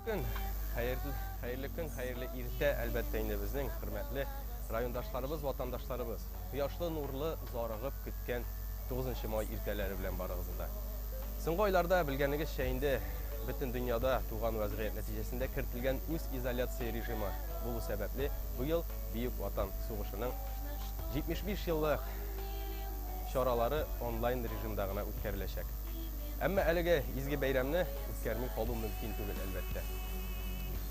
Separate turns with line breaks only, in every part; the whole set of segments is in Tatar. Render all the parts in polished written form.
Көн, хәерле, хәерле көн, хәерле иртә, әлбәттә инде безнең хөрмәтле райондашларыбыз, ватандашларыбыз. Кояшлы, нурлы, зарыгып көткән 9 май иртәләре белән барыгызны да. Соңгы айларда, белгәнегезчә инде, бөтен дөньяда туган вәзгыять нәтиҗәсендә кертелгән үз изоляция режимы булу сәбәпле, быел Бөек Ватан сугышының 75 еллык чаралары онлайн режимда гына үткәреләчәк. Әмма әлеге изге бәйрәмне үткәрми калу мөмкин түгел, әлбәттә.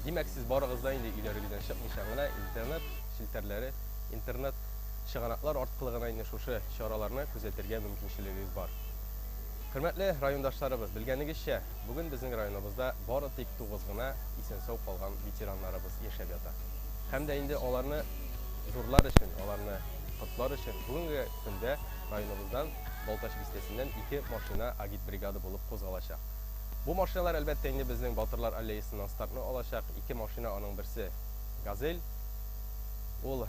Димәк, сез барыгыз да инде өйләрегездән чыкмыйча гына интернет челтәрләре, интернет чыганаклар арткылы гына инде шушы чараларны күзәтергә мөмкинчелегегез бар. Хөрмәтле райондашларыбыз, белгәнегезчә, бүген безнең районыбызда бары тик 9 гына исән-сау калган ветераннарыбыз яшәп ята. Һәм дә инде аларны зурлар өчен, аларны котлар өчен бүгенге көндә районыбыздан Балтач бистәсеннән ике машина агитбригада булып кузгалачак. Бу машиналар, әлбәттә инде, безнең Батырлар аллеясыннан стартны алачак. Ике машина, аның берсе Газель. Ул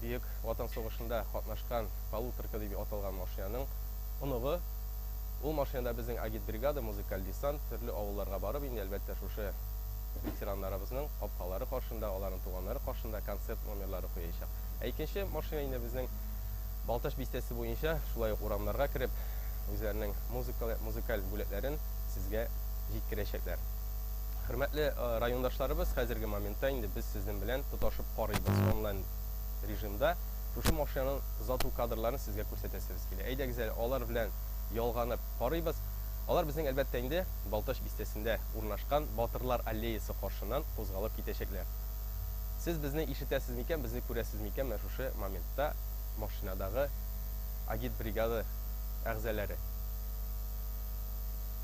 Бөек Ватан сугышында катнашкан Полуторка дип аталган машинаның оныгы. Ул машинада безнең агитбригада, музыкаль десант төрле авылларга барып, инде, әлбәттә, шушы ветераннарыбызның капкалары каршында, аларның туганнары каршында концерт номерлары куячак. Ә икенче машина инде безнең Балтач бистәсе буенча шулай ук урамнарга кереп, үзләренең музыкалы, музыкаль бүләкләрен сезгә җиткерәчәкләр. Хөрмәтле райондашларыбыз, хәзерге моментта инде без сезнең белән тоташып карыйбыз онлайн режимда. Шушы машинаның озату кадрларын сезгә күрсәтәсебез килә. Әйдәгез әле алар белән ялганып карыйбыз. Алар безнең, әлбәттә инде, Балтач бистәсендә урнашкан Батырлар аллеясы каршыннан кузгалып китәчәкләр. Сез безне ишетәсез микән, безне күрәсез микән менә шушы моментта машинадагы агитбригада әгъзаләре?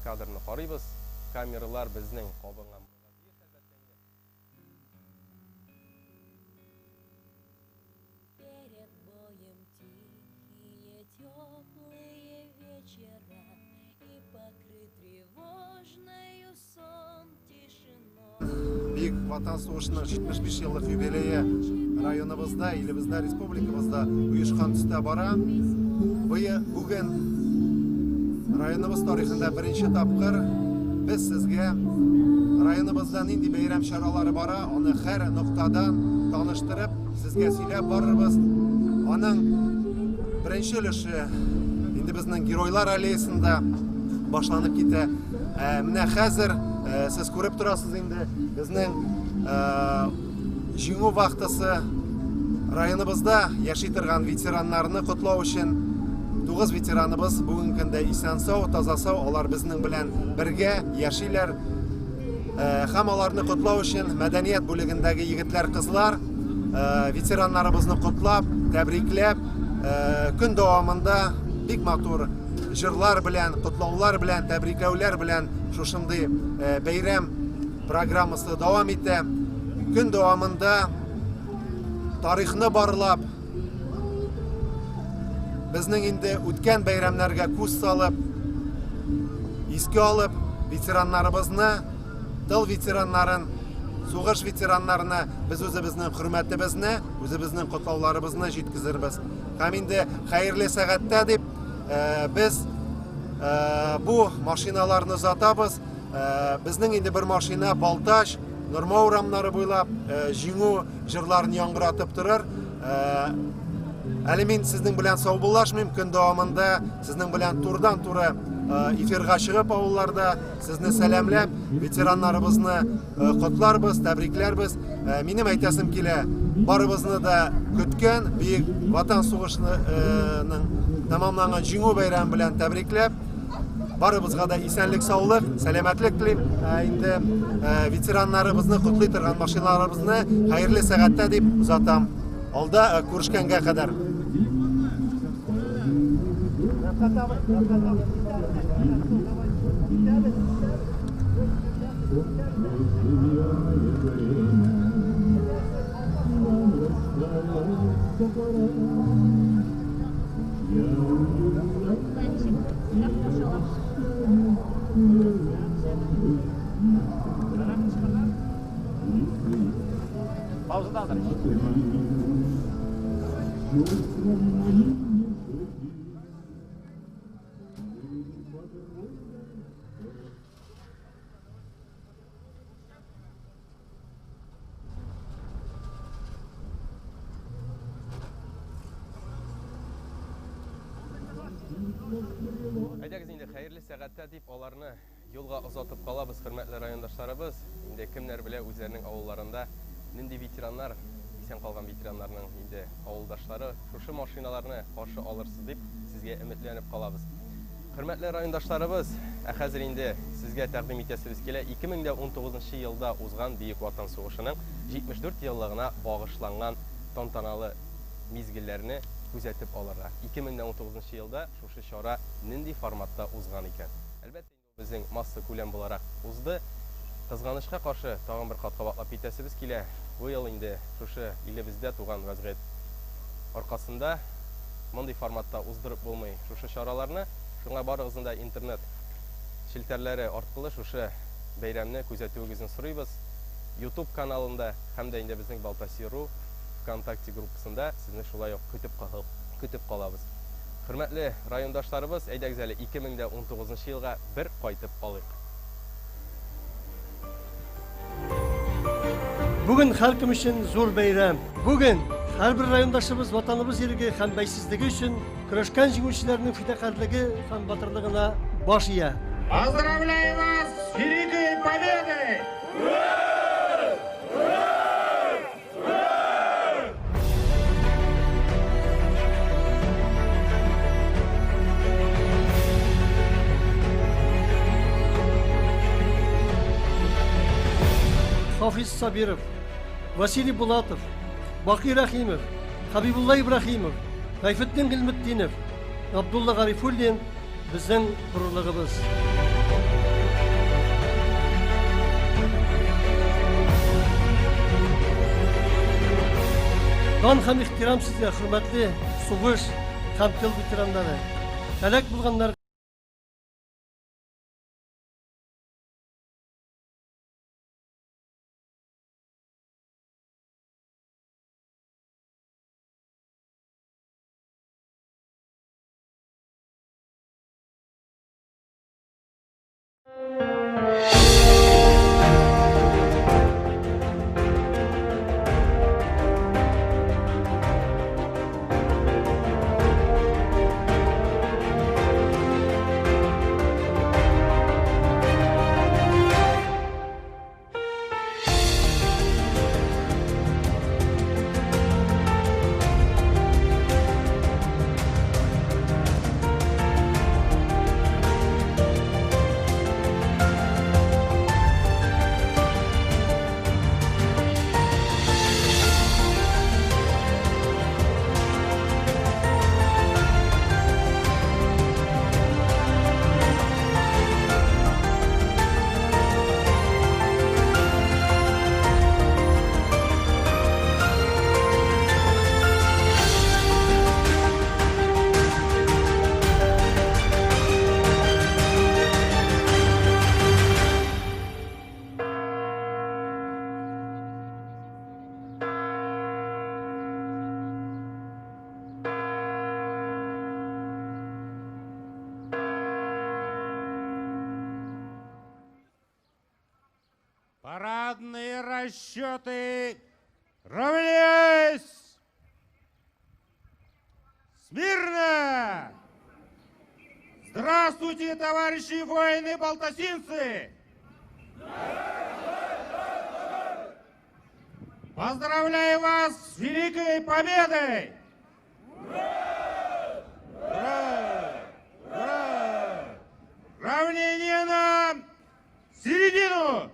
Кадрны карыйбыз. Камералар безнең кабынган булырга тиеш, әлбәттә инде.
Перед боем тихие, теплые вечера и покрыт тревожною сон тишиной.
Бөек Ватан сугышының 75 еллык юбилее районыбызда, илебездә, республикабызда оешкан төстә бара. Быел бүген районыбыз тарихында беренче тапкыр без сезгә районыбызда нинди бәйрәм чаралары бара, аны һәр ноктадан таныштырып, сезгә сөйләп барырбыз. Аның беренче өлеше инде безнең Геройлар аллеясында башланып китә. Менә хәзер сез күреп торасыз инде, безнең Җиңү вахтасы районыбызда яши торган ветераннарны котлау өчен 9 ветераныбыз бүгенге көндә исән-сау, таза-сау, алар безнең белән бергә яшиләр. Һәм аларны котлау өчен мәдәният бүлегендәге егетләр, кызлар ветераннарыбызны котлап, тәбрикләп, көн дәвамында бик матур җырлар белән, котлаулар белән, тәбрикләүләр белән шушындый бәйрәм программасы дәвам итә. Көн дәвамында тарихны барлап, безнең инде үткән бәйрәмнәргә күз салып, искә алып, ветераннарыбызны, тыл ветераннарын, сугыш ветераннарына без үзебезнең хөрмәтебезне, үзебезнең котлауларыбызны җиткезербез. Һәм инде хәерле сәгатьтә дип без бу машиналарны озатабыз. Безнең инде бер машина Балтач, Норма урамнары буйлап җиңү җырларын яңгыратып торыр. Әле мин сезнең белән саубуллашмыйм, көн дәвамында сезнең белән турыдан-туры эфирга чыгып авылларда сезне сәламләп, ветераннарыбызны котларбыз, тәбрикләрбез. Минем әйтәсем килә, барыбызны да көткән Бөек Ватан сугышының тәмамланган Җиңү бәйрәме белән тәбрикләп, барыбызга да исәнлек-саулык, сәламәтлек телим. Инде ветераннарыбызны котлый торган машиналарыбызны хәерле сәгатьтә дип озатам. Алда күрешкәнгә кадәр.
Әйдәгез инде, хәерле сәгатьтә дип аларны юлга озатып калабыз, хөрмәтле райондашларыбыз. Инде кемнәр белә үзләренең авылларында нинди ветераннар, исән калган ветераннарның инде авылдашлары шушы машиналарны каршы алырсыз дип сезгә өметләнеп калабыз. Хөрмәтле райондашларыбыз, ә хәзер инде сезгә тәкъдим итәсебез килә 2019 елда узган Бөек Ватан сугышының 74 еллыгына багышланган тантаналы мизгелләрне күзәтеп алырга. 2019 елда шушы чара нинди форматта узган икән? Әлбәттә инде ул безнең массакүләм буларак узды. Кызганычка каршы, тагын бер кат кабатлап китәсебез килә, бу ел инде шушы илебездә туган вәзгыять аркасында мондый форматта уздырып булмый шушы чараларны. Шуңа барыгызны да интернет челтәрләре арткылы шушы бәйрәмне күзәтүегезне сорыйбыз. Ютуб каналында һәм дә инде безнең Балтаси.ру ВКонтакте группасында сезне шулай ук көтеп көтеп калабыз. Хөрмәтле райондашларыбыз, әйдәгез әле 2019 елга бер кайтып алыйк.
Бүген һәркем өчен зур бәйрәм. Бүген һәрбер райондашыбыз Ватаныбыз иреге һәм бәйсезлеге өчен көрәшкән җиңүчеләрнең фидакарьлеге һәм батырлыгына баш ия.
Поздравляю вас с Великой Победой!
Хафиз Сабиров, Василий Булатов, Бакый Рәхимов, Хабибулла Ибраһимов, Гайфетдин Гыйльметдинов, Габдулла Гарифуллин безнең горурлыгыбыз. Дан һәм ихтирам сезгә, хөрмәтле сугыш һәм тыл ветераннары. Һәлак булганнар
Парадные расчеты равняйсь! Смирно! Здравствуйте, товарищи воины-балтасинцы! Поздравляю вас с Великой Победой! Ура! Ура! Ура! Равнение на середину!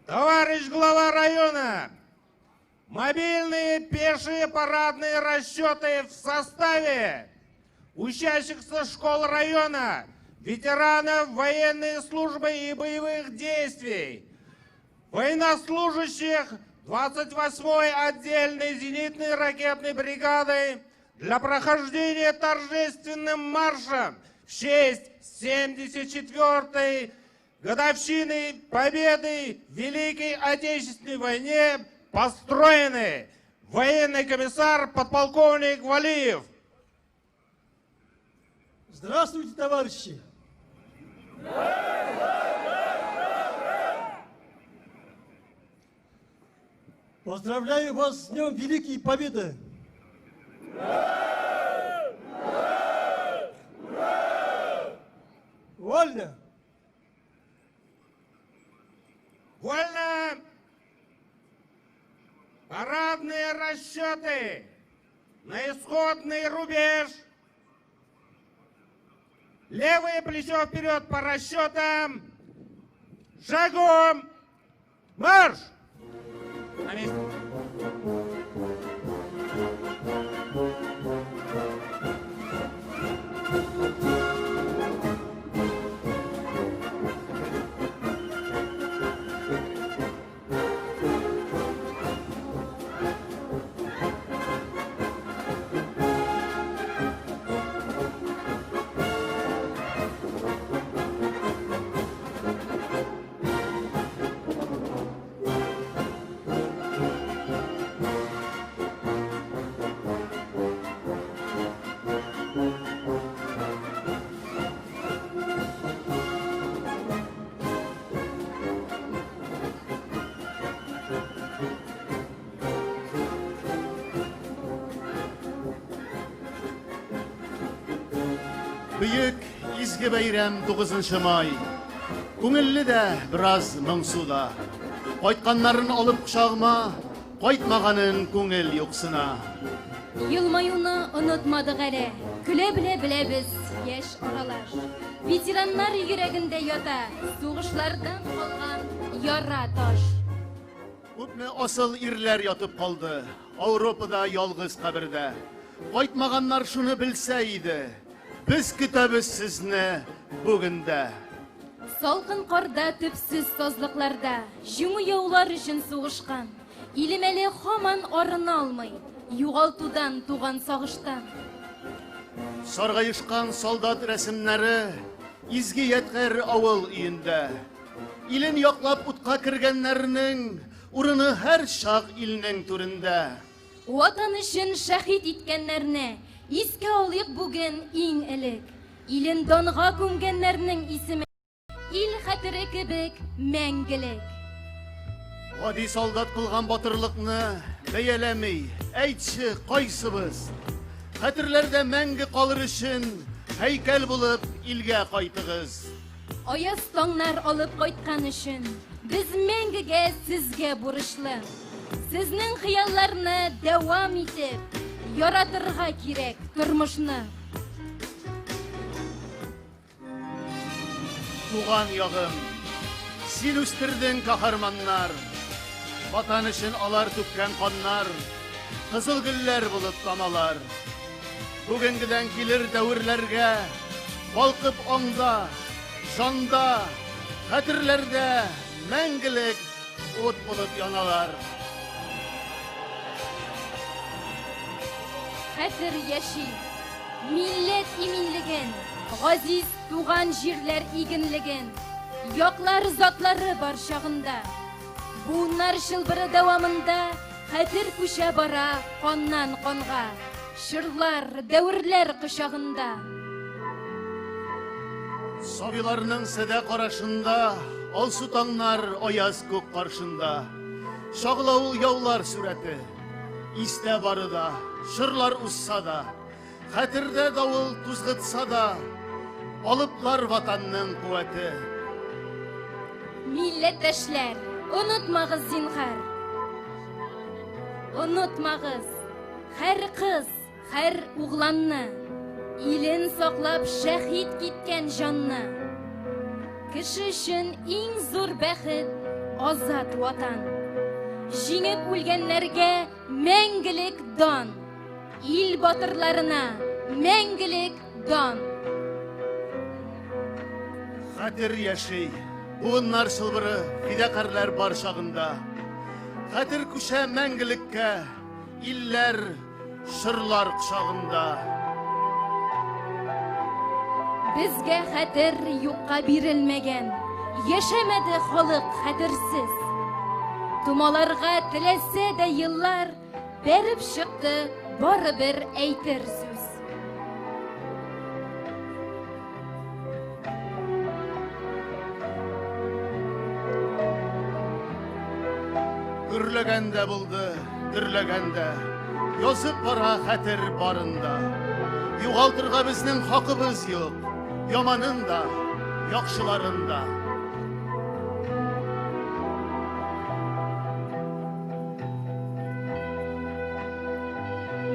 Товарищ глава района, мобильные пешие парадные расчеты в составе учащихся школ района, ветеранов военной службы и боевых действий, военнослужащих 28-й отдельной зенитной ракетной бригады для прохождения торжественным маршем в честь 74-й годовщины победы в Великой Отечественной войне построены. Военный комиссар подполковник Валиев.
Здравствуйте, товарищи! Поздравляю вас с Днем Великой Победы!
Парадные расчеты на исходный рубеж. Левое плечо вперед по расчетам. Шагом! Марш! На месте.
Бөек изге бәйрәм 9 май. Күңелле дә, бераз моңсу да. Кайтканнарын алып кочагыма, кайтмаганын күңел юксына.
Елмаюны онытмадык әле. Көлә белә беләбез, яшь аралаш. Ветераннар йөрәгендә ята, сугышлардан калган яра таш.
Күпме асыл ирләр ятып калды Ауропада ялгыз кабердә. Кайтмаганнар шуны белсә иде. Без көтәбез сезне бүген дә.
Салкын карда, төпсез сазлыкларда җиңү яулар өчен сугышкан. Илем әле һаман арына алмый, югалтудан туган сагыштан.
Саргаешкан солдат рәсемнәре изге ядкәр авыл өендә. Илен яклап утка кергәннәрнең урыны һәр чак илнең түрендә.
Ватан өчен шәһит иткәннәрне искә алыйк бүген иң элек. Илен данга күмгәннәрнең исеме ил хәтере кебек мәңгелек.
Гади солдат кылган батырлыкны бәяләми, әйтче, кайсыбыз? Хәтерләрдә мәңге калыр өчен һәйкәл булып илгә кайтыгыз.
Аяз таңнар алып кайткан өчен без мәңгегә сезгә бурычлы. Сезнең хыялларны дәвам итеп, яратырга кирәк тормышны.
Туган ягым, син үстердең каһарманнар. Ватан өчен алар түккән каннар, кызыл гөлләр булып тамалар. Бүгенгедән килер дәверләргә, балкып аңда, жанда, хәтерләрдә мәңгелек ут булып яналар.
Хәтер яши, милләт иминлеген, газиз туган җирләр игенлеген, яклар затлары бар чагында. Буыннар чылбыры дәвамында хәтер күчә бара каннан канга, чорлар, дәверләр кочагында.
Сабыйларның сәдә карашында, алсу таңнар аяз күк каршында. Чагыла ул яулар сурәте. Истә бары да, чорлар узса да, хәтердә давыл тузгытса да, алыплар ватанның куәте.
Милләттәшләр, онытмагыз зинһар. Онытмагыз, һәр кыз, һәр угланны, илен саклап шәһит киткән җанны. Кеше өчен иң зур бәхет азат ватан. Җиңеп үлгәннәргә мәңгелек дан. Ил батырларына мәңгелек дан.
Хәтер яши, буыннар чылбыры, фидакарьләр бар чагында. Хәтер күчә мәңгелеккә, илләр, чорлар кочагында.
Безгә хәтер юкка бирелмәгән. Яшәмәде халык хәтерсез. Томаларга теләсә дә еллар бәреп чыкты барыбер әйтер сүз.
Гөрләгән дә булды, дөрләгән дә. Язып бара хәтер барында. Югалтырга безнең хакыбыз юк. Яманын да, яхшыларын да.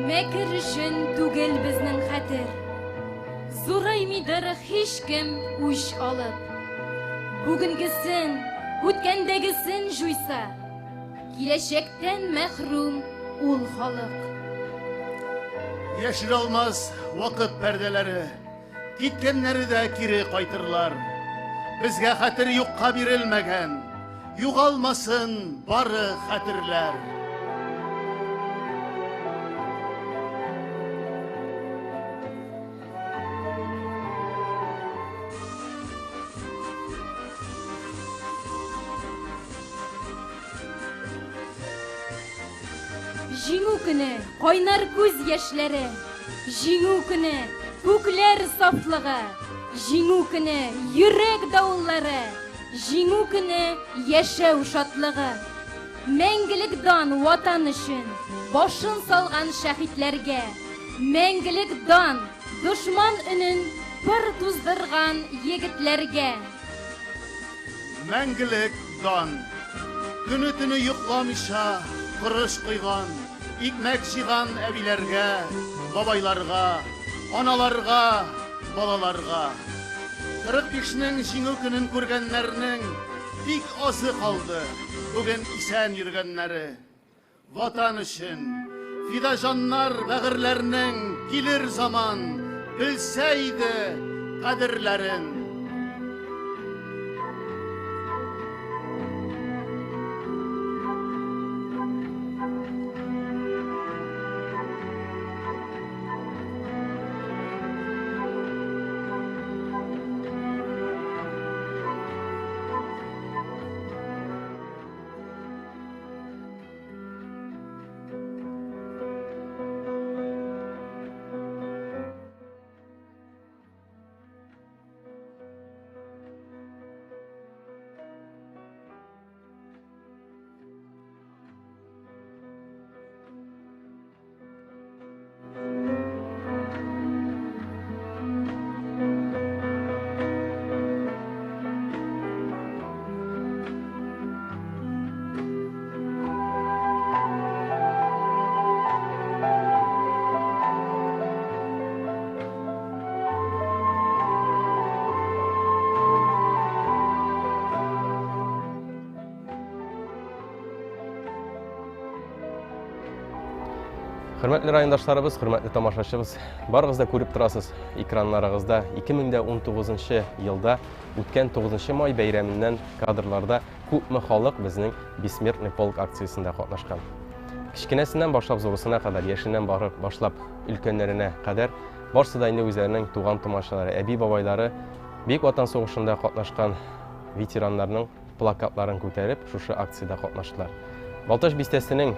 Мәкер өчен түгел безнең хәтер. Зураймыйдыр һичкем үч алып. Бүгенгесен, үткәндәгесен җуйса, киләчәктән мәхрүм ул халык.
Яшерә алмас вакыт пәрдәләре, Киткәннәре дә кире кайтырлар. Безгә хәтер юкка бирелмәгән, Югалмасын бары хәтерләр.
Җиңү көне, кайнар күз яшьләре. Җиңү көне, күкләр сафлыгы. Җиңү көне, йөрәк давыллары. Җиңү көне, яшәү шатлыгы. Мәңгелек дан Ватан өчен башын салган шәһитләргә. Мәңгелек дан дошман өнен пыр туздырган егетләргә.
Мәңгелек дан. Көне-төне йокламыйча корыч койган, икмәк җыйган әбиләргә, бабайларга, аналарга, балаларга. 45-нең Җиңү көнен күргәннәрнең бик азы калды, бүген исән йөргәннәре. Ватан өчен фида җаннар бәгырьләрнең килер заман, белсә иде кадерләрен.
Хөрмәтле райондашларыбыз, хөрмәтле тамашачыбыз, барыгыз да күреп торасыз экраннарыгызда 2019 елда үткән 9 май бәйрәменнән кадрларда күпме халык безнең Бессмертный полк акциясендә катнашкан. Кечкенәсеннән башлап зурысына кадәр, яшеннән барып башлап өлкәннәренә кадәр барсы да инде үзләренең туган тумачалары, әби-бабайлары Бөек Ватан сугышында катнашкан ветераннарның плакатларын күтәреп шушы акциядә катнаштылар. Балтач бистәсенең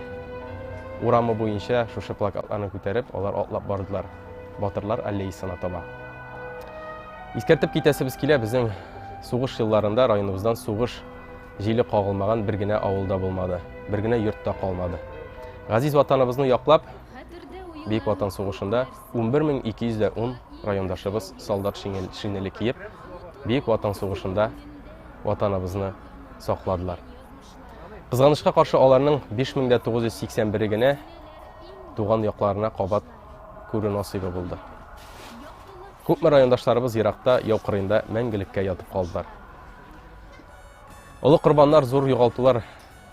урамы буенча шушы плакатларны күтәреп, алар атлап бардылар Батырлар аллеясына таба. Искәртеп китәсебез килә, безнең сугыш елларында районыбыздан сугыш җиле кагылмаган бер генә авыл да булмады, бер генә йорт та калмады. Газиз ватаныбызны яклап, Бөек Ватан сугышында 11210 райондашыбыз солдат шинеле киеп, Бөек Ватан сугышында ватаныбызны сакладылар. Кызганычка каршы, аларның 5981 генә туган якларына кабат күрү насыйбы булды. Күпме райондашларыбыз еракта, яу кырыенда мәңгелеккә ятып калдылар. Олы корбаннар, зур югалтулар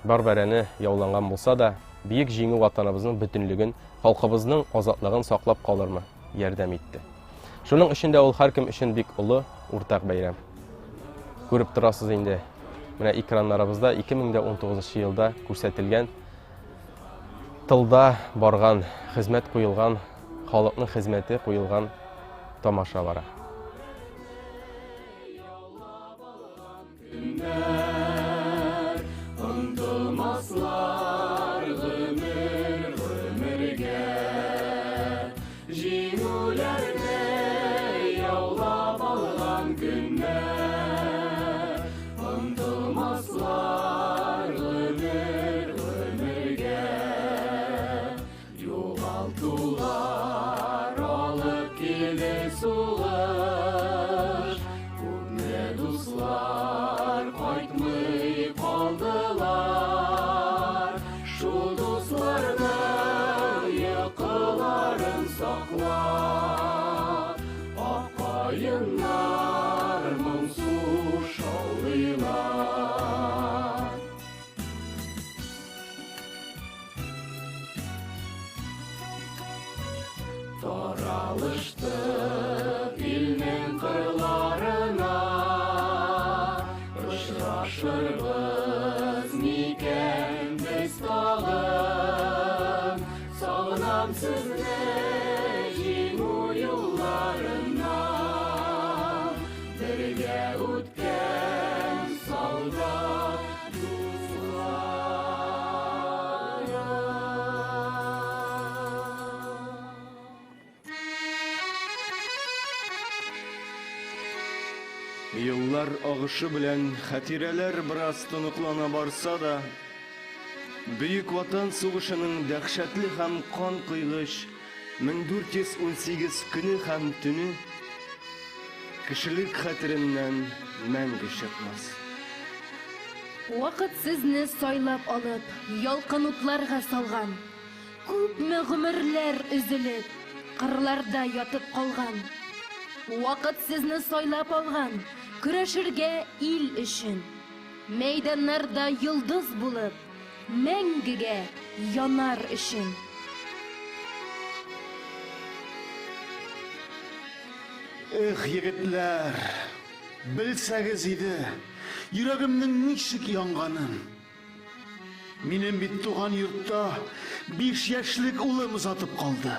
бар бәрәне яуланган булса да, бөек җиңү ватаныбызның бөтенлеген, халкыбызның азатлыгын саклап калырмы ярдәм итте. Шуның өчен дә ул һәркем өчен бик олы, уртак бәйрәм. Күреп торасыз инде, менә экраннарыбызда 2019 елда күрсәтелгән тылда барган, хезмәт куелган, халыкның хезмәте куелган тамаша бара.
Югалтулар алып килде сугыш. Таралыштык илнең кырларына, Очрашырбыз микән без тагын? Сагынам сезне җиңү юлларыннан, Бергә үткән солдат дусларым.
Еллар агышы белән хатирәләр бераз тоныклана барса да, Бөек Ватан сугышының дәһшәтле һәм канкойгыч 1418 көне һәм төне кешелек хәтереннән мәңге чыкмас.
Вакыт сезне сайлап алып, ялкын утларга салган. Күпме гомерләр өзелеп, кырларда ятып калган. Вакыт сезне сайлап алган, көрәшергә ил өчен. Мәйданнарда йолдыз булып, мәңгегә янар өчен.
Эх, егетләр, белсәгез иде, йөрәгемнең ничек янганын. Минем бит туган йортта биш яшьлек улым озатып калды.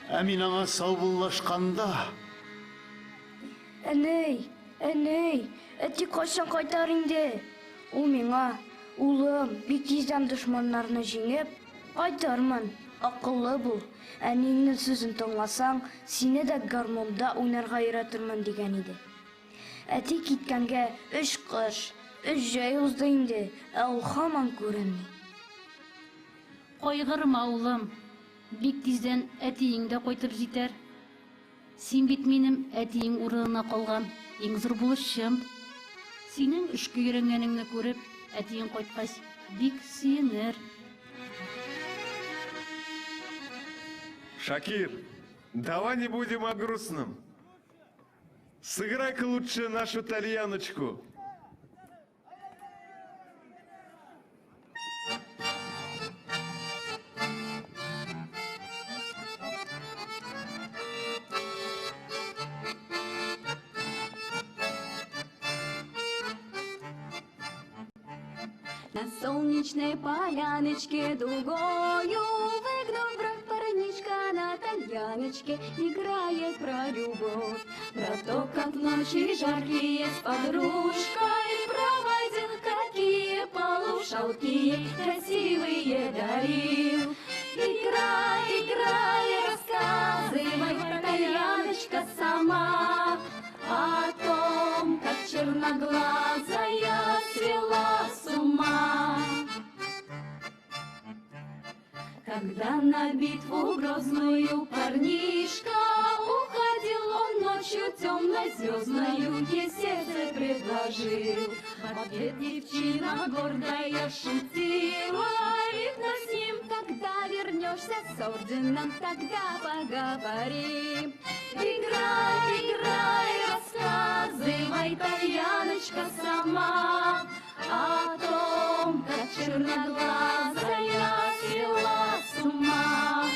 Ә мин аңа саубуллашканда...
Әней, әней, әти кайчан кайтар инде? Ул миңа, улым, бик тиздән дошманнарны җиңеп, кайтырмын, акыллы бул, әниеңнең сүзен тыңласаң, сине дә гармунда уйнарга өйрәтермен, дигән иде. Әти киткәнгә өч кыш, өч җәй узды инде, ә ул һаман күренми.
Кайгырма, улым, бик тиздән әтиең дә кайтып җитәр. Син бит минем әтиең урынына калган иң зур булышчым. Синең эшкә өйрәнгәнеңне күреп, әтиең кайткач, бик сөенер.
Шакир, давай не будем о грустном. Сыграй-ка лучше нашу тальяночку.
На солнечной поляночке дугою выгнув бровь парнишка на тальяночке играет про любовь, про то, как ночи жаркие с подружкой проводил, какие полушалки красивые дарил. Играй, играй, рассказывай, тальяночка сама о том, как черноглазая свела с ума. Когда на битву грозную парнишка уходил, он ночью темной звездною ей сердце предложил. В ответ девчина гордая шутила, видно с ним, когда вернешься с орденом, тогда поговорим. Играй, играй, рассказывай, тальяночка сама о том, как черноглазая свела с ума.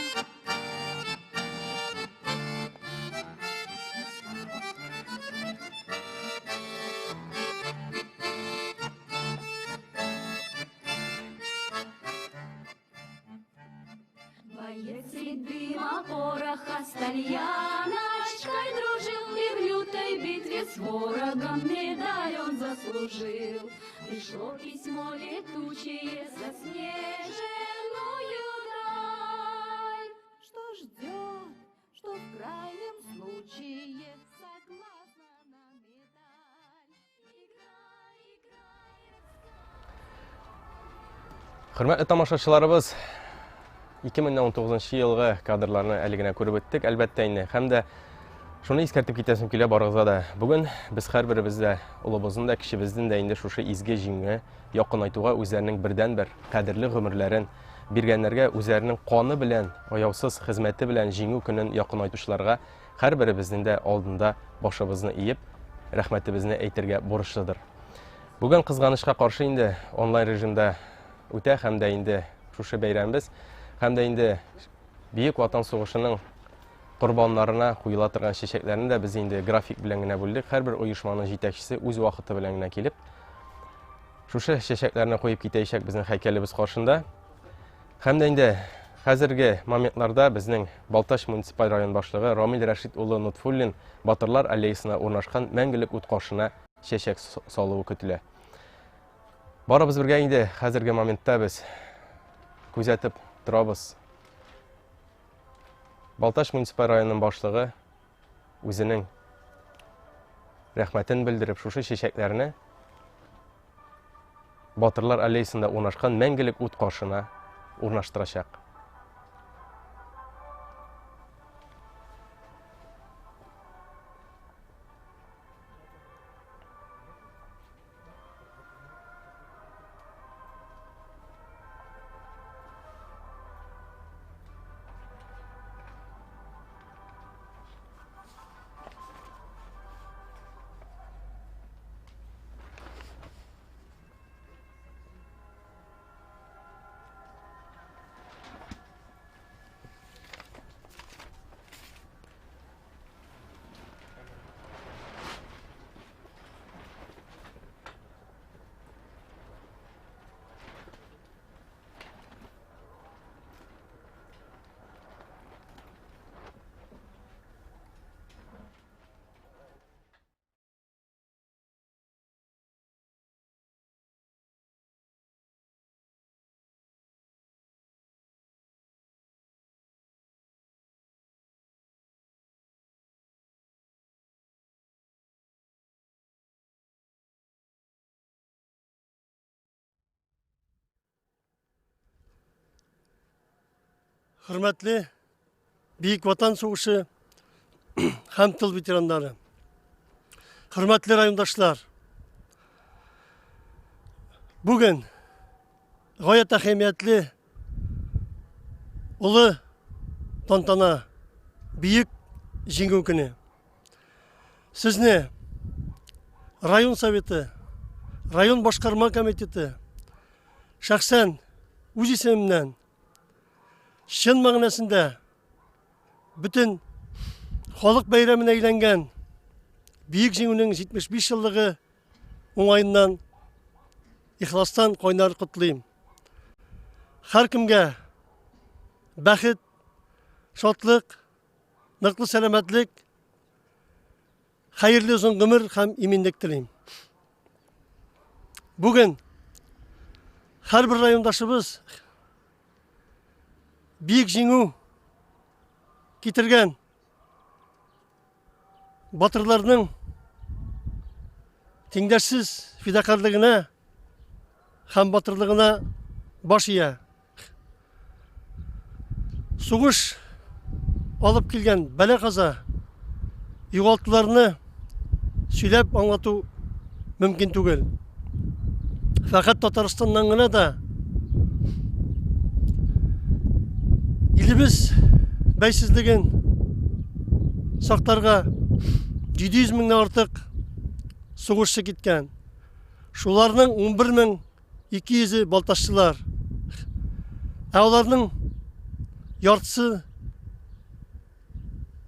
Боец средь дыма пороха с тальяночкой дружил и в лютой битве с ворогом медаль он заслужил. Пришло письмо летучее заснеженную даль, что ждет, что в крайнем случае согласна на медаль. Играй, играй,
Хөрмәтле тамашачыларыбыз, 2019 елгы кадрларны әле генә күреп үттек, әлбәттә инде. Һәм дә шуны искәртеп китәсем килә барыгызга да. Бүген без һәрберебез дә олыбызның да, кечебезнең дә инде шушы изге җиңүне якынайтуга үзләренең бердәнбер кадерле гомерләрен биргәннәргә, үзләренең каны белән, аяусыз хезмәте белән җиңү көнен якынайтучыларга һәрберебезнең дә алдында башыбызны иеп, рәхмәтебезне әйтергә бурычлыдыр. Бүген кызганычка каршы инде онлайн режимда үтә һәм дә инде шушы бәйрәмбез һәм дә инде Бөек Ватан сугышының корбаннарына куела торган чәчәкләрне дә без инде график белән генә бүлдек. Һәрбер оешманың җитәкчесе үз вакыты белән генә килеп, шушы чәчәкләрне куеп китәчәк безнең һәйкәлебез каршында. Һәм дә инде хәзерге моментларда безнең Балтач муниципаль район башлыгы Рамил Рәшит улы Нотфуллин Батырлар аллеясына урнашкан мәңгелек ут каршына чәчәк салуы көтелә. Барыбыз бергә инде хәзерге моментта без күзәтеп торабыз. Балтач муниципаль районының башлыгы үзенең рәхмәтен белдереп, шушы чәчәкләрне Батырлар аллеясында урнашкан мәңгелек ут каршына урнаштырачак.
Хөрмәтле Бөек Ватан сугышы һәм тыл ветераннары, хөрмәтле райондашлар, бүген гаять әһәмиятле олы тантана, Бөек Җиңү көне. Сезне район советы, район башкарма комитеты, шәхсән үз исемемнән чын мәгънәсендә бөтен халык бәйрәменә әйләнгән Бөек Җиңүнең 75 еллыгы уңаеннан ихластан кайнар котлыйм. Һәркемгә бәхет, шатлык, ныклы сәламәтлек, хәерле озын гомер һәм иминлек телим. Бүген һәрбер райондашыбыз бөек җиңү китергән батырларның тиңдәшсез фидакарьлегенә һәм батырлыгына баш ия. Сугыш алып килгән бәла-каза, югалтуларны сөйләп аңлату мөмкин түгел. Фәкать Татарстаннан гына да илебез бәйсезлеген сакларга 700 меңнән артык сугышчы киткән. Шуларның 11 мең 200-е балташчылар. Ә аларның яртысы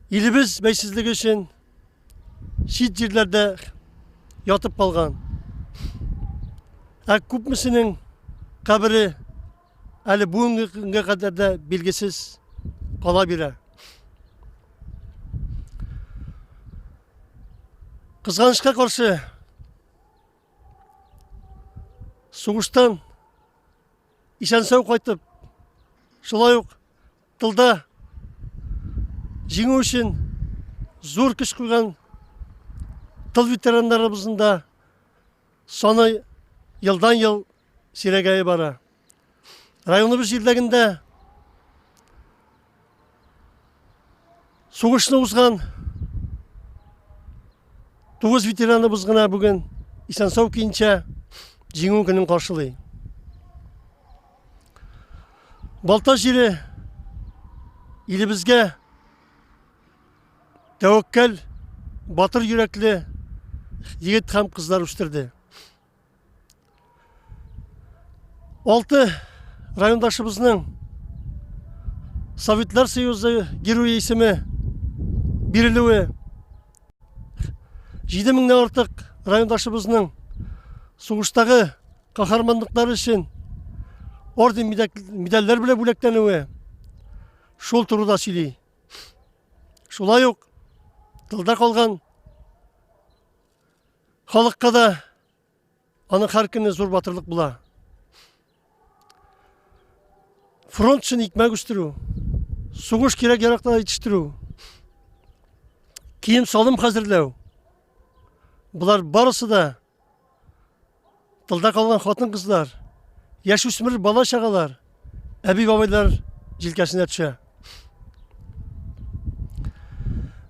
илебез бәйсезлеге өчен чит җирләрдә ятып калган. Ә күпмесенең кабере әле бүгенге көнгә кадәр дә билгесез кала бирә. Кызганычка каршы, Сугыштан исән-сау кайтып, шулай ук тылда җиңү өчен зур көч куйган тыл ветераннарыбызның да саны елдан-ел сирәгәя бара. Районыбыз җирлегендә сугышны узган 9 ветераныбыз гына бүген исән-сау көенчә Җиңү көнен каршылый. Балтач җире илебезгә тәвәккәл, батыр йөрәкле егет һәм кызлар үстерде. Алты райондашыбызның Советлар Союзы Герое исеме бирелүе, 7 меңнән артык райондашыбызның сугыштагы каһарманлыклары өчен орден медальләр белән бүләкләнүе шул турыда сөйли. Шулай ук тылда калган халыкка да аның һәр көне зур батырлык була. Фронт өчен икмәк үстерү, сугыш кирәк-яраклары җитештерү, кием-салым хәзерләү, болар барысы да тылда калган хатын-кызлар, яшүсмер бала-чагалар, әби-бабайлар җилкәсенә төшә.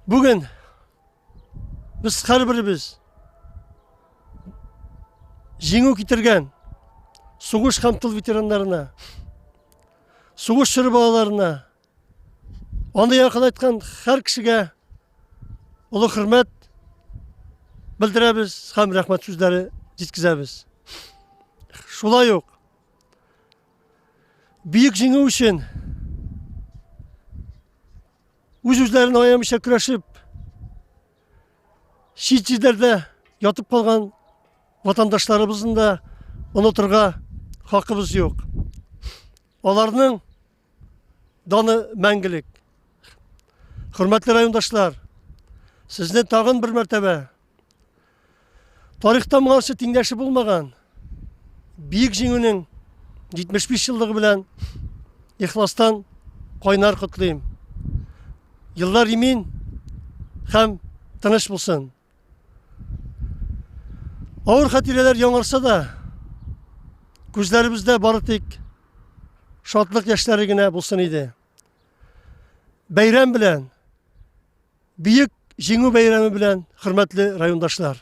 Бүген Без һәрберебез җиңү китергән сугыш һәм тыл ветераннарына, сугыш чоры балаларына, аны якынайткан һәр кешегә олы хөрмәт белдерәбез һәм рәхмәт сүзләре җиткезәбез. Шулай ук бөек җиңү өчен Үз-үзләрен аямыйча көрәшеп, чит җирләрдә ятып калган ватандашларыбызны да онытырга хакыбыз юк. Аларның даны мәңгелек. Хөрмәтле райондашлар, сезне тагын бер мәртәбә Тарихта моңарчы тиңдәше булмаган Бөек Җиңүнең 75 еллыгы белән ихластан кайнар котлыйм. Еллар имин һәм тыныч булсын. Авыр хатирәләр яңарса да, күзләребездә бары тик шатлык яшьләре генә булсын иде. Бәйрәм белән! Бөек Җиңү бәйрәме белән, хөрмәтле райондашлар!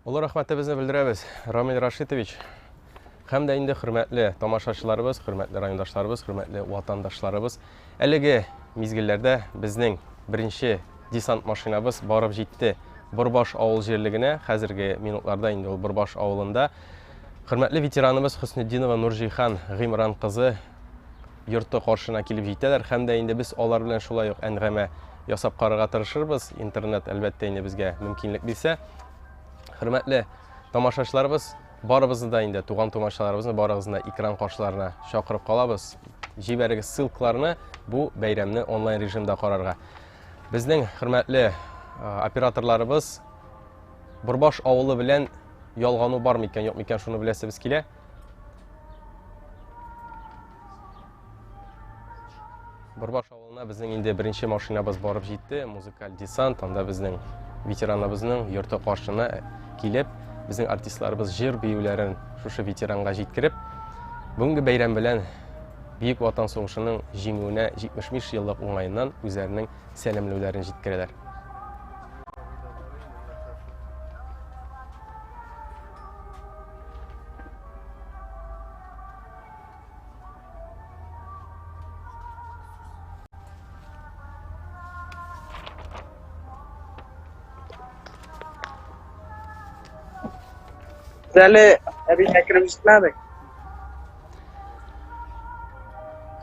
Олы рәхмәтебезне белдерәбез, Рамил Рашитович. Һәм дә инде хөрмәтле тамашачыларыбыз, хөрмәтле райондашларыбыз, хөрмәтле ватандашларыбыз. Әлеге мизгелләрдә безнең беренче десант машинабыз барып җитте Борбаш авыл җирлегенә. Хәзерге минутларда инде ул Борбаш авылында. Хөрмәтле ветераныбыз Хөснетдинова Нурҗихан Гыймран кызы йорты каршына килеп җитәләр һәм дә инде без алар белән шулай ук әңгәмә ясап карарга тырышырбыз. Интернет, әлбәттә, инде безгә мөмкинлек бирсә. Хөрмәтле тамашачыларыбыз, барыбызны да инде туган тумачаларыбызны барыгызны да экран каршыларына чакырып калабыз. Җибәрегез ссылкаларны бу бәйрәмне онлайн режимда карарга. Безнең хөрмәтле операторларыбыз Борбаш авылы белән ялгану бар микән, юк микән, шуны беләсебез килә. Борбаш авылына безнең инде беренче машинабыз барып җитте, музыкаль десант, анда безнең ветераныбызның йорты каршына килеп, безнең артистларыбыз җыр биюләрен шушы ветеранга җиткереп, бүгенге бәйрәм белән Бөек Ватан сугышының җиңүенә 75 еллык уңаеннан үзләренең сәламләүләрен җиткерәләр.
Без әле әбигә кереп җитмәдек.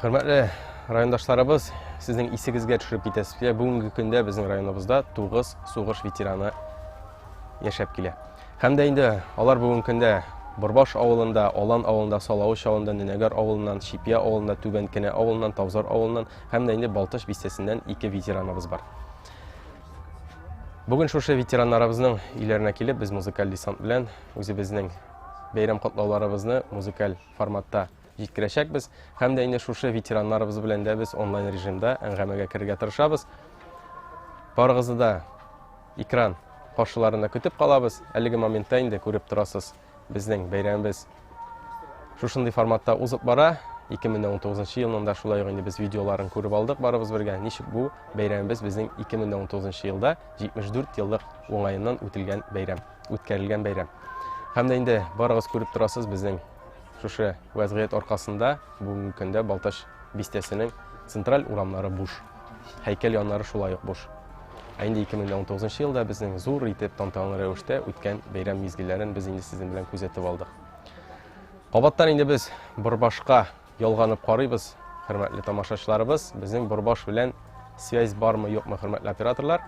Хөрмәтле райондашларыбыз, сезнең исегезгә төшереп китәсе килә. Бүгенге көндә безнең районыбызда 9 сугыш ветераны яшәп килә. Һәм дә инде алар бүгенге көндә Борбаш авылында, Алан авылында, Салавыч авылында, Нөнәгәр авылыннан, Чипия авылында, Түбән Кенә авылыннан, Тавзар авылыннан һәм дә инде Балтач бистәсеннән ике ветераныбыз бар. Бүген шушы ветераннарыбызның өйләренә килеп, без музыкаль десант белән үзебезнең бәйрәм котлауларыбызны музыкаль форматта җиткерәчәкбез. Һәм дә инде шушы ветераннарыбыз белән дә без онлайн режимда әңгәмәгә керергә тырышабыз. Барыгызны да экран каршыларында көтеп калабыз. Әлеге моментта инде күреп торасыз, безнең бәйрәмебез шушындый форматта узып бара. 2019 елның да шулай ук инде без видеоларын күреп алдык барыбыз бергә. Ничек бу бәйрәмебез безнең 2019 елда 74 еллык уңаеннан үтелгән бәйрәм, үткәрелгән бәйрәм. Һәм дә инде барыгыз күреп торасыз, безнең Шушы вәзгыять аркасында бүгенге көндә Балтач бистәсенең централь урамнары буш. Һәйкәл яннары шулай ук буш. Ә инде 2019 елда безнең зур итеп тантаналы рәвештә үткән бәйрәм мизгелләрен без инде сезнең белән күзәтеп алдык. Кабаттан инде без Борбашка ялганып карыйбыз, хөрмәтле тамашачыларыбыз. Безнең Борбаш белән связь бармы, юкмы, хөрмәтле операторлар?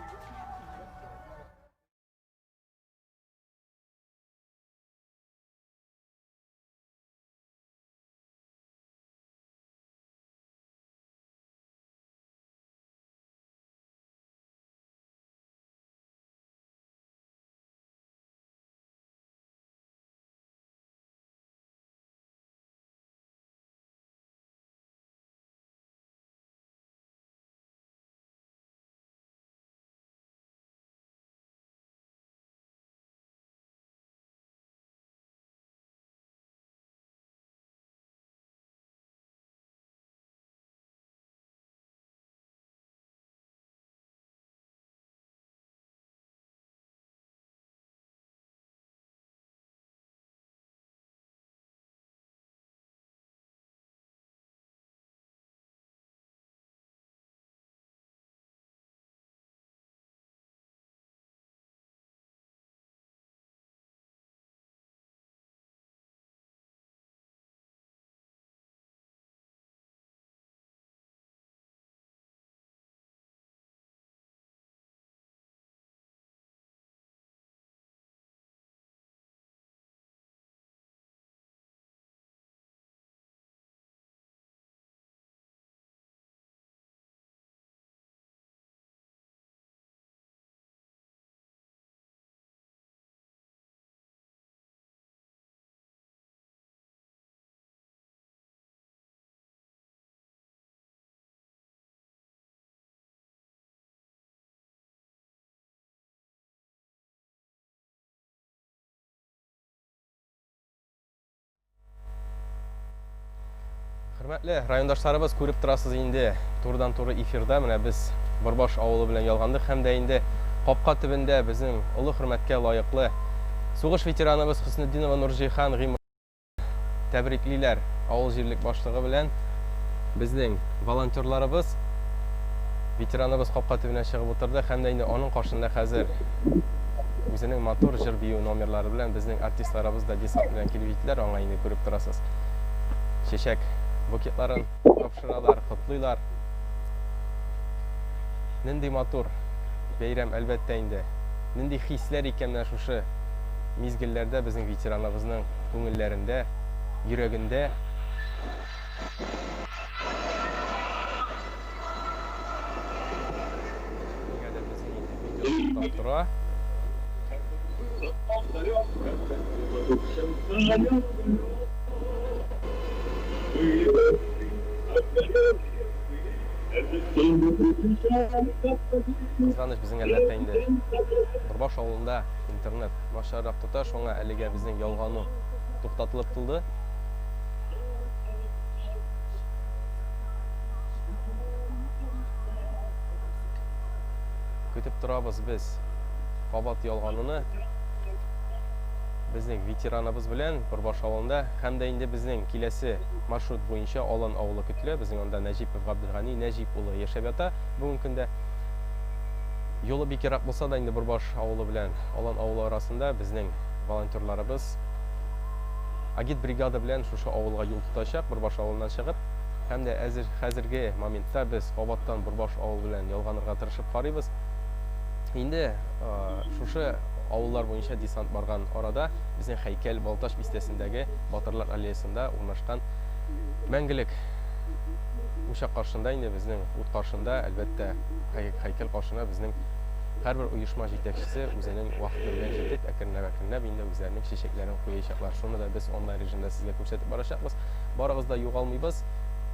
Хөрмәтле райондашларыбыз, күреп торасыз инде, турыдан-туры эфирда менә без Борбаш авылы белән ялгандык һәм дә инде капка төбендә безнең олы хөрмәткә лаеклы сугыш ветераныбыз Хөснетдинова Нурҗиһан Гыймран тәбриклиләр авыл җирлек башлыгы белән безнең волонтерларыбыз. Ветераныбыз капка төбенә чыгып утырды һәм дә инде аның каршында хәзер үзенең матур җыр-бию номерлары белән безнең артистларыбыз да десант белән килеп җиттеләр, аңа инде күреп торасыз. Чәчәк букетларын тапшыралар, котлыйлар. Нинди матур бәйрәм, әлбәттә инде. Нинди хисләр икән менә шушы мизгелләрдә безнең ветераныбызның күңелләрендә, йөрәгендә. Нигәдер безнең инде видео туктап тора. Кызганыч, безнең әлбәттә инде Борбаш авылында интернет начаррак тота, шуңа әлегә безнең ялгану туктатылып тулды. Көтеп торабыз без кабат ялгануны безнең ветераныбыз белән Борбаш авылында һәм дә инде безнең киләсе маршрут буенча Алан авылы көтелә. Безнең анда Нәҗипов Габделгани Нәҗип улы яшәп ята бүгенге көндә. Юлы бик ерак булса да инде Борбаш авылы белән Алан авылы арасында безнең волонтерларыбыз агитбригада белән шушы авылга юл тотачак, Борбаш авылыннан чыгып. Һәм дә әзер хәзерге моментта без кабаттан Борбаш авылы белән ялганырга тырышып карыйбыз. Инде шушы авыллар буенча десант барган арада безнең һәйкәл Балтач бистәсендәге Батырлар аллеясында урнашкан мәңгелек учак каршында инде безнең ут каршында, әлбәттә, һәйкәл каршына безнең һәрбер оешма җитәкчесе үзенең вакыты белән җитеп, әкренләп-әкренләп инде үзләренең чәчәкләрен куячаклар. Шуны да без онлайн режимда сезгә күрсәтеп барачакбыз. Барыгыз да югалмыйбыз.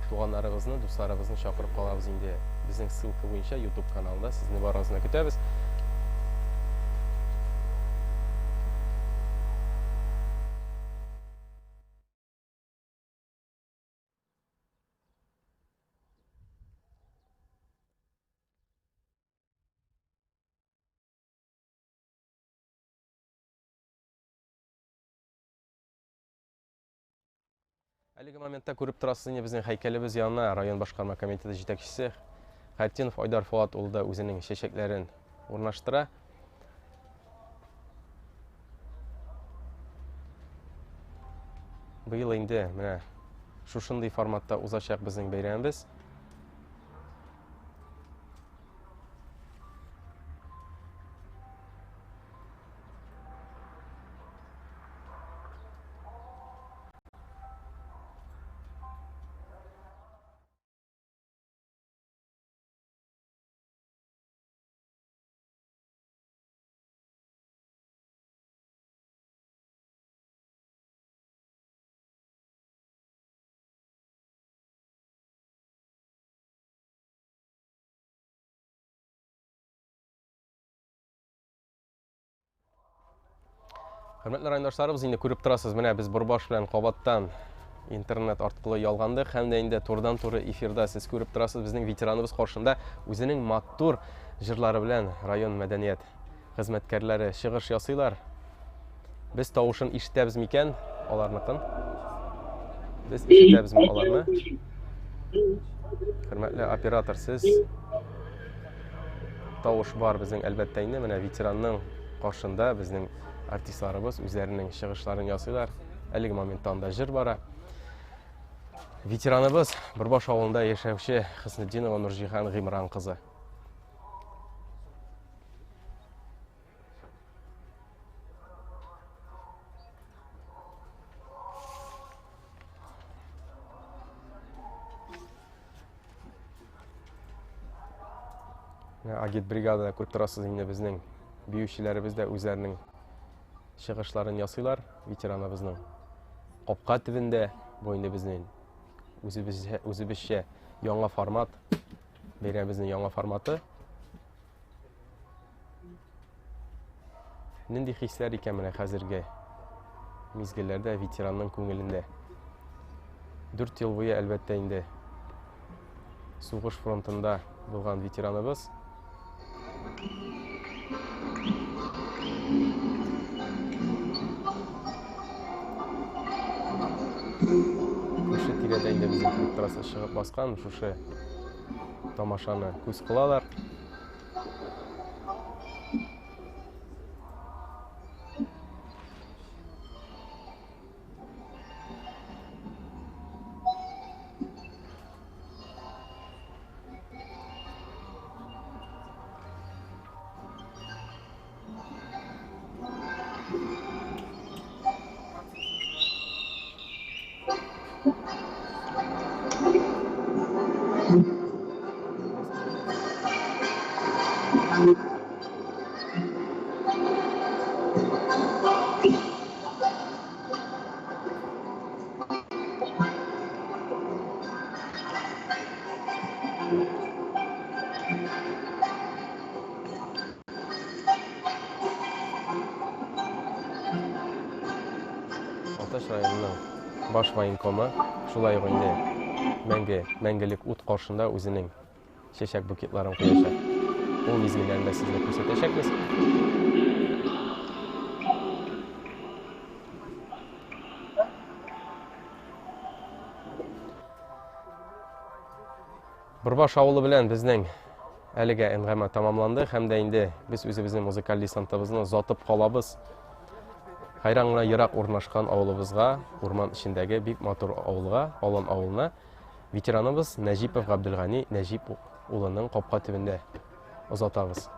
Туганнарыгызны, дусларыгызны чакырып калабыз инде. Безнең ссылка буенча YouTube каналында сезне барыгызны көтәбез. Әлеге моментта күреп торасыз инде безнең һәйкәлебез янына район башкарма комитеты җитәкчесе Хәтинов Айдар Фуат улы да үзенең чәчәкләрен урнаштыра. Быел инде менә шушындый форматта узачак безнең бәйрәмебез. Хөрмәтле райондашларыбыз, инде күреп торасыз, менә без Борбаш белән кабаттан интернет арткылы ялгандык һәм дә инде турыдан-туры эфирда сез күреп торасыз, безнең ветераныбыз каршында үзенең матур җырлары белән район мәдәният хезмәткәрләре чыгыш ясыйлар. Без тавышын ишетәбез микән аларныкын? Без ишетәбезме аларны? Хөрмәтле оператор, сез тавыш бар безнең әлбәттә инде менә ветеранның каршында безнең артистларыбыз үзләренең чыгышларын ясыйлар. Әлеге моментта анда җыр бара. Ветераныбыз Борбаш авылында яшәүче Хөснетдинова Нурҗиһан Гыймран кызы. Агитбригадада күреп торасыз инде безнең биючеләребез дә үзләренең чыгышларын ясыйлар ветераныбызның капка төбендә. Бу инде безнең үзебезчә, үзебезчә яңа формат, бәйрәмебезнең яңа форматы. Нинди хисләр икән менә хәзерге мизгелләрдә ветеранның күңелендә? 4 ел буе әлбәттә инде сугыш фронтында булган ветераныбыз. Күрше тирәдә инде безнең күреп торасыз, чыгып баскан шушы тамашаны күз кылалар. Балтач районының баш военкомы шулай ук инде мәңге мәңгелек ут каршында үзенең чәчәк букетларын куячак. Ул мизгелләрен дә сезгә күрсәтәчәкбез. Борбаш авылы белән безнең әлегә әңгәмә тамамланды һәм дә инде без үзебезнең музыкаль десантыбызны озатып калабыз. Хайран гына ерак урнашкан авылыбызга, урман эчендәге бик матур авылга, Алан авылына ветераныбыз Нәҗипов Габделгани Нәҗип улының капка төбендә озатабыз.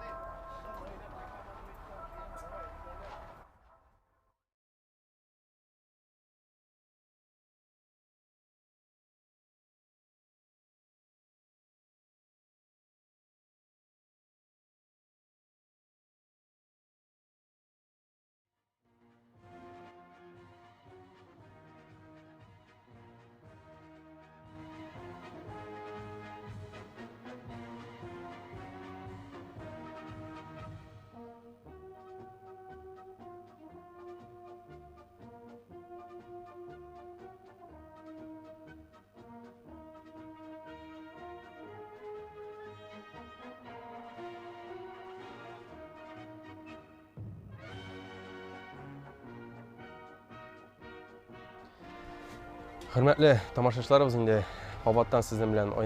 Хөрмәтле тамашачыларыбыз, инде кабаттан сезнең белән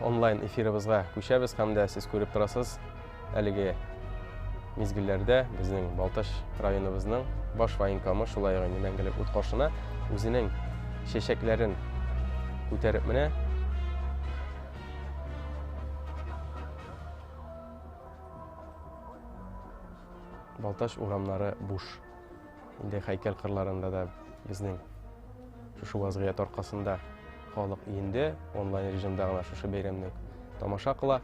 онлайн эфирыбызга күчәбез һәм дә сез күреп торасыз, әлеге мизгелләрдә безнең Балтач районыбызның баш военкомы шулай ук инде мәңгелек ут каршына үзенең чәчәкләрен күтәреп менә. Балтач урамнары буш. Инде һәйкәл кырларында да безнең шушы вазгыять аркасында халык өендә онлайн режимда гына шушы бәйрәмне тамаша кыла.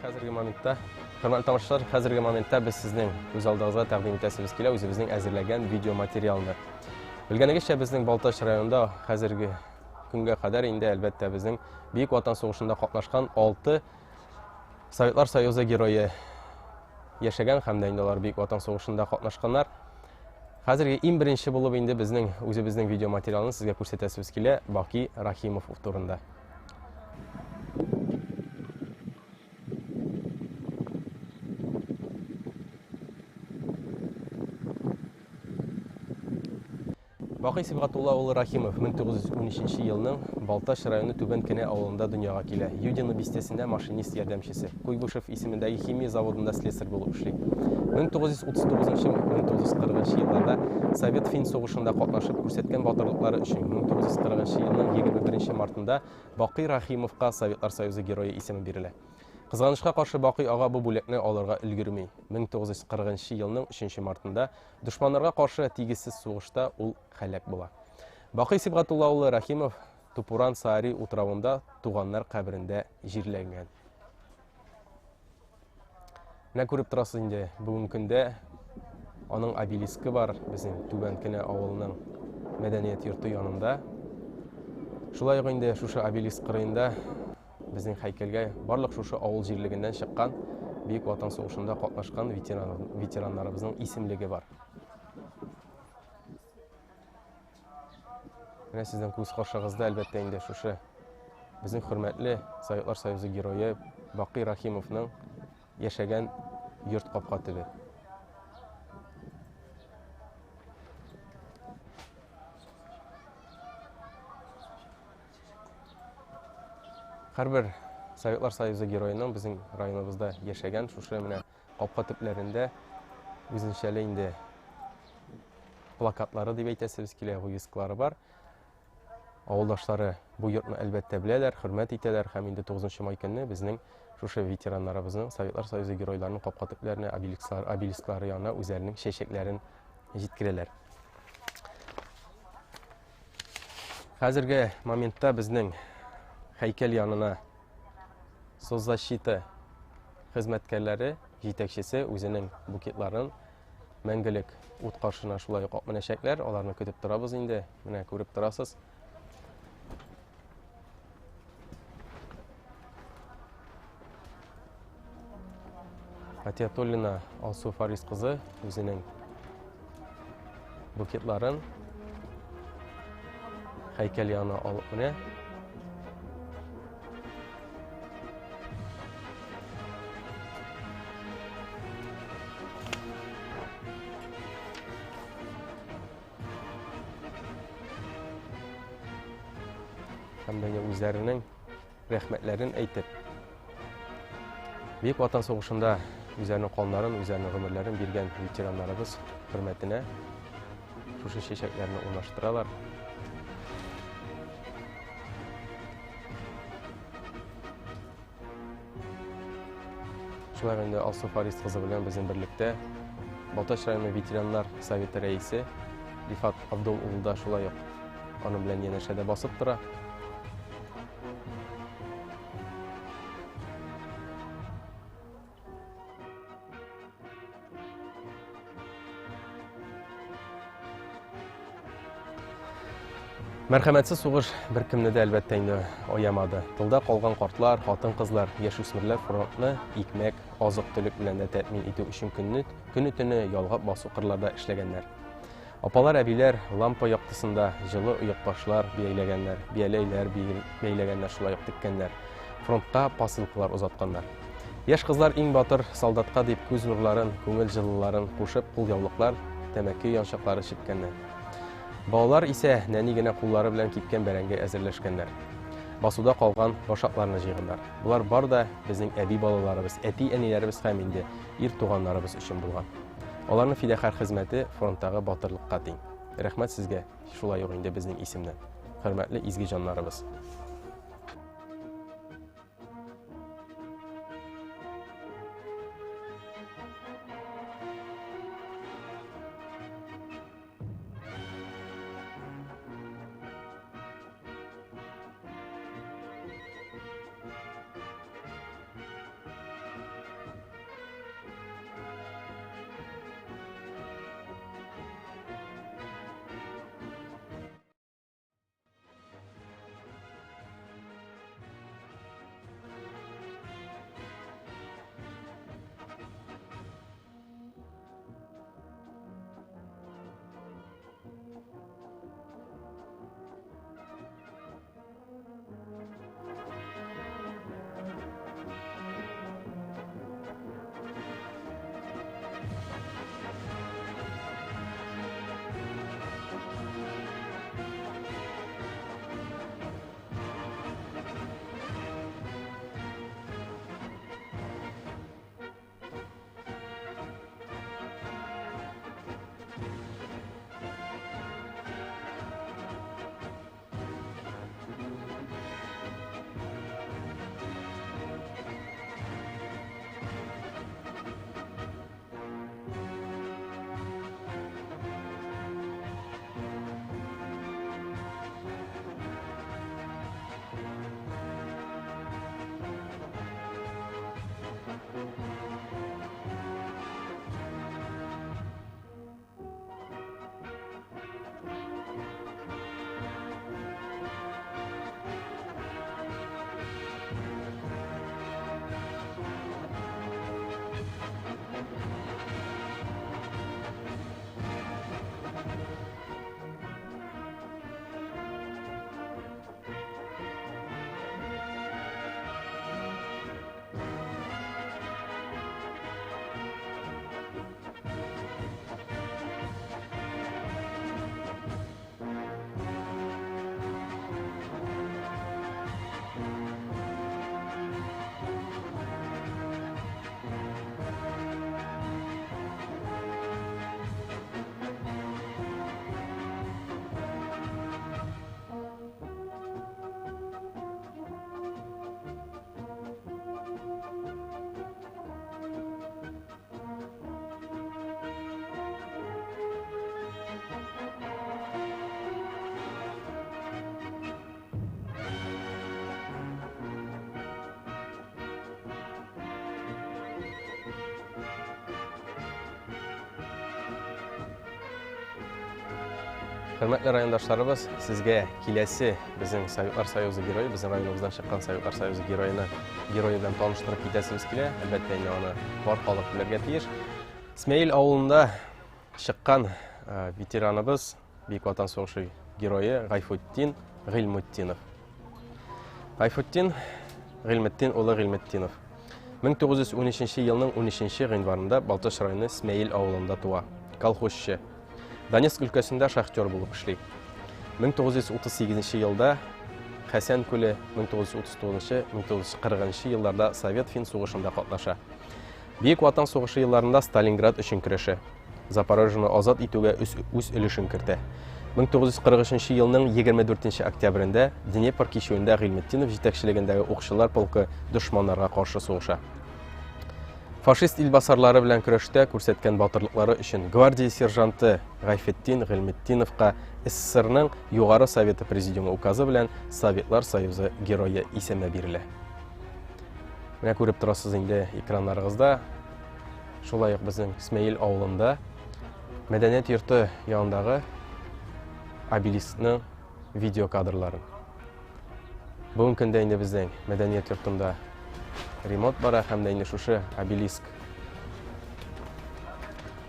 Хәзерге моментта, хөрмәтле тамашачылар, хәзерге моментта без сезнең күз алдыгызга тәкъдим итәсебез килә үзебезнең әзерләгән видеоматериалны. Белгәнегезчә, безнең Балтач районында хәзерге көнгә кадәр инде әлбәттә безнең Бөек Ватан сугышында катнашкан 6 Советлар Союзы герое яшәгән һәм дә инде алар Бөек Ватан сугышында катнашканнар. Хәзерге иң беренче булып инде безнең үзебезнең видеоматериалны сезгә күрсәтәсебез килә Баки Рахимов турында. Бакый Сибгатулла улы Рахимов 1913 елның Балтач районы Түбән Кенә авылында дөньяга килә. Юдино бистәсендә машинист ярдәмчесе. Куйбышев исемендәге химия заводында слесарь булып эшли. 1939-1940 елларда Совет-фин сугышында катнашып күрсәткән батырлыклары өчен 1940 елның 21 мартында Бакый Рахимовка Советлар Союзы Герое исеме бирелә. Кызганычка каршы, Бакый ага бу бүләкне алырга өлгерми. 1940 елның 3 мартында дошманнарга каршы тигезсез сугышта ул һәлак була. Бакый Сибгатулла улы Рахимов Тупуран Саари утравында туганнар каберендә җирләнгән. Менә күреп торасыз инде, бүгенге көндә аның обелискы бар безнең Түбән Кенә авылының мәдәният йорты янында. Шулай ук инде шушы обелиск кырыенда безнең һәйкәлгә барлык шушы авыл җирлегеннән чыккан Бөек Ватан сугышында катнашкан ветеран, ветераннарыбызның исемлеге бар. Менә сезнең күз каршыгызда әлбәттә инде шушы безнең хөрмәтле Советлар Союзы герое Бакый Рахимовның яшәгән йорт капка төбе. Һәрбер Советлар Союзы героеның безнең районыбызда яшәгән шушы менә капка төпләрендә үзенчәле инде плакатлары дип әйтәсебез килә, вывескалары бар. Авылдашлары бу йортны әлбәттә беләләр, хөрмәт итәләр һәм инде 9 май көнне безнең шушы ветераннарыбызның, Советлар Союзы геройларының капка төпләренә, обелисклар, обелисклары янына үзләренең чәчәкләрен җиткерәләр. Хәзерге моментта безнең һәйкәл янына соцзащита хезмәткәрләре, җитәкчесе үзенең букетларын мәңгелек ут каршына шулай ук менәчәкләр. Аларны көтеп торабыз инде. Менә күреп торасыз. Гатиятуллина Алсу Фарис кызы үзенең букетларын һәйкәл янына алып менә. Һәм дә үзләренең рәхмәтләрен әйтеп, Бөек Ватан сугышында үзләренең каннарын, үзләренең гомерләрен биргән ветераннарыбыз хөрмәтенә шушы чәчәкләрне урнаштыралар. Шулай инде Алсу Фарис кызы белән безнең берлектә Балтач районы ветераннар советы рәисе Рифат Абдул улы да шулай ук аның белән янәшәдә басып тора. Мәрхәмәтсез сугыш беркемне дә әлбәттә инде аямады. Тылда калган картлар, хатын-кызлар, яшүсмерләр фронтны икмәк, азык-төлек белән дә тәэмин итү өчен көнне, көне-төне ялгап басу кырларда эшләгәннәр. Апалар, әбиләр лампа яктысында җылы оекбашлар бәйләгәннәр, бияләйләр бәйләгәннәр, шулай ук теккәннәр. Фронтка посылкалар озатканнар. Яшь кызлар иң батыр солдатка дип күз нурларын, күңел җылыларын кушып кулъяулыклар, тәмәке янчыклары чиккәннәр. Балалар исә нәни генә куллары белән кипкән бәрәңге әзерләшкәннәр. Басуда калган башакларны җыйганнар. Болар бар да безнең әби балаларыбыз, әти-әниләребез һәм инде ир туганнарыбыз өчен булган. Аларның фидакарь хезмәте фронттагы батырлыкка тиң. Рәхмәт сезгә, шулай ук инде безнең исемнән. Хөрмәтле изге җаннарыбыз. Хөрмәтле райондашларыбыз, сезгә киләсе безнең Советлар Союзы герое, безнең районыбыздан чыккан Советлар Союзы героена, герое белән таныштырып китәсебез килә. Әлбәттә, инде аны бар халык белергә тиеш. Смәел авылында чыккан э, ветераныбыз, Бөек Ватан сугышы герое Гайфутдин Гыйльмутдинов. Гайфутдин Гыйльметдин улы Гыйльметдинов. 1913 елның 13 гыйнварында Балтач районы Смәел авылында туа. Колхозчы. Донецк өлкәсендә шахтер булып эшли. 1938 елда Хәсән күле 1939-1940 елларда Совет-фин сугышында катнаша. Бөек Ватан сугышы елларында Сталинград өчен көрәшә. Запорожьены азат итүгә үз өлешен кертә. 1943 елның 24 октябрендә Днепр кичүендә Гыйльметдинов җитәкчелегендәге укчылар полкы дошманнарга каршы сугыша. Фашист илбасарлары белән көрәштә күрсәткән батырлыклары өчен гвардия сержанты Гайфетдин Гыйльметдиновка СССРның Югары Советы Президиумы указы белән Советлар Союзы Герое исеме бирелә. Менә күреп торасыз инде экраннарыгызда. Шулай ук безнең Смәел авылында мәдәният йорты янындагы обелискның видео кадрларын. Бүгенге көндә инде безнең мәдәният йортында ремонт бара һәм дә инде шушы обелиск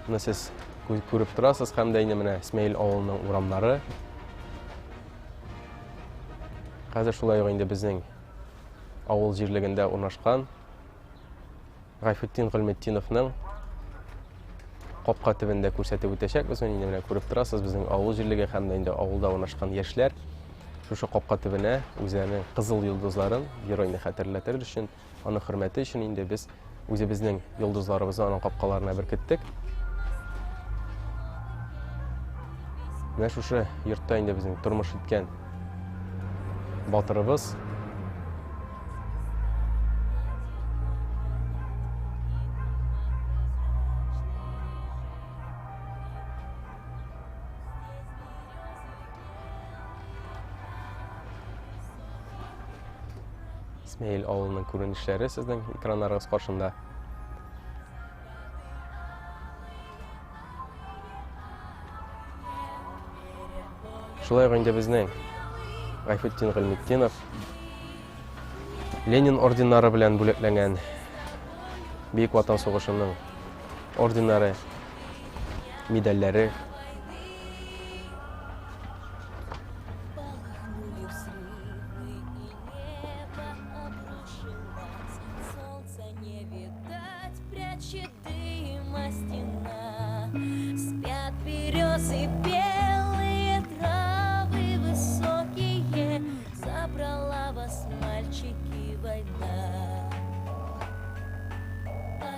Моны сез күреп торасыз һәм дә инде менә Смәел авылының урамнары. Хәзер шулай ук инде безнең авыл җирлегендә урнашкан Гайфетдин Гыйльметдиновның капка төбендә күрсәтеп үтәчәкбез. Менә инде менә күреп торасыз, безнең авыл җирлеге һәм дә инде авылда урнашкан яшьләр шушы капка төбенә үзләренең кызыл йолдызларын геройны хәтерләтер өчен, аның хөрмәте өчен инде без үзебезнең йолдызларыбызны аның капкаларына беркеттек. Менә шушы йортта инде безнең тормыш иткән батырыбыз. Смәел авылының күренешләре сезнең экраннарыгыз каршында. Шулай ук инде безнең Гайфетдин Гыйльметдинов Ленин орденнары белән бүләкләнгән Бөек Ватан сугышының орденнары, медальләре.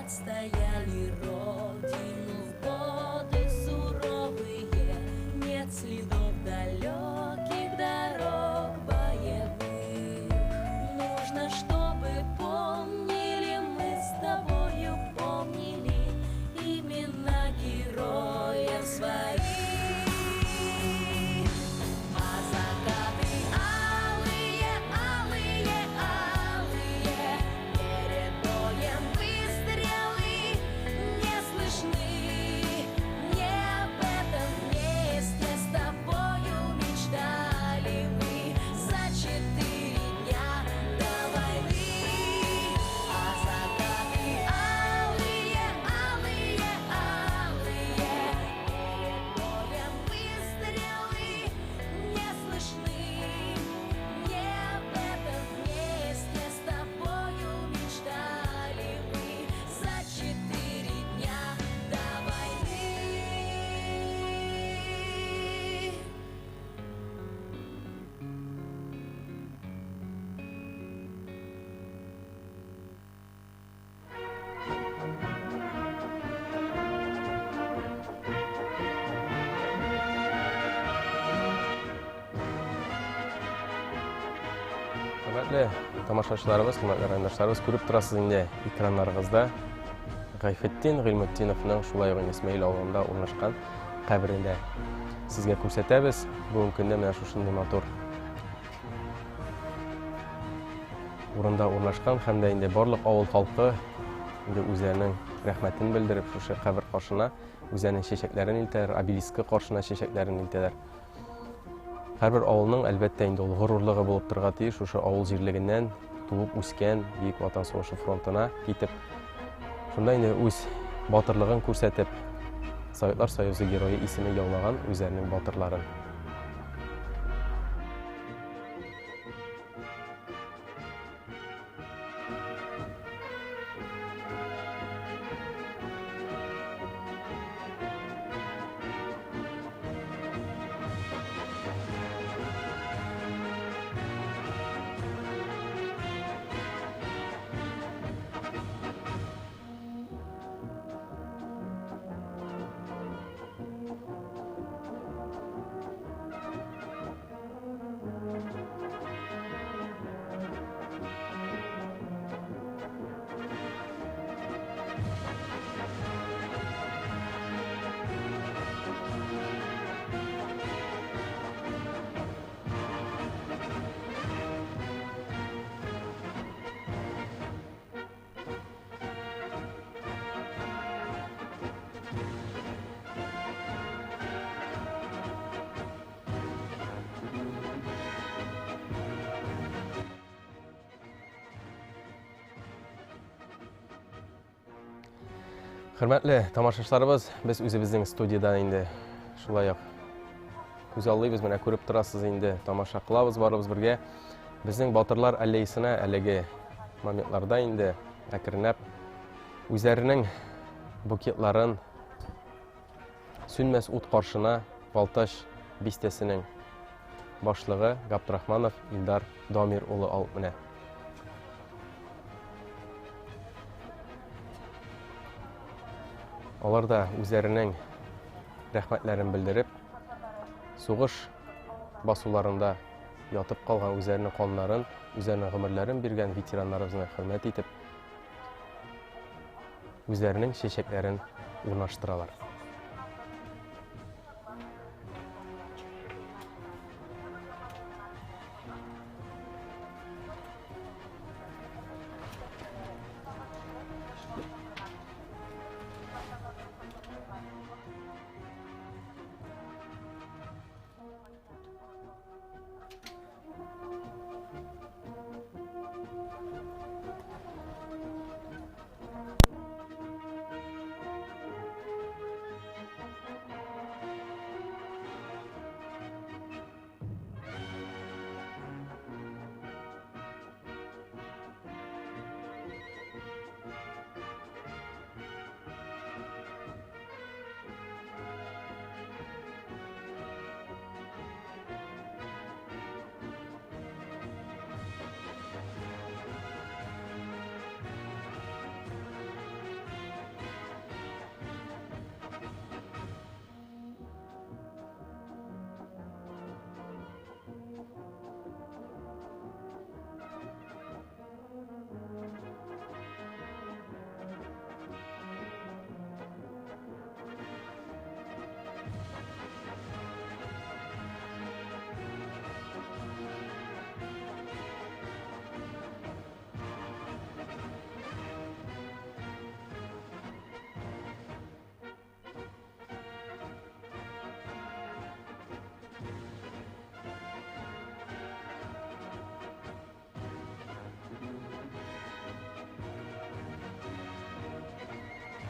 Отстояли родину в годы суровые, Нет следов далеких дорог боевых. Нужно, чтобы помнили мы с тобою, помнили имена героев своих. А закаты алые, алые, алые, перед боем выстрелы не слышны. Не об этом вместе с тобою мечтали мы за четыре дня до войны. А закаты алые, алые, алые, перед боем выстрелы не слышны. Не об этом вместе с тобою мечтали мы за четыре дня до войны.
Хөрмәтле тамашачыларыбыз, хөрмәтле райондашларыбыз, күреп торасыз инде экраннарыгызда Гайфетдин Гыйльметдиновның шулай ук инде Исмәил авылында урнашкан каберендә сезгә күрсәтәбез. Бүгенге көндә менә шушындый матур урында урнашкан һәм дә инде барлык авыл халкы инде үзләренең рәхмәтен белдереп шушы кабер каршына үзләренең чәчәкләрен илтәләр, обелискы каршына чәчәкләрен илтәләр. Һәрбер авылның, әлбәттә инде, ул горурлыгы булып торырга тиеш, шушы авыл җирлегеннән туып үскән Бөек Ватан сугышы фронтына китеп, шунда инде үз батырлыгын күрсәтеп, Советлар Союзы Герое исеме яулаган үзләренең батырларын. Хөрмәтле тамашачыларыбыз, без үзебезнең студиядән инде шулай ук күзаллыйбыз, менә күреп торасыз инде, тамаша кылабыз барыбыз бергә. Безнең батырлар аллеясына әлеге моментларда инде әкренләп үзләренең букетларын сүнмәс ут каршына Балтач бистәсенең башлыгы Габдрахманов Илдар Дамир улы алып менә. Алар да үзләренең рәхмәтләрен белдереп, сугыш басуларында ятып калган үзләренең каннарын, үзләренең гомерләрен биргән ветераннарыбызны хөрмәт итеп, үзләренең чәчәкләрен урнаштыралар.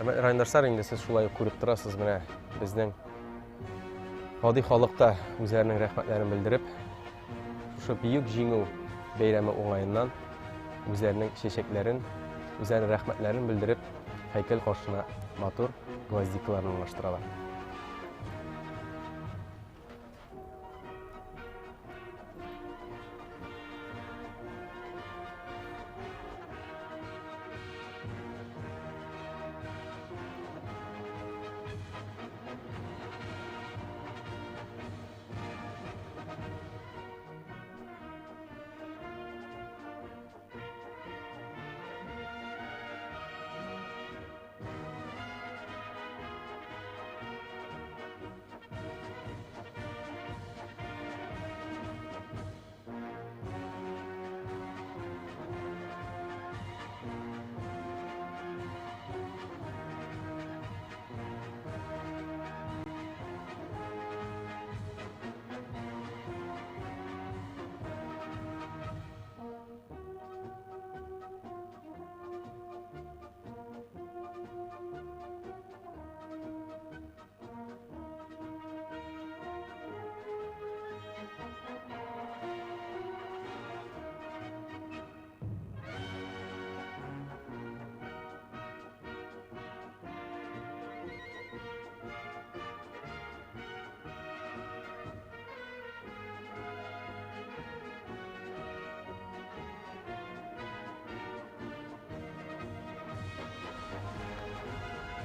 Райондашлар, инде сез шулай ук күреп торасыз, менә безнең гади халык та үзләренең рәхмәтләрен белдереп, шушы бөек җиңү бәйрәме уңаеннан үзләренең чәчәкләрен, үзләренең рәхмәтләрен белдереп, һәйкәл каршына матур гвоздикаларын урнаштыралар.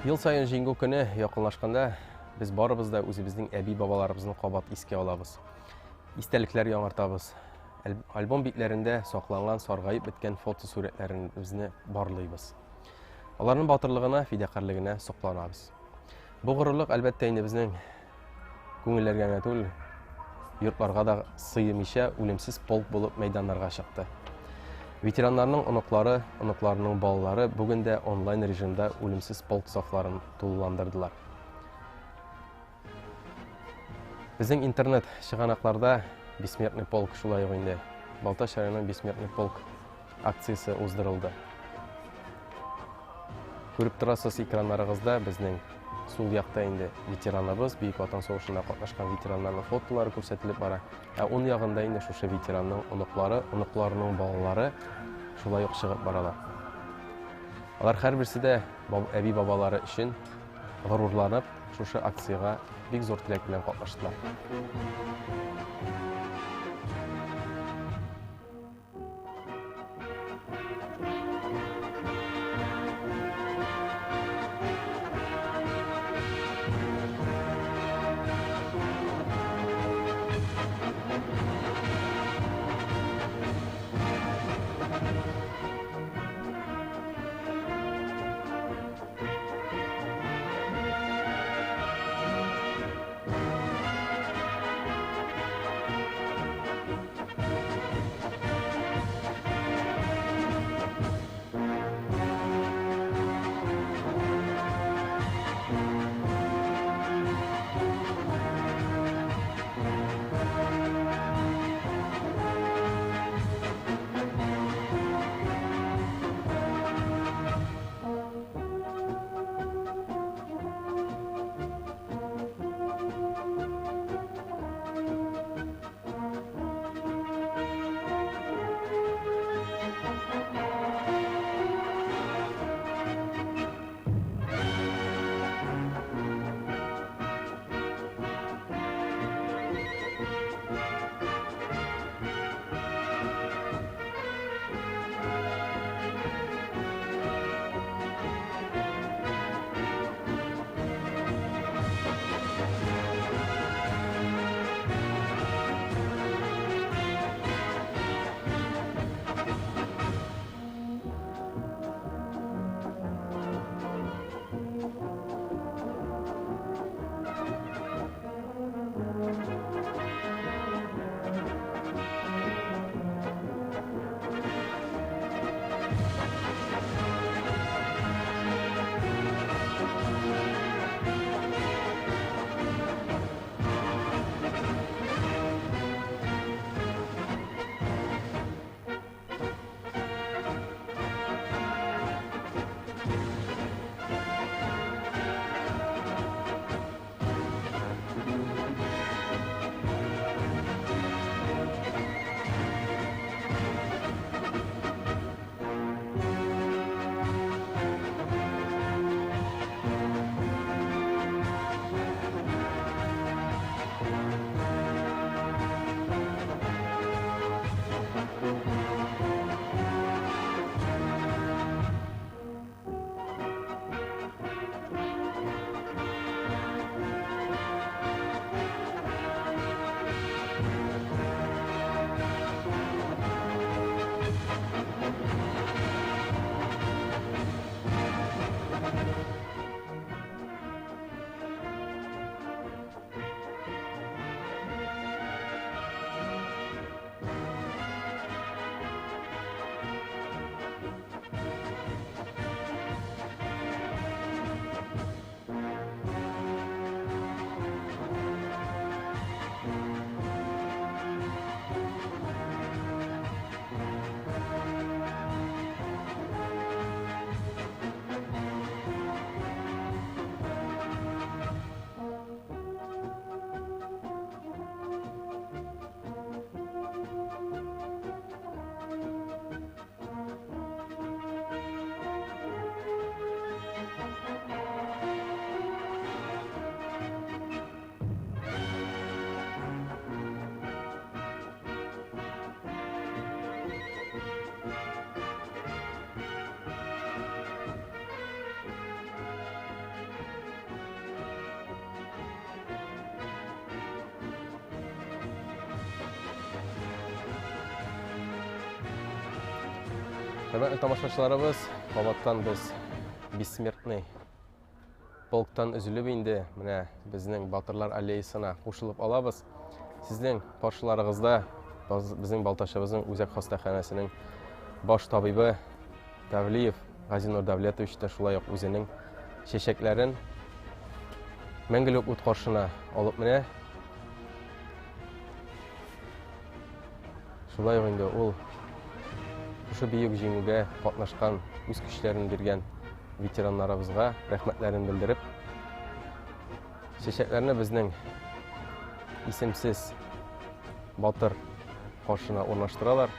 Ел саен Җиңү көне якынлашканда без барыбыз да үзебезнең әби-бабаларыбызны кабат искә алабыз. Истәлекләр яңартабыз. Альбом битләрендә сакланган саргаеп беткән фотосурәтләребезне барлыйбыз. Аларның батырлыгына, фидакарьлегенә сокланабыз. Бу горурлык, әлбәттә, инде безнең күңелләргә генә түгел, йортларга да сыймыйча үлемсез полк булып мәйданнарга чыкты. Ветераннарның оныклары, оныкларының балалары бүген дә онлайн режимда үлемсез полк сафларын тулыландырдылар. Безнең интернет чыганакларда Бессмертный полк шулай ук инде Балтач районының Бессмертный полк акциясе уздырылды. Күреп торасыз экраннарыгызда безнең сул якта инде ветераныбыз, Бөек Ватан сугышында катнашкан ветераннарның фотолары күрсәтелеп бара. Ә уң ягында инде шушы ветеранның оныклары, оныкларының балалары шулай ук чыгып баралар. Алар һәрберсе дә әби-бабалары өчен горурланып, шушы акциягә бик зур теләк белән катнаштылар. Хөрмәтле тамашачыларыбыз, кабаттан без Бессмертный полктан өзелеп инде менә безнең Батырлар аллеясына кушылып алабыз. Сезнең каршыларыгызда безнең Балтачыбызның үзәк хастаханәсенең баш табибы Тавлиев Газинур Давлетович та шулай ук үзенең чәчәкләрен мәңгелек ут каршына алып менә. Шулай ук инде ул шушы бөек җиңүгә катнашкан, үз көчләрен биргән ветераннарыбызга рәхмәтләрен белдереп, чәчәкләрне безнең исемсез батыр каршына урнаштыралар.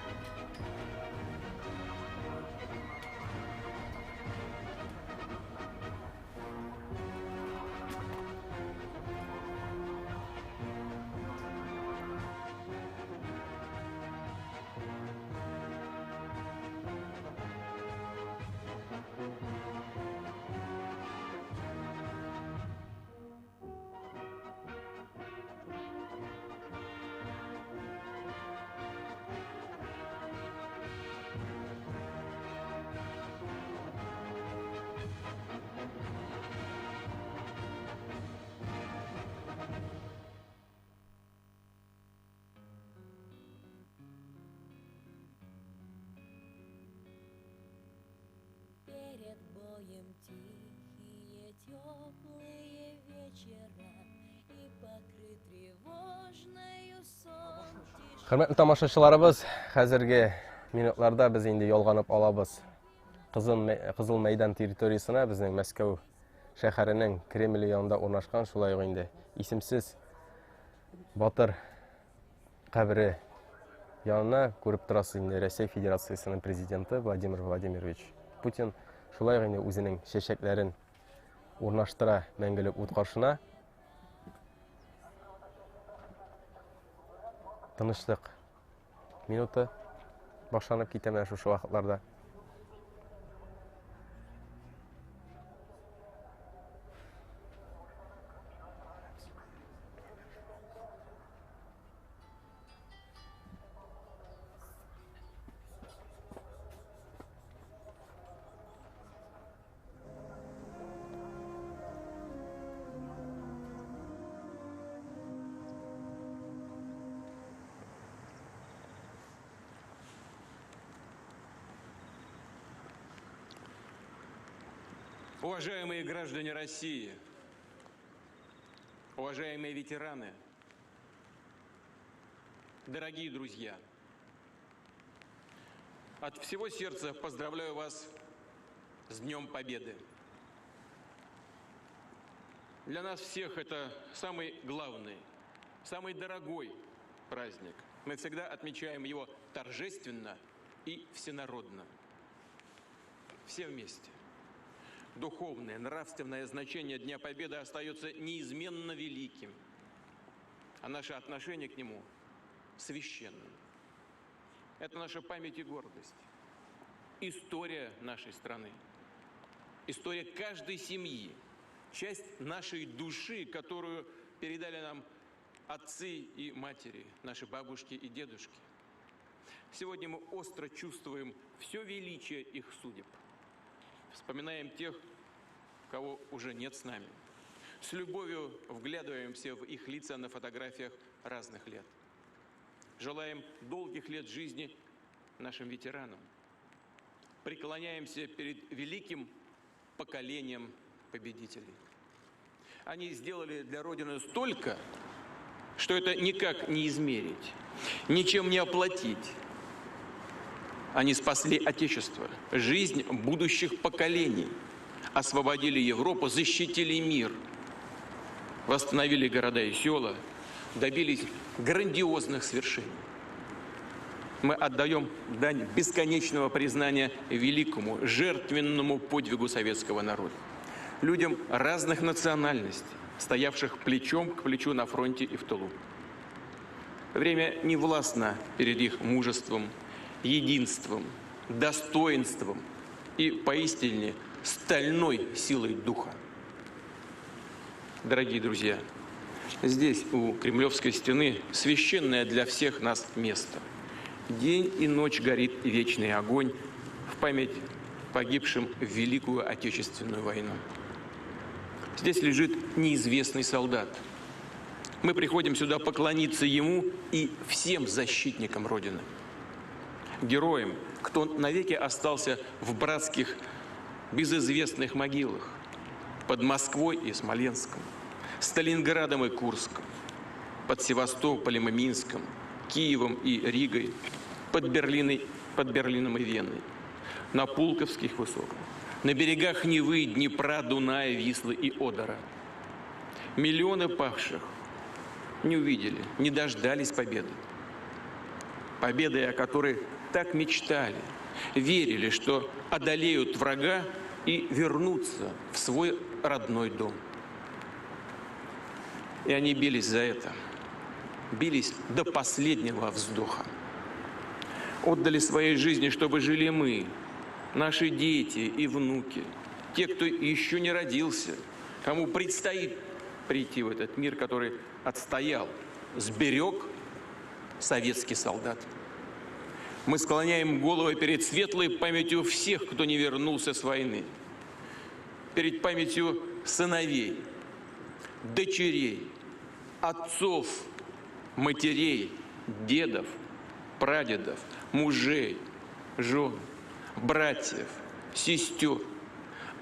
Перед боем тихие, теплые вечера и покрыт тревожною сон.
Хөрмәтле тамашачыларыбыз, хәзерге минутларда без инде ялганып алабыз. Кызыл мәйдан территориясенә безнең Мәскәү шәһәренең Кремле янында урнашкан шулай ук инде исемсез батыр кабере янына күреп торасыз инде Россия Федерациясенең президенты Владимир Владимирович Путин шулай ук инде үзенең чәчәкләрен урнаштыра мәңгелек ут каршына. Тынычлык минуты башланып китә менә шушы вакытларда.
Уважаемые граждане России, уважаемые ветераны, дорогие друзья, от всего сердца поздравляю вас с Днем Победы. Для нас всех это самый главный, самый дорогой праздник. Мы всегда отмечаем его торжественно и всенародно. Все вместе. Духовное, нравственное значение Дня Победы остается неизменно великим, а наше отношение к нему священным. Это наша память и гордость, история нашей страны, история каждой семьи, часть нашей души, которую передали нам отцы и матери, наши бабушки и дедушки. Сегодня мы остро чувствуем все величие их судеб. Вспоминаем тех, кого уже нет с нами. С любовью вглядываемся в их лица на фотографиях разных лет. Желаем долгих лет жизни нашим ветеранам. Преклоняемся перед великим поколением победителей. Они сделали для Родины столько, что это никак не измерить, ничем не оплатить. Они спасли Отечество, жизнь будущих поколений, освободили Европу, защитили мир, восстановили города и села, добились грандиозных свершений. Мы отдаем дань бесконечного признания великому, жертвенному подвигу советского народа, людям разных национальностей, стоявших плечом к плечу на фронте и в тылу. Время не властно перед их мужеством, единством, достоинством и поистине стальной силой духа. Дорогие друзья, здесь, у Кремлевской стены, священное для всех нас место. День и ночь горит вечный огонь в память погибшим в Великую Отечественную войну. Здесь лежит неизвестный солдат. Мы приходим сюда поклониться ему и всем защитникам Родины. Героям, кто навеки остался в братских безызвестных могилах под Москвой и Смоленском, Сталинградом и Курском, под Севастополем и Минском, Киевом и Ригой, под Берлином и Веной, на Пулковских высотах, на берегах Невы, Днепра, Дуная, Вислы и Одера. Миллионы павших не увидели, не дождались победы. Победы, о которой так мечтали, верили, что одолеют врага и вернутся в свой родной дом. И они бились за это, бились до последнего вздоха. Отдали своей жизни, чтобы жили мы, наши дети и внуки, те, кто еще не родился, кому предстоит прийти в этот мир, который отстоял, сберег советский солдат. Мы склоняем головы перед светлой памятью всех, кто не вернулся с войны, перед памятью сыновей, дочерей, отцов, матерей, дедов, прадедов, мужей, жен, братьев, сестер,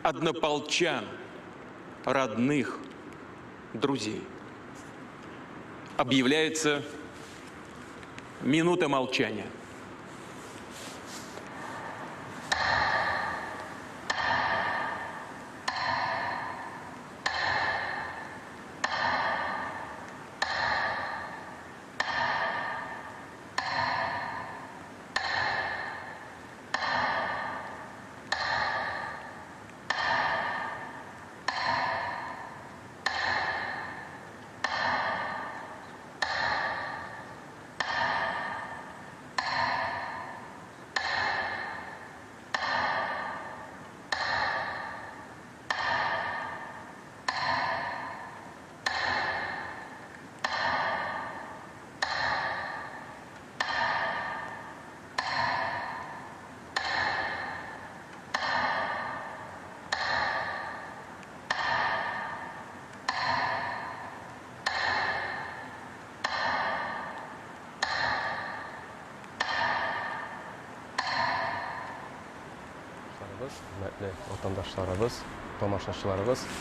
однополчан, родных, друзей. Объявляется минута молчания.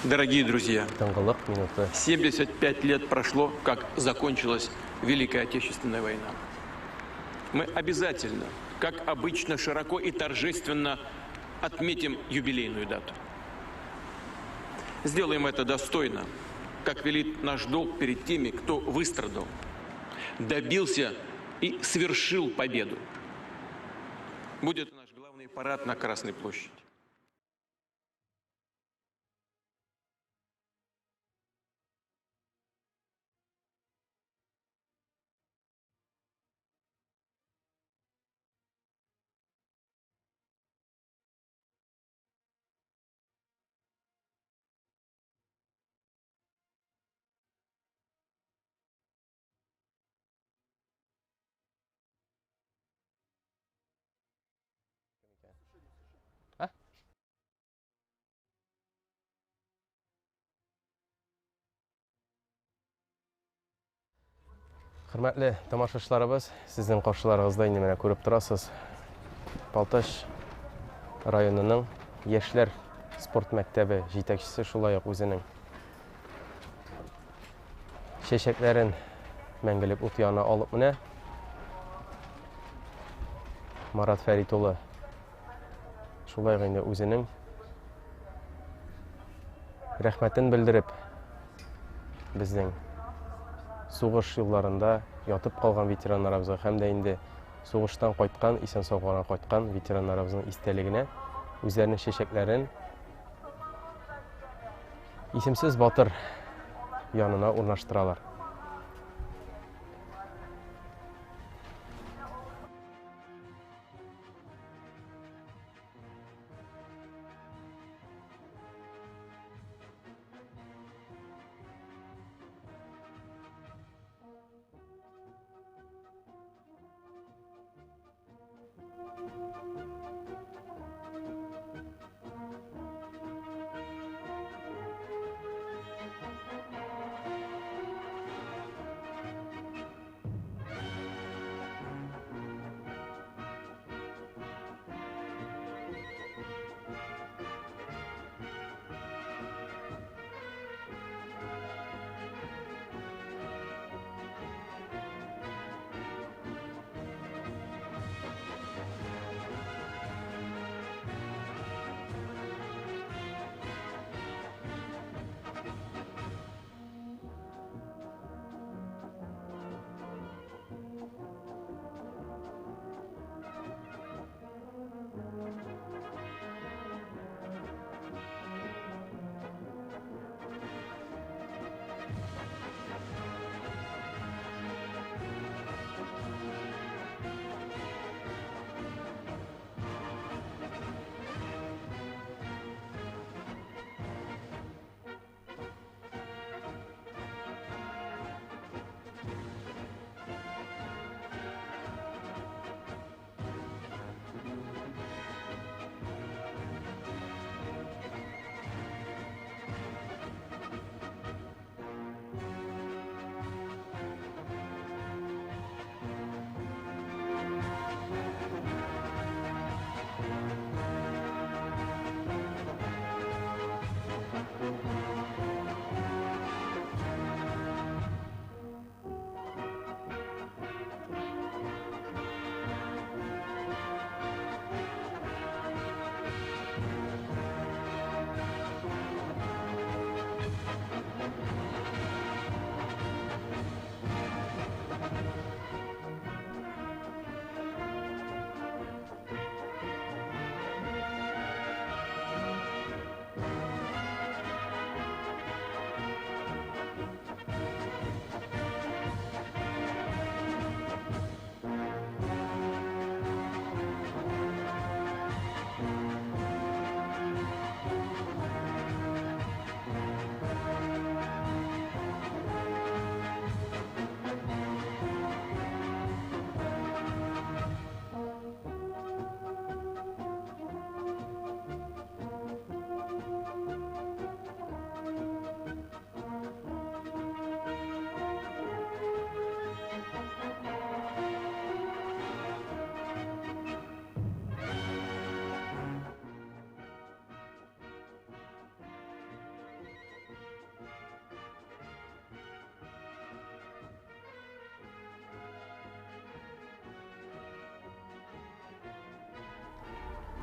Дорогие друзья, 75 лет прошло, как закончилась Великая Отечественная война. Мы обязательно, как обычно, широко и торжественно отметим юбилейную дату. Сделаем это достойно, как велит наш долг перед теми, кто выстрадал, добился и свершил победу. Будет наш главный парад на Красной площади.
Хөрмәтле тамашачыларыбыз, сезнең каршыларыгызда инде менә күреп торасыз. Балтач районының яшьләр спорт мәктәбе җитәкчесе шулай ук үзенең чәчәкләрен мәңгелек ут янына алып менә. Марат Фәрит улы шулай ук инде үзенең рәхмәтен белдереп безнең сугыш юлларында ятып калган ветераннарыбызга һәм дә инде сугыштан кайткан, исән-сау гына кайткан ветераннарыбызның истәлегенә үзләренең чәчәкләрен исемсез батыр янына урнаштыралар.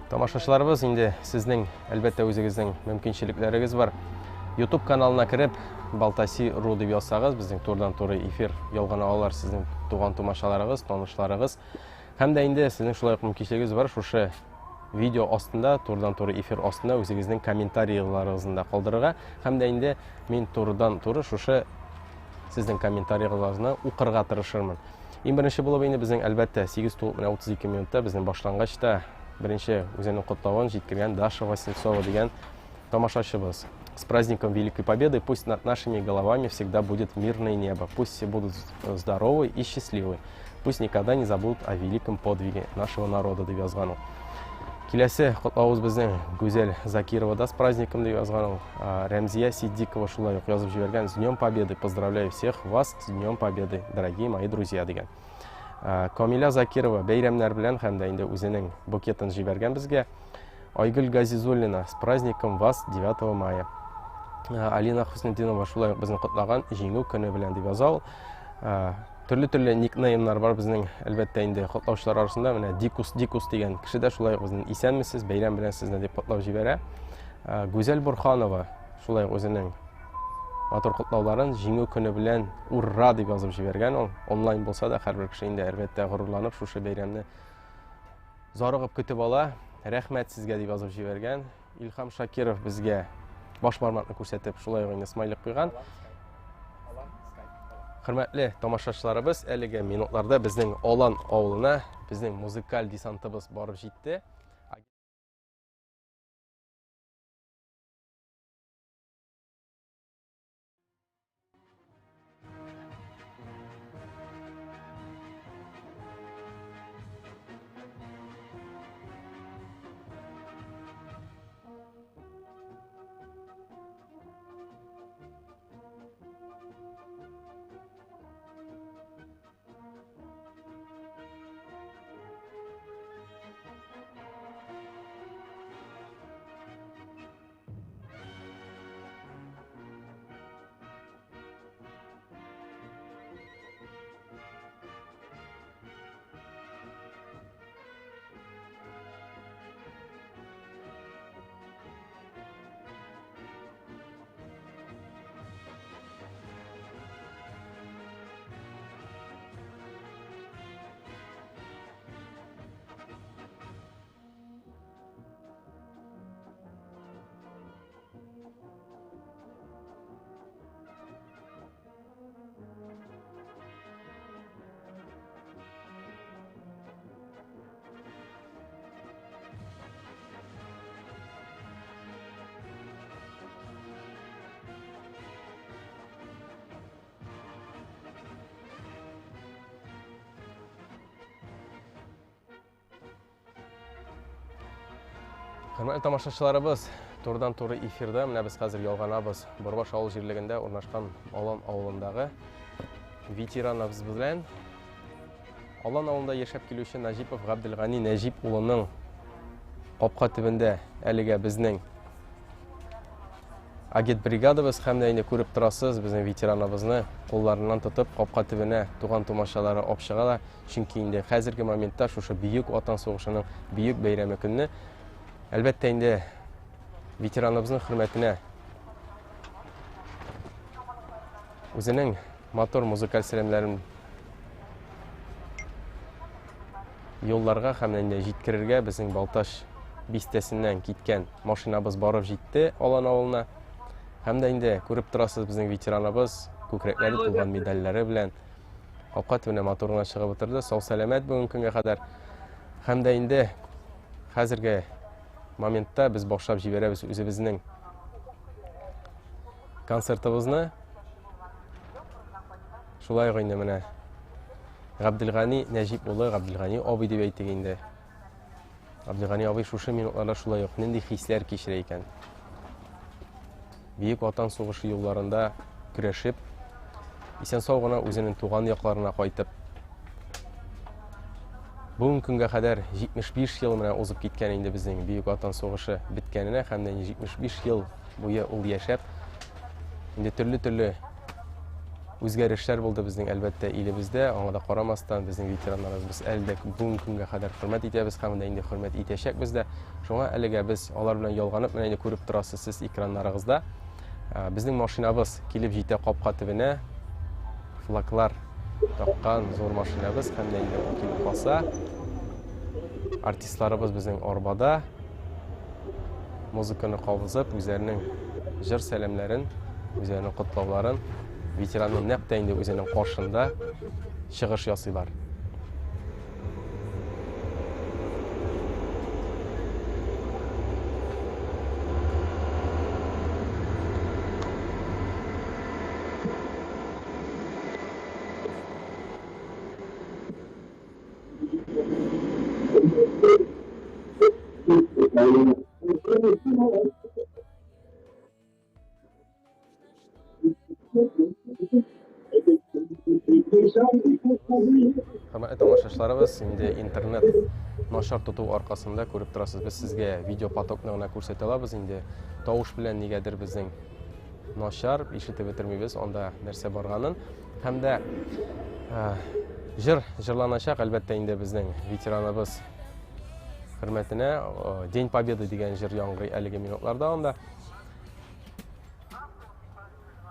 Тамашачыларыбыз, инде сезнең, әлбәттә, үзегезнең мөмкинчелекләрегез бар. YouTube каналына кереп, Балтаси ру дип язсагыз, безнең турыдан-туры эфир ялгана алар сезнең туган тумачаларыгыз, танышларыгыз. Һәм дә инде сезнең шулай ук мөмкинчелегегез бар шушы видео астында, турыдан-туры эфир астында үзегезнең комментарийларыгызны да калдырырга. Һәм дә инде мин турыдан-туры шушы сезнең комментарийларыгызны укырга тырышырмын. Иң беренче булып инде безнең, әлбәттә, 8 тулып менә 32 минутта безнең башлангач та беренче үзенең котлавын җиткергән Даша Васнецова дигән тамашачыбыз. С праздником Великой Победы! Пусть над нашими головами всегда будет мирное небо. Пусть все будут здоровы и счастливы. Пусть никогда не забудут о великом подвиге нашего народа, дип язган ул. Киләсе котлавыбыз безнең Гүзәл Закирова да с праздником дип язган ул. Рәмзия Сиддикова шулай ук язып җибәргән. С Днем Победы! Поздравляю всех вас с Днем Победы, дорогие мои друзья, дигән. Камилә Закирова бәйрәмнәр белән һәм дә инде үзенең букетын җибәргән безгә. Айгөл Газизуллина, с праздником вас 9 мая. Алина Хуснетдинова шулай ук безне котлаган Җиңү көне белән дип яза ул. Төрле-төрле никнеймнар бар безнең, әлбәттә инде, котлаучылар арасында. Менә Дикус Дикус дигән кеше дә шулай ук безнең исәнмесез, бәйрәм белән сезне дип котлап җибәрә. Гүзәл Бурханова шулай ук үзенең матур котлауларын Җиңү көне белән ура дип язып җибәргән ул. Онлайн булса да һәрбер кеше инде әлбәттә горурланып шушы бәйрәмне зарыгып көтеп ала. Рәхмәт сезгә дип язып җибәргән. Илһам Шакиров безгә баш бармакны күрсәтеп, шулай ук инде смайлик куйган. Хөрмәтле тамашачыларыбыз, әлеге минутларда безнең Алан авылына безнең музыкаль десантыбыз барып җитте. Хөрмәтле тамашачыларыбыз, турыдан-туры эфирда менә без хәзер ялганабыз. Борбаш авыл җирлегендә урнашкан Алан авылындагы ветераныбыз белән Алан авылында яшәп килүче Наҗипов Габделгани Нәҗип улының капка төбендә әлегә безнең агитбригадабыз һәм дә инде күреп торасыз, безнең ветераныбызны кулларыннан тотып капка төбенә туган тумачалары алып чыгалар. Чөнки инде хәзерге моментта шушы Бөек Ватан сугышының бөек бәйрәме көнне, әлбәттә инде, ветераныбызның хөрмәтенә үзенең матур музыкаль сәламнәрен юлларга һәм инде җиткерергә безнең Балтач бистәсеннән киткән машинабыз барып җитте Алан авылына. Һәм дә инде күреп торасыз, безнең ветераныбыз күкрәкләре тулган медальләре белән капка төбенә матур гына чыгып утырды. Сау-сәламәт бүгенге көнгә кадәр. Һәм дә инде хәзерге моментта без башлап җибәрәбез үзебезнең концертыбызны. Шулай ук инде менә Габделгани Нәҗип улы, Габделгани абый дип әйтик инде. Габделгани абый шушы минутларда шулай ук нинди хисләр кичерә икән? Бөек Ватан сугышы юлларында көрәшеп, исән-сау гына үзенең туган якларына кайтып, бүгенге көнгә кадәр 75 ел менә узып киткән инде безнең Бөек Ватан сугышы беткәненә һәм дә 75 ел буе ул яшәп, инде төрле-төрле Үзгәрешләр булды безнең, әлбәттә, илебездә. Аңа да карамастан, безнең ветераннарыбыз без әле дә бүгенге көнгә кадәр хөрмәт итәбез һәм дә инде хөрмәт итәчәкбез дә. Шуңа әлегә без алар белән ялганып, менә инде күреп торасыз сез экраннарыгызда. Безнең машинабыз килеп җитә капка төбенә. Флаглар таккан зур машинабыз һәм дә инде ул килеп баса. Артистларыбыз безнең арбада музыканы кабызып, үзләренең җыр сәламнәрен, үзләренең котлауларын ветеранның нәкъ тә инде үзенең каршында чыгыш ясыйлар. Хөрмәтле тамашачыларыбыз, инде интернет начар тоту аркасында күреп торасыз, без сезгә видео потокны гына күрсәтә алабыз инде. Тавыш белән нигәдер безнең начар, ишетеп бетермибез анда нәрсә барганын. Һәм дә җыр җырланачак, әлбәттә инде безнең ветераныбыз хөрмәтенә День Победы дигән җыр яңгырый әлеге минутларда анда.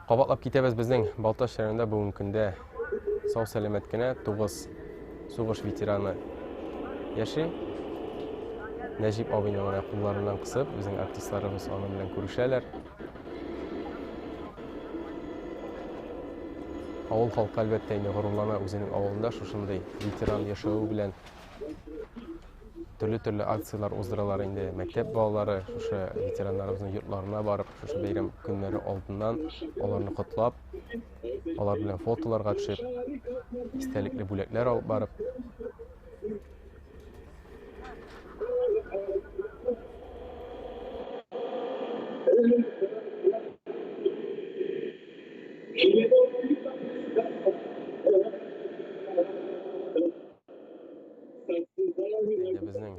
Кабатлап китәбез, безнең Балтач районында бүгенге көндә сау сәламәт кенә 9 сугыш ветераны яши. Нәҗип абыйның менә кулларыннан кысып, безнең артистларыбыз аның белән күрешәләр. Авыл халкы әлбәттә инде горурлана үзенең авылында шушындый ветеран яшәве белән. Төрле-төрле акцияләр уздыралар инде. Мәктәп балалары шушы ветераннарыбызның йортларына барып, шушы бәйрәм көннәре алдыннан аларны котлап, алар белән фотоларга төшеп, истәлекле бүләкләр алып барып. Инде безнең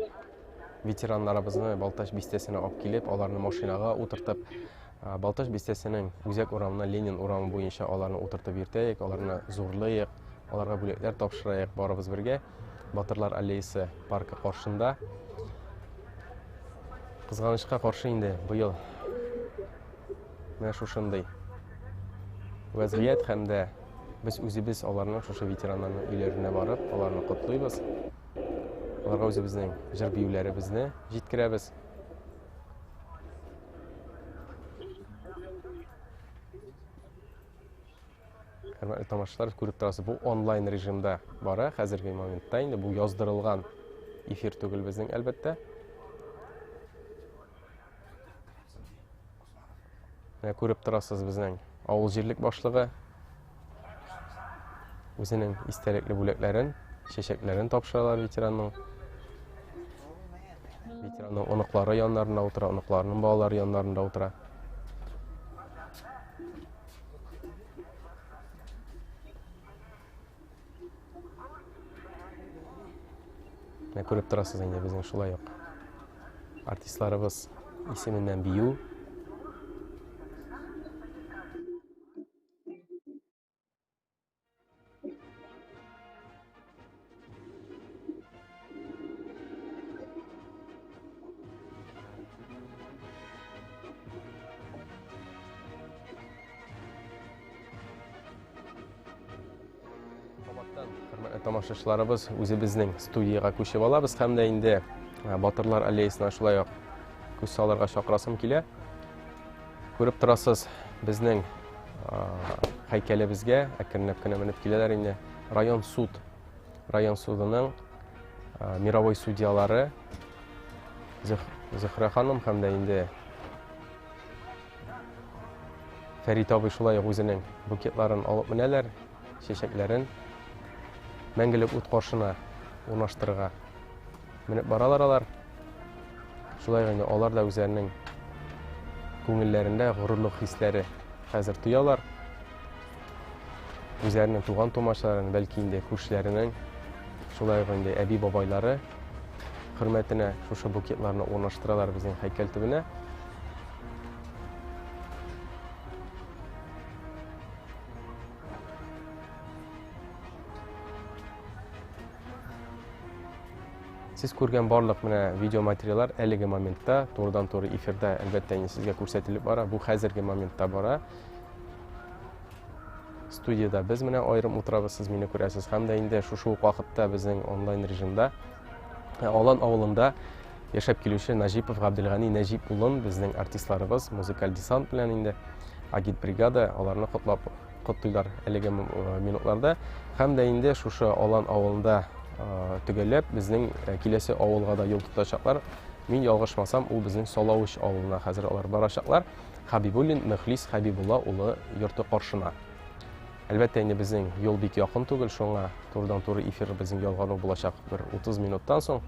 ветераннарыбызны Балтач бистәсенә алып килеп, аларны машинага утыртып, Балтач бистәсенең үзәк урамына, Ленин урамы буенча аларны утыртып йөртәек, аларны зурлыйк, аларга бүләкләр тапшырайык барыбыз бергә. Батырлар аллеясы паркы каршында. Кызганычка каршы инде быел менә шушындый вәзгыять һәм дә Без үзебез аларның шушы ветераннарның өйләренә барып, аларны котлыйбыз. Аларга үзебезнең җыр-биюләребезне җиткерәбез. Хөрмәтле тамашачылар, күреп торасыз, бу онлайн режимда бара хәзерге моментта инде бу яздырылган эфир түгел безнең, әлбәттә. Менә күреп торасыз безнең авыл җирлек башлыгы үзенең истәлекле бүләкләрен, чәчәкләрен тапшыралар ветеранның. Ветеранның оныклары яннарында утыра, оныкларының балалары яннарында утыра. Менә күреп торасыз инде безнең шулай ук артистларыбыз исеменнән бию. Кабаттан, хөрмәтле тамашачыларыбыз, үзебезнең студиягә күчеп алабыз һәм дә инде Батырлар аллеясына шулай ук күз салырга чакырасым килә. Күреп торасыз, безнең һәйкәлебезгә әкренләп кенә менеп киләләр инде. Район суд, район судының мировой судьялары Зөһрә ханым һәм дә инде Фәрит абый шулай ук үзенең букетларын алып менәләр, чәчәкләрен мәңгелек ут каршына урнаштырырга менеп баралар алар. Шулай ук инде алар да үзләренең күңелләрендә горурлык хисләре хәзер тоялар. Үзләренең туган тумачаларын, бәлки инде күршеләренең, шулай ук инде әби-бабайлары хөрмәтенә шушы букетларны урнаштыралар безнең һәйкәл төбенә. Сез күргән барлык менә видеоматериаллар әлеге моментта турыдан-туры эфирда әлбәттә инде сезгә күрсәтелеп бара. Бу хәзерге моментта бара. Студиядә без менә аерым утырабыз, сез мине күрәсез. Һәм дә инде шушы ук вакытта безнең онлайн режимда э, Алан авылында яшәп килүче Наҗипов Габделгани Нәҗип улын безнең артистларыбыз музыкаль десант белән инде агит бригада аларны котлап котлыйлар әлеге э, минутларда. Һәм дә инде шушы Алан авылында э, төгәлләп безнең э, киләсе авылга да юл тотачаклар. Мин ялгышмасам, ул безнең Салавыч авылына хәзер алар барачаклар. Хабибуллин Мөхлис Хабибулла улы йорты каршына. Әлбәттә инде безнең юл бик якын түгел, шуңа турыдан-туры эфир безнең ялгану булачак бер 30 минуттан соң.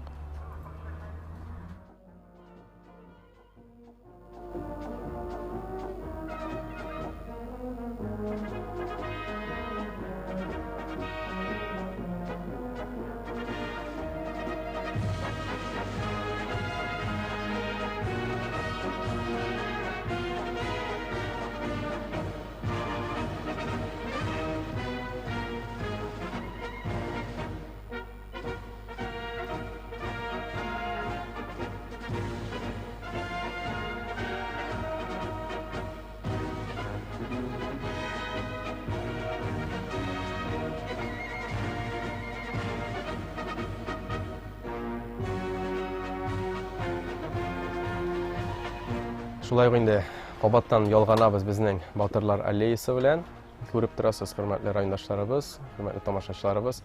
Шулай ук инде кабаттан ялганабыз безнең Батырлар аллеясы белән. Күреп торасыз, хөрмәтле райондашларыбыз, хөрмәтле тамашачыларыбыз,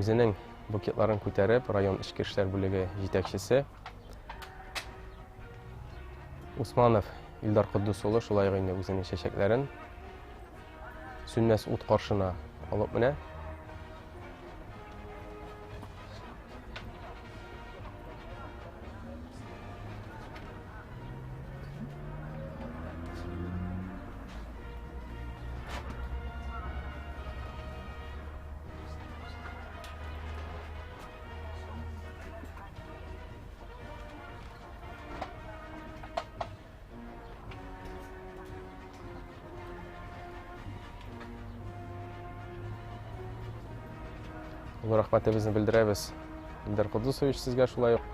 үзенең букетларын күтәреп, район эчке эшләр бүлеге җитәкчесе Усманов Илдар Котдус улы шулай ук инде үзенең чәчәкләрен сүнмәс ут каршына алып менә. Олы рәхмәтебезне белдерәбез. Илдар Кудусович сезгә шулай ук.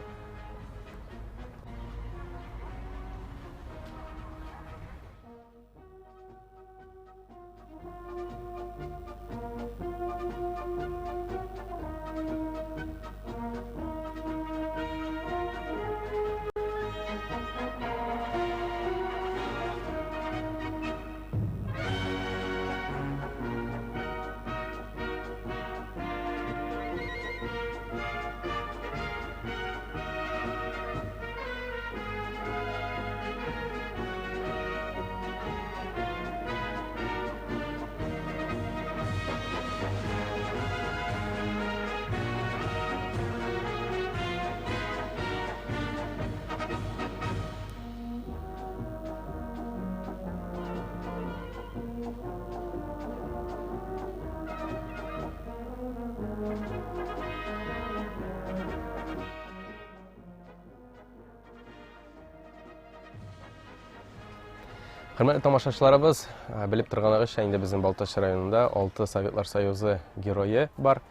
Хөрмәтле тамашачыларыбыз, э, белеп торганыгызча, инде безнең Балтач районында 6 Советлар Союзы герое бар.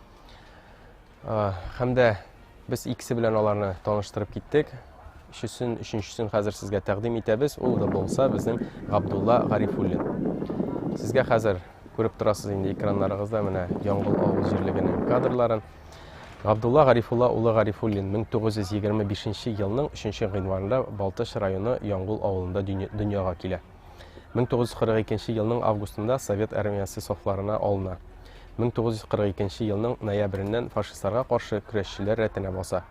Э, һәм дә без икесе белән аларны таныштырып киттек. Өчесен, өченчесен хәзер сезгә тәкъдим итәбез. Ул да булса безнең Габдулла Гарифуллин. Сезгә хәзер күреп торасыз инде экраннарыгызда менә Яңгул авыл җирлегенең кадрларын. Габдулла Гарифулла улы Гарифуллин 1925 елның 3 гыйнварында Балтач районы Яңгул авылында дөньяга килә. 1942 елның августында Совет армиясе сафларына алына. 1942 елның ноябреннән фашистларга каршы көрәшчеләр рәтенә баса.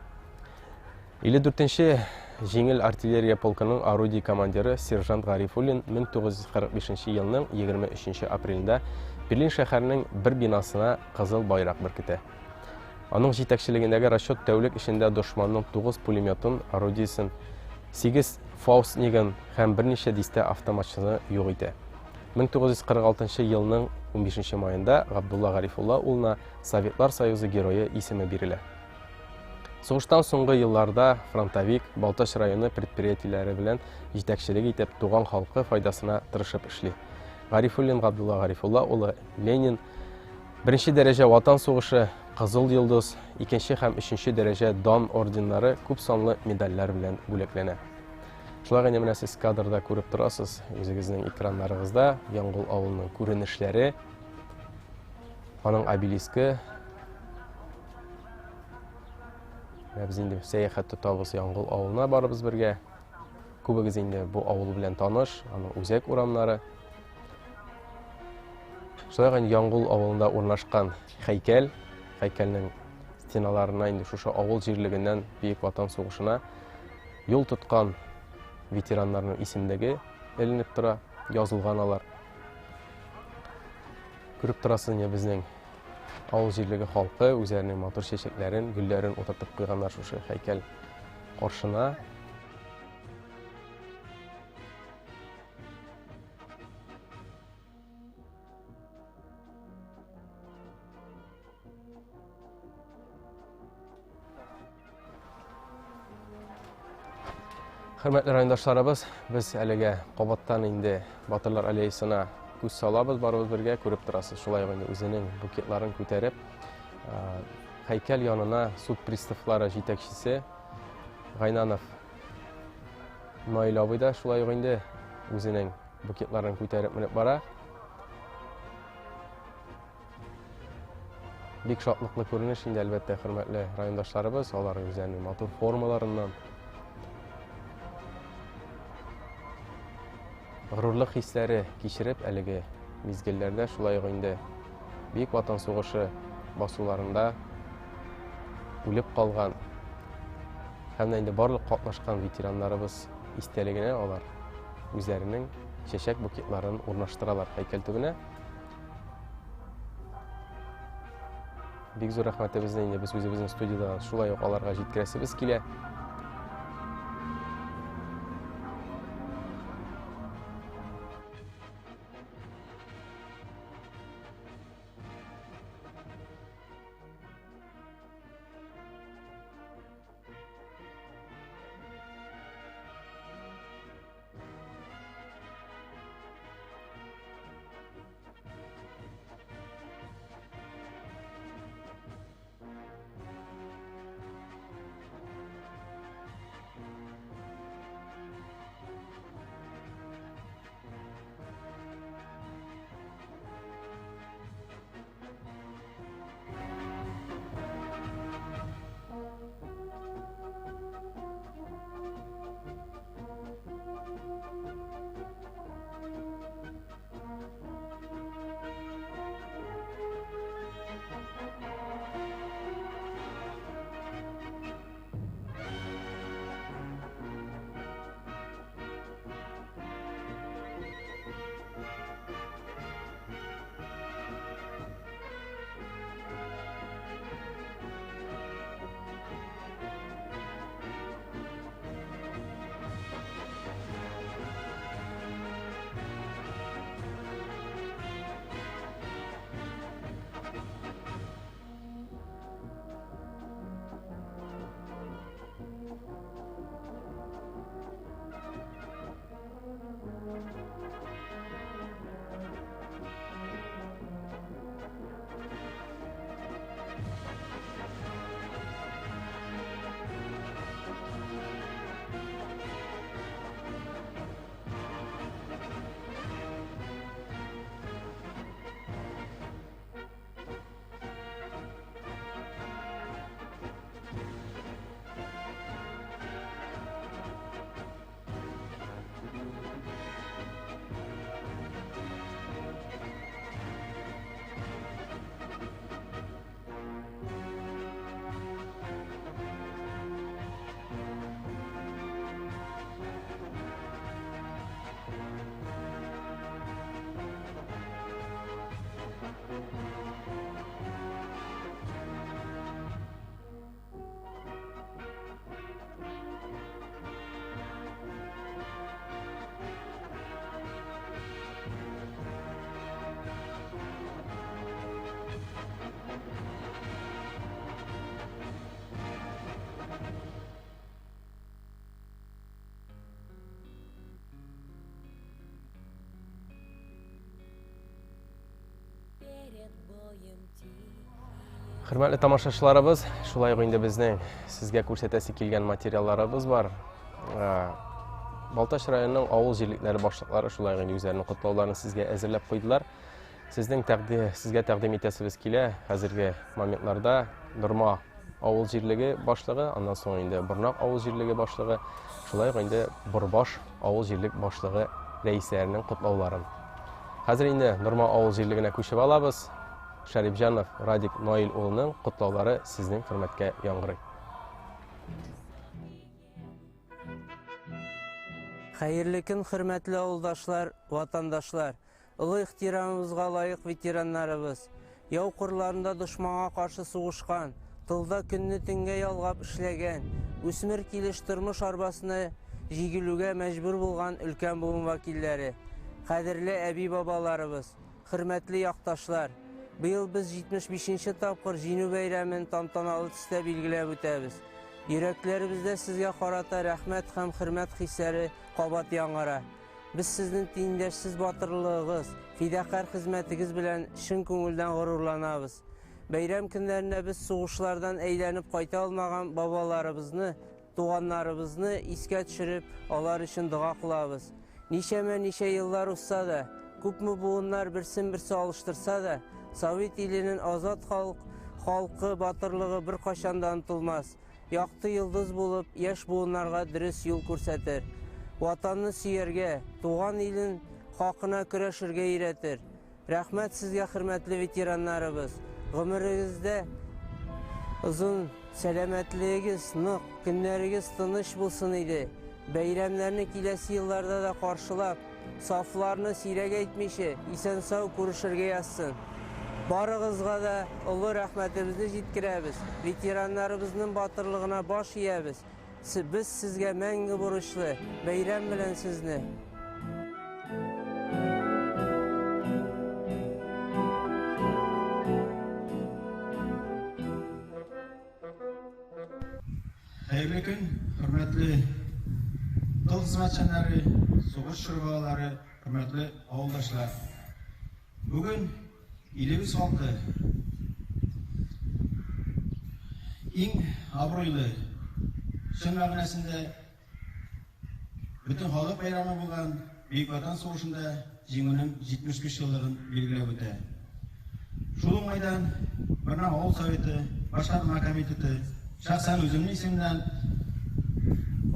54-нче җиңел артиллерия полкының орудие командиры сержант Гарифуллин 1945 елның 23 апрелендә Берлин шәһәренең бер бинасына кызыл байрак беркетә. Аның җитәкчелегендәге расчет тәүлек эчендә дошманның 9 пулеметын, орудиесен, 8 фаустнигын һәм берничә дистә автоматчыны юк итә. 1946 елның 15 маенда Габдулла Гарифулла улына Советлар Союзы Герое исеме бирелә. Сугыштан соңгы елларда фронтовик Балтач районы предприятиеләре белән җитәкчелек итеп, туган халкы файдасына тырышып эшли. Гарифуллин Габдулла Гарифулла улы Ленин, беренче дәрәҗә Ватан сугышы, Кызыл Йолдыз, икенче һәм өченче дәрәҗә Дан орденнары, күп санлы медальләр белән бүләкләнә. Шулай гына менә сез кадрда күреп торасыз, үзегезнең экраннарыгызда Яңгул авылының күренешләре, аның обелискы. Менә без инде сәяхәт тотабыз Яңгул авылына барыбыз бергә. Күбегез инде бу авыл белән таныш, аның үзәк урамнары. Шулай ук Яңгул авылында урнашкан һәйкәл, һәйкәлнең стеналарына инде шушы авыл җирлегеннән Бөек Ватан сугышына юл тоткан ветераннарның исемлеге эленеп тора, язылган алар. Күреп торасыз инде безнең авыл җирлеге халкы үзләренең матур чәчәкләрен, гөлләрен утыртып куйганнар шушы һәйкәл каршына. Хөрмәтле райондашларыбыз, без әлегә кабаттан инде Батырлар аллеясына күз салабыз, барыбыз бергә күреп торасыз. Шулай ук инде үзенең букетларын күтәреп, һәйкәл янына суд приставлары җитәкчесе Гайнанов Наил абый да шулай ук инде үзенең букетларын күтәреп менеп бара. Бик шатлыклы күренеш инде, әлбәттә, хөрмәтле райондашларыбыз, алар үзләренең матур формаларыннан горурлык хисләре кичереп әлеге мизгелләрдә шулай ук инде Бөек Ватан сугышы басуларында үлеп калган һәм дә инде барлык катнашкан ветераннарыбыз истәлегенә алар үзләренең чәчәк букетларын урнаштыралар һәйкәл төбенә. Бик зур рәхмәтебезне инде без үзебезнең студиядән шулай ук аларга җиткерәсебез килә. Хөрмәтле тамашачыларыбыз, шулай ук инде безнең сезгә күрсәтәсе килгән материалларыбыз бар. Э, Балтач районының авыл җирлекләре башлыклары шулай ук инде үзләренең котлауларын сезгә әзерләп куйдылар. Сезнең тәкъди, сезгә тәкъдим итәсебез килә хәзерге моментларда Норма авыл җирлеге башлыгы, аннан соң инде Борнак авыл җирлеге башлыгы, шулай ук инде Борбаш авыл җирлек башлыгы рәисләренең котлауларын. Хәзер инде Норма авыл җирлегенә күчеп алабыз. Шәрипҗанов Радик Наил улының котлаулары сезнең хөрмәткә яңгырый.
Хәерле көн, хөрмәтле авылдашлар, ватандашлар! Олы ихтирамыбызга лаек ветераннарыбыз! Яу кырларында дошманга каршы сугышкан, тылда көнне төнгә ялгап эшләгән, үсмер килеш тормыш арбасына җигелүгә мәҗбүр булган өлкән буын вәкилләре, кадерле әби-бабаларыбыз! Хөрмәтле якташлар! Быел без 75 нче тапкыр Җиңү бәйрәмен тантаналы төстә билгеләп үтәбез. Йөрәкләребездә сезгә карата рәхмәт һәм хөрмәт хисләре кабат яңара. Без сезнең тиңдәшсез батырлыгыгыз, фидакарь хезмәтегез белән чын күңелдән горурланабыз. Бәйрәм көннәрендә без сугышлардан әйләнеп кайта алмаган бабаларыбызны, Туганнарыбызны искә төшереп, алар өчен дога кылабыз. Ничәмә-ничә еллар узса да, күпме буыннар берсен-берсе алыштырса да, Совет иленен азат халык, халкы батырлыгы беркайчан да онытылмас, якты йолдыз булып, яшь буыннарга дөрес юл күрсәтер. Ватанны сөяргә, туган илен хакына көрәшергә өйрәтер. Рәхмәт сезгә, хөрмәтле ветераннарыбыз! Гомерегездә озын, сәламәтлегегез нык, көннәрегез тыныч булсын иде. Бәйрәмнәрне киләсе елларда да каршылап, сафларны сирәк әйтмичә, исән-сау күрешергә язсын. Барыгызга да олы рәхмәтебезне җиткерәбез, ветераннарыбызның батырлыгына баш иябез. Без сезгә мәңге бурычлы. Бәйрәм белән сезне!
Хәерле көн, хөрмәтле тыл хезмәтчәннәре, сугыш чоры балалары, хөрмәтле авылдашлар. Бүген Илебез халкы иң абруйлы, чын мәгънәсендә бөтен халык бәйрәме булган Бөек Ватан сугышында Җиңүнең 75 еллыгын билгеләп үтә. Шул уңайдан Бырнак авыл советы, башкарма комитеты, шәхсән үземнең исемнән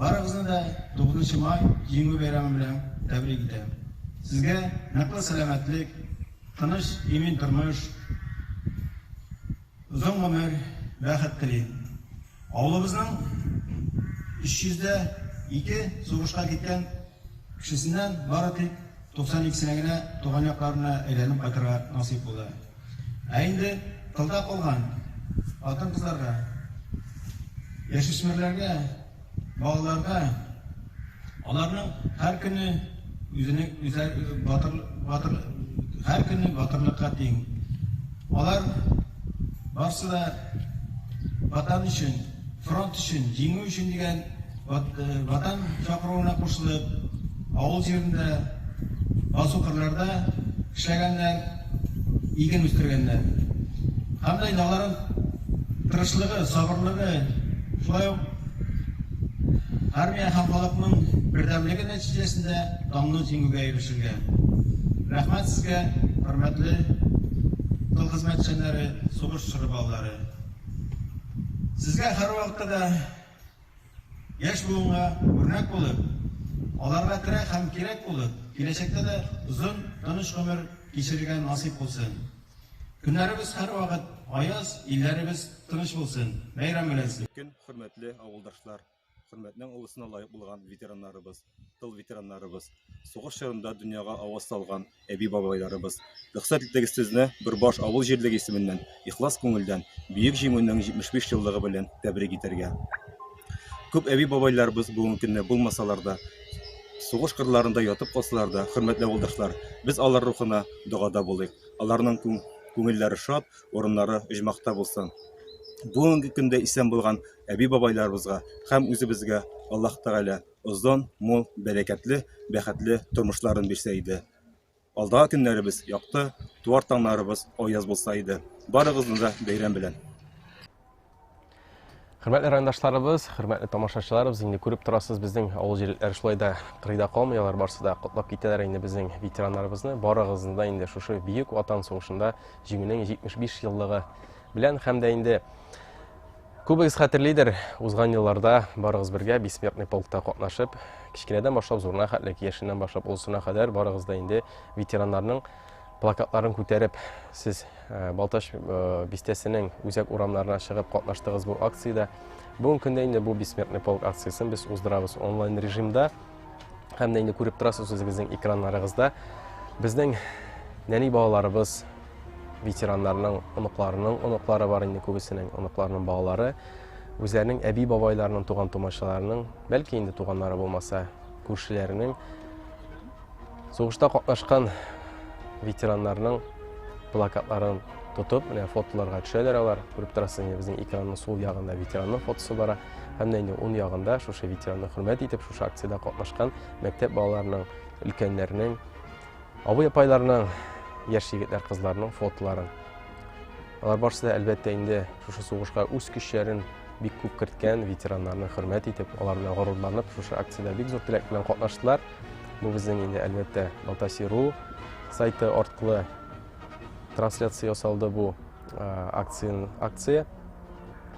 барыгызны да 9 май Җиңү бәйрәме белән тәбрик итәм. Сезгә ныклы сәламәтлек, Тыныч, имин тормыш, озын гомер, бәхет телим. Авылыбызның 302 сугышка киткән кешесеннән бары тик 92-сенә генә туган якларына әйләнеп кайтырга насыйп булды. Ә инде тылда калган хатын-кызларга, яшүсмерләргә, Балаларга аларның һәр көне үзенең үзәр батыр батыр һәр көне батырлыкка тиң. Алар барсы да Ватан өчен, фронт өчен, җиңү өчен дигән Ватан чакыруына кушылып, авыл җирендә, басу-кырларда эшләгәннәр, иген үстергәннәр. Һәм дә инде аларның тырышлыгы, сабырлыгы, шулай ук армия һәм халыкның бердәмлеге нәтиҗәсендә данлы җиңүгә ирешелгән. Рәхмәт сезгә, хөрмәтле тыл хезмәтчәннәре, сугыш чоры балалары. Сезгә һәрвакытта да Яшь буынга үрнәк булып, аларга терәк һәм кирәк булып, киләчәктә дә озын, тыныч гомер кичерергә насыйп булсын. Көннәребез һәрвакыт аяз, илләребез тыныч булсын. Бәйрәм белән сезне!
Көн, хөрмәтле авылдашлар, хөрмәтнең олысына лаек булган ветераннарыбыз, тыл ветераннарыбыз, сугыш чорында дөньяга аваз салган әби-бабайларыбыз! Рөхсәт итегез сезне Бөрбаш авыл җирлеге исеменнән ихлас күңелдән Бөек Җиңүнең 75 еллыгы белән тәбрик итәргә. Күп әби-бабайларыбыз бүгенге көндә булмасалар да, сугыш кырларында ятып калсалар да, хөрмәтле авылдашлар, без алар рухына догада булыйк. Аларның күңелләре шат, урыннары оҗмахта булсын. Бүгенге көндә исән булган әби-бабайларыбызга һәм үзебезгә Аллаһ Тәгалә озын, мул, бәрәкәтле, бәхетле тормышларын бирсә иде. Алдагы көннәребез якты, туар таңнарыбыз аяз булса иде. Барыгызны да бәйрәм белән!
Хөрмәтле райондашларыбыз, хөрмәтле тамашачыларыбыз, инде күреп торасыз, безнең авыл җирлекләре шулай да кырыйда калмый, алар барсы да котлап китәләр инде безнең ветераннарыбызны. Барыгызны да инде шушы Бөек Ватан сугышында Җиңүнең 75 еллыгы белән һәм дә инде күбегез хәтерлидер, узган елларда барыгыз бергә Бессмертный полкта катнашып, кечкенәдән башлап зурына хәтлек, яшеннән башлап олысына кадәр барыгыз да инде ветераннарның плакатларын күтәреп, сез э, Балтач э, бистәсенең үзәк урамнарына чыгып катнаштыгыз бу акциядә. Бүгенге көндә инде бу Бессмертный полк акциясен без уздырабыз онлайн режимда. Һәм дә инде күреп торасыз үзегезнең экраннарыгызда. Безнең нәни балаларыбыз, ветераннарның оныкларының оныклары бар инде күбесенең оныкларының балалары, үзләренең әби-бабайларының, туган тумачаларының, бәлки инде туганнары булмаса, күршеләренең Сугышта катнашкан ветераннарның плакатларын тотып, менә фотоларга төшәләр алар. Күреп торасыз, инде безнең экранның сул ягында ветеранның фотосы бара. Һәм дә инде уң ягында шушы ветеранны хөрмәт итеп, шушы акциядә катнашкан мәктәп балаларының, өлкәннәрнең, абый-апайларның, яшь егетләр, кызларның фотоларын. Алар барысы да, әлбәттә, инде шушы сугышка үз көчләрен бик күп керткән ветераннарны хөрмәт итеп, алар белән горурланып, шушы акциядә бик зур теләк белән катнаштылар. Бу безнең инде, әлбәттә, Балтаси.ру сайты арткылы трансляция ясалды бу акция, акция.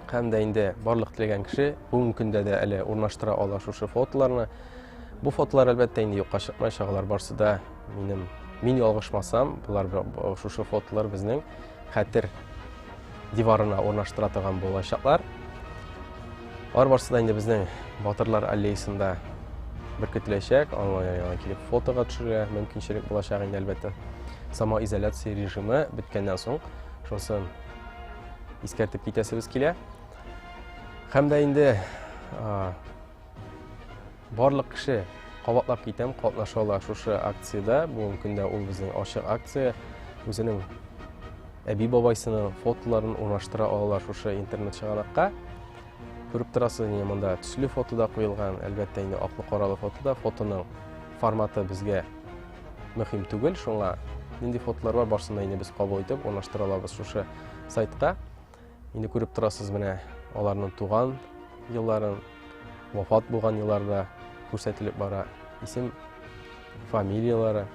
Һәм дә инде барлык теләгән кеше бүгенге көндә дә әле урнаштыра ала шушы фотоларны. Бу фотолар әлбәттә инде юкка чыкмаячак, алар барсы да минем, мин ялгышмасам, болар шушы фотолар безнең хәтер диварына урнаштыра торган булачаклар. Алар барсы да инде безнең Батырлар аллеясында беркетеләчәк. Аңа килеп фотога төшерергә мөмкинчелек булачак инде әлбәттә. Самоизоляция режимы беткәннән соң, шунысын искәртеп китәсебез килә. Һәм дә инде барлык кеше, кабатлап китәм, катнаша ала шушы акциядә. Бүгенге көндә ул безнең ачык акция. Үзенең әби бабайсының фотоларын урнаштыра алалар шушы интернет чыганакка. Күреп торасыз, инде монда төсле фото да куелган, әлбәттә инде аклы-каралы фото да. Фотоның форматы безгә мөһим түгел, шуңа нинди фотолар бар, барысын да инде без кабул итеп урнаштыра алабыз шушы сайтка. Инде күреп торасыз, менә аларның туган елларын, вафат булган елларда күрсәтелеп бара, исем, фамилияләре.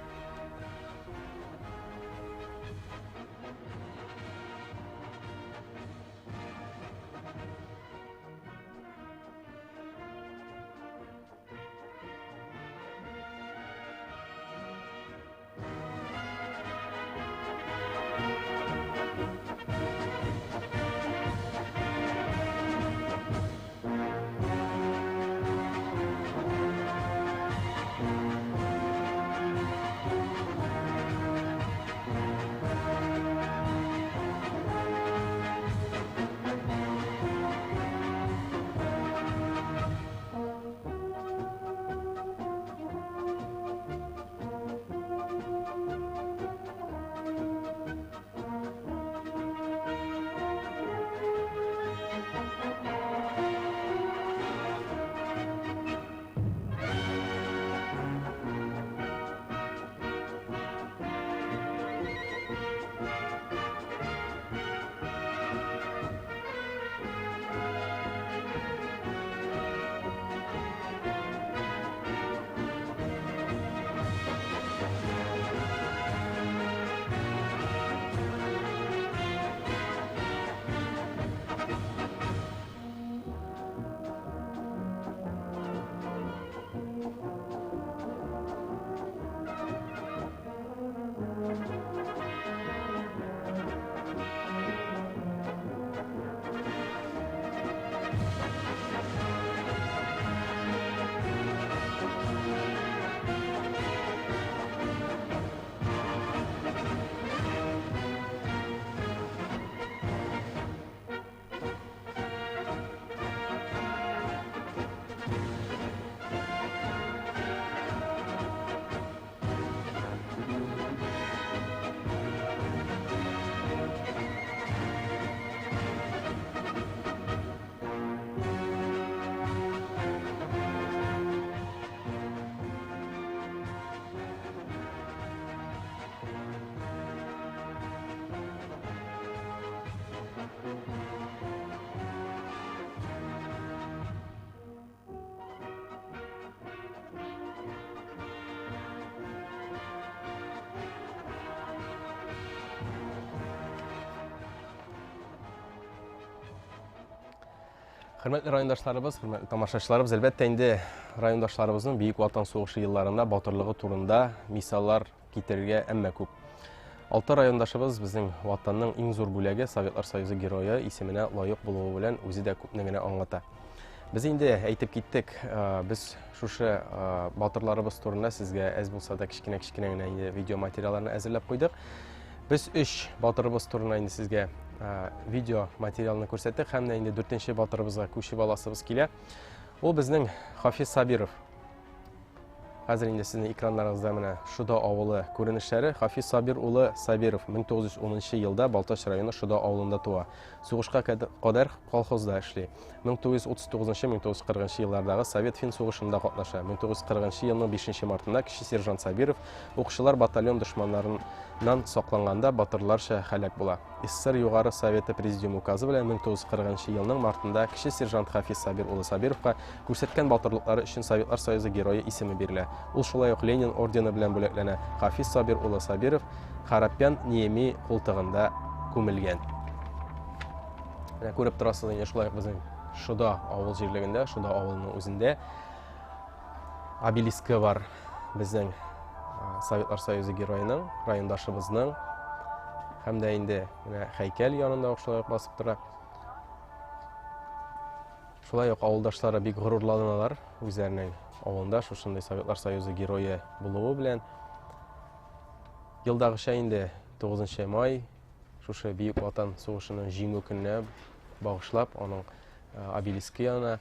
Хөрмәтле райондашларыбыз, хөрмәтле тамашачыларыбыз, әлбәттә инде райондашларыбызның Бөек Ватан сугышы елларында батырлыгы турында мисаллар китерергә әмма күп. Алты райондашыбыз безнең Ватанның иң зур бүләге Советлар Союзы Герое исеменә лаек булуы белән үзе дә күпне генә аңлата. Без инде әйтеп киттек, без шушы батырларыбыз турында сезгә әз булса да кечкенә-кечкенә генә инде видеоматериалларны әзерләп куйдык. Без өч батырыбыз турында инде сезгә видео материалны күрсәттек һәм инде дүртенче батырыбызга күчеп аласыбыз килә. Ул безнең Хафиз Сабиров. Хәзер инде сезнең экраннарыгызда менә Шода авылы күренешләре. Хафиз Сабир улы Сабиров 1910 елда Балтач районы Шода авылында туа. Сугышка кадәр колхозда эшли. 1939-1940 еллардагы Совет-фин сугышында катнаша. 1940 елның 5 мартында кече сержант Сабиров укчылар батальон дошманнарыннан сакланганда батырларча һәлак була. СССР Югары Советы Президиум указы белән 1940 елның мартында кече сержант Хафиз Сабир улы Сабировка күрсәткән батырлыклары өчен Советлар Союзы Герое исеме бирелә. Ул шулай ук Ленин ордены белән бүләкләнә. Хафиз Сабир улы Сабиров Харапян Ниеми култыгында күмелгән. Менә күреп торасыз инде шулай ук безнең Шода авыл җирлегендә, Шода авылының үзендә обелискы бар безнең Советлар Союзы героеның, райондашыбызның. Һәм дә инде менә һәйкәл янында ук шулай ук басып тора. Шулай ук авылдашлары бик горурланалар үзләренең авылында шушындый Советлар Союзы герое булуы белән. Елдагыча инде 9 май шушы Бөек Ватан сугышының җиңү көненә багышлап, аның обелискы янына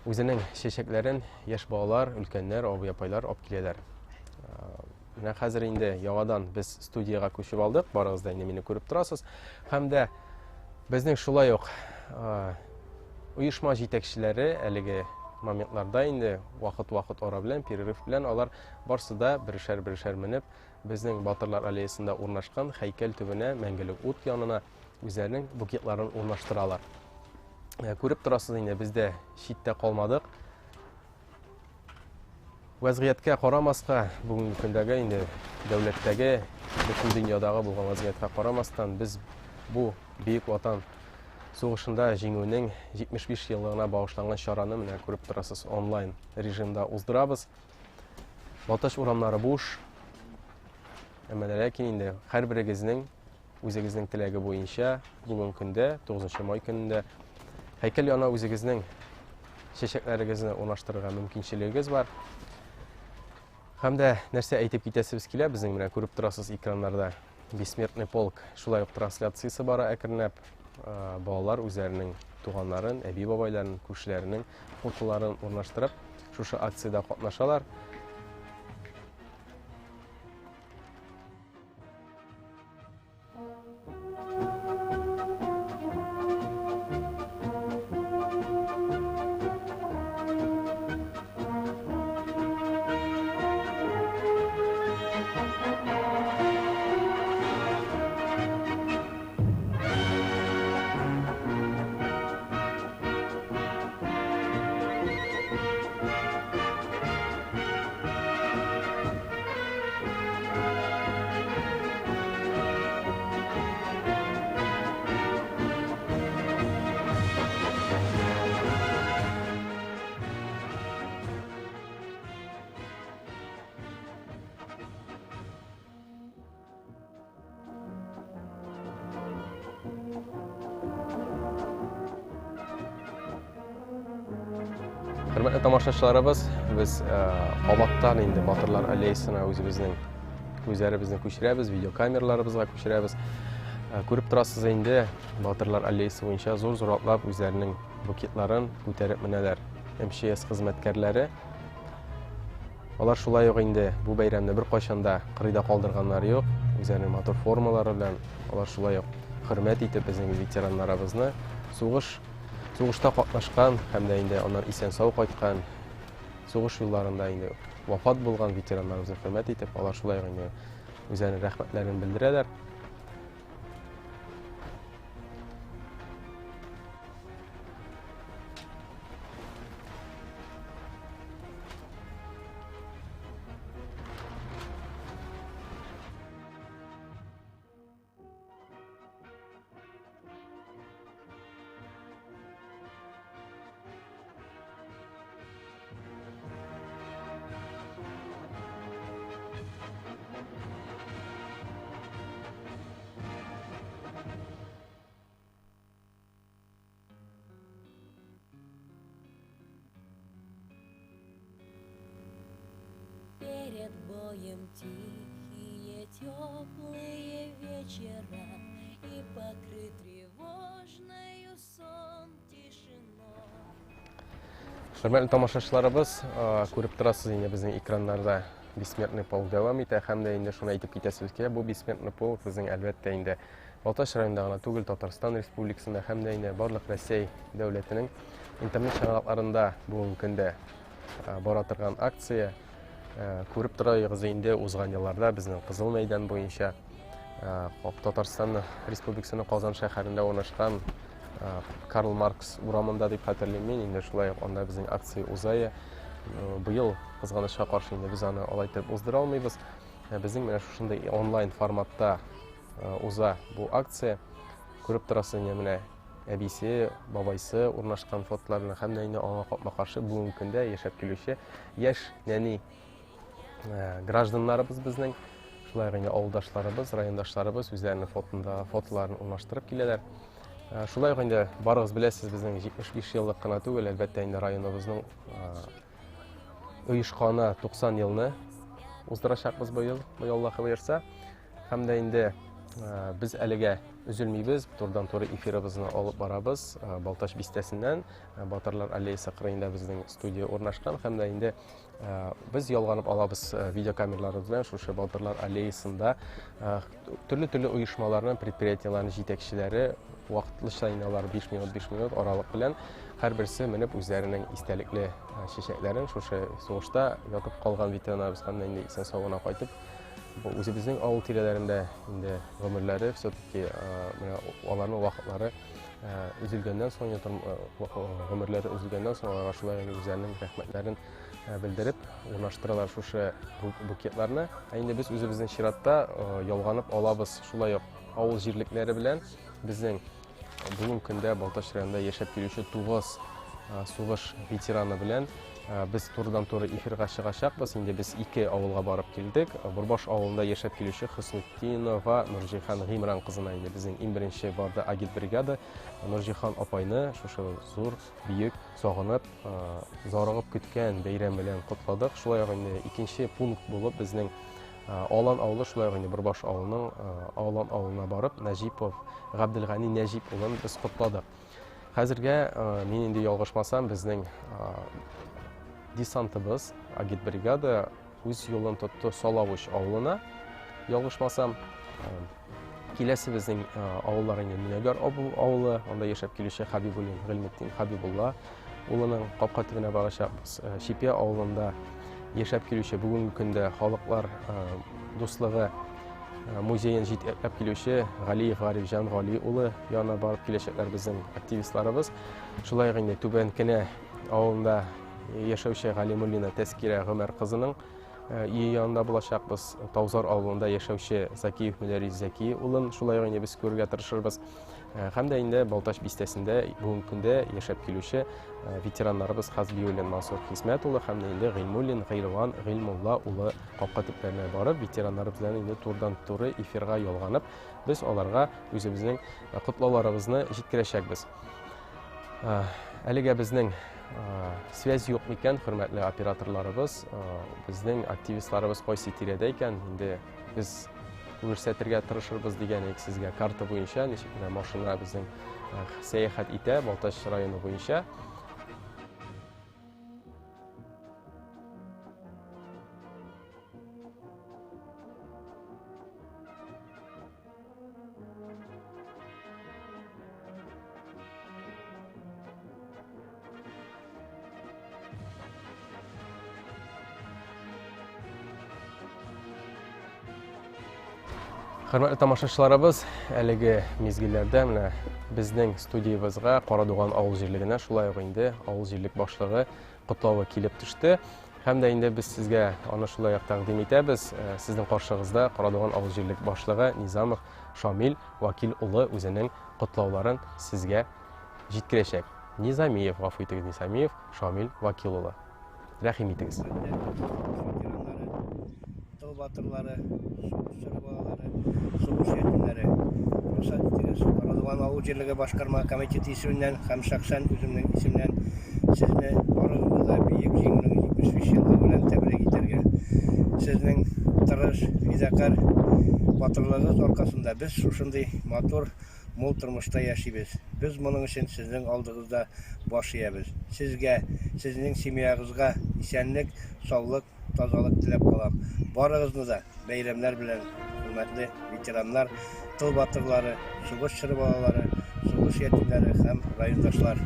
үзенең чәчәкләрен яшь балалар, өлкәннәр, абый-апайлар алып киләләр. Менә хәзер инде яңадан без студиягә күчеп алдык, барыгыз да инде мине күреп торасыз. Һәм дә безнең шулай ук оешма җитәкчеләре әлеге моментларда инде вакыт-вакыт ара белән, перерыв белән алар барсы да берешәр-берешәр менеп, Безнең Батырлар аллеясында урнашкан һәйкәл төбенә мәңгелек ут янына үзләренең букетларын урнаштыралар. Э, күреп торасыз инде, без дә читтә калмадык. Вәзгыятькә карамаска, бүгенге көндәге инде дәүләттәге, бөтен дөньядагы булган вәзгыятькә карамастан, без бу Бөек Ватан сугышында җиңүнең 75 еллыгына багышланган чараны менә күреп торасыз, онлайн режимда уздырабыз. Балтач урамнары буш. Әмма дә ләкин инде һәрберегезнең үзегезнең теләге буенча бүген көндә, 9 май көнендә һәйкәл янына үзегезнең чәчәкләрегезне урнаштырырга мөмкинчелегегез бар. Һәм дә нәрсә әйтеп китәсебез килә, безнең менә күреп торасыз экраннарда Бессмертный полк шулай ук трансляциясе бара әкренләп. Балалар үзләренең туганнарын, әби-бабайларын, күршеләренең фотоларын урнаштырып, шушы акциядә катнашалар. Хөрмәтле тамашачыларыбыз, без э, кабаттан инде Батырлар аллеясына үзебезнең күзләребезне күчерәбез, видеокамераларыбызга күчерәбез. Э, күреп торасыз инде, Батырлар аллеясы буенча зур-зур атлап үзләренең букетларын күтәреп менәләр МЧС хезмәткәрләре. Алар шулай ук инде бу бәйрәмне беркайчан да кырыйда калдырганнары юк. Үзләренең матур формалары белән алар шулай ук хөрмәт итеп безнең ветераннарыбызны сугыш сугышта катнашкан һәм дә инде аннан исән-сау кайткан, сугыш юлларында инде вафат булган ветераннарыбызны хөрмәт итеп, алар шулай ук инде үзләренең рәхмәтләрен белдерәләр.
боем тихие теплые вечера И покрыт тревожною сон тишиной.
Хөрмәтле тамашачыларыбыз, күреп торасыз инде безнең экраннарда Бессмертный полк дәвам итә һәм дә инде шуны әйтеп китәсебез килә, бу Бессмертный полк безнең әлбәттә инде Балтач районында гына түгел, Татарстан Республикасында һәм дә инде барлык Рәсәй дәүләтенең интернет чыганакларында бүгенге көндә бара торган акция. Күреп торабыз инде узган елларда безнең Кызыл мәйдан буенча Татарстан Республикасының Казан шәһәрендә урнашкан Карл Маркс урамында дип хәтерлим мин, инде шулай ук анда безнең акция уза. Быел кызганычка каршы инде без аны алай итеп уздыра алмыйбыз. Безнең менә шушындый онлайн форматта уза бу акция. Күреп торасыз инде менә әбисе, бабайсы урнашкан фотоларны һәм дә инде аңа капма-каршы бүгенге көндә яшәп килүче яшь нәни гражданнарыбыз безнең, шулай ук инде авылдашларыбыз, райондашларыбыз үзләренең фотында фотоларын урнаштырып киләләр. Шулай ук инде барыгыз беләсез, безнең 75 еллык кына түгел, әлбәттә инде районыбызның оешканы 90 елны уздырачакбыз быел, быел Аллаһы боерса. Һәм дә инде без әлегә өзелмибез, турыдан-туры эфирыбызны алып барабыз. Балтач бистәсеннән Батырлар аллеясы кырыенда безнең студия урнашкан һәм дә инде без ялганып алабыз видеокамераларыбыз белән шушы Батырлар аллеясында төрле-төрле оешмаларның, предприятиеләрнең җитәкчеләре вакытлыча инде алар 5 минут, 5 минут аралык белән һәрберсе менеп үзләренең истәлекле чәчәкләрен шушы сугышта ятып калган ветераннарыбыз һәм дә инде исән-сау гына кайтып Бу үзебезнең авыл тирәләрендә инде гомерләре все-таки менә аларның вакытлары өзелгәннән соң, гомерләре өзелгәннән соң аларга шулай инде үзләренең рәхмәтләрен белдереп урнаштыралар шушы букетларны. Ә инде без үзебезнең чиратта ялганып алабыз шулай ук авыл җирлекләре белән безнең Бүгенге көндә Балтач районында яшәп килүче 9 сугыш ветераны белән без турыдан-туры эфирга чыгачакбыз. Инде без ике авылга барып килдек. Борбаш авылында яшәп килүче Хөснетдинова Нурҗихан Гыймран кызына инде безнең иң беренче барды агитбригада. Нурҗихан апайны шушы зур, бөек, сагынып, зарыгып көткән бәйрәм белән котладык. Шулай ук инде икенче пункт булып безнең Алан авылы, шулай ук инде Борбаш авылының Алан авылына барып, Нәҗипов Габделгани Нәҗип улын без котладык. Хәзергә мин инде ялгышмасам, безнең десантыбыз, агитбригада үз юлын тотты Салавыч авылына. Ялгышмасам, киләсе безнең авыллар инде Мөнәгәр авылы, анда яшәп килүче Хабибуллин Гыйльметдин Хабибулла улының капка төбенә барачакбыз. Чипия авылында яшәп килүче бүгенге көндә халыклар дуслыгы музеен җитәкләп килүче Галиев Гарифҗан Гали улы янына барып киләчәкләр безнең активистларыбыз. Шулай ук инде Түбән Кенә авылында яшәүче Галимуллина Тәскирә Гомәр кызының өе янында булачакбыз. Таузар авылында яшәүче Закиев Мөдәрис Зәки улын шулай ук инде без күрергә тырышырбыз. Һәм дә инде Балтач бистәсендә бүгенге көндә яшәп килүче ветераннарыбыз Хазбиуллин Мансур Хисмәт улы һәм дә инде Гыйльмуллин Гыйльван Гыйльмулла улы капка төпләренә барып, ветераннарыбыз белән инде турыдан-туры эфирга ялганып, без аларга үзебезнең котлауларыбызны җиткерәчәкбез. Әлегә безнең связь юк микән, хөрмәтле операторларыбыз, безнең активистларыбыз кайсы тирәдә икән, инде без күрсәтергә тырышырбыз дигән идек сезгә карта буенча, ничек менә машина безнең сәяхәт итә Балтач районы буенча. Хөрмәтле тамашачыларыбыз, әлеге мизгелләрдә менә безнең студиябезгә Карадуган авыл җирлегенә шулай ук инде авыл җирлек башлыгы котлавы килеп төште. Һәм дә инде без сезгә аны шулай ук тәкъдим итәбез. Э, сезнең каршыгызда Карадуган авыл җирлек башлыгы Низамов Шамил Вакил улы үзенең котлауларын сезгә җиткерәчәк. Низамиев, гафу итегез, Низамиев Шамил Вакил улы. Рәхим итегез.
Тыл батырлары, сугыш чоры балалары, сугыш ятимнәре. Рөхсәт итегез, Карадуган авыл җирлеге башкарма комитеты исеменнән һәм шәхсән үземнең исемнән сезне барыгызны да Бөек Җиңүнең 75 еллыгы белән тәбрик итәргә. Сезнең тырыш, фидакарь батырлыгыгыз аркасында без шушындый матур, мул тормышта яшибез. Без моның өчен сезнең алдыгызда баш иябез. Сезгә, сезнең семьягызга исәнлек, саулык, тазалык теләп калам. Барыгызны да бәйрәмнәр белән, хөрмәтле ветераннар, тыл батырлары, сугыш чоры балалары, сугыш ятимнәре һәм райондашлар!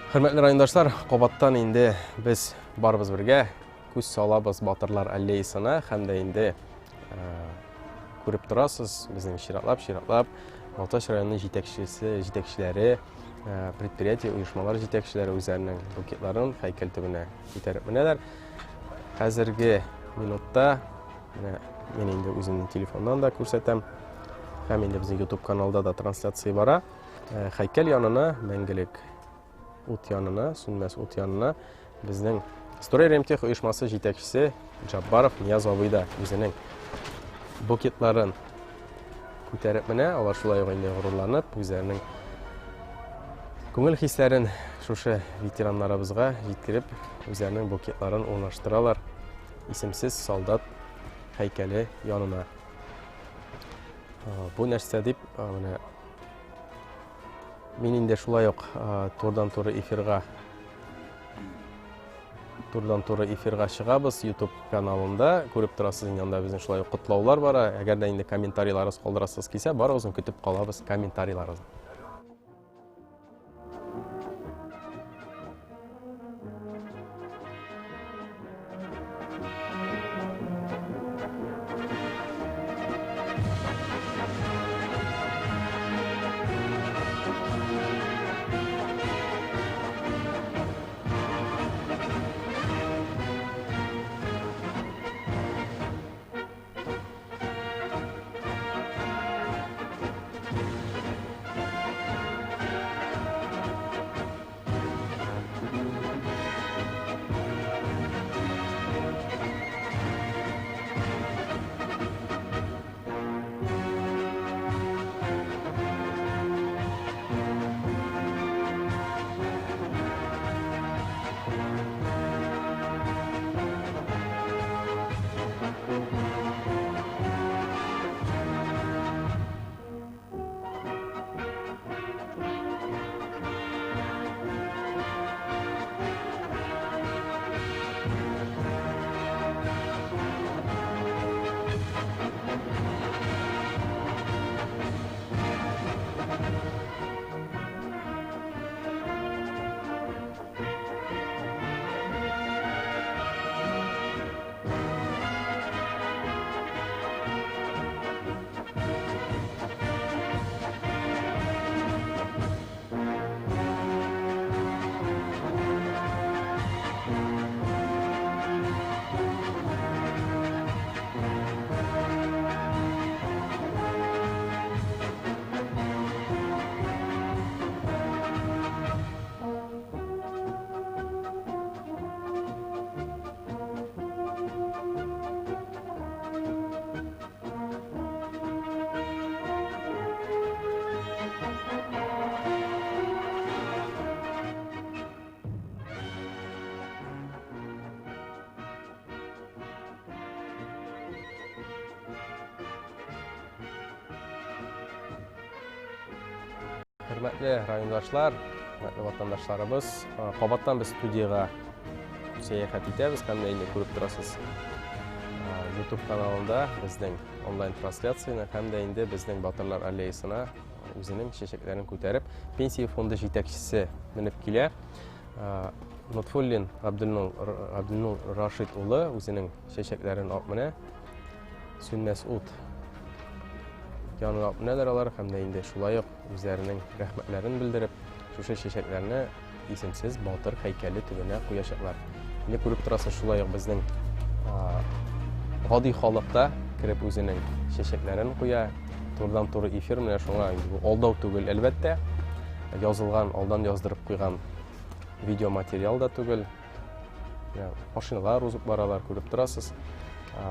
Хөрмәтле райондашлар, кабаттан инде без барыбыз бергә күз салабыз Батырлар аллеясына һәм дә инде э, күреп торасыз, безнең чиратлап-чиратлап Балтач районының җитәкчесе, җитәкчеләре, э, предприятие, оешмалар җитәкчеләре үзләренең букетларын һәйкәл төбенә күтәреп менәләр. Хәзерге минутта менә мин инде үземнең телефоннан да күрсәтәм. Һәм инде безнең YouTube каналда да трансляция бара. Э, һәйкәл янына мәңгелек ут янына, сүнмәс ут янына безнең Строй Ремтех оешмасы җитәкчесе Джаббаров Нияз абый да үзенең букетларын күтәреп менә, алар шулай ук инде горурланып, үзләренең күңел хисләрен шушы ветераннарыбызга җиткереп, үзләренең букетларын урнаштыралар исемсез солдат һәйкәле янына. Бу нәрсә дип, менә мин инде шулай ук турыдан-туры эфирга турыдан-туры эфирга чыгабыз YouTube каналында. Күреп торасыз, инде анда безнең шулай ук котлаулар бара. Әгәр дә инде комментарийларыгыз калдырасыгыз килсә, барыгызны көтеп калабыз комментарийларыгызны. Хөрмәтле райондашлар, хөрмәтле ватандашларыбыз, кабаттан без студиягә сәяхәт итәбез һәм дә инде күреп торасыз YouTube каналында безнең онлайн трансляцияне һәм дә инде безнең Батырлар аллеясына үзенең чәчәкләрен күтәреп пенсия фонды җитәкчесе менеп килә. Нотфуллин Габделнур, Габделнур Рашид улы үзенең чәчәкләрен алып менә. Сүнмәс ут янына алып менәләр алар һәм дә инде шулай ук үзләренең рәхмәтләрен белдереп, шушы чәчәкләрне исемсез батыр һәйкәле төбенә куячаклар. Инде күреп торасыз, шулай ук безнең гади халык та кереп үзенең чәчәкләрен куя. Турыдан-туры эфир менә шуңа инде бу алдау түгел, әлбәттә. Язылган, алдан яздырып куйган видеоматериал да түгел. Машиналар узып баралар, күреп торасыз.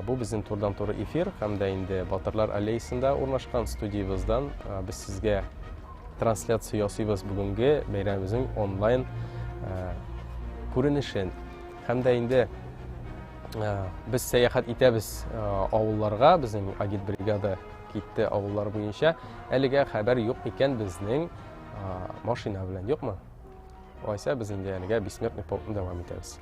Бу безнең турыдан-туры эфир һәм дә инде Батырлар аллеясында урнашкан студиябыздан без сезгә трансляция ясыйбыз бүгенге бәйрәмебезнең онлайн күренешен. Һәм дә инде без сәяхәт итәбез авылларга, безнең агитбригада китте авыллар буенча. Әлегә хәбәр юк икән безнең машина белән, юкмы? Алайса без инде әлегә бессмертный полкны дәвам итәбез.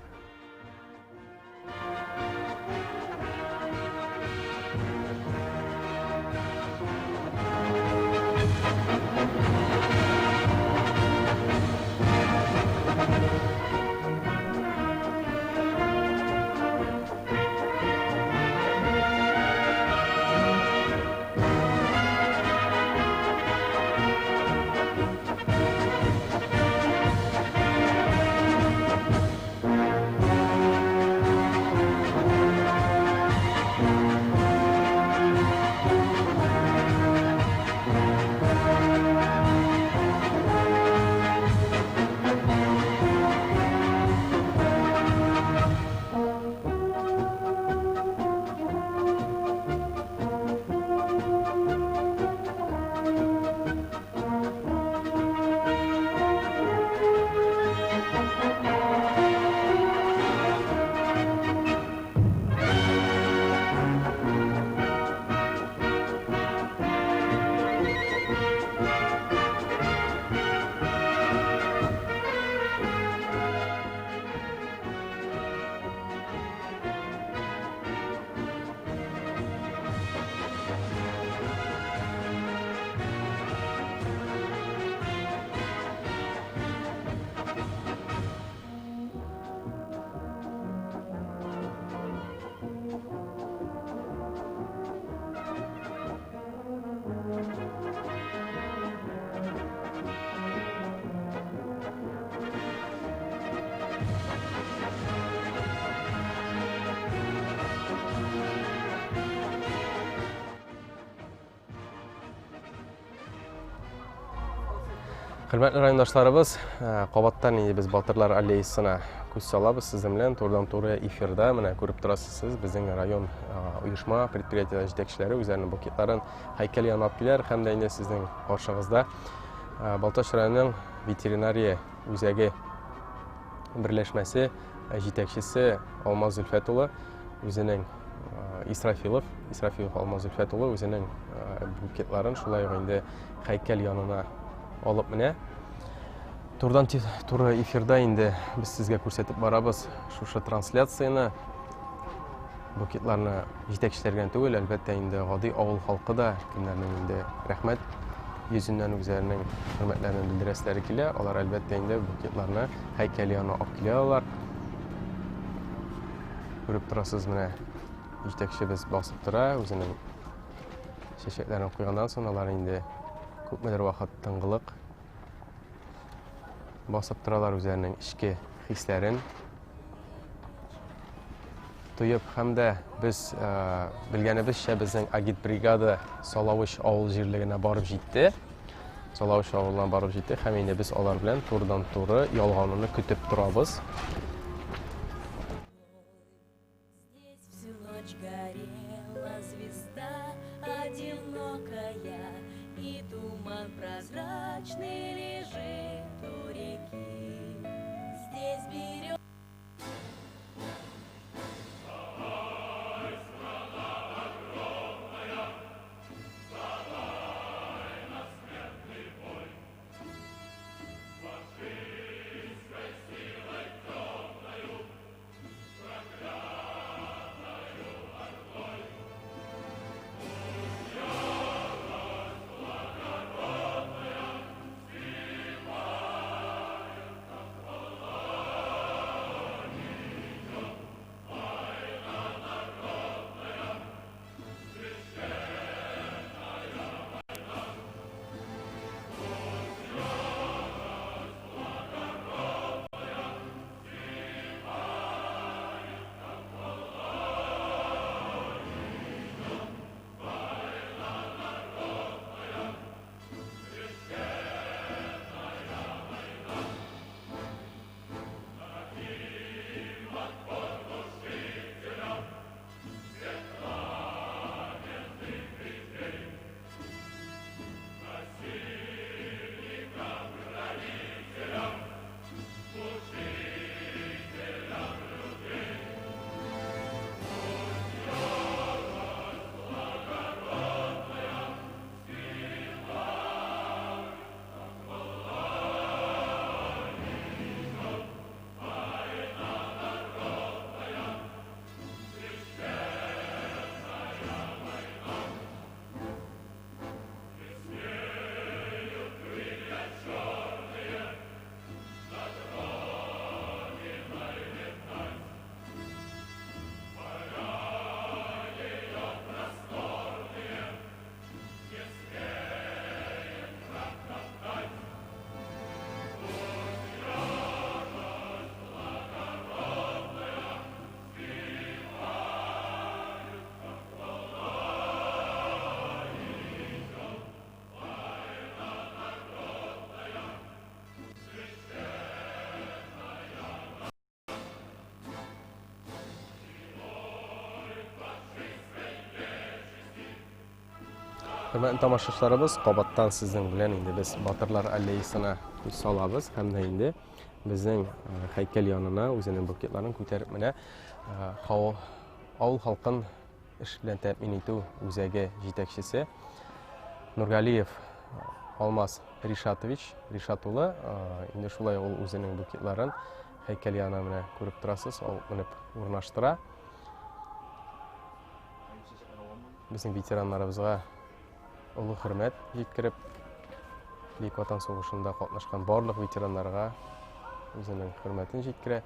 Хөрмәтле райондашларыбыз, э, кабаттан инде без Батырлар аллеясына күз салабыз сезнең белән турыдан-туры эфирда. Менә күреп торасыз сез, безнең район э, оешма, предприятие җитәкчеләре үзләренең букетларын һәйкәл янына алып киләләр һәм дә инде сезнең каршыгызда э, Балтач районының ветеринария үзәге берләшмәсе җитәкчесе Алмаз Зөлфәт улы үзенең Исрафилов, Исрафилов Алмаз Зөлфәт улы үзенең букетларын шулай ук инде һәйкәл янына алып менә. Турдан туры эфирда инде без сезгә күрсәтеп барабыз шушы трансляцияне. Букетларны җитәкчеләр генә түгел, әлбәттә инде гади авыл халкы да, кемнәрнең инде рәхмәт йөзеннән үзләренең хөрмәтләрен белдерәселәре килә, алар әлбәттә инде букетларны һәйкәл янына алып килә алалар. Күреп торасыз, менә җитәкчебез басып тора, үзенең чәчәкләрен куйганнан соң алар инде күпмедер вакыт тынгылык басып торалар үзләренең эчке хисләрен тоеп һәм дә без э, белгәнебезчә безнең агитбригада Салавыч авыл җирлегенә барып җитте. Салавыч авылына барып җитте һәм инде без алар белән турыдан-туры ялгануны көтеп торабыз.
Всю ночь горела звезда одинокая, и туман прозрачный лежит у реки. Здесь берет...
Хөрмәтле тамашачыларыбыз, кабаттан сезнең белән инде без Батырлар аллеясына күз салабыз һәм дә инде безнең э, һәйкәл янына үзенең букетларын күтәреп менә э, авыл халкын эш белән тәэмин итү үзәге җитәкчесе Нургалиев э, Алмаз Ришатович Ришат улы инде шулай ул үзенең букетларын һәйкәл янына менә күреп торасыз, ул менеп урнаштыра. Безнең ветераннарыбызга олы хөрмәт җиткереп, Бөек Ватан сугышында катнашкан барлык ветераннарга үзенең хөрмәтен җиткерә.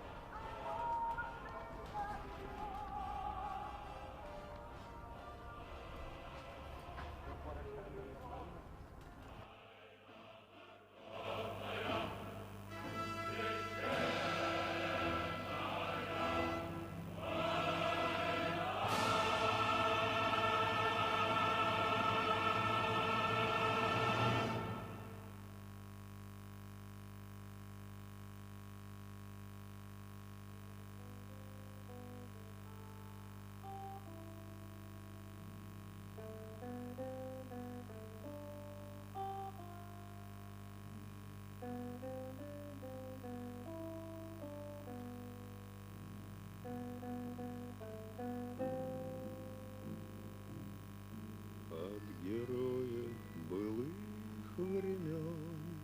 От героев былых времен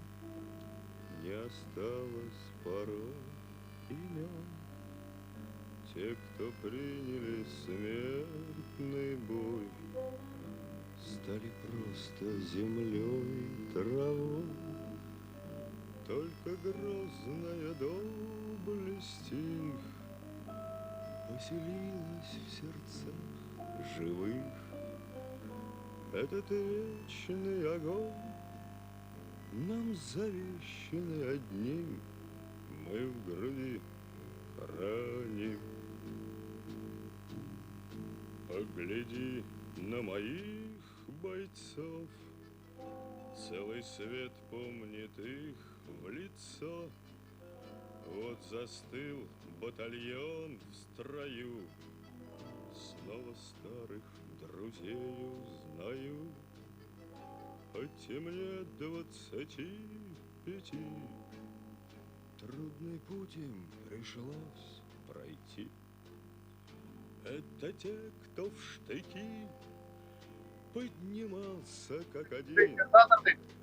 Не осталось порой имен. Те, кто приняли смертный бой, Стали просто землей, травой. Только грозная доблесть их Поселилась в сердцах живых. Этот вечный огонь Нам завещанный одним Мы в груди храним. Погляди на моих бойцов, Целый свет помнит их в лицо. Вот застыл батальон в строю, Снова старых друзей узнаю. Хоть и мне 25, Трудный путь им пришлось пройти. Это те, кто в штыки поднимался как один.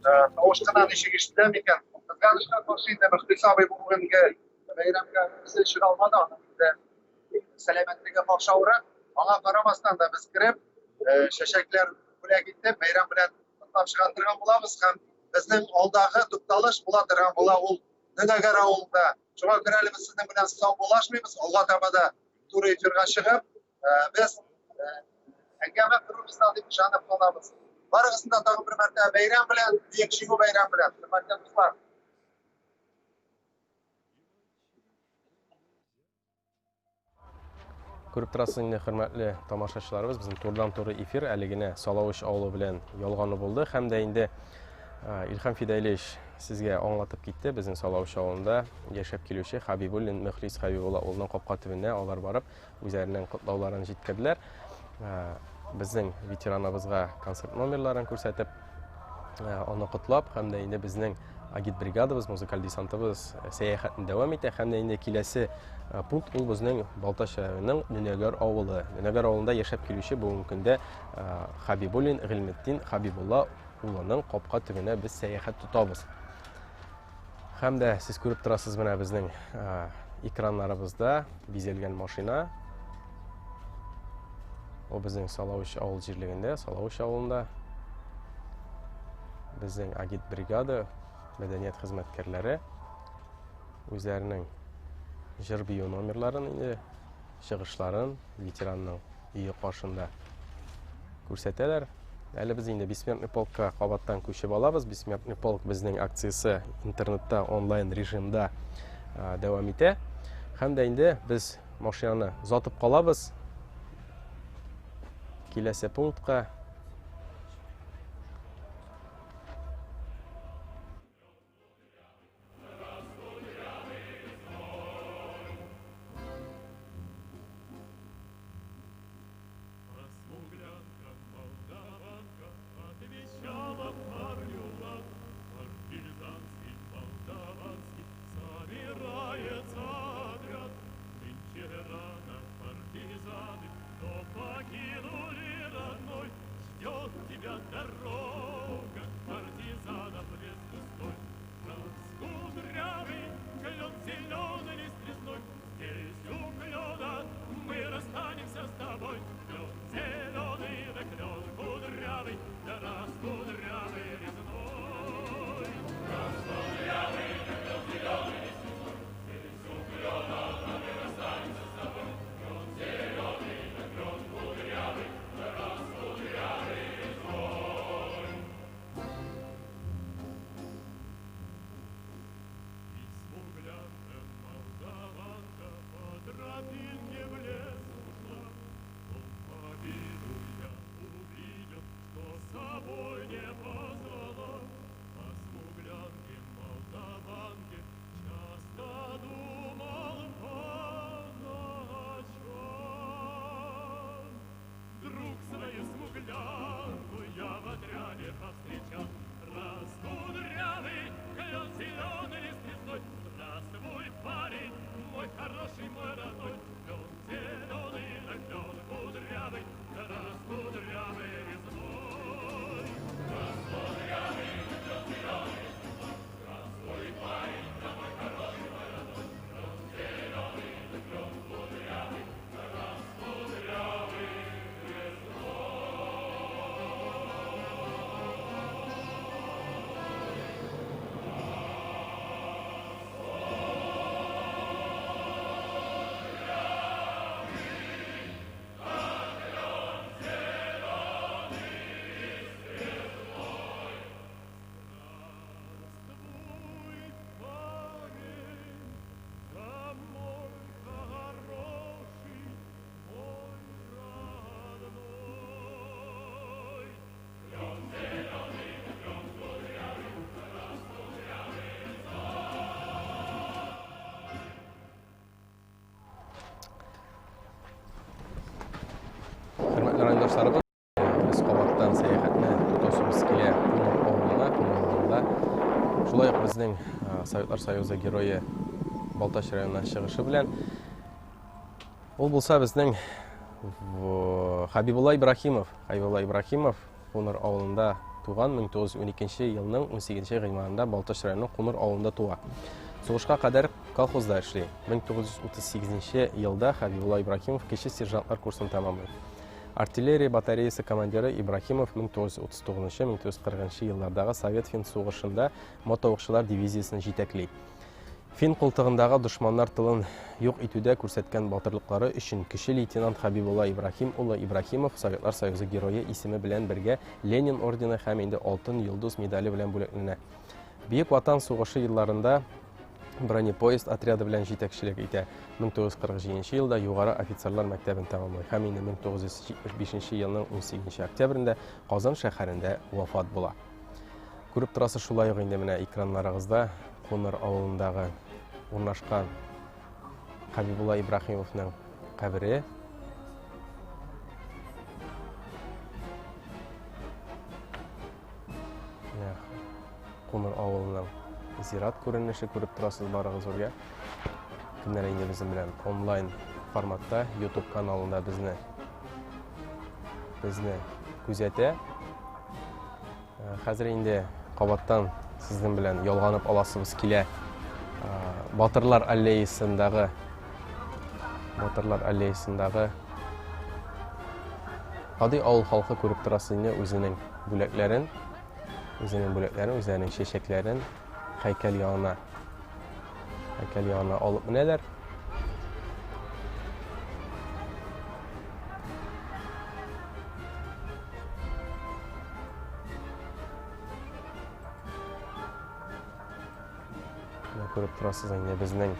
Тавыш кына ничек ишетелә микән? Кызганычка каршы инде Мөхлис абый бүгенге бәйрәмгә үзе чыга алмады, аның инде сәламәтлеге какшаврак. Аңа карамастан да без кереп, чәчәкләр бүләк итеп, бәйрәм белән котлап чыга торган булабыз һәм безнең алдагы тукталыш була торган була ул Нөнәгәр авылында. Шуңа күрә әле без сезнең белән саубуллашмыйбыз. Алга таба да туры эфирга чыгып, без әңгәмә корырбыз да дип ышанып калабыз. Барыгызны да тагын бер мәртәбә бәйрәм белән, Бөек Җиңү бәйрәме белән, хөрмәтле дуслар.
Күреп торасыз инде, хөрмәтле тамашачыларыбыз, безнең турыдан-туры эфир әле генә Салавыч авылы белән ялгану булды һәм дә инде Илһам Фидәйлевич сезгә аңлатып китте, безнең Салавыч авылында яшәп килүче Хабибуллин Мөхлис Хабибулла улының капка төбенә алар барып үзләренең котлауларын җиткерделәр. Безнең ветераныбызга концерт номерларын күрсәтеп, аны котлап һәм дә инде безнең агитбригадабыз, музыкаль десантыбыз сәяхәтен дәвам итә һәм дә инде киләсе пункт ул безнең Балтач районының Нөнәгәр авылы. Нөнәгәр авылында яшәп килүче бүгенге көндә Хабибуллин Гыйльметдин Хабибулла улының капка төбенә без сәяхәт тотабыз. Һәм дә сез күреп торасыз менә безнең экраннарыбызда бизәлгән машина. Ул безнең Салавыч авыл җирлегендә, Салавыч авылында безнең агитбригада, мәдәният хезмәткәрләре үзләренең җыр бию номерларын инде чыгышларын ветеранның өе каршында күрсәтәләр. Әле без инде Бессмертный полкка кабаттан күчеп алабыз. Бессмертный полк безнең акциясе интернетта онлайн режимда дәвам итә. Һәм дә инде без машинаны озатып калабыз. Киләсе пунктка.
тебя дорога, партизанов лес густой. Раскудрявый клен зеленый лист лесной, здесь у клена мы расстанемся с тобой. Клен зеленый, да клен кудрявый, да раскудрявый резной. Раскудрявый, да клен зеленый лист лесной, здесь у клена мы расстанемся с тобой. Клен зеленый, да клен кудрявый, да раскудрявый резной. И смуглянка молдаванка по тропинке в лес ушла. Но обиду я увидел, что с собой не позвала. О смуглянке молдаванке часто думал по ночам. Друг свою смуглянку я в отряде повстречал. Раскудрявый клен зеленый лист лесной. Здравствуй, парень, мой хороший, мой родной. Клен зеленый, да клен кудрявый, да раскудрявый резной. Раскудрявый, да клен зеленый лист лесной. Здравствуй, парень, да мой хороший, мой родной. Клен зеленый, да клен кудрявый, да раскудрявый резной. Здравствуй, парень, да мой хороший, мой родной. Клен зеленый, клен кудрявый, раскудрявый
Хөрмәтле райондашларыбыз, без кабаттан сәяхәтне тотасыбыз килә Куныр авылына, Куныр авылында. Шулай ук безнең Советлар Союзы герое Балтач районыннан чыгышы белән. Ул булса безнең Хабибулла Ибрахимов. Хабибулла Ибрахимов Куныр авылында туган 1912 елның 18 гыйнварында Балтач районының Куныр авылында туа. Сугышка кадәр колхозда эшли. 1938 елда Хабибулла Ибрахимов кече сержантлар курсын тәмамлый. Артиллерия батареясы командиры Ибрахимов 1939-1940 еллардагы Совет-фин сугышында мотоукчылар дивизиясен җитәкли. Фин култыгындагы дошманнар тылын юк итүдә күрсәткән батырлыклары өчен кече лейтенант Хабибулла Ибрахим улы Ибрахимов Советлар Союзы герое исеме белән бергә Ленин ордены һәм инде Алтын йолдыз медале белән бүләкләнә. Бөек Ватан сугышы елларында бронепоезд отряды белән җитәкчелек итә. 1947 елда югары офицерлар мәктәбен тәмамлый һәм инде 1975 елның 18 октябрендә Казан шәһәрендә вафат була. Күреп торасыз шулай ук инде менә экраннарыгызда Куныр авылындагы урнашкан Хабибулла Ибрахимовның кабере. Менә Куныр авылының зират күренеше күреп торасыз барыгыз бергә. Кемнәр инде безнең белән онлайн форматта YouTube каналында безне күзәтә. Хәзер инде кабаттан сезнең белән ялганып аласыбыз килә. Батырлар аллеясындагы гади авыл халкы күреп торасыз инде үзенең бүләкләрен, үзләренең чәчәкләрен һәйкәл янына алып менәләр. Менә күреп торасыз инде безнең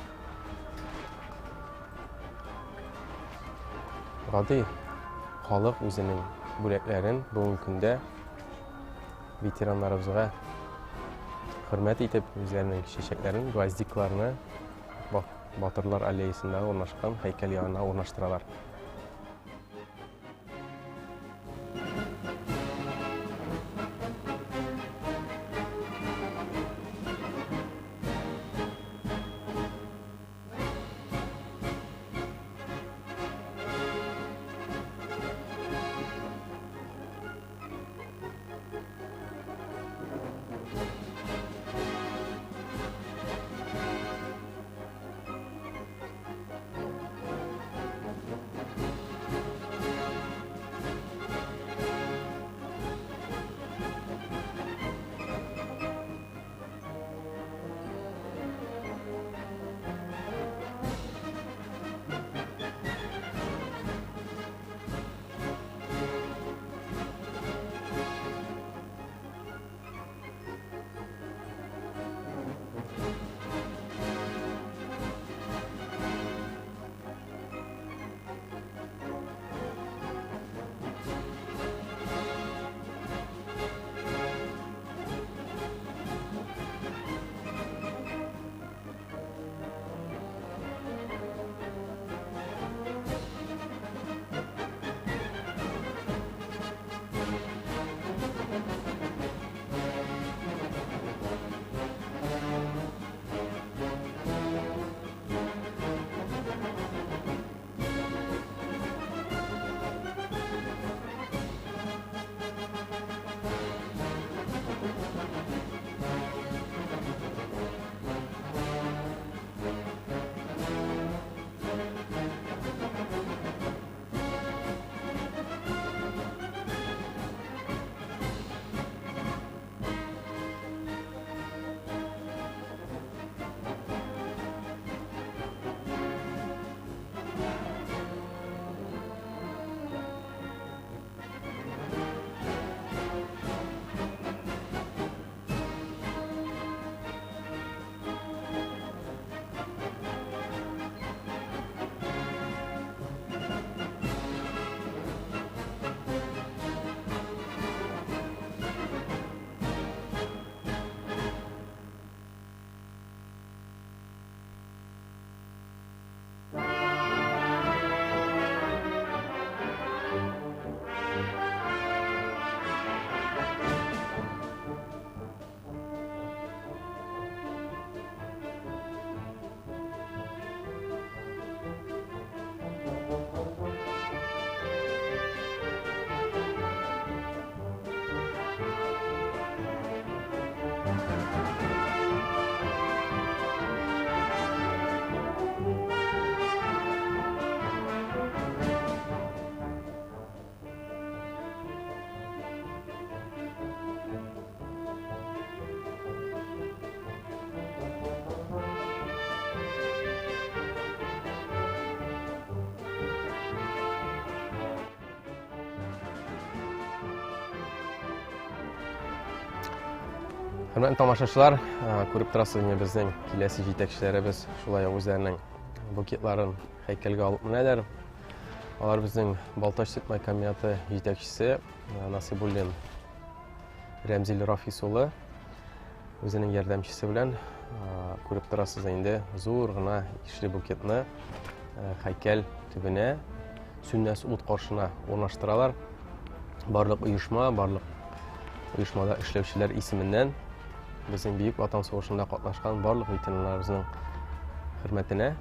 гади халык үзенең бүләкләрен бүгенге көндә ветераннарыбызга хөрмәт итеп үзләренең чәчәкләрен, гвоздикларны Батырлар аллеясында урнашкан һәйкәл янына урнаштыралар. Хөрмәтле тамашачылар, күреп торасыз инде безнең киләсе җитәкчеләребез шулай ук үзләренең букетларын һәйкәлгә алып менәләр. Алар безнең Балтач сөт май комбинаты җитәкчесе Насыйбуллин Рәмзил Рафис улы үзенең ярдәмчесе белән күреп торасыз инде зур гына ишле букетны һәйкәл төбенә сүнмәс ут каршына урнаштыралар. Барлык оешма, барлык оешмада эшләүчеләр исеменнән безнең Бөек Ватан сугышында катнашкан барлык ветераннарыбызның хөрмәтенә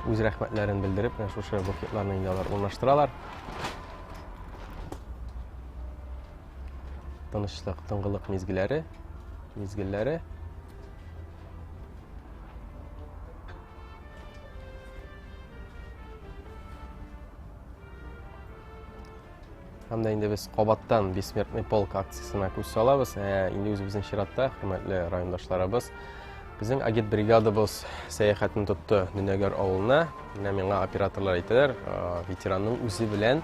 үз рәхмәтләрен белдереп, менә шушы букетларны инде алар урнаштыралар. Тынычлык, тынгылык мизгелләре, мизгелләре. Һәм дә инде без кабаттан Бессмертный полк акциясенә күз салабыз. Ә, инде үзебезнең чиратта, хөрмәтле райондашларыбыз, безнең агит бригадабыз сәяхәтен тотты Нөнәгәр авылына. Менә миңа операторлар әйтәләр, ветеранның үзе белән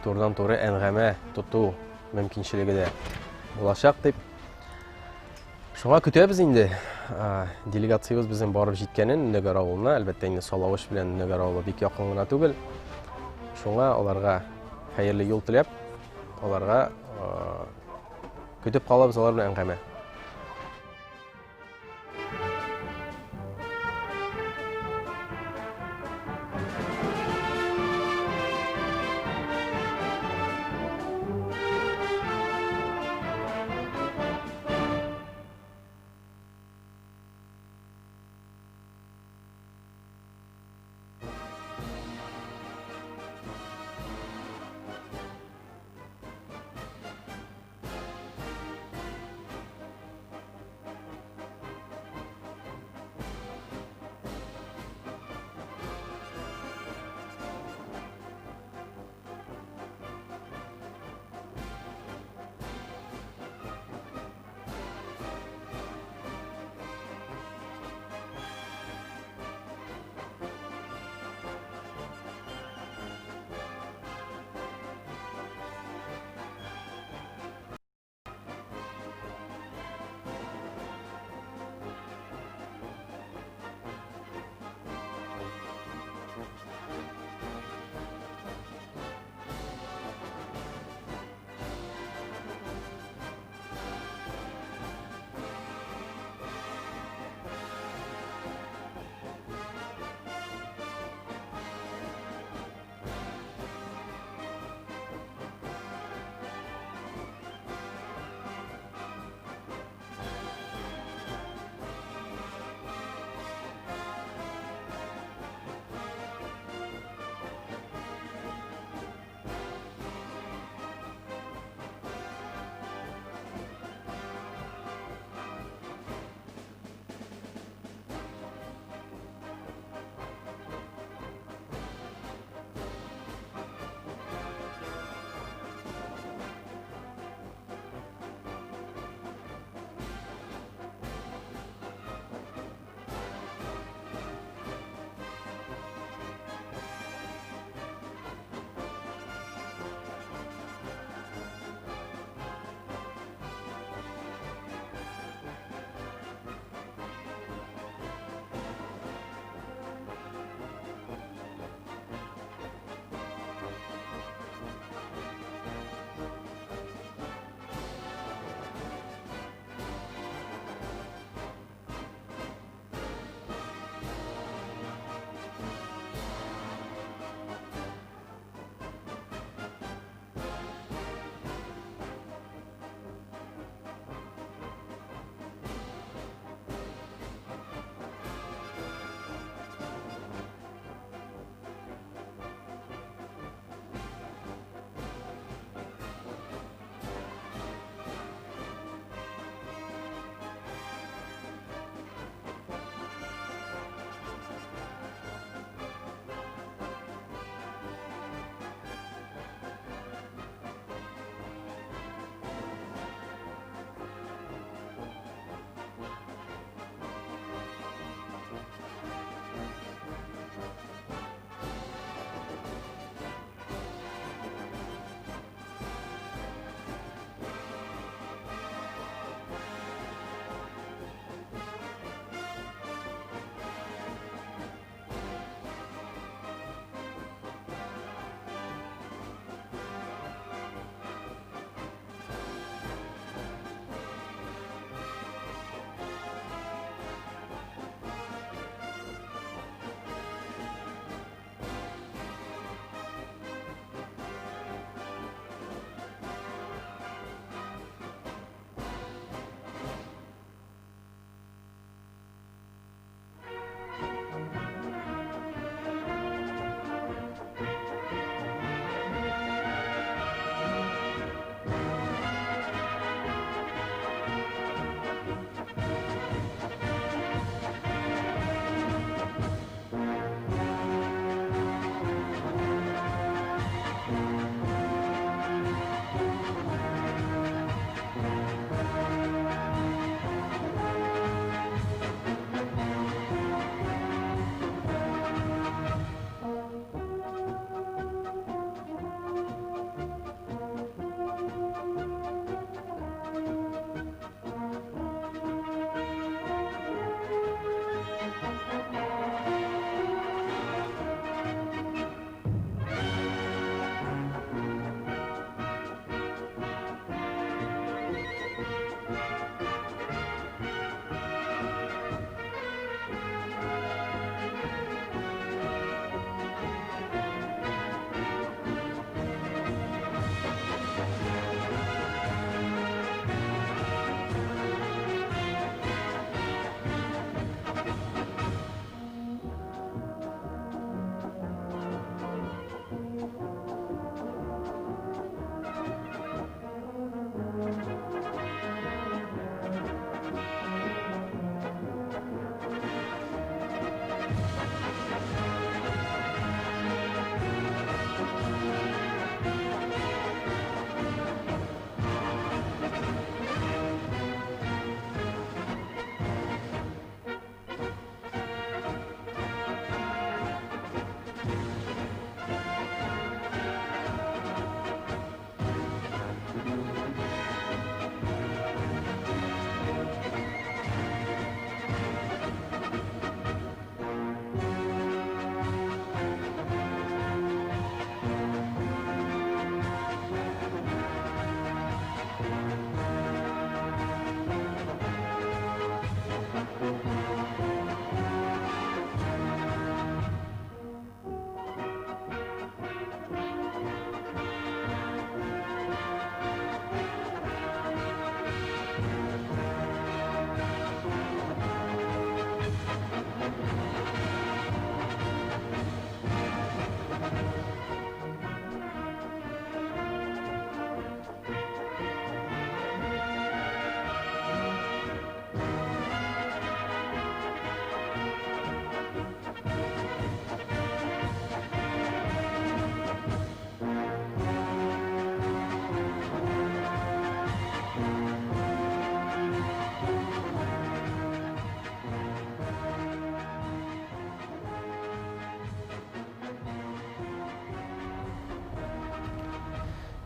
турыдан-туры әңгәмә тоту мөмкинчелеге дә булачак дип. Шуңа көтәбез инде. Делегациябез безнең барып җиткәнен Нөгәр авылына, әлбәттә инде Салавыч белән Нөгәр авылы бик якын гына түгел. Шуңа аларга хәерле юл теләп, аларга көтеп калабыз алар белән әңгәмә.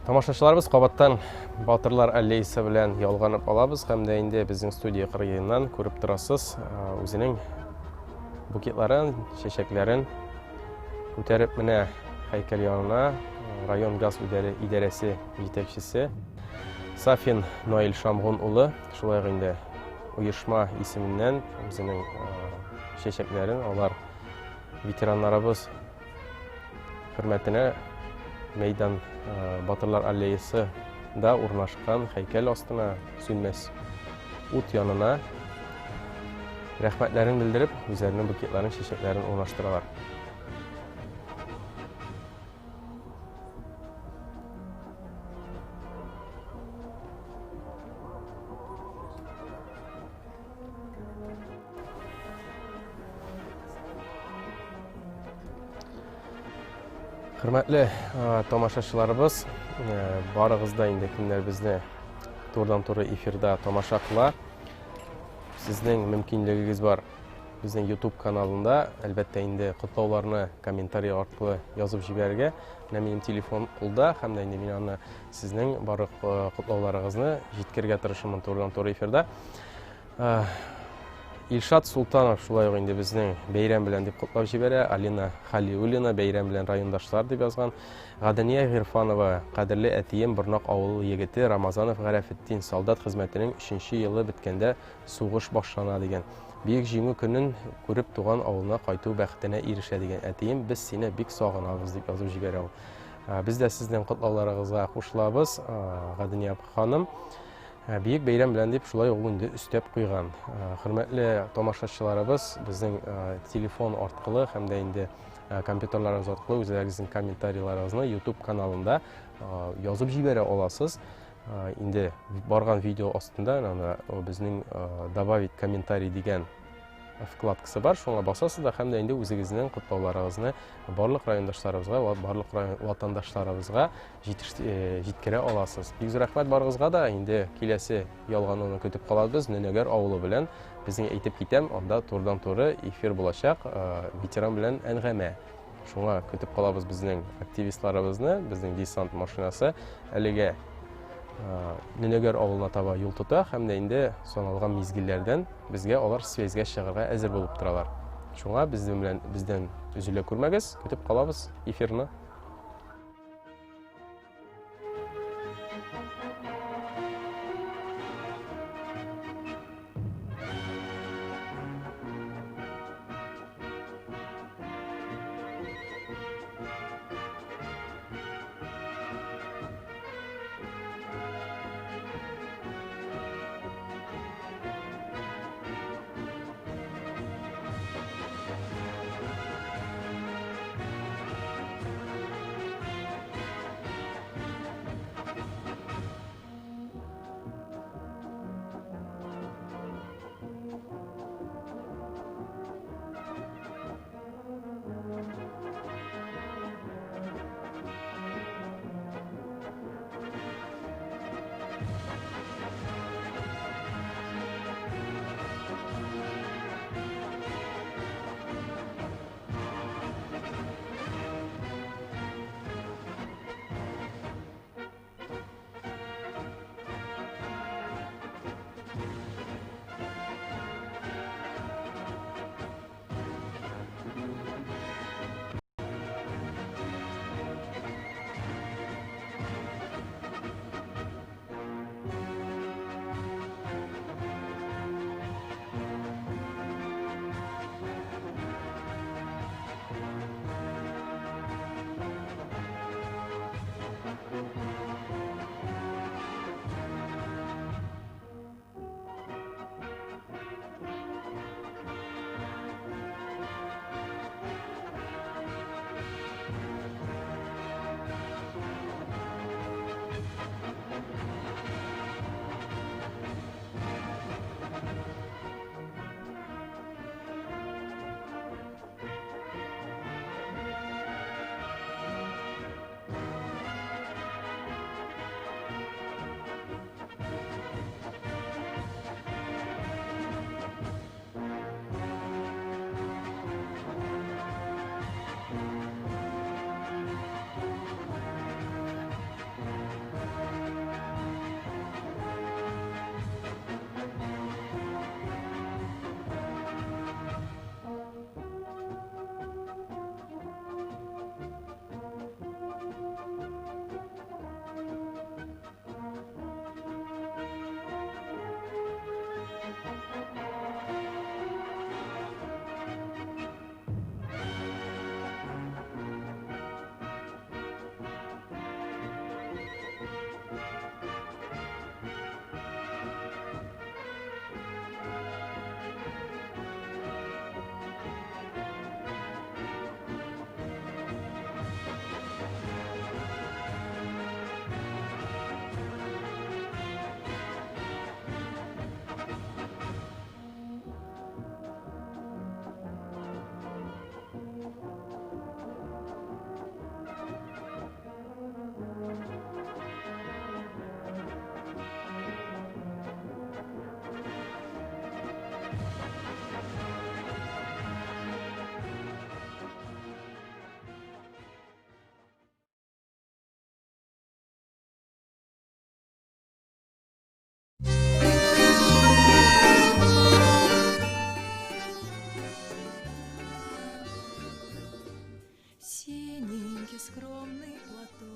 Тамашачыларыбыз кабаттан Батырлар аллеясы белән ялганып алабыз һәм дә инде безнең студия кырыеннан күреп торасыз, үзенең букетларын, чәчәкләрен күтәреп менә һәйкәл янына район газ идарәсе җитәкчесе Сафин Наил Шамгун улы шулай ук инде оешма исеменнән үзенең чәчәкләрен алар ветераннарыбыз хөрмәтенә мәйдан Батырлар аллеясы да урнашкан һәйкәл астына сүнмәс ут янына рәхмәтләрен белдереп, үзләренең букетларын, чәчәкләрен урнаштыралар. Хөрмәтле тамашачыларыбыз, барыгыз да инде кемнәр безне турыдан-туры эфирда тамаша кыла, сезнең мөмкинлегегез бар безнең YouTube каналында, әлбәттә инде котлауларны комментарий аркылы язып җибәрергә. Менә минем телефон кулда һәм дә инде мин аны сезнең барлык котлауларыгызны җиткерергә тырышырмын турыдан-туры эфирда. Илшат Султанов шулай ук инде безнең бәйрәм белән дип котлап җибәрә. Алина Халиуллина бәйрәм белән райондашлар дип язган. Гадания Гыйрфанова, кадерле әтием, Борнак авылы егете Рамазанов Гарәфетдин солдат хезмәтенең өченче елы беткәндә сугыш башлана дигән. Бөек Җиңү көнен күреп туган авылына кайту бәхетенә ирешә дигән. Әтием, без сине бик сагынабыз дип язып җибәрә ул. Без дә сезнең котлауларыгызга кушылабыз, Гадания ханым. Бөек бәйрәм белән дип шулай ук инде өстәп куйган. Хөрмәтле тамашачыларыбыз, безнең телефон арткылы һәм дә инде компьютерларыгыз аркылы үзләрегезнең комментарийларыгызны YouTube каналында язып җибәрә аласыз. Инде барган видео астында анда безнең добавить комментарий дигән вкладкасы бар, шуңа басасыз да һәм дә инде үзегезнең котлауларыгызны барлык райондашларыбызга, барлык ватандашларыбызга җиткерә аласыз. Бик зур рәхмәт барыгызга да. Инде киләсе ялгануны көтеп калабыз. Нөнәгәр авылы белән безнең әйтеп китәм, анда турыдан-туры эфир булачак, ветеран белән әңгәмә. Шуңа көтеп калабыз безнең активистларыбызны, безнең десант машинасы әлегә Нөнәгәр авылына таба юл тота һәм дә инде саналган мизгелләрдән безгә алар связьгә чыгарга әзер булып торалар. Шуңа безнең белән бездән өзелә күрмәгез, көтеп калабыз эфирны.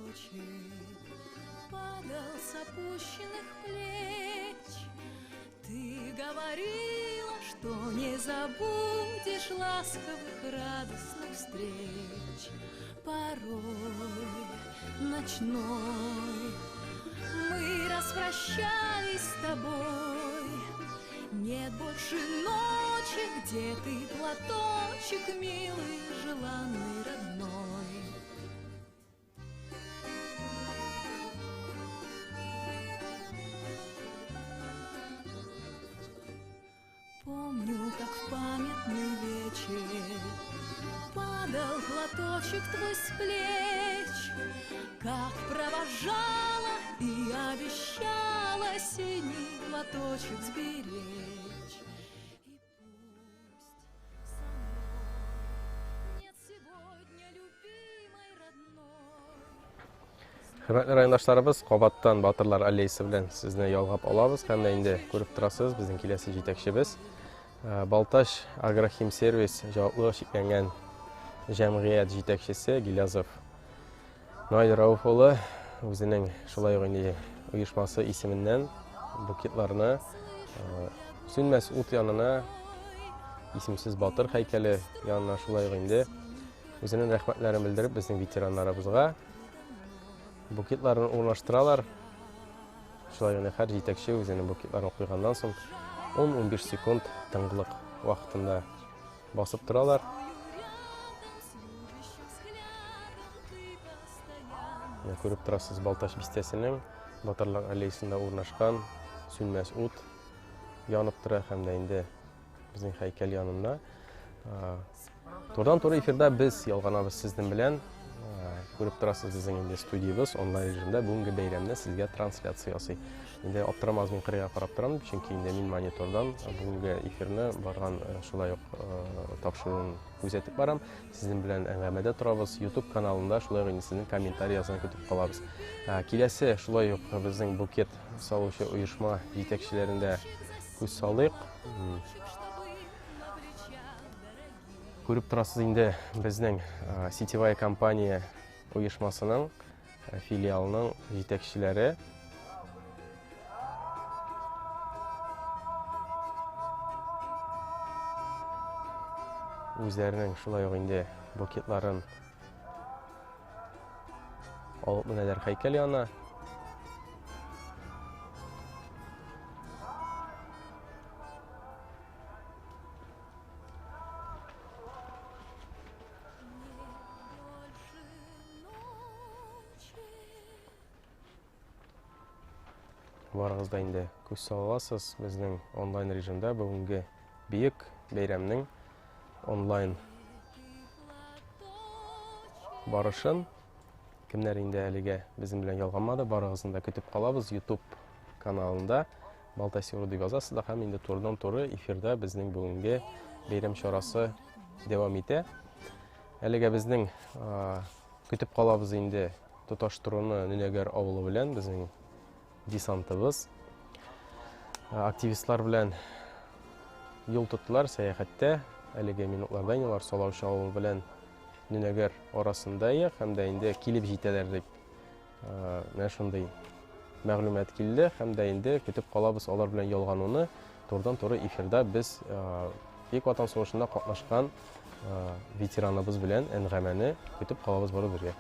платочек падал с опущенных плеч. Ты говорила, что не забудешь ласковых радостных встреч. Порой ночной мы распрощались с тобой. Нет больше ночи, где ты, платочек милый, желанный, родной. Помню, как в памятный вечер падал платочек твой с плеч, как провожала и обещала синий платочек сберечь. И пусть со мной нет сегодня любимой родной.
Хөрмәтле райондашларыбыз, кабаттан Батырлар аллеясы белән сезне ялгап алабыз һәм дә инде күреп торасыз, безнең киләсе җитәкчебез Балтач Агрохимсервис җаваплылыгы чикләнгән җәмгыять җитәкчесе Гилязов Наил Рауф улы үзенең шулай ук инде оешмасы исеменнән букетларны сүнмәс ут янына, исемсез батыр һәйкәле янына шулай ук инде үзенең рәхмәтләрен белдереп безнең ветераннарыбызга букетларын урнаштыралар. Шулай гына һәр җитәкче үзенең букетларын куйганнан соң 10-15 секунд тынлык вакытында басып торалар. Менә күреп торасыз, Балтач бистәсенең Батырлар аллеясында урнашкан сүнмәс ут янып тора һәм дә инде безнең һәйкәл янында. Турыдан-туры эфирда без ялганабыз сезнең белән. Күреп торасыз, безнең инде студиябез онлайн режимда бүгенге бәйрәмне сезгә трансляция ясый. Инде аптырамаз, мин кырыйга карап торам, чөнки инде мин монитордан бүгенге эфирны барган шулай ук тапшыруын күзәтеп барам. Сезнең белән әңгәмәдә торабыз. YouTube каналында шулай ук инде сезнең комментарий язган көтеп калабыз. Киләсе шулай ук безнең букет салучы оешма җитәкчеләрендә күз салыйк. Күреп торасыз инде безнең сетевая компания оешмасының филиалының җитәкчеләре. Үзләренең шулай ук инде букетларын алып менәләр һәйкәл янына. Барыгыз да инде күз сала аласыз безнең онлайн режимда бүгенге бөек бәйрәмнең онлайн барышын. Кемнәр инде әлегә безнең белән ялганмады, барыгызны да көтеп калабыз YouTube каналында Балтач Сиру дип язасыз да һәм инде турыдан-туры эфирда безнең бүгенге бәйрәм чарасы дәвам итә. Әлегә безнең көтеп калабыз инде тоташтыруны Нөнәгәр авылы белән безнең десантыбыз. Активистлар белән юл тоттылар сәяхәттә. Әлеге минутларда инде алар Салаучы авылы белән Нөнәгәр арасында һәм дә инде килеп җитәләр дип менә шундый мәгълүмат килде һәм дә инде көтеп калабыз алар белән ялгануны. Турыдан-туры эфирда без Бөек Ватан сугышында катнашкан ветераныбыз белән әңгәмәне көтеп калабыз бары бергә.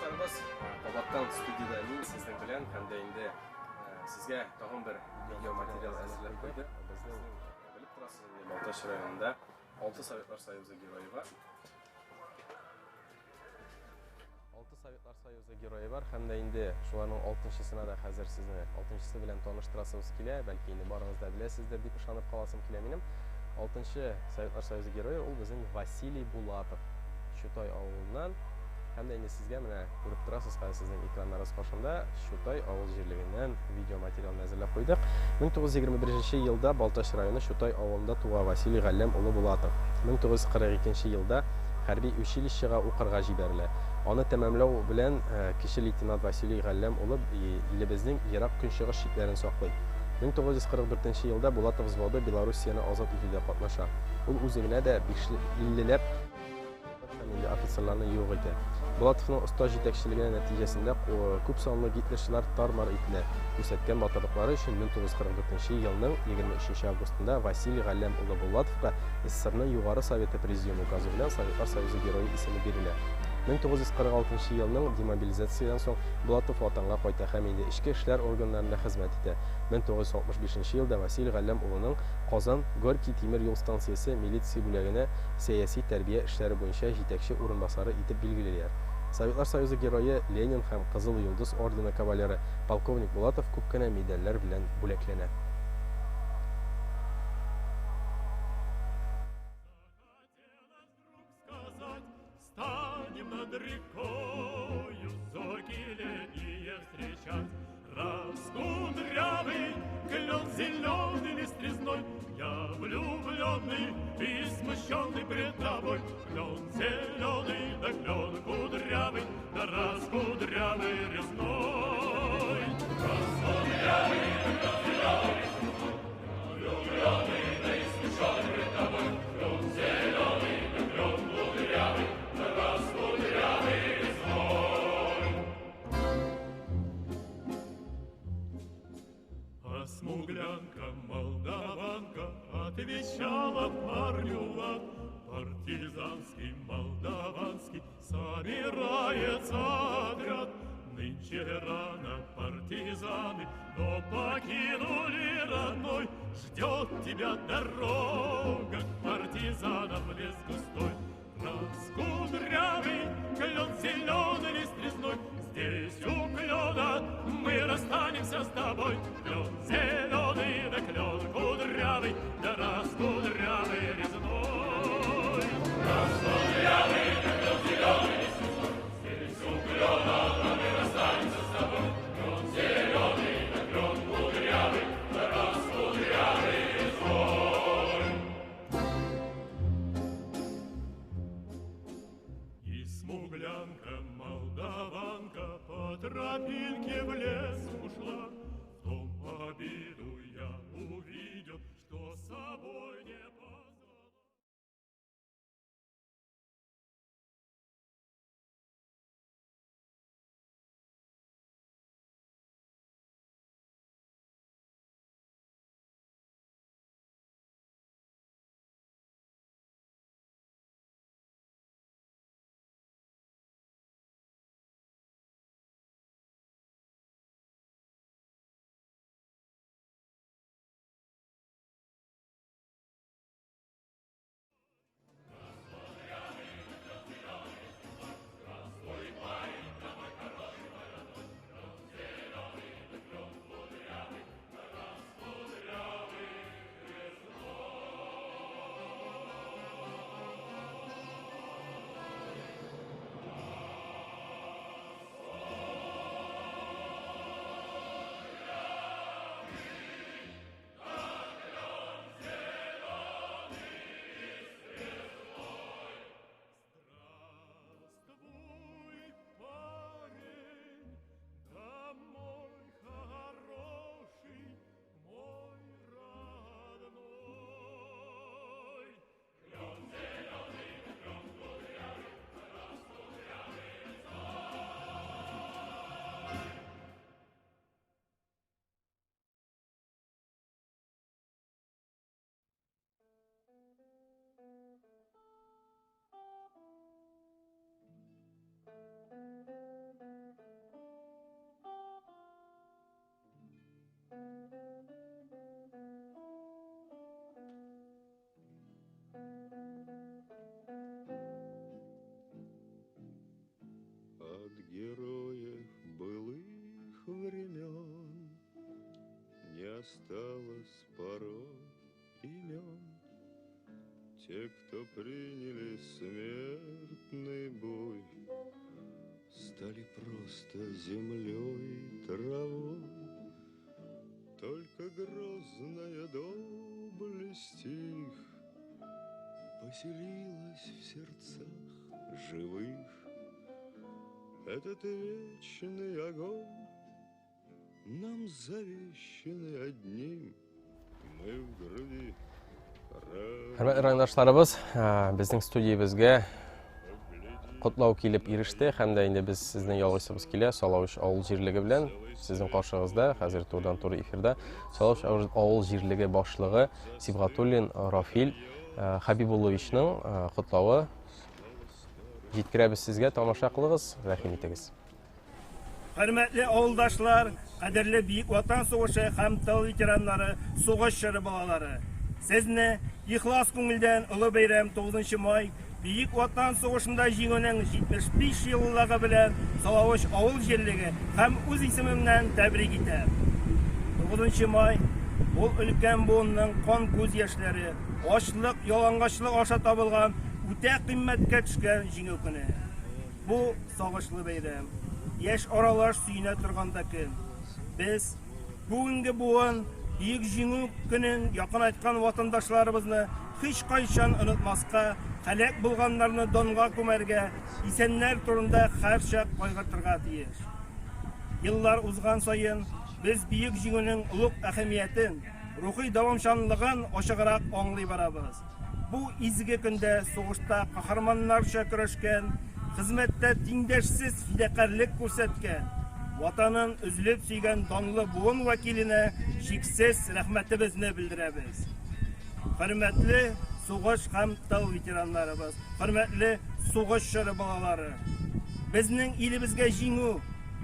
Авылдашларыбыз, кабаттан студиядә мин сезнең белән һәм дә инде сезгә тагын бер видеоматериал әзерләп куйдык. Безнең белеп торасыз инде, Балтач районында 6 Советлар Союзы герое бар. 6 Советлар Союзы герое бар һәм дә инде шуларның алтынчысына да хәзер сезне алтынчысы белән таныштырасыбыз килә. Бәлки инде барыгыз да беләсездер дип ышанып каласым килә минем. Алтынчы Советлар Союзы герое ул безнең Василий Булатов. Чутай авылыннан. Һәм дә инде сезгә менә күреп торасыз хәзер сезнең экраннарыгыз каршында Чутай авыл җирлегеннән видеоматериалны әзерләп куйдык. 1921 елда Балтач районы Чутай авылында туа Василий Галләм улы Булатов. 1942 елда хәрби училищега укырга җибәрелә. Аны тәмамлау белән кече лейтенант Василий Галләм улы илебезнең Ерак Көнчыгыш чикләрен саклый. 1944 елда Булатов взводы Белоруссияне азат итүдә катнаша. Ул үзе генә дә 550 ләп һәм инде офицерларны юк итә. Булатовның оста җитәкчелеге нәтиҗәсендә күп санлы гитлерчылар тар-мар ителә. Күрсәткән батырлыклары өчен 1944 елның 23 августында Василий Галләм улы Булатовка СССРның Югары Советы Президиумы указы белән Советлар Союзы Герое исеме бирелә. 1946 елның демобилизациядән соң Булатов ватанга кайта һәм инде эчке эшләр органнарында хезмәт итә. 1965 елда Василий Галләм улының Казан, Горький тимер юл станциясе милиция бүлегенә сәяси тәрбия эшләре буенча җитәкче урынбасары итеп билгелиләр. Советлар Союзы Герое, Ленин һәм Кызыл Йолдыз ордены кавалеры, полковник Булатов күп кенә медальләр белән бүләкләнә.
Станем над рекою, зорьки летние встречать. Раскудрявый клен зеленый лист резной, я влюбленный и смущенный пред тобой. Клен зеленый, да клен кудрявый, да раскудрявый резной. Раскудрявый, да клен зеленый, влюбленный, да и смущенный пред тобой. Клен зеленый, да клен кудрявый, да раскудрявый резной. А смуглянка, молдаванка отвечала парню лад. Партизанский, молдаванский собирается отряд. Нынче рано партизаны, но покинули родной. Ждет тебя дорога к партизанам в лес густой. Раскудрявый клен зеленый лист резной, здесь у клена мы расстанемся с тобой. Клен зеленый, да клен кудрявый, да раскудрявый резной. Раскудрявый, да клен зеленый лист резной, здесь у клена мы расстанемся с тобой. Клен зеленый, да клен кудрявый, да раскудрявый резной. И смуглянка, молдаванка по тропинке в лес ушла. В том обиду я увидел, что с собой не
Те, кто приняли смертный бой, Стали просто землей, травой. Только грозная доблесть их Поселилась в сердцах живых. Этот вечный огонь Нам завещанный одним, Мы в груди.
Хөрмәтле райондашларыбыз, безнең студиябезгә котлау килеп иреште һәм дә инде без сезне ялгыйсыбыз килә Салавыч авыл җирлеге белән сезнең каршыгызда хәзер турыдан-туры эфирда Салавыч авыл җирлеге башлыгы Сибгатуллин Рафил Хабибулловичның котлавы җиткерәбез сезгә. Тамаша кылыгыз, рәхим итегез.
Хөрмәтле авылдашлар, кадерле Бөек Ватан сугышы һәм тыл ветераннары, сугыш чоры балалары! Сезне ихлас күңелдән олы бәйрәм 9 май, Бөек Ватан сугышында Җиңүнең 75 еллыгы белән Салавыч авыл җирлеге һәм үз исемемнән тәбрик итәм. 9 май, ул өлкән буынның кан-күз яшьләре, ачлык, ялангачлык аша табылган үтә кыйммәткә төшкән Җиңү көне. Бу сагышлы бәйрәм. Яшь аралаш сөенә торган да көн. Без, бүгенге буын, Бөек Җиңү көнен якынайткан ватандашларыбызны һичкайчан онытмаска, һәлак булганнарны данга күмәргә, исәннәр турында һәрчак кайгыртырга тиеш. Еллар узган саен, без Бөек Җиңүнең олуг әһәмиятен, рухи дәвамчанлыгын ачыграк аңлый барабыз. Бу изге көндә сугышта каһарманнарча көрәшкән, хезмәттә тиңдәшсез фидакарьлек күрсәткән, Ватанын өзелеп сөйгән данлы буын вәкиленә чиксез рәхмәтебезне белдерәбез. Хөрмәтле сугыш һәм тыл ветераннарыбыз, хөрмәтле сугыш чоры балалары! Безнең илебезгә җиңү,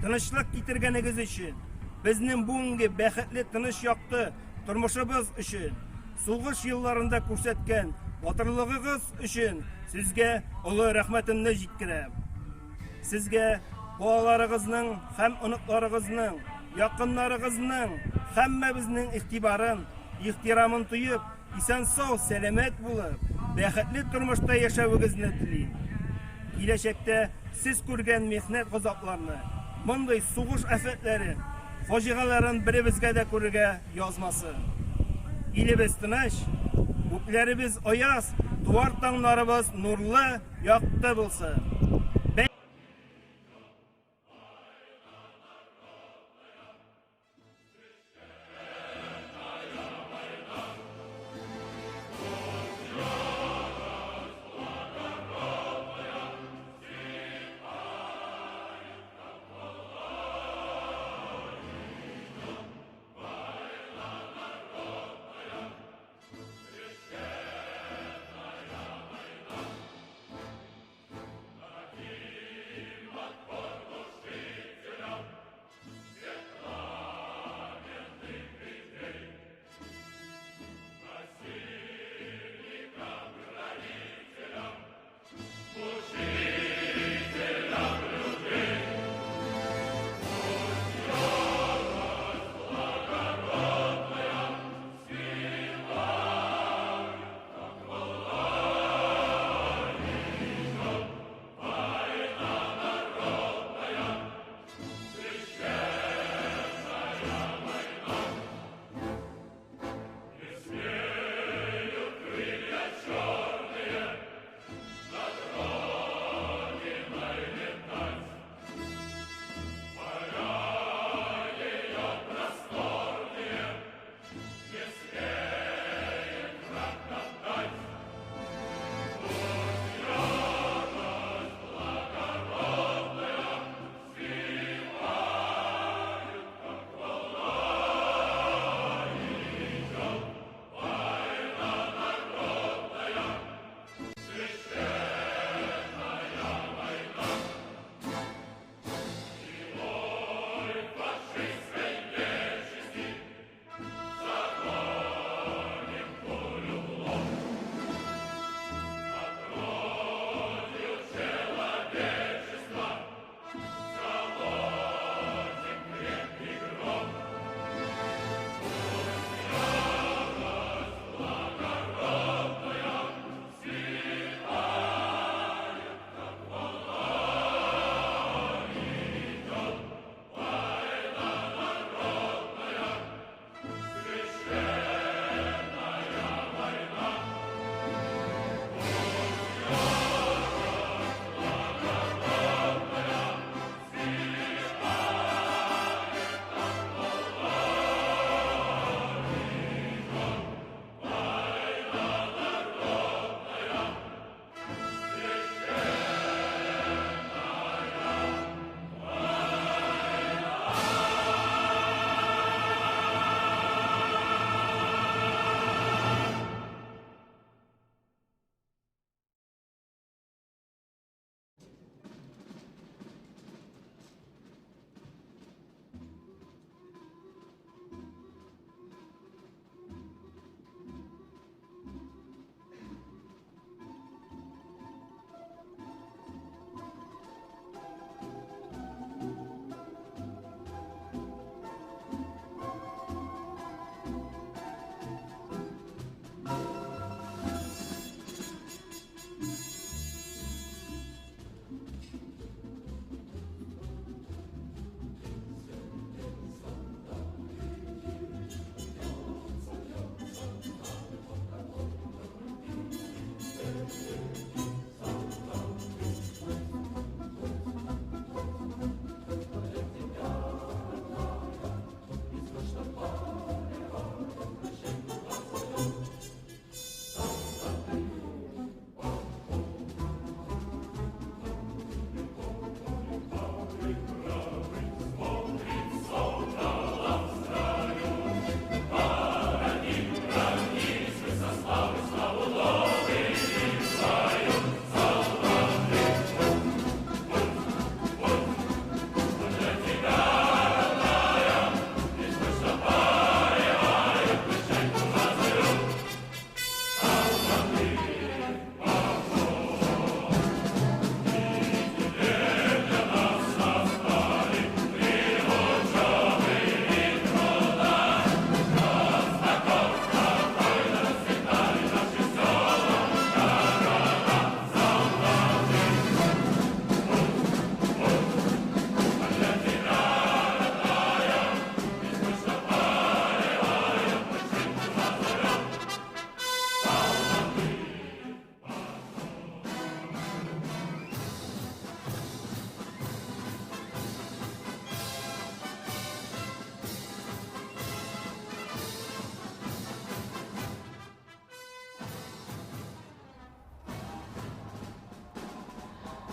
тынычлык китергәнегез өчен, безнең бүгенге бәхетле тыныч якты тормышыбыз өчен, Сугыш елларында күрсәткән батырлыгыгыз өчен сезгә олы рәхмәтемне җиткерәм. Сезгә балаларыгызның һәм оныкларыгызның, якыннарыгызның, һәммәбезнең игътибарын, ихтирамын тоеп, исән-сау, сәламәт булып, бәхетле тормышта яшәвегезне телим. Киләчәктә сез күргән михнәт-газапларны, мондый сугыш афәтләрен, фаҗигаләрен беребезгә дә күрергә язмасын. Илебез тыныч, күкләребез аяз, туар таңнарыбыз нурлы, якты булсын.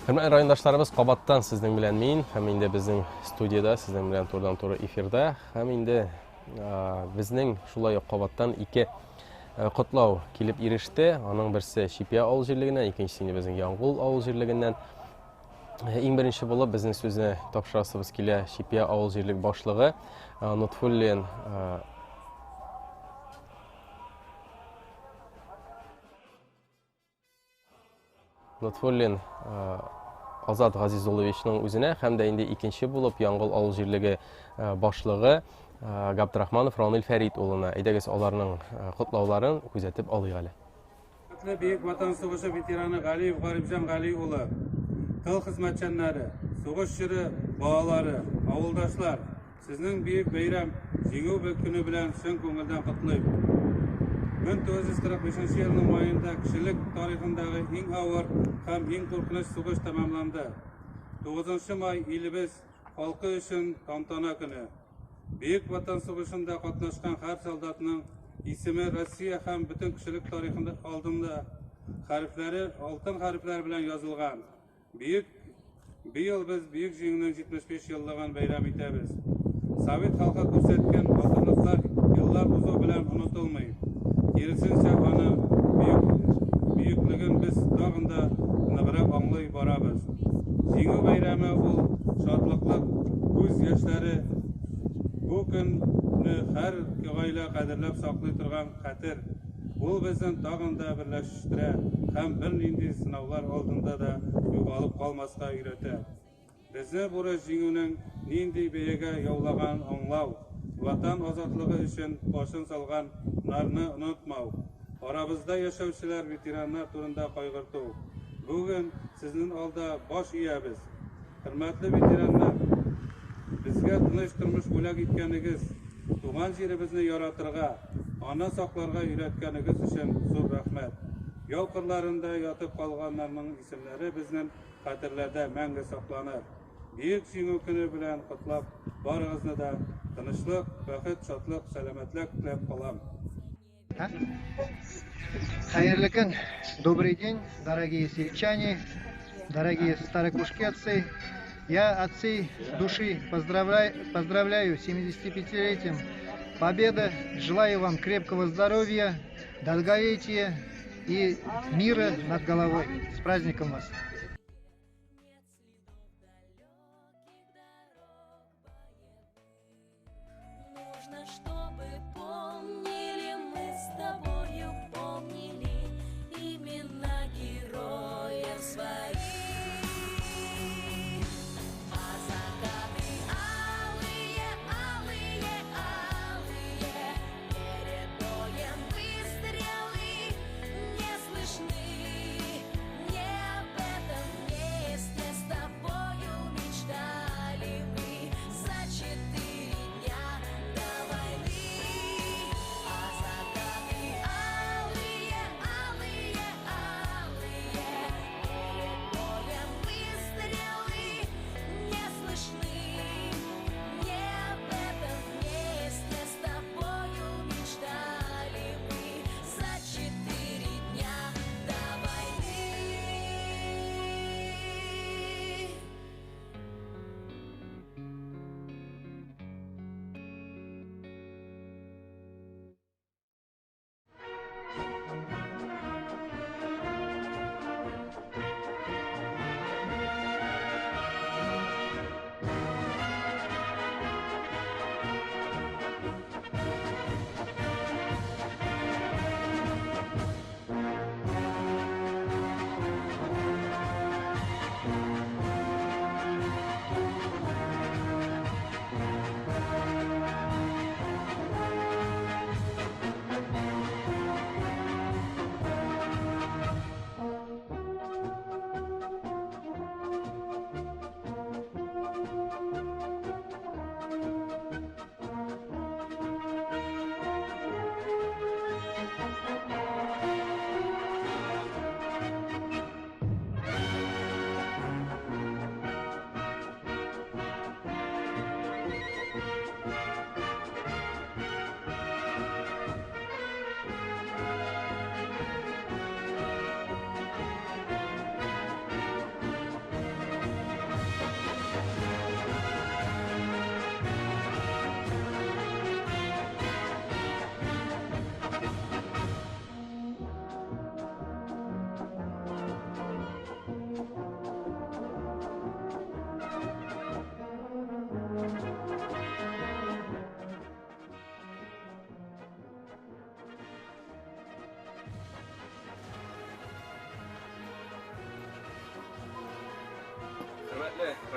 Хөрмәтле райондашларыбыз, кабаттан сезнең белән мин һәм инде безнең студиядә, сезнең белән турыдан-туры эфирда һәм инде безнең шулай ук кабаттан ике котлау килеп иреште. Аның берсе Чипия авыл җирлегеннән, икенчесе инде безнең Яңгул авыл җирлегеннән. Иң беренче булып безнең сүзне тапшырасыбыз килә Чипия авыл җирлек башлыгы Нотфуллин Лотфуллин Азат Газизулловичның үзенә һәм дә инде икенче булып Яңгул авыл җирлеге башлыгы Габдрахманов Ранил Фәрит улына. Әйдәгез аларның котлауларын күзәтеп алыйк әле.
Хөрмәтле Бөек Ватан сугышы ветераны Галиев Гарипҗан Гали улы, тыл хезмәтчәннәре, сугыш чоры балалары, авылдашлар! Сезнең бөек бәйрәм, Җиңү көне белән чын күңелдән котлыйм. 1945 нче елның маенда кешелек тарихындагы иң авыр һәм иң куркыныч сугыш тәмамланды. 9 май илебез халкы өчен тантана көне. Бөек Ватан сугышында катнашкан һәр солдатның исеме Россия һәм бөтен кешелек тарихында алдында хәрефләре алтын хәрефләр белән язылган. Бөек Быел без Бөек Җиңүнең 75 еллыгын бәйрәм итәбез. Совет халкы күрсәткән батырлыклар еллар узу белән онытылмый. Киресенчә, аны бөек бөеклеген без тагын да ныграк аңлый барабыз. Җиңү бәйрәме ул шатлыклы күз яшьләре. Бу көнне һәр гаилә кадерләп саклый торган хәтер. Ул безне тагын да берләштерә һәм бернинди сынаулар алдында да югалып калмаска өйрәтә. Безне бурыч җиңүнең нинди бәягә яулаганын аңлау, Ватан азатлыгы өчен башын салган нарны онытмау, арабызда яшәүчеләр, ветераннар турында кайгырту. Бүген сезнең алда баш иябез. Хөрмәтле ветераннар, безгә тыныч тормыш бүләк иткәнегез, туган җиребезне яратырга, аны сакларга өйрәткәнегез өчен зур рәхмәт. Яу кырларында ятып калганнарның исемнәре безнең хәтерләрдә мәңге сакланыр. Бөек Җиңү көне белән котлап, барыгызны да тынычлык, бәхет, шатлык, сәламәтлек теләп калам.
Хәерле көн, добрый день, дорогие сельчане, дорогие старокушкетцы. Я от всей души поздравляю, поздравляю 75-летием Победы. Желаю вам крепкого здоровья, долголетия и мира над головой. С праздником вас!
Нужно, чтобы помнили мы с тобою, помнили имена героев своих. А закаты алые, алые, алые, перед боем выстрелы не слышны, не об этом.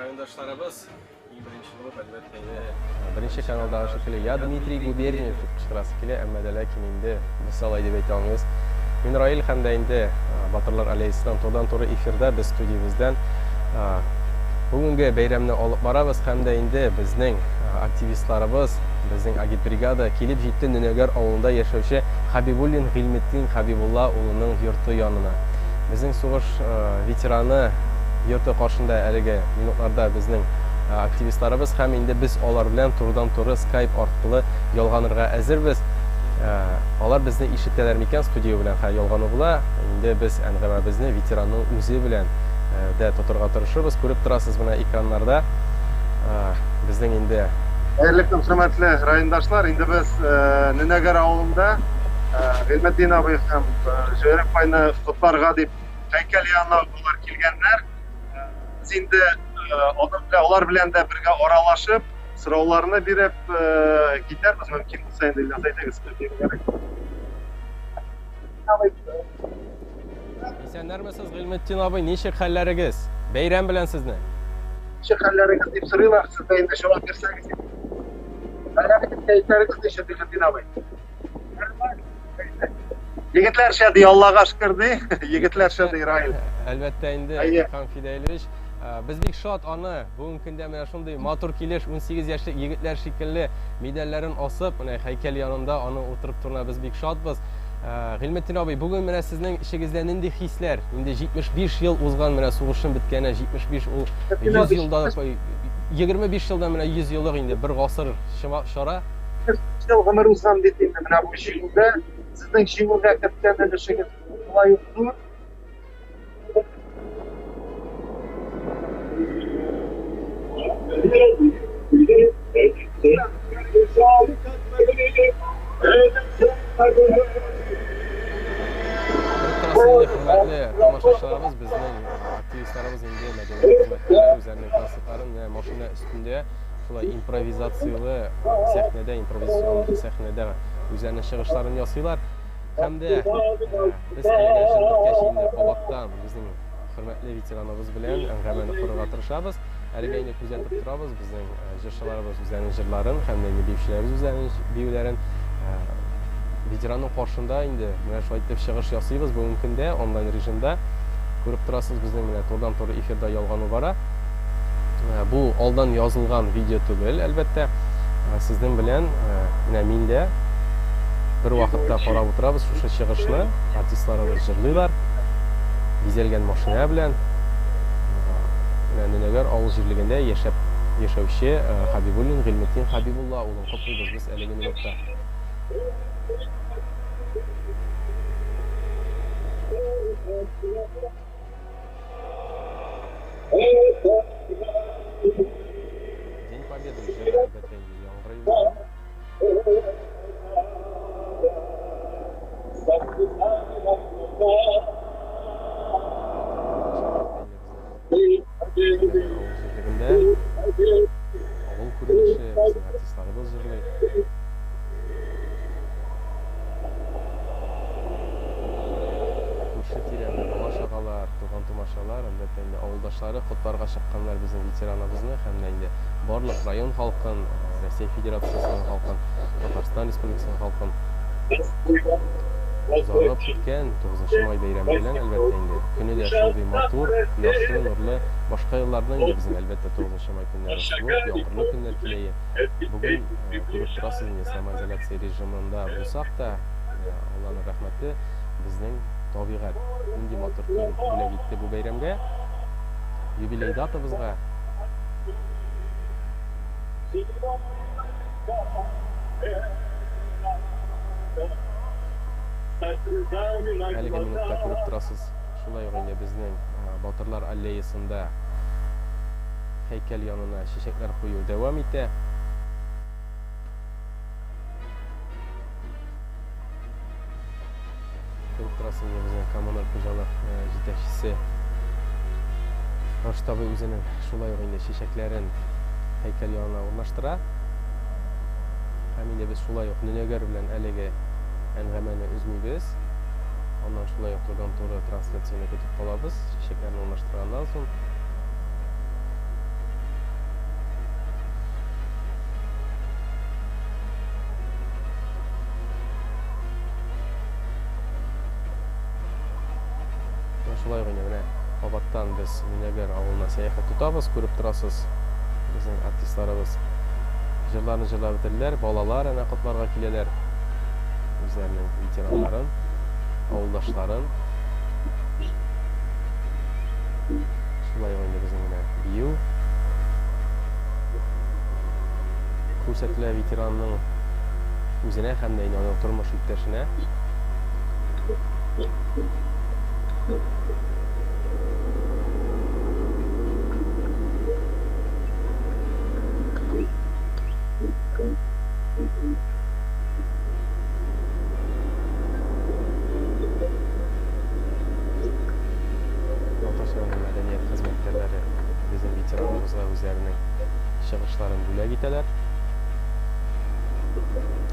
райондашларыбыз, иң беренче булып, әлбәттә инде, беренче каналдагы шикелле, я Дмитрий Губерниев дип кычкырасы килә, әмма дә ләкин инде без алай дип әйтә алмыйбыз. Мин Раил һәм дә инде Батырлар аллеясыннан турыдан-туры эфирда без студиябездән бүгенге бәйрәмне алып барабыз һәм дә инде безнең активистларыбыз, безнең агитбригада килеп җитте Нөнәгәр авылында яшәүче Хәбибуллин Гыйльметдин Хәбибулла улының йорты янына. Безнең сугыш ветераны йорты каршында әлеге минутларда безнең активистларыбыз һәм инде без алар белән турыдан-туры скайп арткылы ялганырга әзербез. Алар безне ишетәләр микән, студия белән хәзер ялгану була. Инде без әңгәмәбезне ветеранның үзе белән дә тотырга тырышырбыз. Күреп торасыз менә экраннарда безнең инде.
Хәерле көн, хөрмәтле райондашлар! Инде без Нөнәгәр авылында Гыйльметдин абый һәм Җәүһәр апайны котларга дип һәйкәл янына алар килгәннәр. Без инде алар белән дә бергә аралашып, сорауларны биреп китәрбез, мөмкин булса инде, Илназ, әйдәгез.
Исәннәрмесез, Гыйльметдин абый, ничек хәлләрегез? Бәйрәм белән сезне.
Ничек хәлләрегез дип сорыйлар, сез дә инде җавап бирсәгез. Хәлләрегез, кәефләрегез ничек, Гыйльметдин абый? Егетләрчә ди, Аллага шөкер ди. Егетләрчә ди, Раил.
Әлбәттә инде, Илһам Фидәилевич. Без бик шат аны бүгенге көндә менә шундый матур килеш 18 яшьлек егетләр шикелле медальләрен асып, менә һәйкәл янында аны утырып торуына без бик шатбыз. Гыйльметдин абый, бүген менә сезнең эчегездә нинди хисләр? Инде 75 ел узган менә сугышның беткәненә 75 ул 100 елда 25 елдан менә 100 еллык инде бер гасыр чара.
75 ел гомер узган бит инде менә бу җиңүдә. Сезнең җиңүгә керткән өлешегез шулай ук зур.
Хөрмәтле тамашачыларыбыз, безнең активистларыбыз инде мәдәният хезмәткәрләре үзләренең концертларын менә машина өстендә шулай импровизацияле сәхнәдә, импровизацион сәхнәдә үзләренең чыгышларын ясыйлар. Һәм дә без әлегә җыр беткәч инде кабаттан безнең хөрмәтле ветераныбыз белән әңгәмәне корырга тырышабыз. Әлегә инде күзәтеп торабыз, безнең җырчыларыбыз үзләренең җырларын һәм дә инде биючеләребез үзләренең биюләрен. Ветеранның каршында инде менә шулай итеп чыгыш ясыйбыз бүгенге көндә онлайн режимда. Күреп торасыз, безнең менә турыдан-туры эфирда ялгану бара. Бу алдан язылган видео түгел, әлбәттә. Сезнең белән менә мин дә бер вакытта карап утырабыз шушы чыгышны. Артистларыбыз җырлыйлар. Бизәлгән машина белән. Менә Нөнәгәр авыл җирлегендә яшәп яшәүче Хәбибуллин Гыйльметдин Хәбибулла улын котлыйбыз без әлеге минутта. День Победы җыры, әлбәттә инде, яңгырый безнең. Авыл җирлегендә авыл күренеше, безнең артистларыбыз җырлый. Күрше-тирә, бала-чагалар, туган-тумачалар, әлбәттә инде, авылдашлары котларга чыкканнар безнең ветераныбызны һәм дә инде барлык район халкын, Россия Федерациясенең халкын, Татарстан Республикасының халкын зарыгып көткән 9 май бәйрәме белән, әлбәттә инде. Көне дә шундый матур, кояшлы, нурлы. Башка елларны инде безнең, әлбәттә, 9 май көннәре суык, яңгырлы көннәр килә. Бүген күреп торасыз инде, самоизоляция режимында булсак та, Алланың рәхмәте, безнең табигать нинди матур көн бүләк итте бу бәйрәмгә, юбилей датабызга. Әлеге минутта күреп торасыз, шулай ук инде безнең Батырлар аллеясында һәйкәл янына чәчәкләр кую дәвам итә. Күреп торасыз, инде безнең коммуналь хуҗалык җитәкчесе Рашит абый үзенең шулай ук инде чәчәкләрен һәйкәл янына урнаштыра. Һәм инде без шулай ук Нөнәгәр белән әлеге әңгәмәне өзмибез. Аннан шулай ук турыдан-туры трансляцияне көтеп калабыз, чәчәкләрне урнаштырганнан соң. Шулай ук инде менә кабаттан без Нөнәгәр авылына сәяхәт тотабыз. Күреп торасыз, безнең артистларыбыз җырларны җырлап бетерделәр. Балалар әнә котларга киләләр. Үзләренең ветераннарын, авылдашларын. Шулай ук инде безнең менә бию күрсәтелә ветеранның үзенә һәм дә инде аның тормыш иптәшенә. Балтач районы мәдәният хезмәткәрләре безнең ветераныбызга үзләренең чыгышларын бүләк итәләр.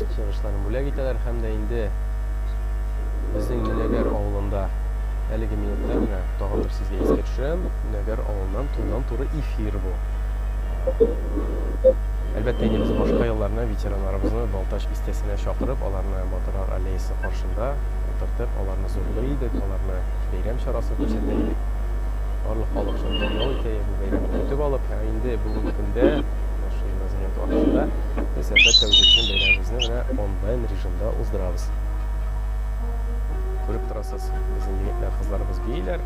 Чыгышларын бүләк итәләр һәм дә инде безнең Нөнәгәр авылында әлеге минутта менә тагын бер сезгә искә төшерәм, Нөнәгәр авылыннан турыдан-туры эфир бу. Әлбәттә, инде без башка елларны ветераннарыбызны Балтач бистәсенә чакырып, аларны Батырлар аллеясы каршында утыртып, аларны зурлый идек, аларны бәйрәм чарасы күрсәтә идек. Барлык халык шунда ял итә, бу бәйрәмне көтеп алып, ә инде бүгенге көндә менә шул вазгыять аркасында без, әлбәттә, үзебезнең бәйрәмебезне менә онлайн режимда уздырабыз. Күреп торасыз, безнең егетләр, кызларыбыз бииләр.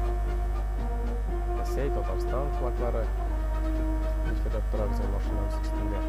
Рәсәй, Татарстан флаглары җилфердәп тора безнең машинабыз өстендә.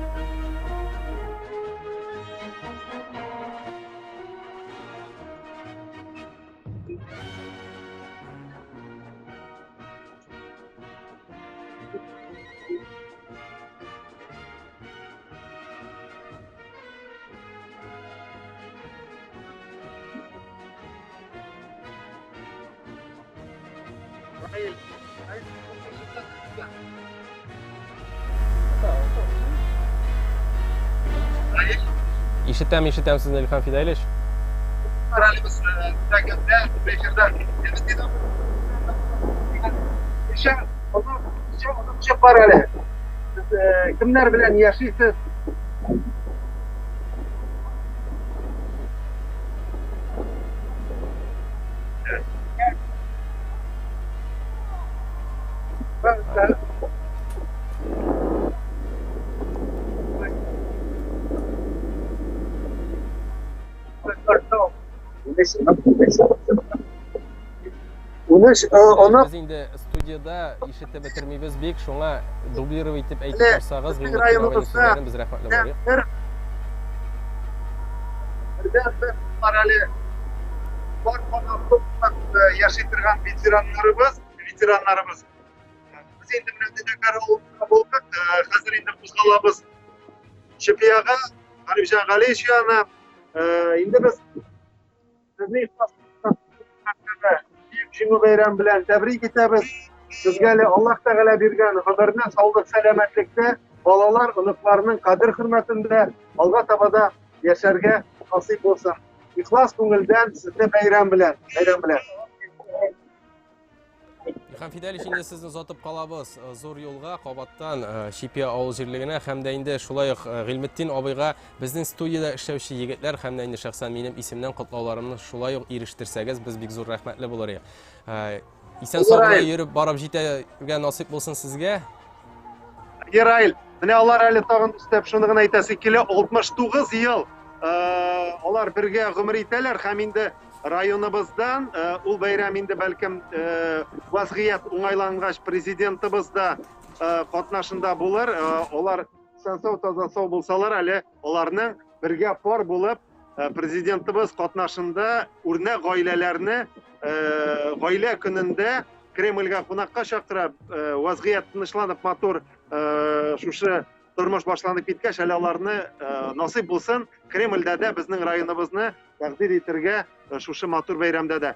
Ишетәм, ишетәм сезне, Илһам Фидәлевич.
Әле без тәкәндә, эфирда. Ничә бар әле? Сез кемнәр белән яшисез? Унөч,
оны... Без инде студияда ишетеп бетермибез бик, шуңа дублировать итеп әйтеп торсагыз,
Гыйльметдин
без рәхмәтле булыр.
Бердән-бер бар әле бар канатлы яши торган ветераннарыбыз, ветераннарыбыз. Без инде менә Динәкәр авылында булдык, хәзер инде кузгалабыз Чепьяга, Гарифҗан Галиевич янына. Инде без сезне Бөек Җиңү бәйрәме белән тәбрик итәбез. Сезгә әле Аллаһ Тәгалә биргән гомерне, саулык, сәламәтлектә, балалар, оныкларның кадер-хөрмәтендә алга таба да яшәргә насыйп булсын. Ихлас күңелдән сезне бәйрәм белән, бәйрәм белән.
Илһам Фидәлевич, инде сезне озатып калабыз э, зур юлга, кабаттан э, Чипия авыл җирлегенә һәм дә инде шулай ук э, Гыйльметдин абыйга безнең студиядә эшләүче егетләр һәм дә инде шәхсән минем исемнән котлауларымны шулай ук ирештерсәгез, без бик зур рәхмәтле булыр идек. Исән сау гына йөреп барып җитәргә насыйп булсын сезгә.
Гераил, менә алар әле тагын өстәп шуны гына әйтәсе килә, 69 ел алар бергә гомер итәләр һәм инде районыбыздан ул бәйрәм инде бәлкем вазгыять уңайлангач президентыбыз да катнашында булыр. Алар исән сау, таза сау булсалар әле аларның бергә пар булып президентыбыз катнашында үрнәк гаиләләрне гаилә көнендә Кремльгә кунакка чакыра, вазгыять тынычланып матур шушы тормыш башланып киткәч, әле аларны насыйп булсын Кремльдә дә безнең районыбызны тәкъдир итергә шушы матур бәйрәмдә дә.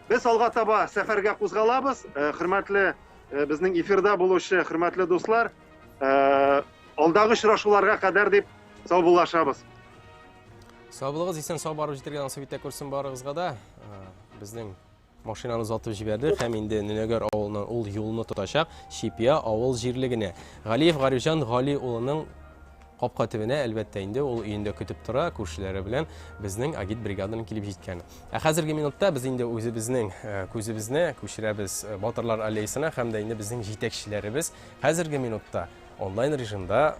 Без алга таба сәфәргә кузгалабыз. Хөрмәтле безнең эфирда булучы хөрмәтле дуслар, алдагы очрашуларга кадәр дип саубуллашабыз.
Сау булыгыз, исән сау барып җитәргә насыйп итә күрсен барыгызга да. Безнең машинаны озатып җибәрде һәм инде Нөнәгәр авылыннан ул юлны тотачак Чипия авыл җирлегенә. Галиев Гарифҗан Гали улының Капка төбенә, әлбәттә инде, ул өендә көтеп тора, күршеләре белән безнең агитбригаданың килеп җиткәне. Ә хәзерге минутта без инде үзебезнең күзебезне күчерәбез Батырлар аллеясына һәм дә инде безнең җитәкчеләребез хәзерге минутта онлайн режимда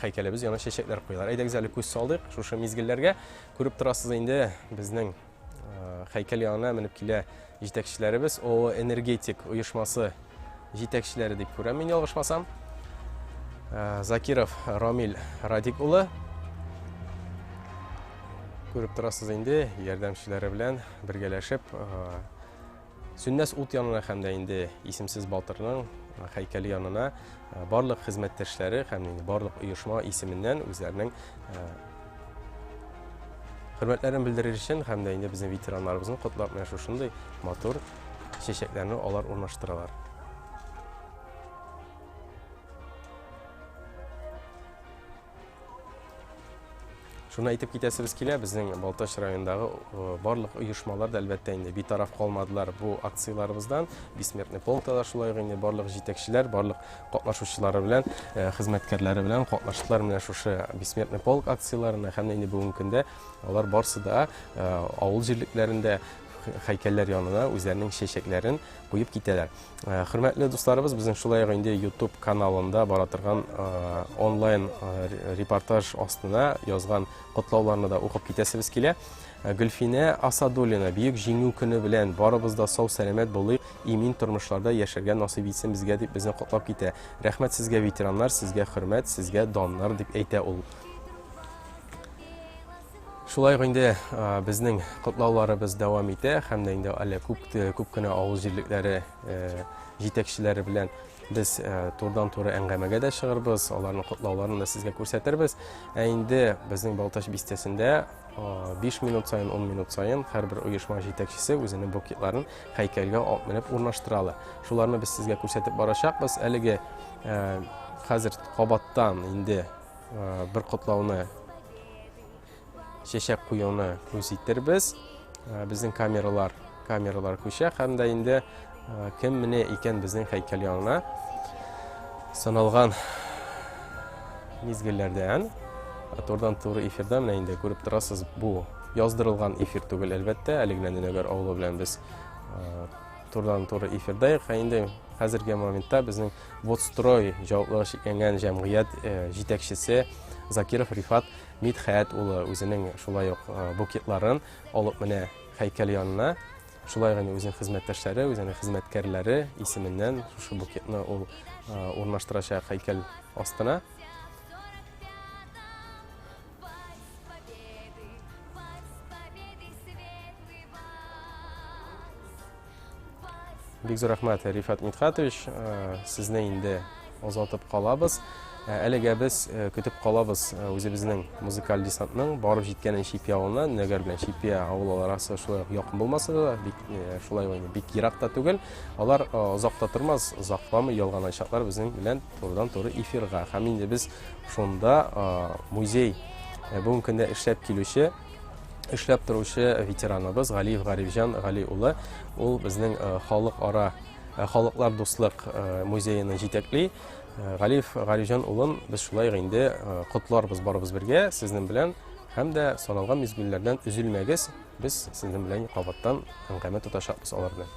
һәйкәлебез янына чәчәкләр куялар. Әйдәгез әле күз салдык шушы мизгелләргә. Күреп торасыз инде, безнең һәйкәл янына менеп килә җитәкчеләребез, ООО Энергетик оешмасы җитәкчеләре дип күрәм мин ялгышмасам. Закиров Рамил Радик улы. Күреп торасыз инде, ярдәмчеләре белән бергәләшеп Сүнмәс ут янына һәм дә инде исемсез батырның һәйкәле янына барлык хезмәттәшләре һәм инде барлык оешма исеменнән үзләренең хөрмәтләрен белдерер өчен һәм дә инде безнең ветераннарыбызны котлап менә шушындый матур чәчәкләрне алар урнаштыралар. Шуны әйтеп китәсебез килә, безнең Балтач районындагы барлык оешмалар да әлбәттә инде битараф калмадылар бу акцияләребездән. Бессмертный полкта да шулай ук инде барлык җитәкчеләр, барлык катнашучылары белән, хезмәткәрләре белән катнаштылар менә шушы Бессмертный полк акцияләренә һәм инде бүгенге көндә алар барсы да авыл җирлекләрендә һәйкәлләр янына үзләренең чәчәкләрен куеп китәләр. Хөрмәтле дусларыбыз, безнең шулай ук инде YouTube каналында бара торган онлайн репортаж астына язган котлауларны да укып китәсебез килә. Гөлфинә Асадуллина, Бөек Җиңү көне белән барыбыз да сау-сәламәт булыйк, имин тормышларда яшәргә насыйп итсен безгә, дип безне котлап китә. Рәхмәт сезгә, ветераннар, сезгә хөрмәт, сезгә даннар, дип әйтә ул. Шулай ук инде безнең котлауларыбыз дәвам итә һәм дә инде әле күп күп кенә авыл җирлекләре җитәкчеләре белән без турыдан-туры әңгәмәгә дә чыгырбыз, аларның котлауларын да сезгә күрсәтербез. Ә инде безнең Балтач бистәсендә 5 минут саен, 10 минут саен һәрбер оешма җитәкчесе үзенең букетларын һәйкәлгә алып менеп урнаштыра ала. Шуларны без сезгә күрсәтеп барачакбыз. Әлеге хәзер кабаттан инде бер котлауны чәчәк куюны үз итербез. Безнең камералар, камералар күчә һәм дә инде кем менә икән безнең һәйкәл янына саналган мизгелләрдән турыдан туры эфирда менә инде күреп торасыз, бу яздырылган эфир түгел, әлбәттә, әле генә Нөнәгәр авылы белән без турыдан туры эфирда, ә инде хәзерге моментта безнең Водстрой җаваплылыгы чикләнгән җәмгыять җитәкчесе Закиров Рифат Мидхәт улы үзенең шулай ук букетларын алып менә һәйкәл янына. Шулай ук инде үзенең хезмәттәшләре, үзенең хезмәткәрләре исеменнән шушы букетны ул урнаштырачак һәйкәл астына. Бик зур рәхмәт, Рифат Мидхатович. Сезне инде озатып калабыз. Әлегә без көтеп калабыз үзебезнең музыкаль десантның барып җиткәнен Чипия авылына. Нәгәр белән Чипия авылы арасы шулай ук якын булмаса да, бик шулай ук бик ерак та түгел. Алар озак та тормас, озакламый ялганачаклар безнең белән турыдан-туры эфирга. Һәм инде без шунда музей бүгенге көндә эшләп килүче эшләп торучы ветераныбыз Галиев Гарифҗан Гали улы, ул безнең халыкара халыклар дуслык музеены җитәкли. Галиев Гарифҗан улын без шулай ук инде котларбыз барыбыз бергә сезнең белән һәм дә саналган мизгелләрдән өзелмәгез, без сезнең белән кабаттан әңгәмә тотачакбыз алар белән.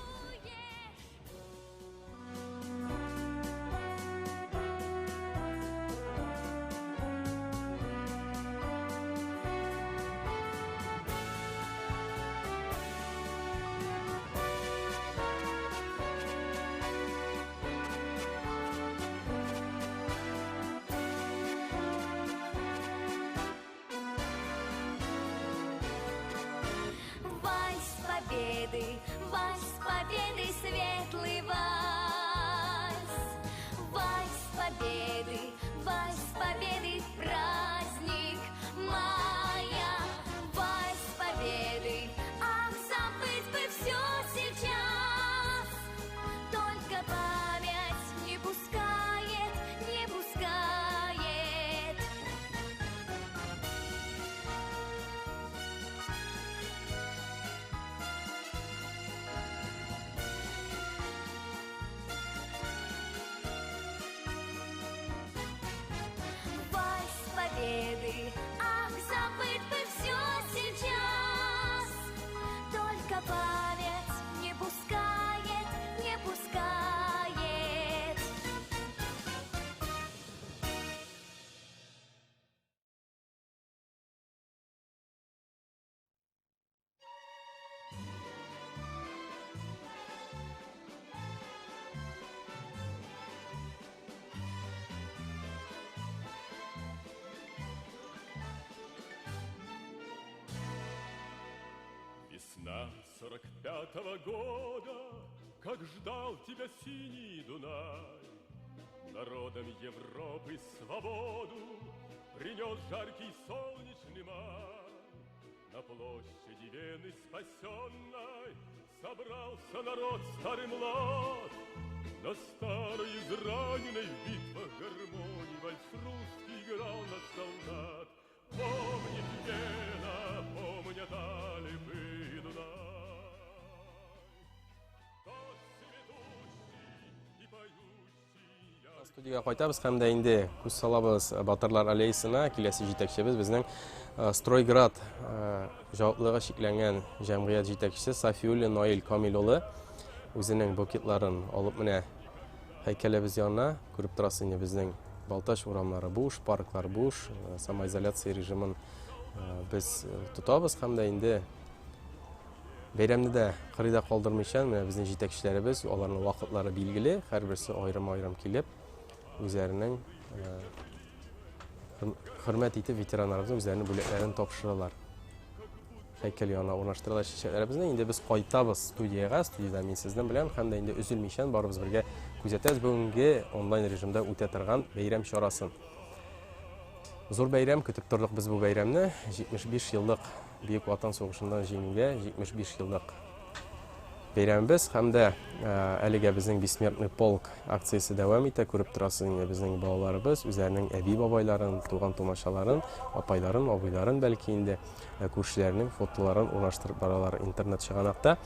Вальс победы, вальс победы.
Весна 45-го года, как ждал тебя синий Дунай, народам Европы свободу принес жаркий солнечный май. На площади Вены спасенной собрался народ старый млад. На старой израненной в битвах гармонии вальс русский играл на солдат. Помнит Вена, помнят Альпы и Дунай. Тот цветущий и поющий.
Студиягә кайтабыз һәм дә инде күз салабыз Батырлар аллеясына. Киләсе җитәкчебез безнең Стройград җаваплылыгы чикләнгән җәмгыять җитәкчесе Сафиуллин Наил Камил улы үзенең букетларын алып менә һәйкәлебез янына. Күреп торасыз инде, безнең Балтач урамнары буш, парклар буш, самоизоляция режимын без тотабыз һәм дә инде бәйрәмне дә кырыйда калдырмыйча, менә безнең җитәкчеләребез, аларның вакытлары билгеле, һәрберсе аерым-аерым килеп, үзләренең хөрмәт итеп ветераннарыбызның үзләренең бүләкләрен тапшыралар. Һәйкәл янына урнаштыралар чәчәкләребезне. Инде без кайтабыз студиягә. Студиядә мин сезнең белән һәм дә инде өзелмичән барыбыз бергә күзәтәбез бүгенге онлайн режимда үтә торган бәйрәм чарасын. Зур бәйрәм, көтеп тордык без бу бәйрәмне. 75 еллык Бөек Ватан сугышыннан җиңүгә 75 еллык бәйрәмебез һәм дә әлегә безнең Бессмертный полк акциясе дәвам итә. Күреп торасыз инде, безнең балаларыбыз үзләренең әби-бабайларын, туган тумачаларын, апайларын, абыйларын, бәлки инде күршеләренең фотоларын урнаштырып баралар интернет чыганакта.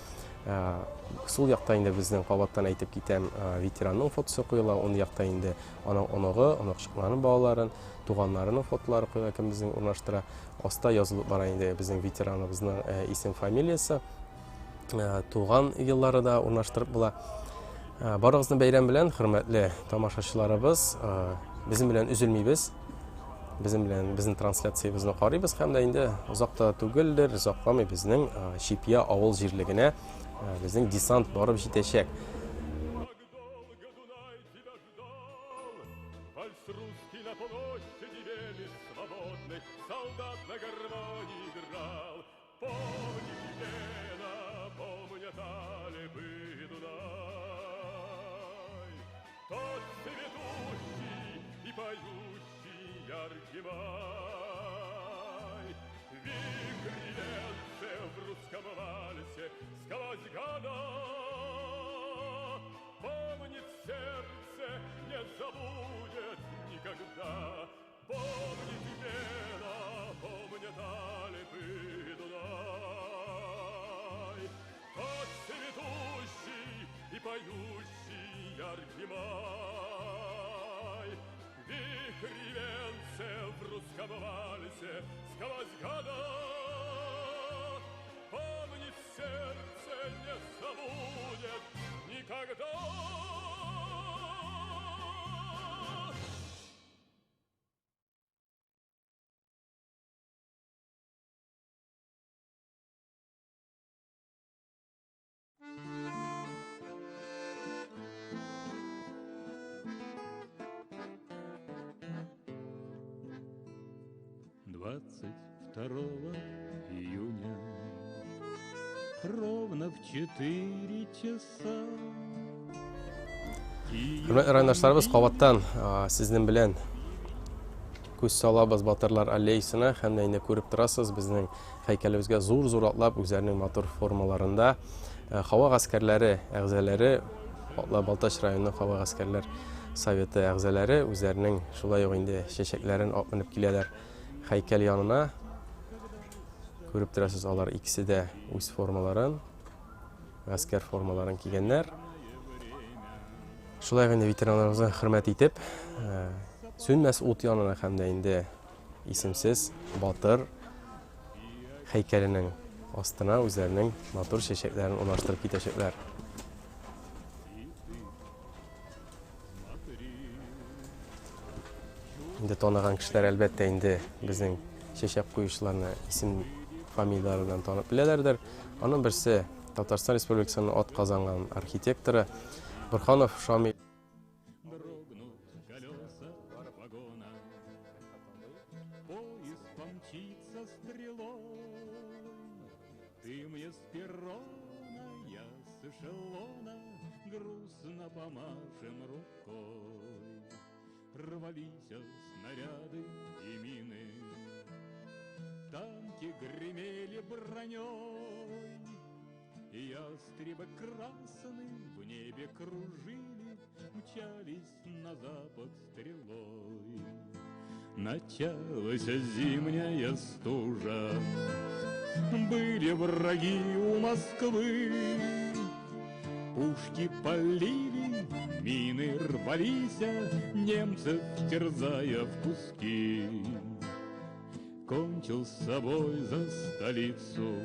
Сул якта инде безнең, кабаттан әйтеп китәм, ветеранның фотосы куела, уң якта инде аның оныгы, оныкчыкларының балаларын, туганнарының фотолары куела, кем безнең урнаштыра. Аста язылып бара инде безнең ветераныбызның исем, фамилиясе, туган еллары да урнаштырып була. Барыгызны бәйрәм белән, хөрмәтле тамашачыларыбыз, безнең белән өзелмибез. Безнең белән безнең трансляциябезне карыйбыз һәм дә инде озак та түгелдер, озакламый безнең Чипья авыл җирлегенә безнең десант барып җитәчәк.
Вальс русский на площади Вены свободной солдат на гармонии играл. Помнит Вена, помнят Альпы и Дунай. Тот цветущий и поющий яркий май. Вихри венцы в русском вальсе сквозь года. Помнит сердце, не забудет никогда. Помнит Вена, помнят Альпы и Дунай. Тот цветущий и поющий яркий май. Вихри венцы в русском вальсе сквозь года. Помнит сердце, не забудет никогда.
22 июня ровно в 4 часа.
Хөрмәтле райондашларыбыз, кабаттан сезнең белән күз салабыз Батырлар аллеясына һәм дә инде күреп торасыз, безнең һәйкәлебезгә зур-зур атлап үзләренең матур формаларында һава гаскәрләре әгъзалары атлап, Балтач районының һава гаскәрләр советы әгъзалары үзләренең шулай ук инде чәчәкләрен алып менеп киләләр һәйкәл янына. Күреп торасыз, алар икесе дә үз формаларын, гаскәр формаларын кигәннәр. Шулай инде ветераннарыбызны хөрмәт итеп, сүнмәс ут янына һәм дә инде исемсез батыр һәйкәленең астына үзләренең матур чәчәкләрен урнаштырып китәчәкләр. Инде таныган кешеләр, әлбәттә инде, безнең чәчәк куючыларны исем фамилияләре белән танып беләләрдер. Аның берсе Татарстан Республикасының атказанган архитекторы Бурханов Шамил.
Дрогнут колеса вагона, поезд помчится стрелой. Ты мне сперва эшелона, грустно помашем рукой. Рвались снаряды и мины, танки гремели броней, ястребы красные в небе кружили, мчались на запад стрелой. Началась зимняя стужа, были враги у Москвы, пушки палили, мины рвались, немцев терзая в куски. Кончился бой за столицу,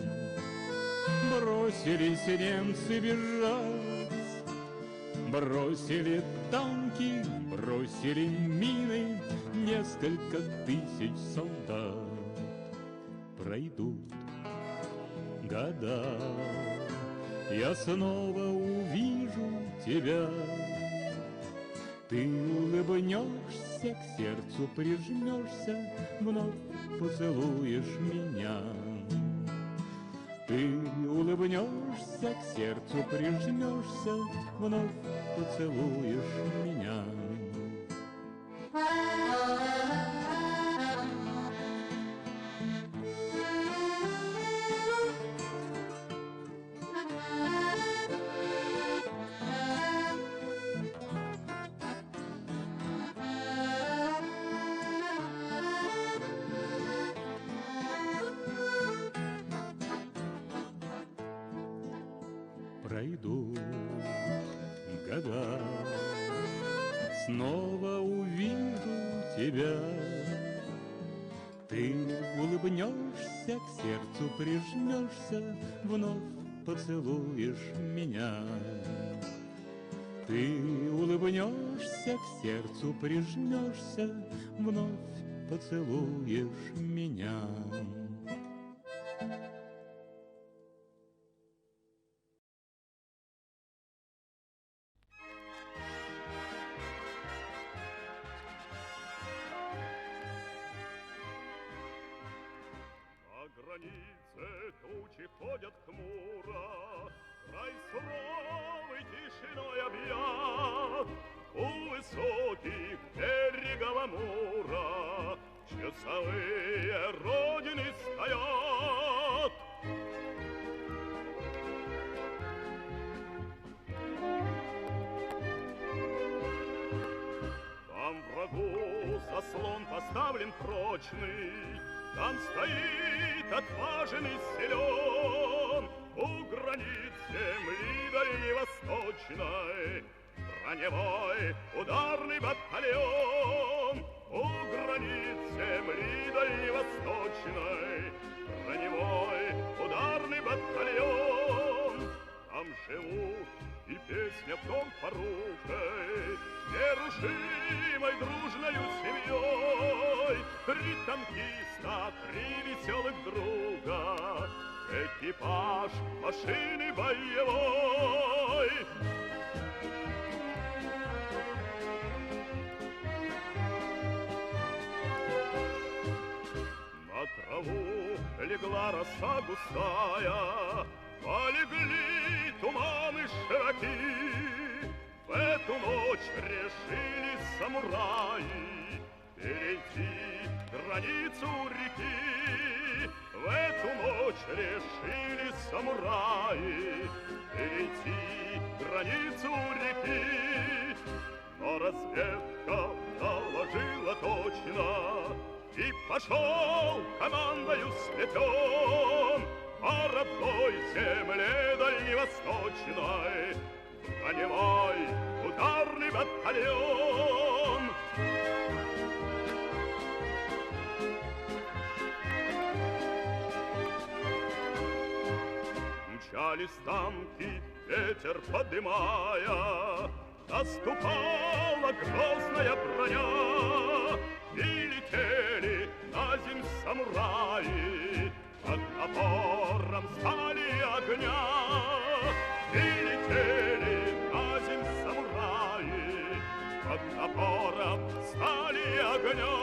бросились немцы бежать, бросили танки, бросили мины, несколько тысяч солдат. Пройдут года, я снова увижу тебя. Ты улыбнешься, к сердцу прижмешься, вновь поцелуешь меня. Ты улыбнешься, к сердцу прижмешься, вновь поцелуешь меня. Пройдут года, снова увижу тебя. Ты улыбнешься, к сердцу прижмешься, вновь поцелуешь меня. Ты улыбнешься, к сердцу прижмешься, вновь поцелуешь меня.
Границе тучи ходят хмуро, край суровый тишиной объят. У высоких берегов Амура часовые родины стоят. Там врагу заслон поставлен прочный, там стоит отважен и силен. У границ земли дальневосточной броневой ударный батальон. У границ земли дальневосточной броневой ударный батальон. Там живут и песня в том порукой, нерушимой дружною семьей. Три танкиста, три веселых друга, экипаж машины боевой. На траву легла роса густая, полегли туманы широки. В эту ночь решили самураи перейти границу реки. В эту ночь решили самураи перейти границу реки. Но разведка доложила точно, и пошел командою сплетен по родной земле дальневосточной броневой ударный батальон. Мчались танки, ветер подымая, наступала грозная броня, и летели на земь самураи под напором стали огня. И летели на земь самураи под напором стали огня.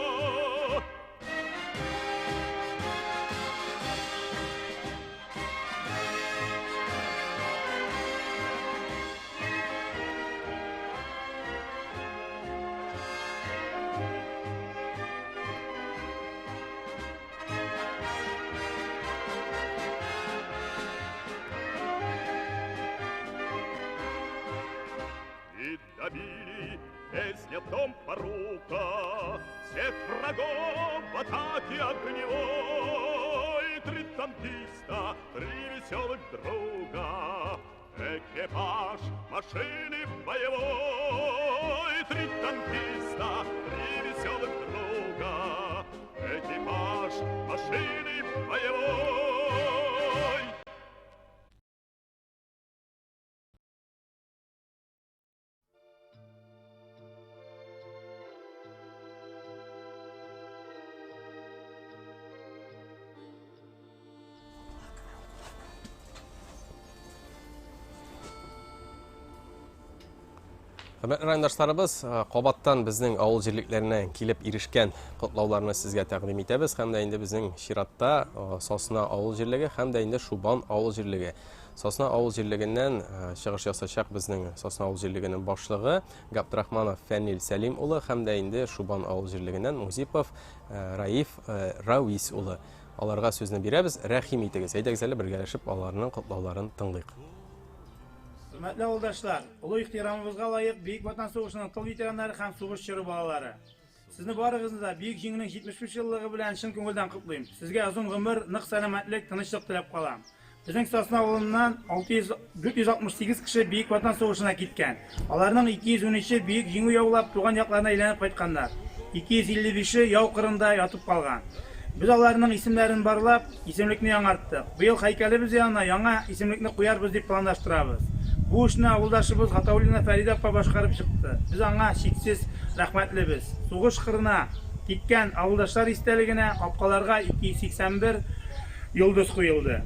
добили, песня в том порука. Всех врагов в атаке огневой, три танкиста, три веселых друга. Экипаж машины боевой, три танкиста, три веселых друга. Экипаж машины боевой.
Хөрмәтле райондашларыбыз, кабаттан безнең авыл җирлекләренә килеп ирешкән котлауларны сезгә тәкъдим итәбез һәм дә инде безнең чиратта Сосна авыл җирлеге һәм дә инде Шубан авыл җирлеге. Сосна авыл җирлегеннән чыгыш ясачак безнең Сосна авыл җирлегенең башлыгы Габдрахманов Фәнил Сәлим улы һәм дә инде Шубан авыл җирлегеннән Музипов Раиф Равис улы. Аларга сүзне бирәбез. Рәхим итегез. Әйдәгез әле бергәләшеп аларның котлауларын тыңлыйк.
Хөрмәтле авылдашлар, олы ихтирамыбызга лаек Бөек Ватан сугышының тыл ветераннары һәм сугыш чоры балалары. Сезне барыгызны да Бөек Җиңүнең 75 еллыгы белән чын күңелдән котлыйм. Сезгә озын гомер, нык сәламәтлек, тынычлык теләп калам. Безнең Сосна авылыннан 600 468 кеше Бөек Ватан сугышына киткән. Аларның 213-е Бөек Җиңү яулап, туган якларына әйләнеп кайтканнар. 255-е яу кырында ятып калган. Без аларның исемнәрен барлап, Исемлекне яңарттык. Быел һәйкәлебез янына яңа исемлекне куярбыз дип планлаштырабыз. Бу эшне авылдашыбыз Гатауллина Фәридә апа башкарып чыкты. Без аңа чиксез рәхмәтлебез. Сугыш кырына киткән авылдашлар истәлегенә капкаларга 281 йолдыз куелды.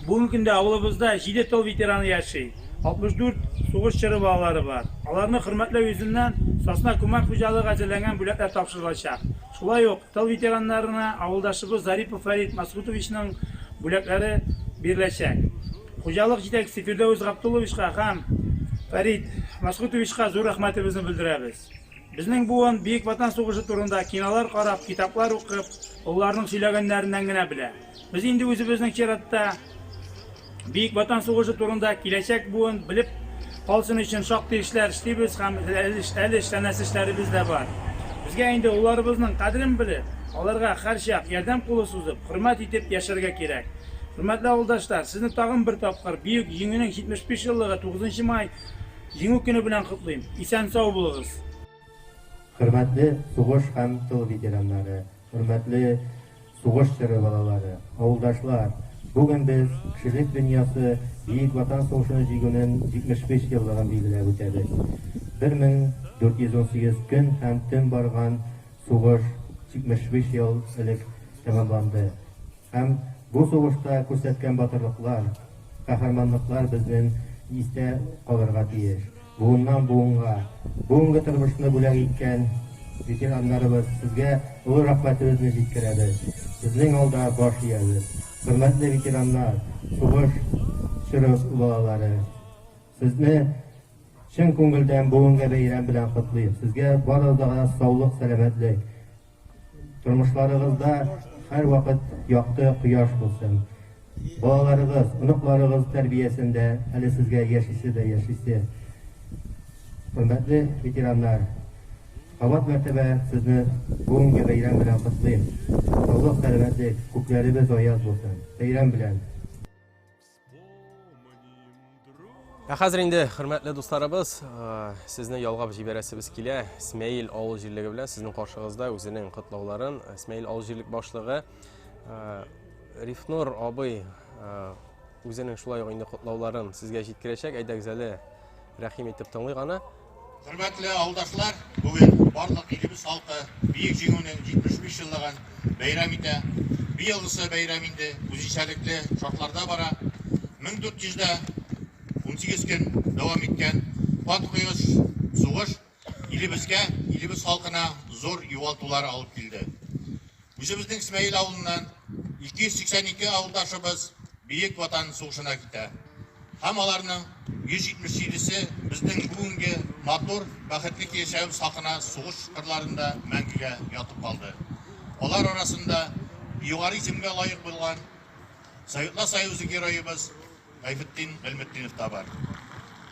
Бүгенге көндә авылыбызда җиде тыл ветераны яши, 64 сугыш чоры балалары бар. Аларны хөрмәтләү йөзеннән Сосна күмәк хуҗалыгы әзерләнгән бүләкләр тапшырылачак. Шулай ук тыл ветераннарына авылдашыбыз Зарипов Фәрит Мәсгутовичның бүләкләре биреләчәк. Хуҗалык җитәкчесе Фирдәвес Габдулловичка һәм Фәрит Мәсгутовичка зур рәхмәтебезне белдерәбез. Безнең буын Бөек Ватан сугышы турында кинолар карап, китаплар укып, олыларның сөйләгәннәреннән генә белә. Без инде үзебезнең чиратта Бөек Ватан сугышы турында киләчәк буын белеп калсын өчен шактый эшләр эшлибез һәм әле эшләнәсе эшләребез дә бар. Безгә инде улларыбызның кадерен белеп, аларга һәрчак ярдәм кулы сузып, хөрмәт итеп яшәргә кирәк. Хөрмәтле авылдашлар, сезне тагын бер тапкыр Бөек Җиңүнең 75 еллыгы 9 май Җиңү көне белән котлыйм. Исән-сау булыгыз!
Хөрмәтле сугыш һәм тыл ветераннары, хөрмәтле сугыш чоры балалары, авылдашлар! Бүген без кешелек дөньясы Бөек Ватан сугышын җиңүнең 75 еллыгын билгеләп үтәбез. 1418 көн һәм төн барган сугыш 75 ел элек тәмамланды. Һәм бу сугышта күрсәткән батырлыклар, каһарманлыклар безнең истә калырга тиеш. Буыннан буынга бүгенге тормышны бүләк иткән ветераннарыбыз, сезгә олы рәхмәтебезне җиткерәбез. Сезнең алда баш иябез. Хөрмәтле ветераннар, сугыш чоры балалары, сезне чын күңелдән бүгенге бәйрәм белән котлыйм. Сезгә барыгызга да саулык, сәламәтлек, Тормышларыгызда һәрвакыт якты кояш булсын. Балаларыгыз, оныкларыгыз тәрбиясендә әле сезгә яшисе дә яшисе. Хөрмәтле ветераннар, кабат мәртәбә сезне бүгенге бәйрәм белән котлыйм. Саулык, сәламәтлек, күкләребез аяз булсын. Бәйрәм белән!
Ә хәзер инде, хөрмәтле дусларыбыз, сезне ялгап җибәрәсебез килә. Смәел авыл җирлеге белән сезнең каршыгызда үзенең котлауларын Смәел авыл җирлек башлыгы Рифнур абый үзенең шулай ук инде котлауларын сезгә җиткерәчәк. Әйдәгез әле, рәхим итеп тыңлыйк аны.
Хөрмәтле авылдашлар, бүген барлык илебез халкы Бөек Җиңүнең 75 еллыгын бәйрәм итә. Быелгысы бәйрәм инде үзенчәлекле шартларда бара. 1418 көн дәвам иткән канкоеш сугыш илебезгә, илебез халкына зур югалтулар алып килде. Үзебезнең Смәел авылыннан 282 авылдашыбыз Бөек Ватан сугышына китә. Һәм аларның 177-се безнең бүгенге матур, бәхетле киләчәгебез хакына сугыш кырларында мәңгегә ятып калды. Алар арасында югары исемгә лаек булган Советлар Союзы Героебыз Гайфетдин Гыйльметдинов та бар.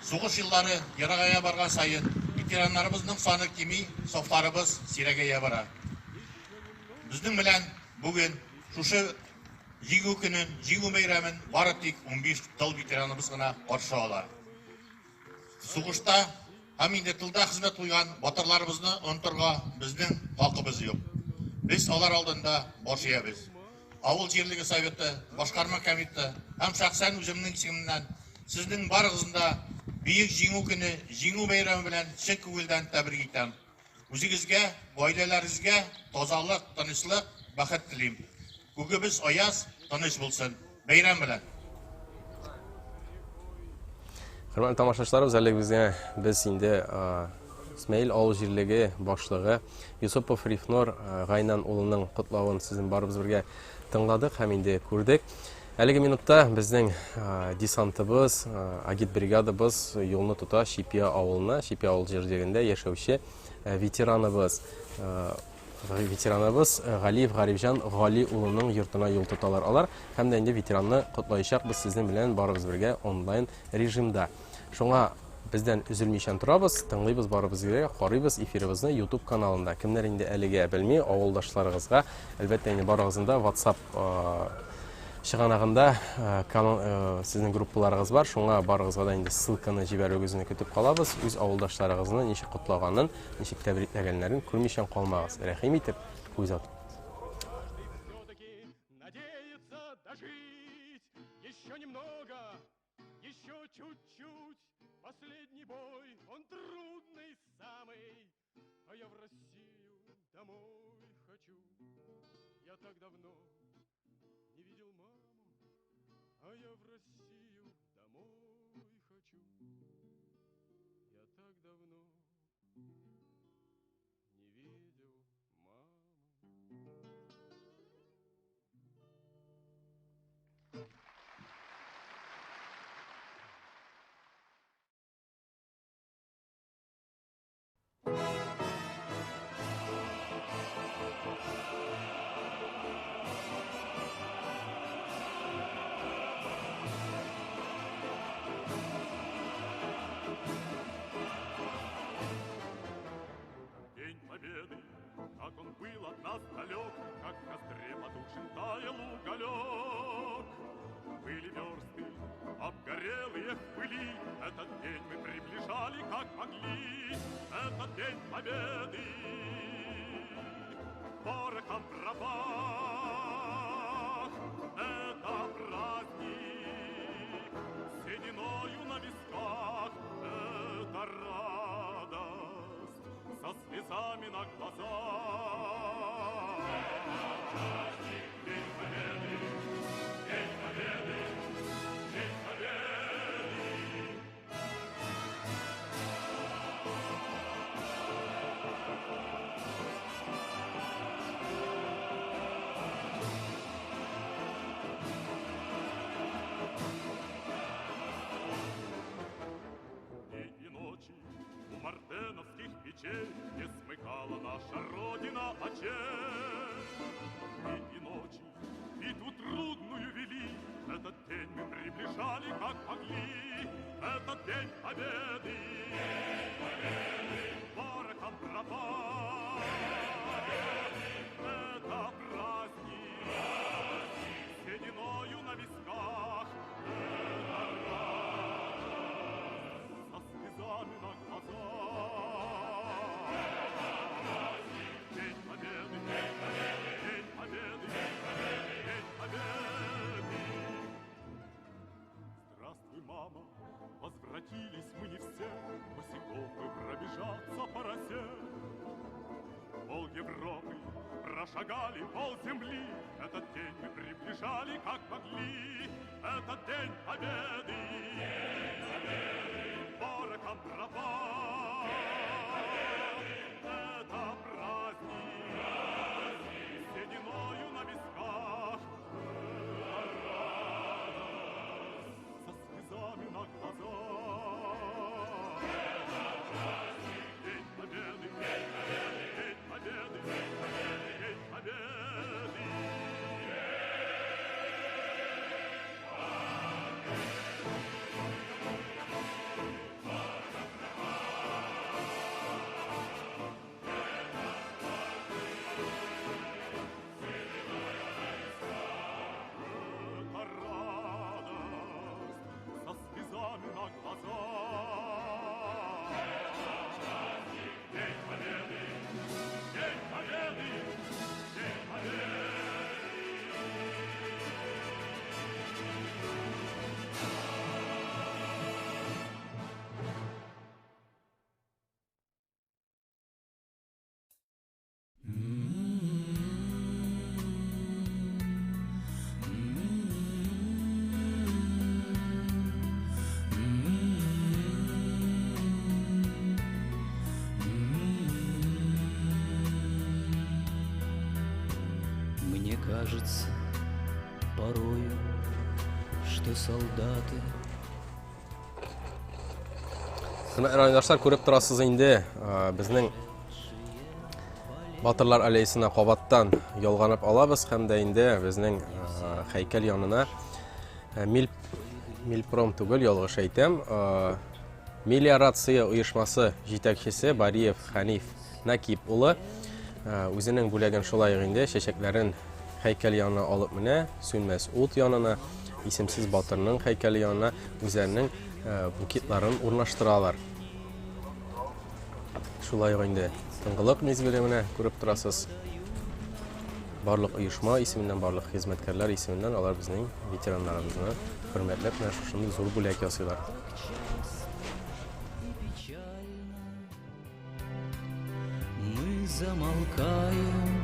Сугыш еллары ерагая барган саен, Ветераннарыбызның саны кими, сафларыбыз сирәгәя бара. Безнең белән бүген шушы Җиңү көнен, Җиңү бәйрәмен бары тик 15 тыл ветераныбыз гына каршы ала. Сугышта һәм инде тылда хезмәт куйган батырларыбызны онытырга безнең хакыбыз юк. Без алар алдында баш иябез. Авыл җирлеге советы, башкарма комитеты һәм шәхсән үземнең исемемнән сезнең барыгызны да Бөек Җиңү көне, Җиңү бәйрәме белән чын күңелдән тәбрик итәм. Үзегезгә, гаиләләрегезгә тазалык, тынычлык, бәхет телим. Күгебез аяз, тыныч булсын. Бәйрәм белән!
Хөрмәтле тамашачыларыбыз, әле безгә без инде Смәел авыл җирлеге башлыгы Юсупов Рифнур Гайнан улының котлавын сезнең барыбыз бергә тыңладык һәм инде күрдек. Әлеге минутта безнең десантыбыз, агитбригадабыз юлны тота Чипия авылына, Чипия авыл җирлегендә яшәүче ветераныбыз ветераныбыз Галиев Гарифҗан Гали улының йортына юл тоталар алар. Һәм дә инде ветеранны котлаячакбыз сезнең белән барыбыз бергә онлайн режимда. Шуңа бездән өзелмичән торабыз, тыңлыйбыз барыбыз бергә, карыйбыз эфирыбызны YouTube каналында. Кемнәр инде әлегә белми, авылдашларыгызга, әлбәттә инде барыгызның да WhatsApp чыганагында сезнең группаларыгыз бар, шуңа барыгызга да инде ссылканы җибәрүегезне көтеп калабыз. Үз авылдашларыгызны ничек котлаганын, ничек тәбрикләгәннәрен күрмичән калмагыз. Рәхим итеп, күз атыгыз.
Еще чуть-чуть, последний бой, он трудный самый, а я в Россию домой хочу. Я так давно не видел маму, а я в Россию домой хочу. Я так давно не видел маму. День Победы, как он был от нас далек, как в костре потушен таял уголек. Были версты, обгорелые в пыли, этот день мы приближали, как могли, этот день Победы. Порохом пропах, это праздник, сединою на висках, это радость со слезами на глазах. День Победы, День Победы, День Победы. Дни и ночи у мартеновских печей не смыкала наша Родина очей. Дни и ночи битву трудную вели, этот день мы приближали, как могли, этот день Победы. День Победы. Порохом пропах. Это праздник, сединою на висках, это радость со слезами на глазах. День Победы, День Победы, День Победы, День Победы. Здравствуй, мама, возвратились мы не все, босиком мы пробежаться по росе. Пол Европы прошагали, пол земли, этот день мы приближали, как могли, этот день Победы. День Победы. Порохом пропах. Это праздник, сединою на висках, это радость со слезами на глазах. День Победы, День Победы, День Победы, День Победы.
Мне кажется порою, что солдаты
Хөрмәтле райондашлар, күреп торасыз инде, безнең Батырлар аллеясына кабаттан ялганып алабыз һәм дә инде безнең һәйкәл янына мил Милпром түгел, ялгыш әйтәм, Мелиорация оешмасы җитәкчесе Бариев Хәниф Накип улы үзенең бүләген шулай ук инде чәчәкләрен һәйкәл янына алып менә, сүнмәс ут янына, исемсез батырның һәйкәле янына үзләренең букетларын урнаштыралар. Шулай ук инде тынгылык мизгеле менә күреп торасыз. Барлык оешма исеменнән, барлык хезмәткәрләр исеменнән алар безнең ветераннарыбызны хөрмәтләп менә шушындый зур бүләк ясыйлар.
Мы замолкаем,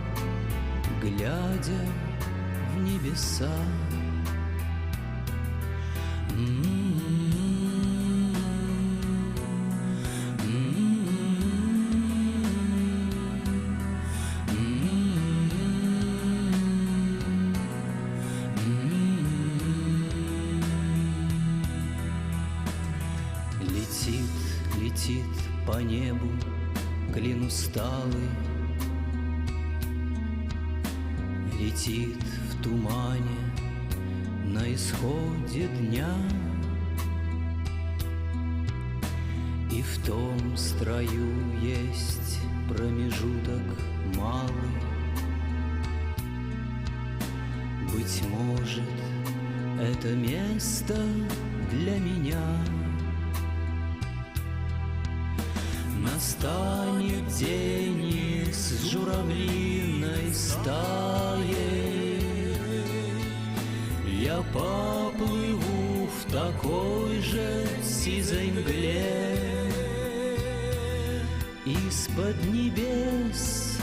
глядя в небеса. Летит, летит по небу клин усталый, Летит в тумане на исходе дня. И в том строю есть промежуток малый. Быть может, это место для меня. Настанет день и с журавлиной стаей Я поплыву в такой же сизой мгле. Из-под небес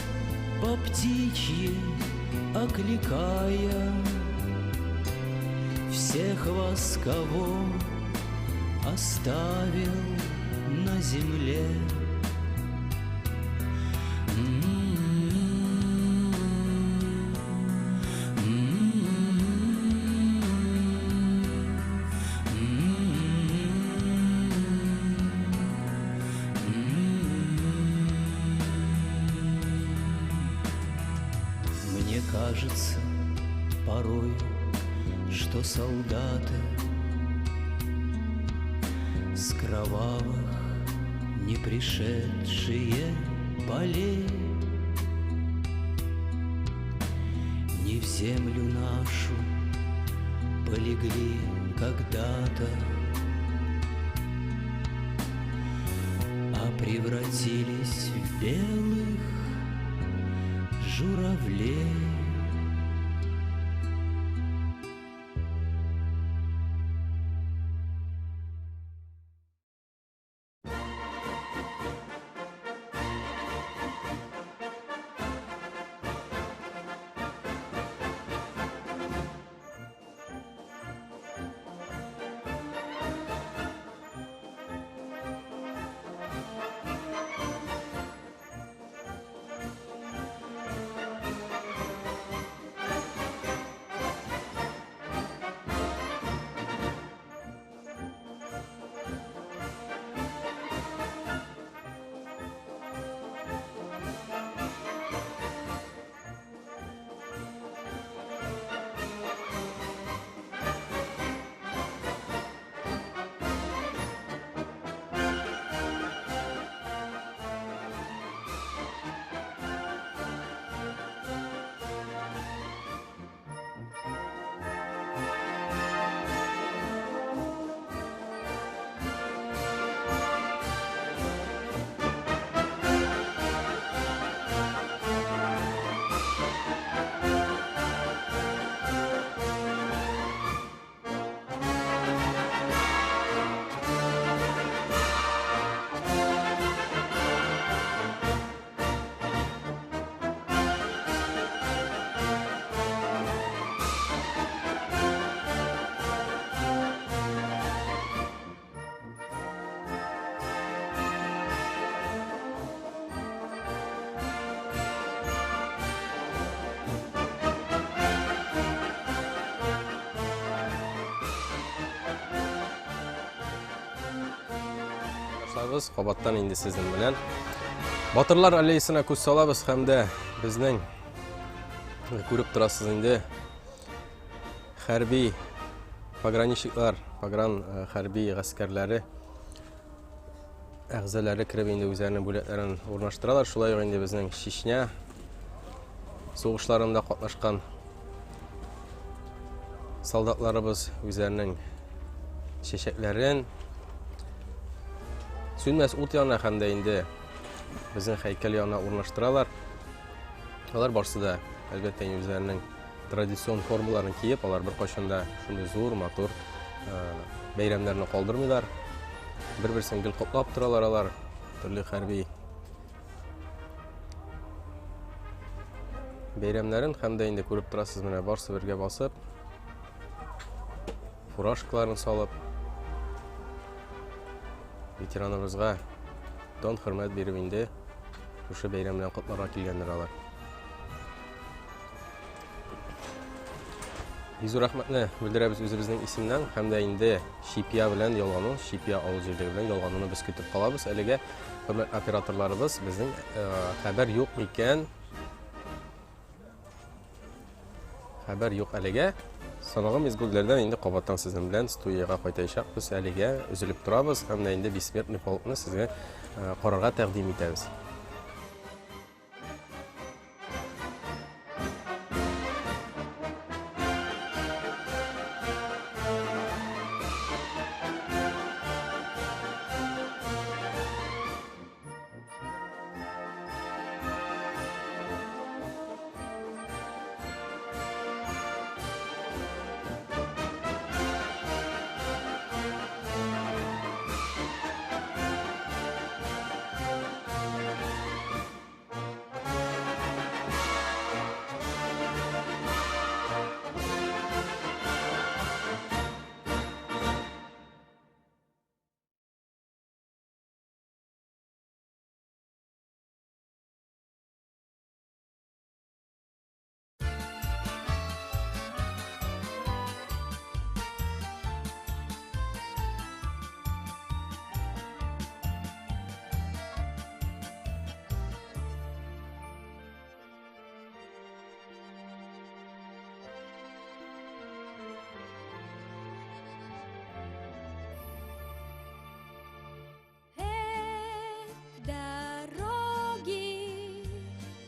по птичьи окликая Всех вас, кого оставил на земле. Мне кажется порой, что солдаты с кровавых не пришедшие полей Не в землю нашу полегли когда-то, А превратились в белых журавлей.
кайтабыз. Кабаттан инде сезнең белән Батырлар аллеясына күз салабыз һәм дә безнең күреп торасыз инде хәрби пограничниклар, погран э, хәрби гаскәрләре әгъзалары кереп инде үзләренең бүләкләрен урнаштыралар. Шулай ук инде безнең Чечня сугышларында катнашкан солдатларыбыз үзләренең чәчәкләрен сүнмәс ут янына һәм дә инде безнең һәйкәл янына урнаштыралар. Алар барсы да, әлбәттә, үзләренең традицион формаларын киеп, алар беркайчан да шундый зур, матур бәйрәмнәрне калдырмыйлар. Бер-берсен гел котлап торалар алар, төрле хәрби бәйрәмнәрен һәм дә инде күреп торасыз менә барсы бергә басып, фуражкаларын салып, ветераныбызга дан хөрмәт биреп инде шушы бәйрәм белән котларга килгәннәр алар. Бик зур рәхмәтне белдерәбез үзебезнең исемнән һәм дә инде Чипья белән ялгану, Чипья авыл җирлеге белән ялгануны без көтеп калабыз. Әлегә хөрмәтле операторларыбыз безнең э, хәбәр юк микән? Хәбәр юк әлегә. Санаулы мизгелләрдән инде кабаттан сезнең белән студиягә кайтачакбыз. Әлегә өзелеп торабыз һәм дә инде бессмертный полкны сезгә э, карарга тәкъдим итәбез.
Эх, дороги,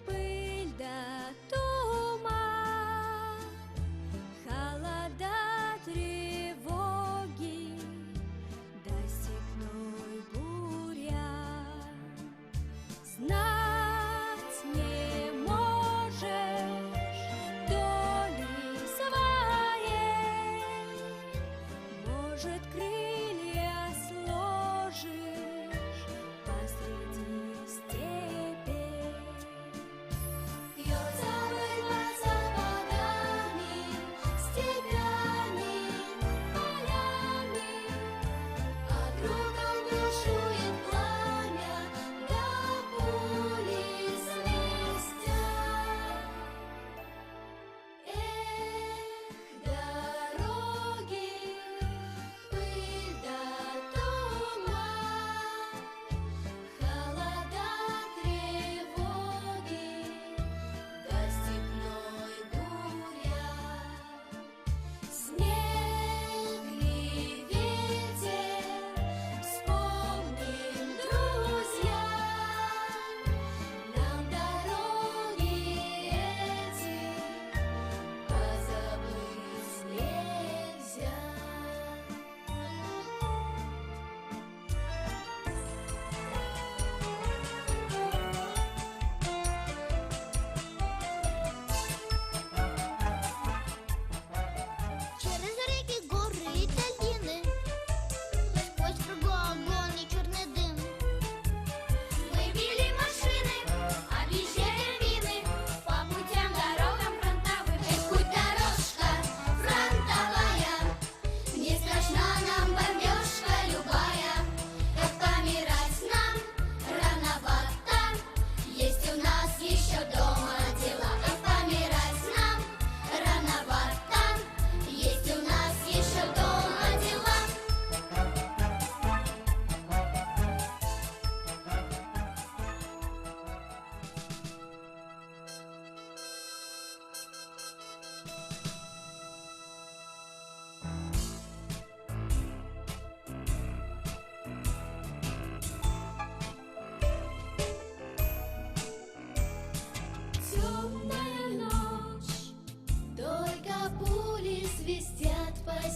пыль да туман, холода, тревоги, да степной бурян. Знать не можешь доли своей, может, крылья сложишь посреди степей. Льется пыль под сапогами, степями, полями, а кругом бушует пламя, да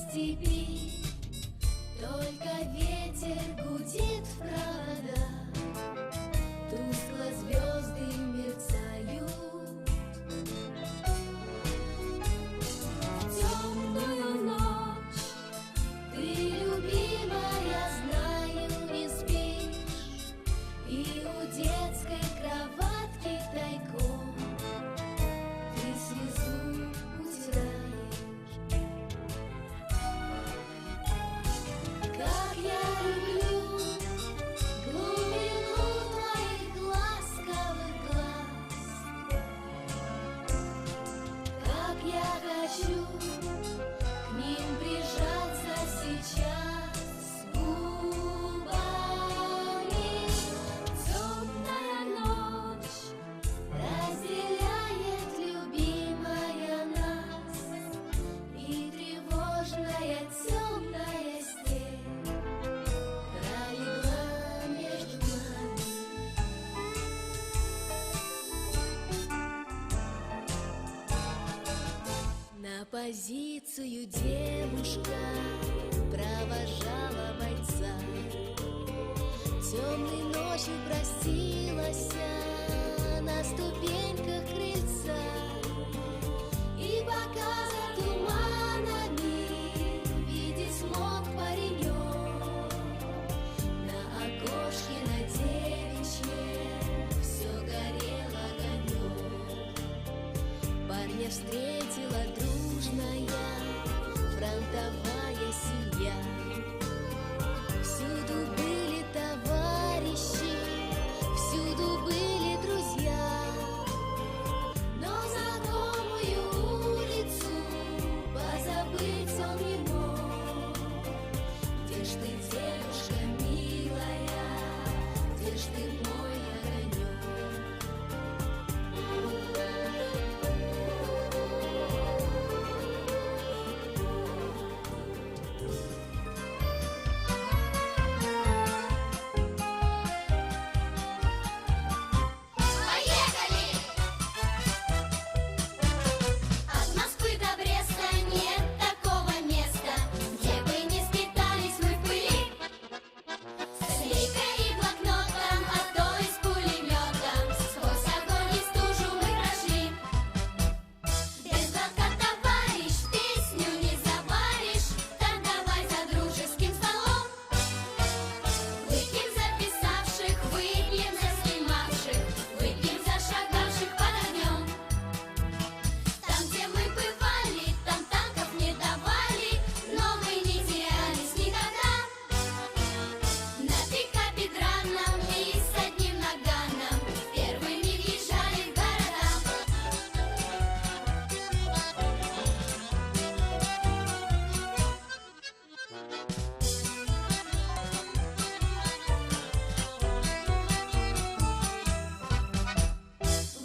степи, только ветер гудит в провода, тускло звезды мерцают. В темную ночь ты, любимая, знаю, не спишь, и у детской кроватки тайком ты слезу утираешь. Как я люблю глубину твоих ласковых глаз, как я хочу к ним прижаться сейчас губами. Темная ночь разделяет, любимая, нас, и тревожная темная степь пролегла между нами. На позицию девушка провожала бойца, темной ночью простилась на ступеньках крыльца. И пока за туманами видеть мог паренек, на окошке на девичьем все горел огонек. Парня встретила дружная фронтовая семья. Всюду были товарищи, всюду были друзья. Но знакомую улицу позабыть он не мог. Где ж ты, девушка милая, где ж ты, мой огонек?
Поехали! От Москвы до Бреста нет такого места, где бы не скитались мы в пыли. С лейкой и блокнотом, а то и с пулеметом, сквозь огонь и стужу мы прошли. Без глотка, товарищ, песню не заваришь, так давай за дружеским столом. Выпьем за писавших, выпьем за снимавших, выпьем за шагавших под огнем. Там, где мы бывали, там танков не давали, но мы не терялись никогда. На пикапе драном и с одним наганом первыми въезжали в города.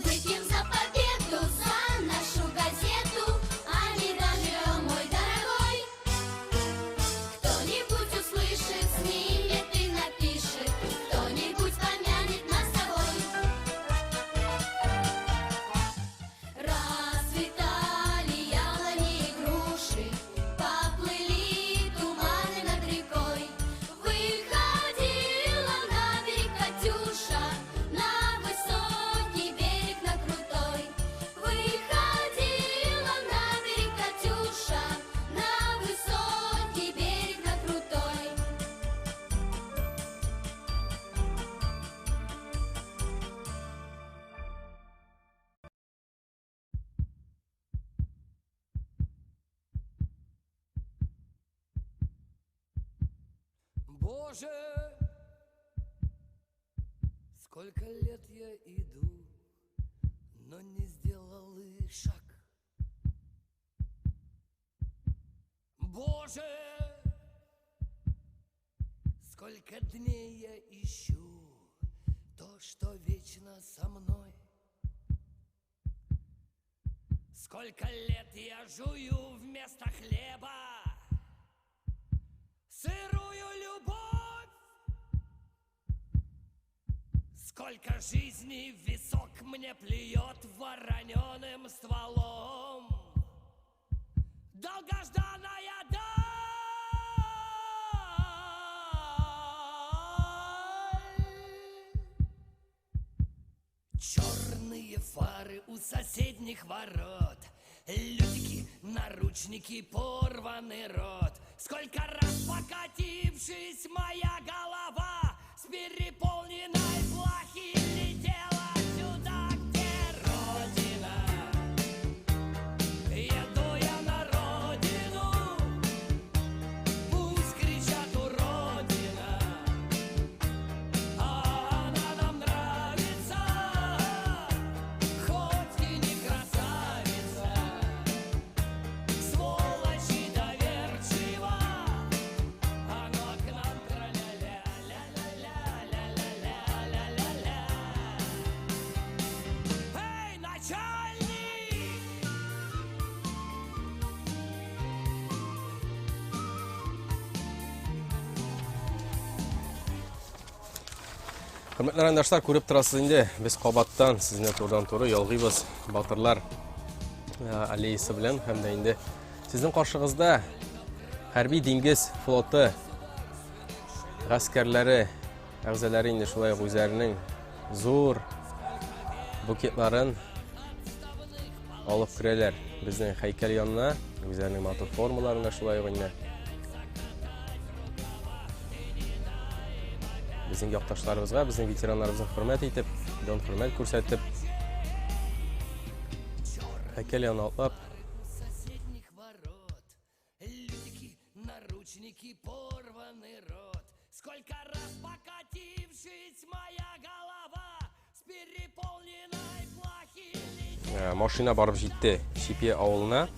Выпьем за победу, за нашу газету, а не доживем, мой дорогой. Кто-нибудь услышит, снимет и напишет, кто-нибудь помянет нас с тобой. Расцветали яблони и груши, поплыли туманы над рекой. Выходила на берег Катюша, на высокий берег, на крутой. Выходила на берег Катюша, на высокий берег, на крутой.
Боже, сколько лет я иду, но не сделал и шаг. Боже, сколько дней я ищу то, что вечно со мной. Сколько лет я жую вместо хлеба сырую любовь. Сколько жизней в висок мне плюет вороненым стволом долгожданная дочь. Черные фары у соседних ворот, Лютики, наручники, порванный рот. Сколько раз покатившись, моя голова С переполненной плахи летела сюда, где Родина. Еду я на родину, пусть кричат уродина, а она нам нравится, хоть и не красавица. Сволочь и доверчива, оно к нам тра-ля-ля-ля-ля-ля-ля-ля-ля-ля. Эй, начальник!
Хөрмәтле райондашлар, күреп торасыз инде, без кабаттан сезне турыдан-туры ялгыйбыз Батырлар э, аллеясы белән һәм дә инде сезнең каршыгызда хәрби диңгез флоты гаскәрләре әгъзалары инде шулай ук үзләренең зур букетларын алып керәләр безнең һәйкәл янына, үзләренең матур формаларында шулай ук инде. Безнең якташларыбызга, безнең ветераннарыбызны хөрмәт итеп, дан хөрмәт күрсәтеп, һәйкәл янына атлап,
соседних ворот. Лютики, наручники, порванный рот. Сколько раз покатившись, моя голова С переполненной плахи
Э, машина барып җитте Чипья авылына.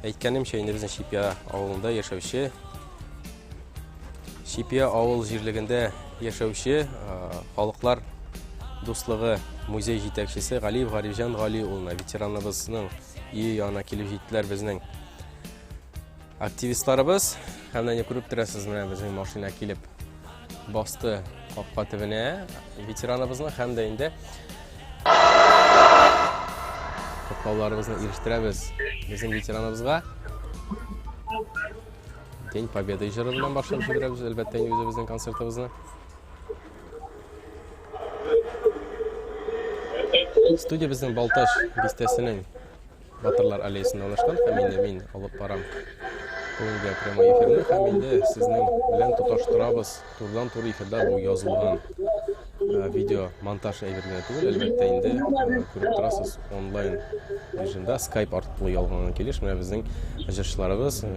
Әйткәнемчә, инде безнең Чипья авылында яшәүче Чипья авыл җирлегендә яшәүче э, халыклар дуслыгы музей җитәкчесе Галиев Гарифҗан Гали улына ветераныбызның өе янына килеп җиттеләр безнең активистларыбыз. Һәм дә күреп торасыз, менә безнең машина килеп басты капка төбенә ветераныбызның һәм дә инде котлауларыбызны ирештерәбез безнең ветераныбызга. День Победы җыры белән башлап җибәрәбез, әлбәттә, инде үзебезнең концертыбызны. Студия безнең Балтач бистәсенең Батырлар аллеясында урнашкан һәм инде мин алып барам бүгенге прямой эфирны һәм инде сезнең белән тоташтырабыз турыдан-туры эфирда бу язылган э, видео монтаж әйбер генә түгел, әлбәттә инде э, күреп торасыз онлайн режимда Skype аркылы ялганган килеш менә безнең җырчыларыбыз, э,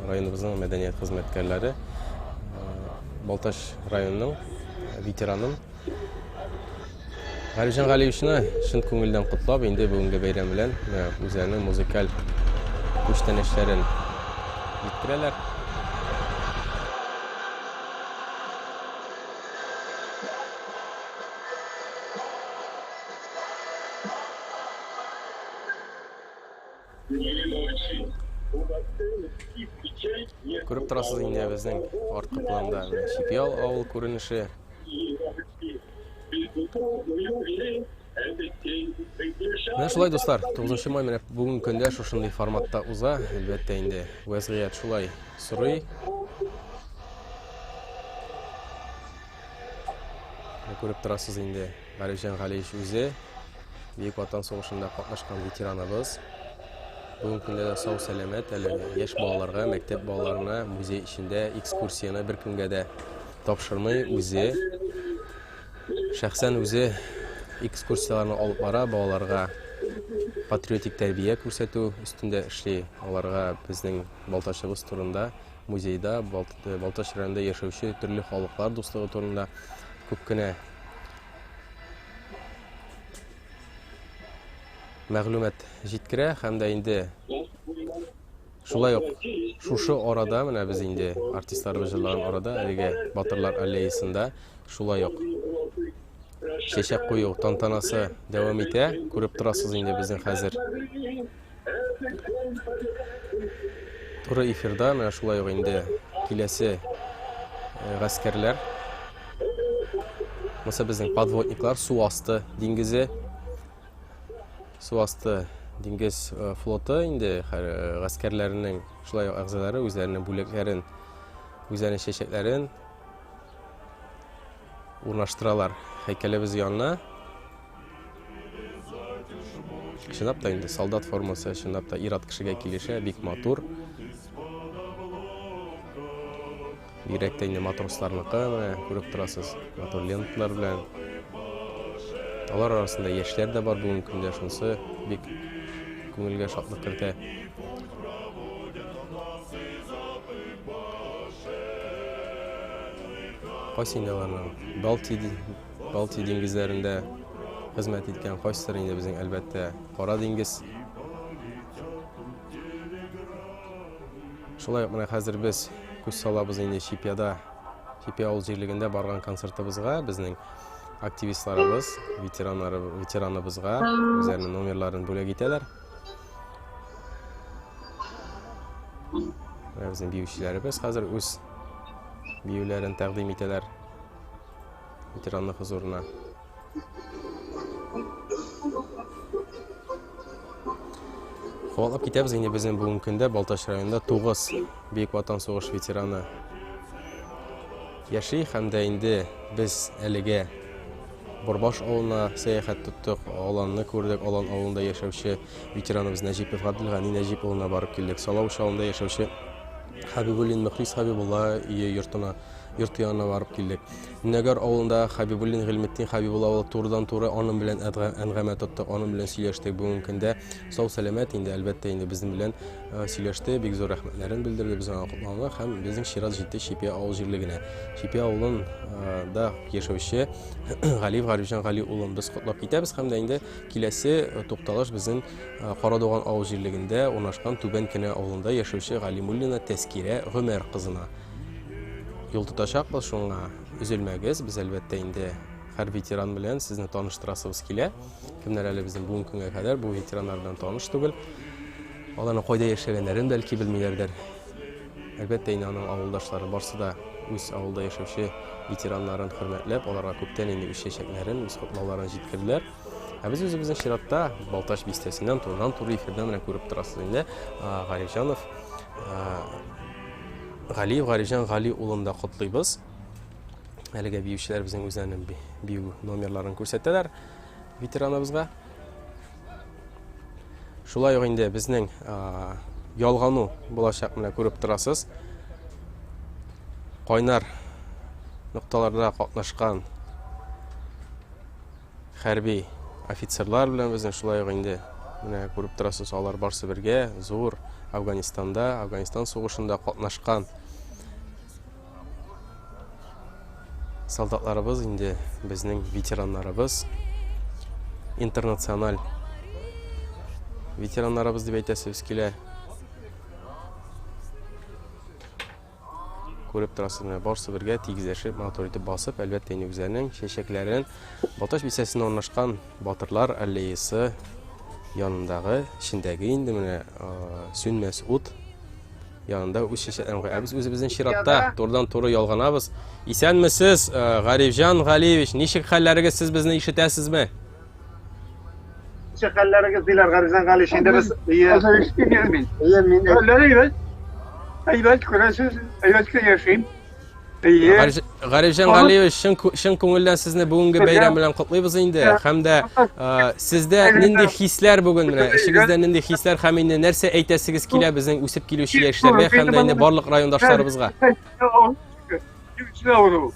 районыбызның мәдәният хезмәткәрләре Балтач районының ветеранын Гарифҗан Галиевичны чын күңелдән котлап, инде бүгенге бәйрәм белән үзләренең музыкаль күчтәнәчләрен җиткерәләр. Күреп торасыз инде безнең арткы планда Чипьял авыл күренеше. Менә шулай, дуслар, 9 май менә бүгенге көндә шушындый форматта уза. Әлбәттә инде вәзгыять шулай сорый. Күреп торасыз инде, Гарифҗан Галиевич үзе Бөек Ватан сугышында катнашкан ветераныбыз. Бүгенге көндә дә сау сәламәт, әле яшь балаларга, мәктәп балаларына музей эчендә экскурсияне беркемгә дә тапшырмый, үзе шәхсән үзе экскурсияләрне алып бара, балаларга патриотик тәрбия күрсәтү өстендә эшли. Аларга безнең Балтачыбыз турында, музейда, Балтач районында яшәүче төрле халыклар дуслыгы турында күп кенә мәгълүмат җиткерә һәм дә инде шулай ук шушы арада менә без инде артистларыбыз җырлаган арада әлеге Батырлар аллеясында шулай ук чәчәк кую тантанасы дәвам итә. Күреп торасыз инде безнең хәзер туры эфирда менә шулай ук инде киләсе э, гаскәрләр. Монысы безнең подводниклар, су асты диңгезе. Су асты диңгез э, флоты инде э, гаскәрләренең шулай ук әгъзалары үзләренең бүләкләрен, үзләренең чәчәкләрен урнаштыралар һәйкәлебез янына. Чынлап та инде солдат формасы чынлап та ир-ат кешегә килешә, бик матур. Бигрәк тә инде матросларныкы, менә күреп торасыз, матур ленталар белән. Алар арасында яшьләр дә бар бүгенге көндә, шунысы бик күңелгә шатлык кертә. Кайсы инде аларның? Балтия, Балтия диңгезләрендә хезмәт иткән, кайсыдыр инде безнең, әлбәттә, Кара диңгез. Шулай ук менә хәзер без күз салабыз инде Чипьяда, Чипья авыл җирлегендә барган концертыбызга безнең активистларыбыз, ветераннары, ветераныбызга үзләренең номерларын бүләк итәләр. Менә безнең биючеләребез хәзер үз биюләрен тәкъдим итәләр ветеранның хозурына. Кабатлап китәбез инде безнең бүгенге көндә Балтач районында 9 Бөек Ватан сугыш ветераны яши һәм дә инде без әлегә Борбаш авылына сәяхәт тоттык, Аланны күрдек, Алан авылында яшәүче ветераныбыз Нәҗипов Габделгани Нәҗип улына барып килдек. Салавыч авылында яшәүче Хәбибуллин Мөхлис Хәбибулла өе йортына йорты янына барып килдек. Нәгәр авылында Хәбибуллин Гыйльметдин Хәбибулла улы турыдан-туры аның белән әңгәмә тоттык, аның белән сөйләштек. Бүгенге көндә сау-сәламәт инде, әлбәттә инде безнең белән э, сөйләште, бик зур рәхмәтләрен белдерде, без аңа котландык һәм безнең чират җитте Чипия авыл җирлегенә. Чипия авылын э, да яшәүче Галиев Гарифҗан Гали улын без котлап китәбез һәм дә инде киләсе э, тукталыш безнең Карадуган авыл җирлегендә урнашкан Түбән Кенә авылында яшәүче Галимуллина Тәскирә Гомәр кызына. Юл тотачакбыз, шуңа өзелмәгез. Без, әлбәттә, инде һәр ветеран белән сезне таныштырасыбыз килә. Кемнәр әле безнең бүгенге көнгә кадәр бу ветераннар белән таныш түгел. Аларның кайда яшәгәннәрен бәлки белмиләрдер. Әлбәттә, инде аның авылдашлары барсы да үз авылда яшәүче ветераннарын хөрмәтләп, аларга күптән инде үз чәчәкләрен, үз котлауларын җиткерделәр. Ә без үзебезнең чиратта Балтач бистәсеннән турыдан-туры эфирдан менә күреп торасыз инде Гарифҗанов Галиев Гарифҗан Гали улын да котлыйбыз. Әлегә биючеләр безнең үзләренең бию номерларын күрсәтәләр ветераныбызга. Шулай ук инде безнең ялгану булачак менә күреп торасыз. Кайнар нокталарда катнашкан хәрби офицерлар белән безнең шулай ук инде менә күреп торасыз, алар барсы бергә зур Афганистанда, Афганистан сугышында катнашкан солдатларыбыз инде безнең ветераннарыбыз, интернациональ ветераннарыбыз дип әйтәсебез килә. Күреп торасыз, менә барсы бергә тигезләшеп, матур итеп басып, әлбәттә, инде үзләренең чәчәкләрен Балтач бистәсендә урнашкан Батырлар аллеясы янындагы, эчендәге инде менә сүнмәс ут янында үз чәчәкләрен куя. Ә без үзебезнең чиратта турыдан-туры ялганабыз. Исәнмесез, Гарифҗан Галиевич, ничек хәлләрегез, сез безне ишетәсезме?
Ничек хәлләрегез диләр, Гарифҗан Галиевич, инде без
Хәзер ишетмим мин.
Әйе, мин.
Хәлләр әйбәт. Әйбәт күрәсез, әйбәт кенә яшим. Әйе.
Гарифҗан Галиевич, чын, чын күңелдән сезне бүгенге бәйрәм белән котлыйбыз инде. Һәм дә сездә нинди хисләр бүген менә, эчегездә нинди хисләр һәм инде нәрсә әйтәсегез килә безнең үсеп килүче яшьләргә һәм дә инде барлык райондашларыбызга?
Авыру.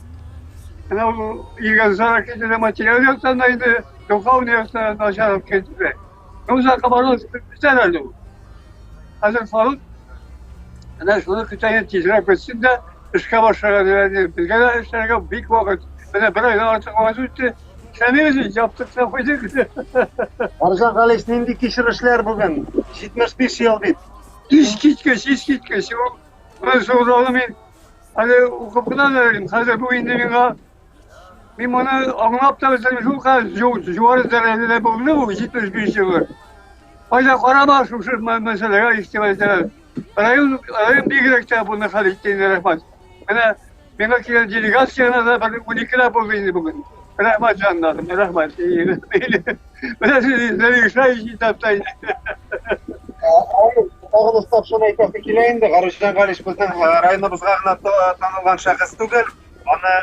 Менә ул йөргән сара китте, материал яктан да инде, духовный яктан начар китте. Ну, за кабарыл бетәр әле ул. Хәзер халык менә шуны көтә инде, тизрәк бетсен дә эшкә башларга дип. Безгә дә эшләргә бик вакыт. Менә бер айдан артык вакыт үтте. Эшләмибез инде, яптык та куйдык.
Аржан Галич, нинди кичерешләр бүген? 75 ел бит.
Искиткеч, искиткеч. Ул Шул мин әле укып кына да йөрим. Хәзер бу инде миңа мин моны аңлап та бетермим. Шул хәзер югары дәрәҗәдә булды бу 75 еллык. Кайда карама шушы мәсьәләгә игътибар итәләр. Район, район бигрәк тә буны хәл итте инде, рәхмәт. Менә миңа килгән делегацияне дә бер 12 булды инде бүген. Рәхмәт җаннарым, рәхмәт. Менә сез завершающий этапта инде.
Тагын өстәп шуны әйтәсе килә инде, Гарифҗан Галич безнең районыбызга гына танылган шәхес түгел. Аны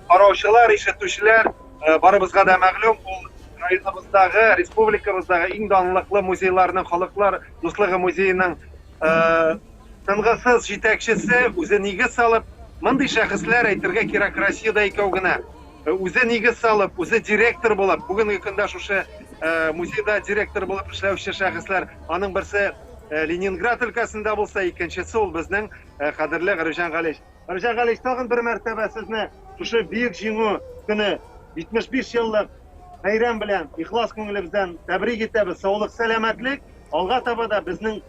караучылар, ишетүчеләр барыбызга да мәгълүм, ул районыбыздагы, республикабыздагы иң данлыклы музейларның Халыклар дуслыгы музееның тынгысыз җитәкчесе үзе нигез салып, мондый шәхесләр әйтергә кирәк Россиядә икәү генә. Үзе нигез салып, үзе директор булып, бүгенге көндә шушы музейда директор булып эшләүче шәхесләр, аның берсе Ленинград өлкәсендә булса, икенчесе ул безнең кадерле Гарифҗан Галиевич. Гарифҗан Галиевич, тагын бер мәртәбә сезне шушы Бөек Җиңү көне 75 еллык бәйрәм белән ихлас күңелебездән тәбрик итәбез. Саулык, сәламәтлек, алга таба да безнең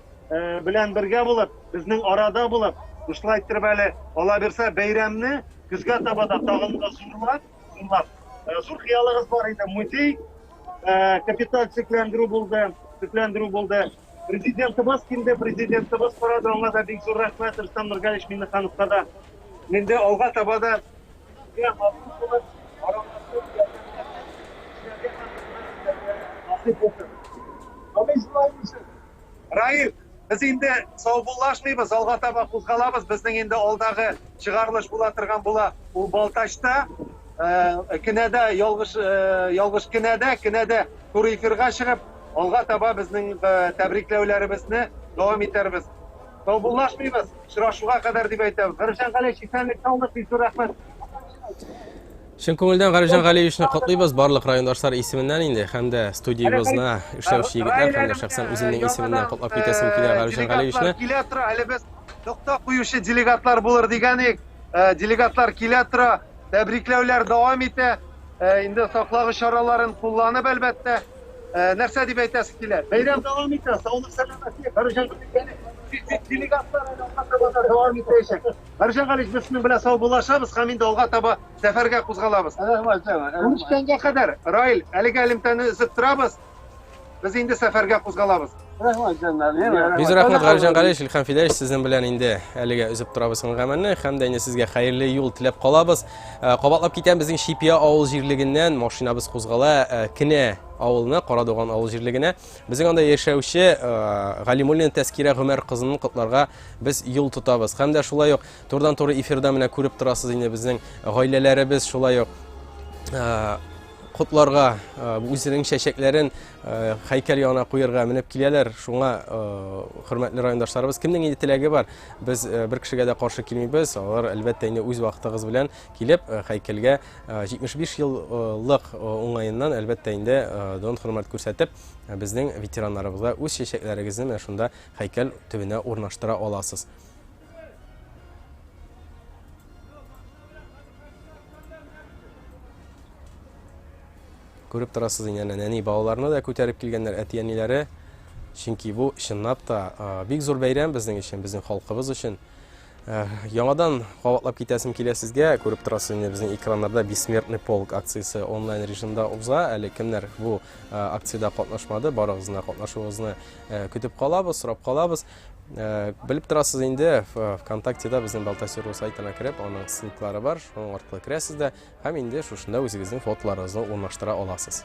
белән бергә булып, безнең арада булып, шушылай иттереп әле ала бирсә бәйрәмне көзгә таба да тагын да зурлап, зурлап. Зур хыялыгыз бар иде, музей капиталь төзекләндерү булды, төзекләндерү булды. Президентыбыз килде, президентыбыз карады, аңа да бик зур рәхмәт, Рөстәм Нургалиевич Миңнехановка да. Инде алга таба да безгә матур булып, аралашып, ярдәмләшеп, эшләргә насыйп булсын. Раил, без инде саубуллашмыйбыз, алга таба кузгалабыз. Безнең инде алдагы чыгарылыш була торган була. Ул Балтачта, Кенәдә, ялгыш, ялгыш Кенәдә, Кенәдә туры эфирга чыгып, алга таба безнең тәбрикләүләребезне дәвам итәрбез. Саубуллашмыйбыз, очрашуга кадәр дип әйтәбез. Гарифҗан Галиевич, исәнлек, саулык, бик зур рәхмәт.
Чын күңелдән Гарифҗан Галиевичны котлыйбыз барлык райондашлар исеменнән инде һәм дә студиябызда эшләүче егетләр һәм дә шәхсән үземнең исемемнән котлап китәсем килә Гарифҗан Галиевичны.
Килә тора, әле без нокта куючы делегатлар булыр дигән идек. Делегатлар килә тора, тәбрикләүләр дәвам итә. Инде саклагыч чараларын кулланып, әлбәттә. Нәрсә дип әйтәсе килә? Бәйрәм дәвам итә, саулык, сәламәтлек. Гарифҗан Галиевич, делегатлар әле алга таба да дәвам итәчәк. Гарифҗан Галиевич, без сезнең белән саубуллашабыз һәм инде алга таба сәфәргә кузгалабыз. Күрешкәнгә кадәр, Раил, әлегә элемтәне өзеп торабыз. Без инде сәфәргә кузгалабыз.
Рәхмәт, җаннар.
Бик зур рәхмәт, Гарифҗан Галиевич, Илһам Фидәевич, сезнең белән инде әлегә өзеп торабыз әңгәмәне һәм дә инде сезгә хәерле юл теләп калабыз. Кабатлап китәм, безнең Чипия авыл җирлегеннән машинабыз кузгала Кенә авылына, Карадуган авыл җирлегенә. Безнең анда яшәүче Галимуллина Тәскирә Гомәр кызын котларга без юл тотабыз. Һәм дә шулай ук турыдан-туры эфирда менә күреп торасыз инде безнең гаиләләребез шулай ук котларга үзенең чәчәкләрен һәйкәл янына куярга менеп киләләр. Шуңа хөрмәтле райондашларыбыз, кемнең инде теләге бар, без бер кешегә дә каршы килмибез. Алар әлбәттә инде үз вакытыгыз белән килеп һәйкәлгә 75 еллык уңаеннан әлбәттә инде дан хөрмәт күрсәтеп, безнең ветераннарыбызга үз чәчәкләрегезне менә шунда һәйкәл төбенә урнаштыра аласыз. Күреп торасыз инде, әнә нәни балаларны да күтәреп килгәннәр әти-әниләре. Чөнки бу чынлап та бик зур бәйрәм безнең өчен, безнең халкыбыз өчен. Яңадан кабатлап китәсем килә сезгә. Күреп торасыз инде безнең экраннарда Бессмертный полк акциясе онлайн режимда уза. Әле кемнәр бу акциядә катнашмады, барыгызны катнашуыгызны көтеп калабыз, сорап калабыз. Белеп торасыз инде, ВКонтактеда безнең Балтасеру сайтына кереп, аның ссылкалары бар, шуның аркылы керәсез дә һәм инде шушында үзегезнең фотоларыгызны урнаштыра аласыз.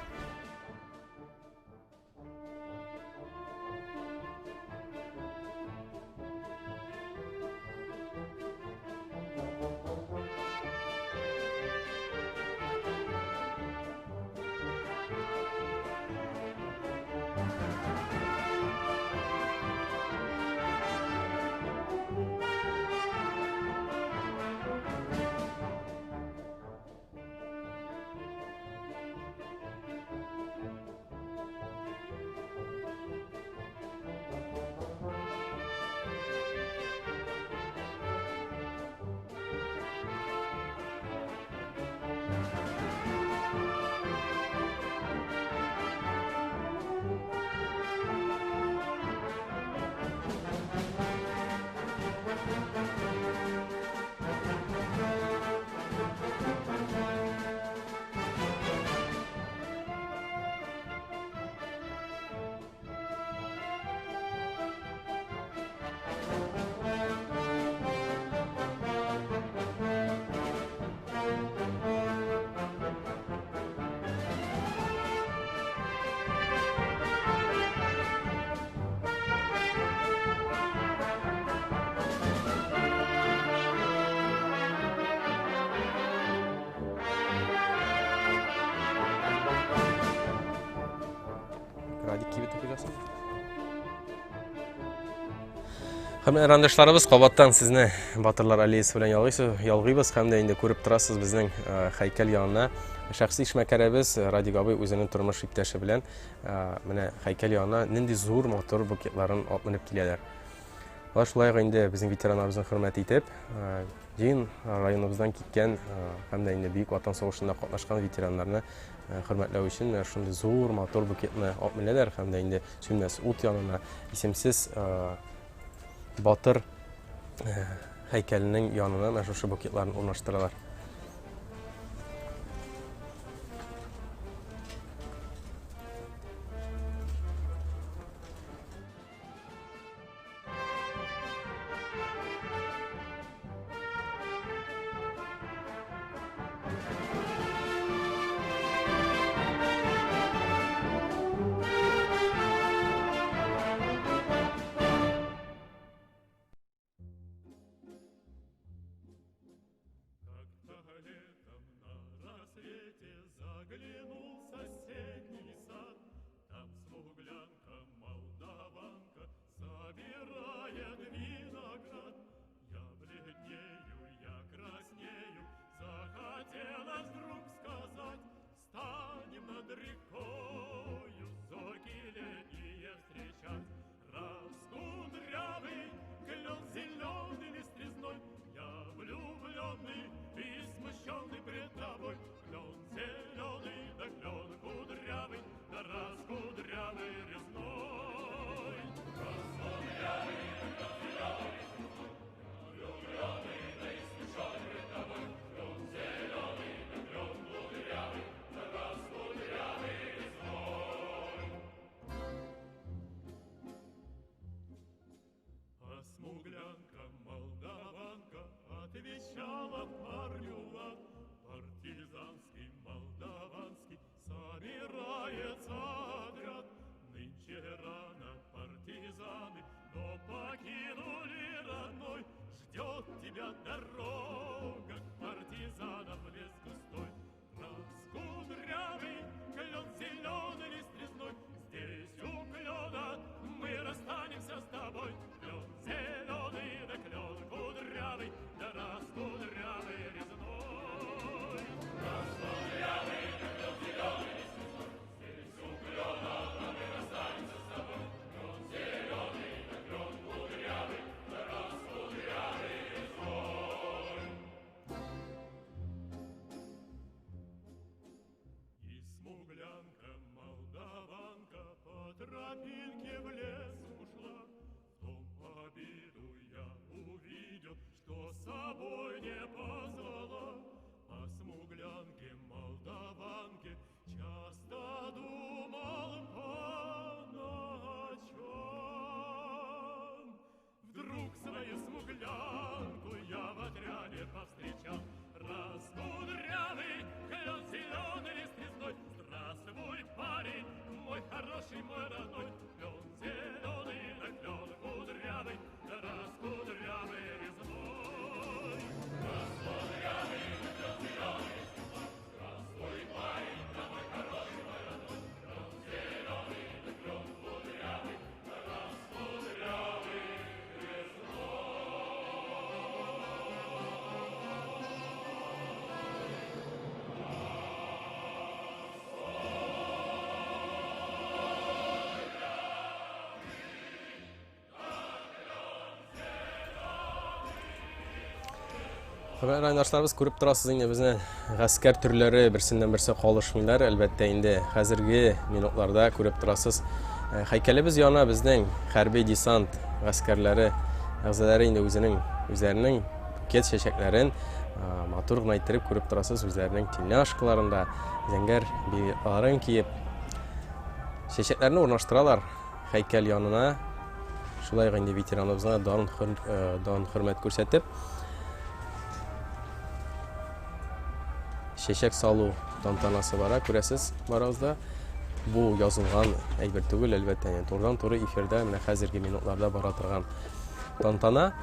кибете хуҗасы. Һәм райондашларыбыз, кабаттан сезне Батырлар аллеясы белән ялгыйсыз, ялгыйбыз һәм дә инде күреп торасыз безнең э, һәйкәл янына шәхси эшмәкәребез э, Радик абый үзенең тормыш иптәше белән э, менә һәйкәл янына нинди зур матур букетларын алып менеп киләләр. Алар шулай ук инде безнең ветераннарыбызны хөрмәт итеп, җыен районыбыздан киткән һәм дә инде Бөек Ватан сугышында катнашкан ветераннарны хөрмәтләү өчен менә шундый зур матур букетны алып менәләр һәм дә инде сүнмәс ут янына исемсез батыр һәйкәленең янына менә шушы букетларны урнаштыралар.
Заглянул в соседний сад, там смуглянка, молдаванка собирает виноград. Я бледнею, я краснею, захотелось вдруг сказать, станем над рекою зорьки летние встречать. Раскудрявый клен зеленый лист резной, я влюбленный и смущенный пред тобой. Клен зеленый, да клен кудрявый, да раскудрявый резной. Раскудрявый, да клен зеленый лист резной, я влюбленный, да и смущенный пред тобой. Клен зеленый, да клен кудрявый, да раскудрявый резной. А смуглянка, молдаванка отвечала парню лад. Партизанский, молдаванский собирается отряд. Нынче рано партизаны, но покинули родной. Ждет тебя дорога к партизанам в лес густой. Раскудрявый клен зеленый лист резной, здесь у клена мы расстанемся с тобой. Клен зеленый, да клен кудрявый, да раскудрявый резной. Раскудрявый, да клен зеленый лист резной, здесь у клена мы расстанемся с тобой. Клен зеленый, да клен кудрявый, да раскудрявый резной. И смуглянка, молдаванка по тропинке в лес ушла. В том обиду я увидел, что с собой не позвала. О смуглянке, молдаванке часто думал по ночам. Вдруг свою смуглянку я в отряде повстречал. Раскудрявый клен зеленый лист резной, здравствуй, парень, мой хороший, мой родной. Клен зеленый, да клен кудрявый, да раскудрявый резной. Раскудрявый, да клен зеленый лист резной, здравствуй, парень, да мой хороший, мой родной. Клен зеленый, да клен кудрявый, да раскудрявый резной.
Хөрмәтле райондашларыбыз, күреп торасыз инде безне гаскәр төрләре берсеннән берсе калышмыйлар. Әлбәттә инде хәзерге минутларда күреп торасыз. Һәйкәлебез яна безнең хәрби десант гаскәрләре әгъзалары инде үзенең үзләренең букет чәчәкләрен матур гына иттереп күреп торасыз үзләренең тельняшкаларында зәңгәр билетларын киеп чәчәкләрне урнаштыралар һәйкәл янына. Шулай ук инде ветераныбызга дан хөрмәт күрсәтеп чәчәк салу тантанасы бара, күрәсез барыгыз да. Бу язылган әйбер түгел, әлбәттә, ягъни турыдан-туры эфирда менә хәзерге минутларда бара торган тантана.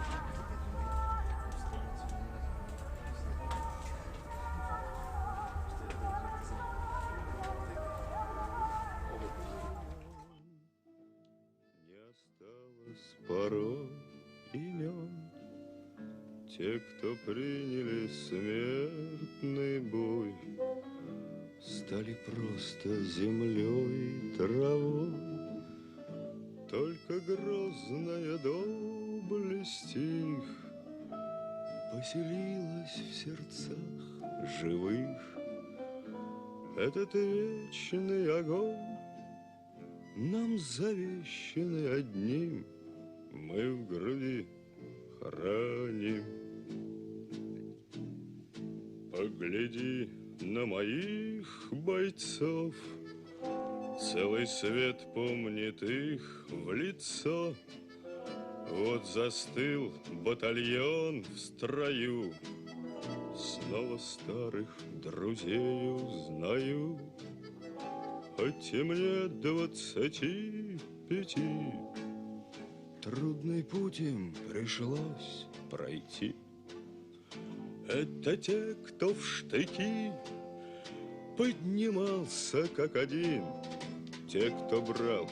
Те, кто приняли смертный бой, Стали просто землей, травой. Только грозная доблесть их Поселилась в сердцах живых. Этот вечный огонь Нам завещанный одним Мы в груди храним. Погляди на моих бойцов, Целый свет помнит их в лицо. Вот застыл батальон в строю, Снова старых друзей узнаю. Хоть и мне 25, Трудный путь им пришлось пройти. Это те, кто в штыки поднимался как один, Те, кто брал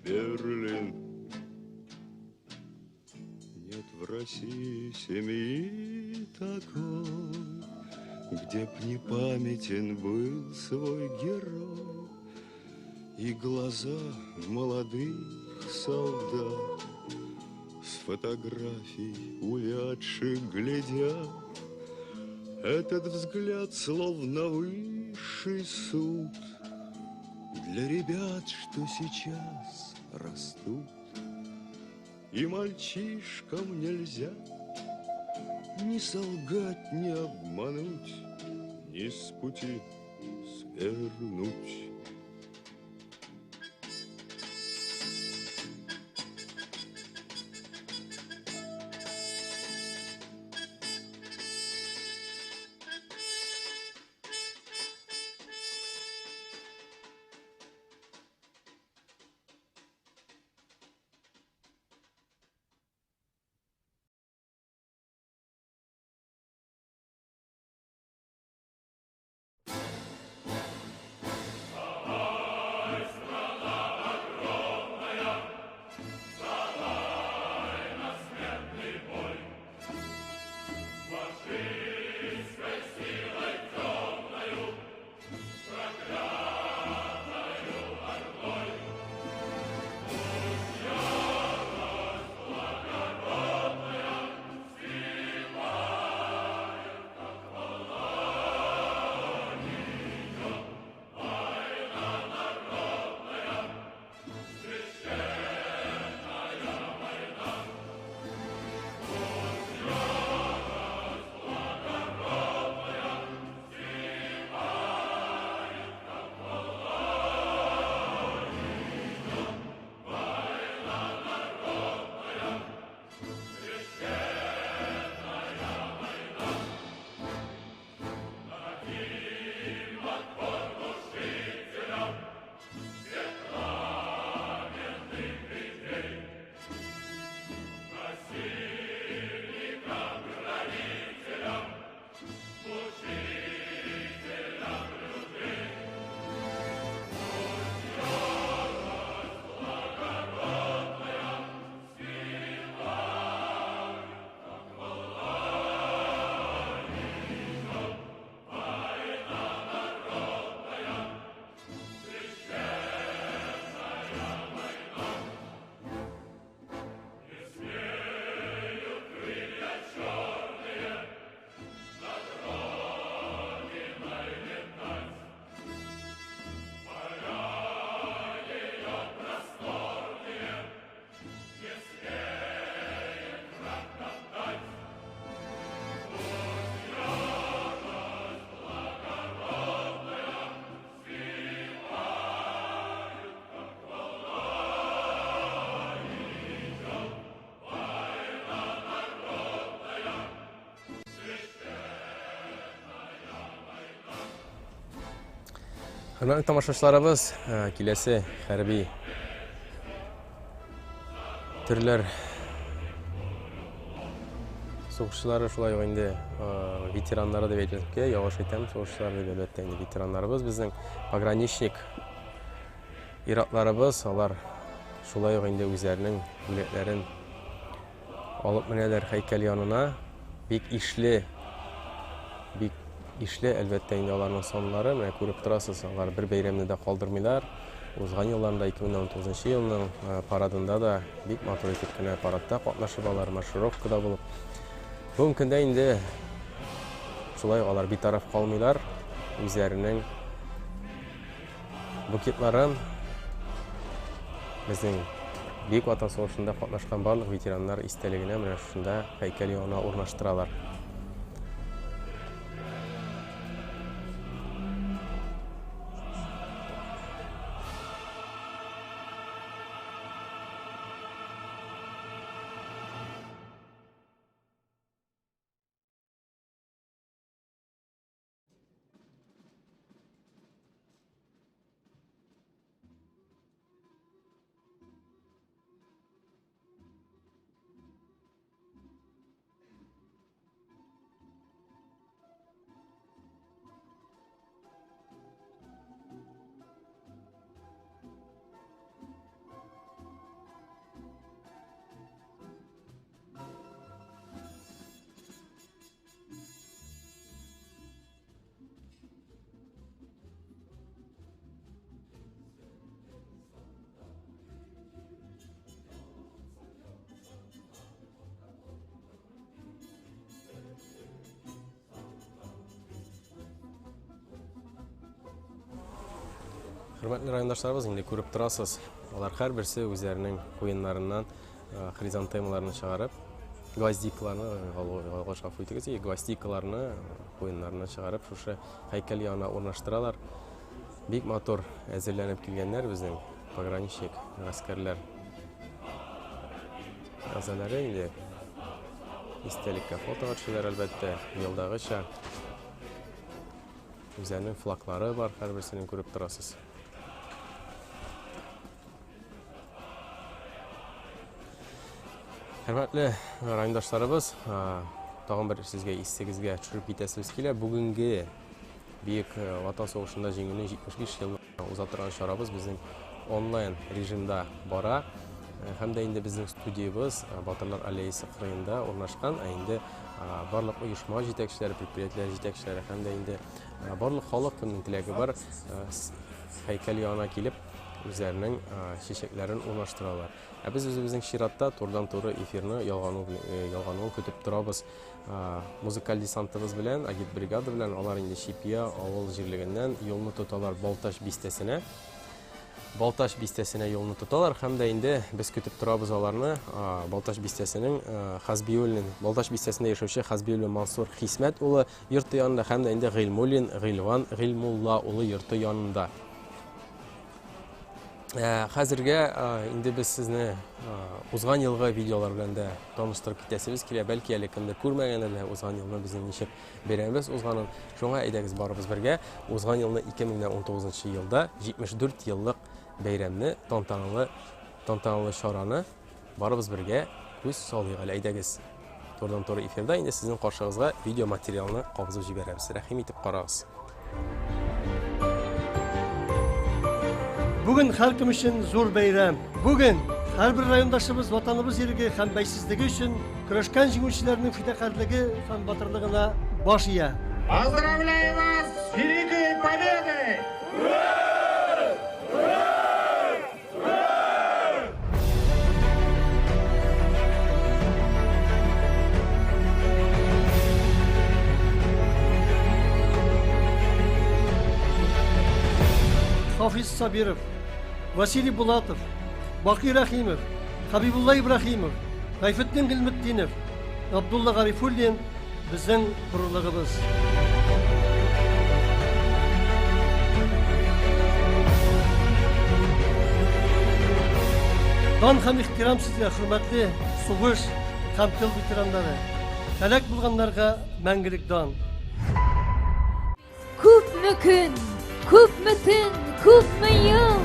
Берлин. Нет в России семьи такой, Где б не памятен был свой герой, И глаза молодых солдат С фотографий увядших глядят. Этот взгляд словно высший суд Для ребят, что сейчас растут. И мальчишкам нельзя ни солгать, ни обмануть, Ни с пути свернуть.
Хөрмәтле тамашачыларыбыз, киләсе хәрби төрләр сугышчылары шулай ук инде ветераннары дип әйтергә, ялгыш әйтәм, сугышчылар дип әлбәттә инде ветераннарыбыз безнең пограничник иратларыбыз, алар шулай ук инде үзләренең бүләкләрен алып менәләр һәйкәл янына. Бик ишле, бик ишле, әлбәттә, инде аларның саннары. Менә күреп торасыз, алар бер бәйрәмне дә калдырмыйлар. Узган елларында 2019 елның парадында да бик матур итеп кенә парадта катнашып алар, маршировкада булып. Бүгенге көндә инде шулай алар битараф калмыйлар, үзләренең букетларын безнең Бөек Ватан сугышында катнашкан барлык ветераннар истәлегенә менә шушында һәйкәл янына урнаштыралар. Хөрмәтле райондашларыбыз, инде күреп торасыз, алар һәрберсе үзләренең куеннарыннан хризантемаларны чыгарып, гвоздикаларны, ялгыш гафу итегез, гвоздикаларны куеннарыннан чыгарып, шушы һәйкәл янына урнаштыралар. Бик матур әзерләнеп килгәннәр безнең пограничник гаскәрләр. Әгъзалары инде истәлеккә фотога төшәләр, әлбәттә, елдагыча. Үзләренең флаглары бар, һәрберсенең күреп торасыз. Хөрмәтле райондашларыбыз, тагын бер сезгә исегезгә төшереп китәсебез килә. Бүгенге Бөек Ватан сугышында җиңүнең 75 еллыгына уза торган чарабыз безнең онлайн режимда бара. Һәм дә инде безнең студиябез Батырлар аллеясы кырыенда урнашкан, ә инде барлык оешма җитәкчеләре, предприятиеләр җитәкчеләре һәм дә инде барлык халык кемнең теләге бар, һәйкәл янына килеп, үзләренең чәчәкләрен урнаштыралар. Ә без үзебезнең чиратта турыдан-туры эфирны ялгану ялгануын көтеп торабыз. Музыкаль десантыбыз белән, агитбригада белән алар инде Чипия авыл җирлегеннән юлны тоталар Балтач бистәсенә. Балтач бистәсенә юлны тоталар һәм дә инде без көтеп торабыз аларны. Балтач бистәсенең Хазбиуллин, Балтач бистәсендә яшәүче Хазбиуллин Мансур Хисмәт улы йорты янында һәм дә инде Гыйльмуллин Гыйльван Гыйльмулла улы йорты янында. Хәзергә инде без сезне узган елгы видеолар белән дә таныштырып китәсебез килә. Бәлки әле кемдер күрмәгән әле узган елны безнең ничек бәйрәмебез узганын. Шуңа әйдәгез барыбыз бергә узган елны 2019 елда 74 еллык бәйрәмне, тантаналы тантаналы чараны барыбыз бергә күз салыйк әле. Әйдәгез. Турыдан-туры эфирда инде сезнең каршыгызга видеоматериалны кабызып җибәрәбез. Рәхим итеп карагыз.
Бүген һәркем өчен зур бәйрәм. Бүген һәрбер райондашыбыз ватаныбыз иреге һәм бәйсезлеге өчен көрәшкән җиңүчеләрнең фидакарьлеге һәм батырлыгына баш ия.
Поздравляю вас с Великой Победой!
Хафиз Сабиров, Василий Булатов, Бакый Рәхимов, Хабибулла Ибраһимов, Гайфетдин Гыйльметдинов, Габдулла Гарифуллин безнең горурлыгыбыз. Дан һәм ихтирам сезгә, хөрмәтле сугыш һәм тыл ветераннары. Һәлак булганнарга мәңгелек дан.
Күпме көн, күпме төн, күпме ел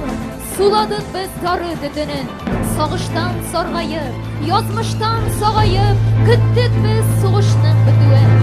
суладык без тары төтенен. Сагыштан саргаеп, язмыштан сагаеп, көттек без сугышның бетүен.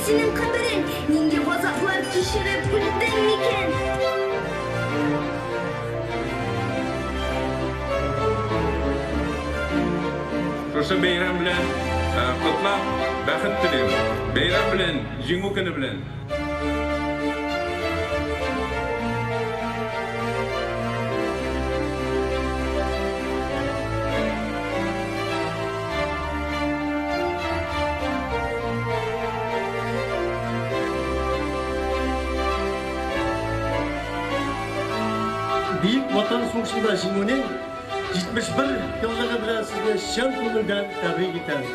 синең каберең? Нинди газаплар кичереп үлдең микән?
Шушы бәйрәм белән котлап, бәхет телим. Бәйрәм белән, Җиңү көне белән.
Бөек Ватан сугышында җиңүнең 71 еллыгы белән сезне чын күңелдән тәбрик итәм.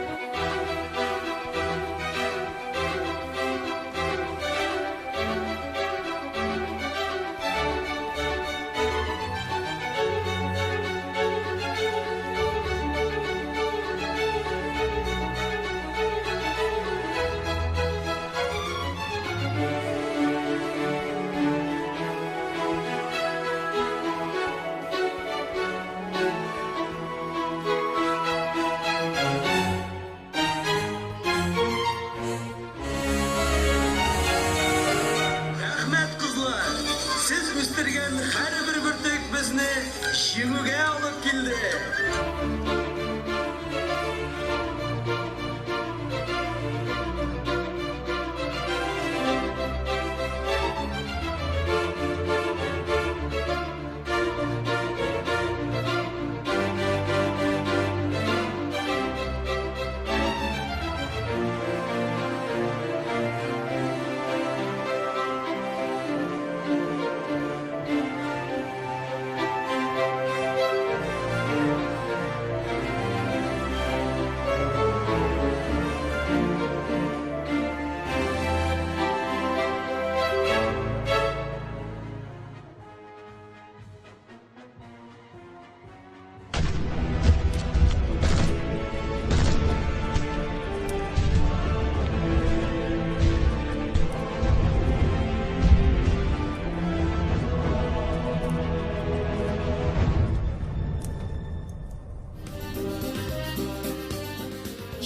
Рәхмәт, кызлар! Сез үстергән һәрбер бөртек безне җиңүгә алып килде.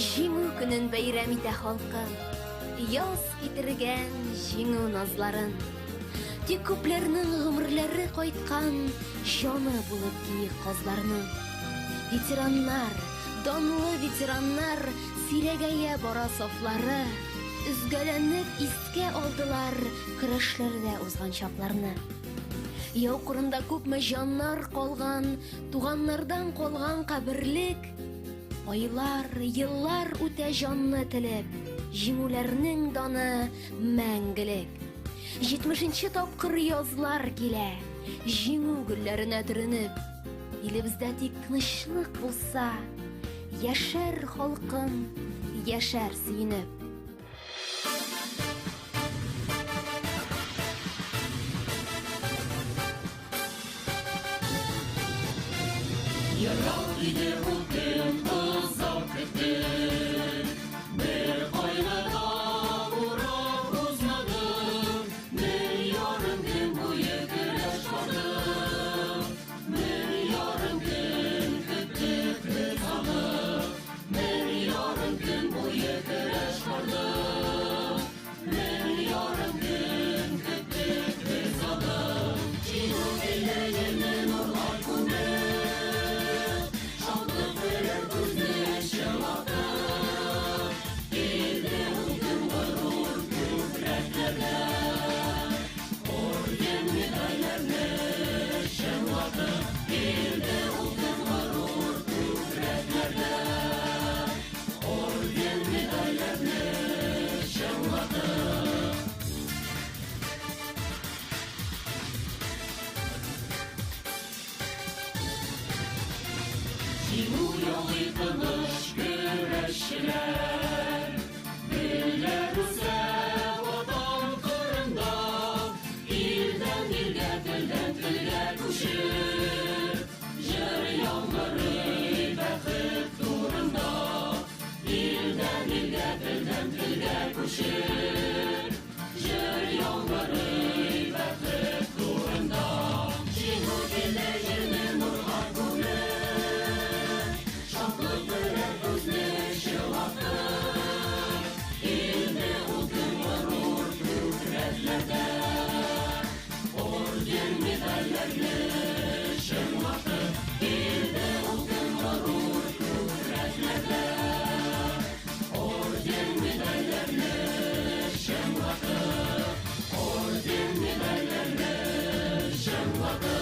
Җиңү көнен бәйрәм итә халкым, Яз китергән җиңү назларын. Тик күпләрнең гомерләре кайткан, Җаны булып киек казларның. Ветераннар, данлы ветераннар, Сирәгәя бара сафлары. Өзгәләнеп искә алдылар Көрәшләрдә узган чакларны. Яу кырында күпме җаннар калган, Туганнардан калган каберлек. Айлар, еллар үтә җанны телеп, Җиңүләрнең даны мәңгелек. Җитмешенче тапкыр язлар килә, Җиңү гөлләренә төренеп. Илебездә тик тынычлык булса, Яшәр халкым, яшәр сөенеп.
Ерак иде ул көн, озак көттек. Бер кайгы да урап узмады. 1,5 көн буе көрәш барды. 1,5 көн көттек без аны. 1,5 көн буе көрәш барды. 1,5 көн көттек без аны. Җиңү килде җирне нурлар күмеп. Шатлык белән күзне чылатып. Килде ул көн горур күкрәкләргә. Орден медальләрне чыңлатып. Килде ул көн горур күкрәкләргә. Орден медальләрне чыңлатып. Җиңү яулый тыныч көрәшчеләр. Гөлләр үсә Ватан кырында. Илдән илгә, телдән телгә күчеп. Җыр яңгырый бәхет турында. Илдән илгә, телдән телгә күчеп. Җыр яңгырый бәхет турында. Җиңү килде җирне нурга күмеп. Шатлык белән күзне чылатып. медальләрне чыңлатып, килде ул көн горур күкрәкләрдә. Орден медальләрне чыңлатып, орден медальләрне чыңлатып.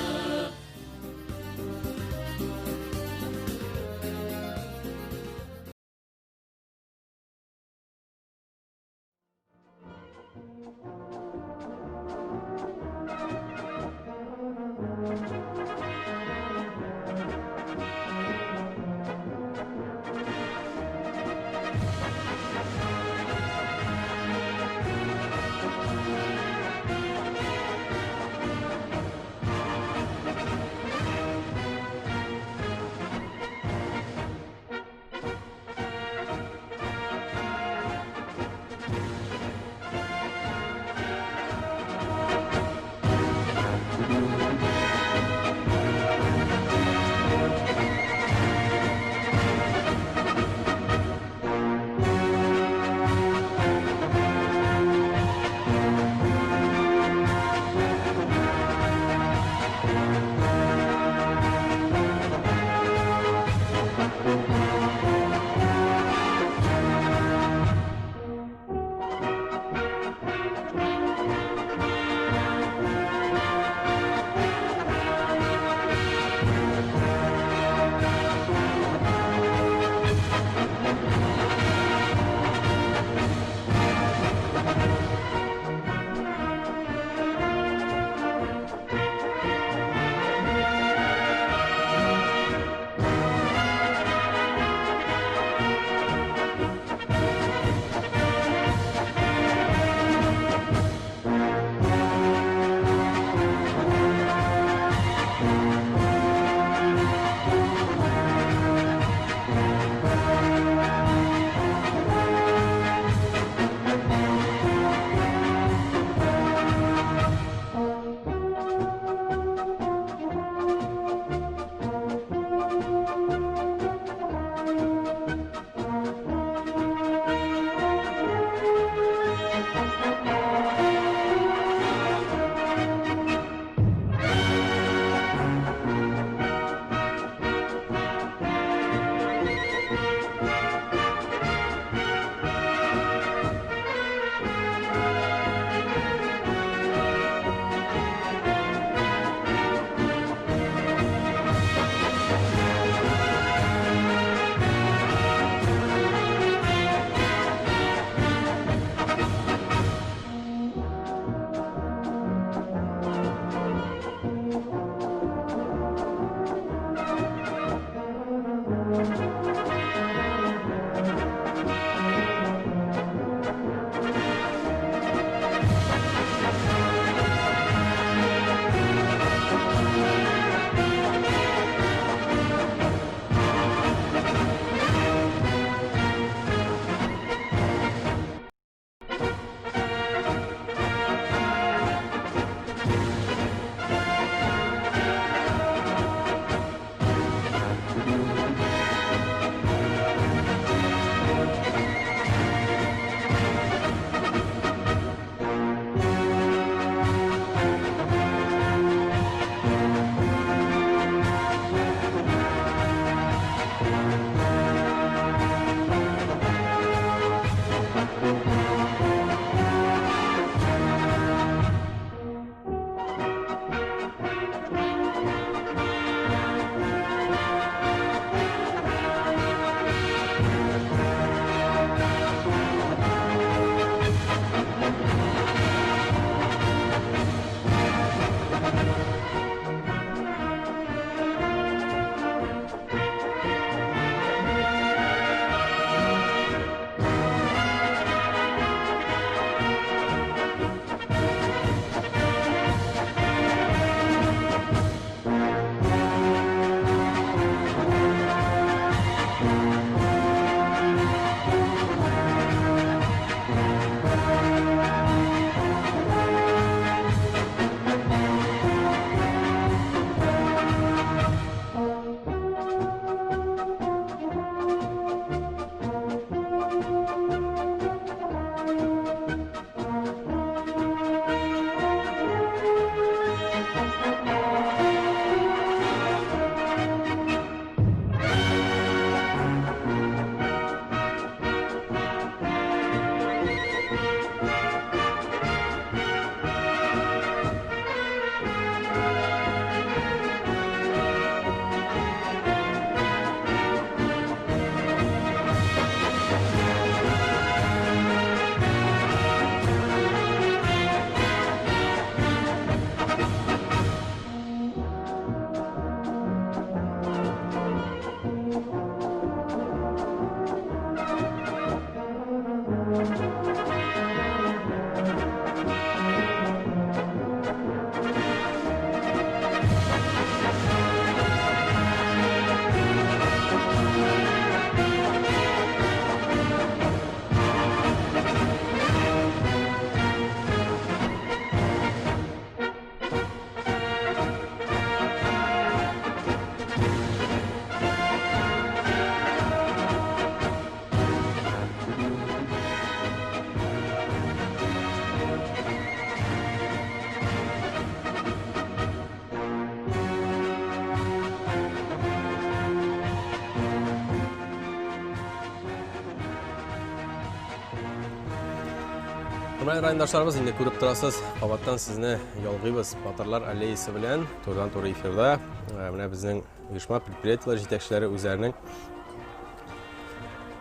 Хөрмәтле райондашларыбыз, инде күреп торасыз, кабаттан сезне ялгыйбыз Батырлар аллеясы белән турыдан-туры эфирда. Э, менә безнең оешма предприятиеләр җитәкчеләре үзләренең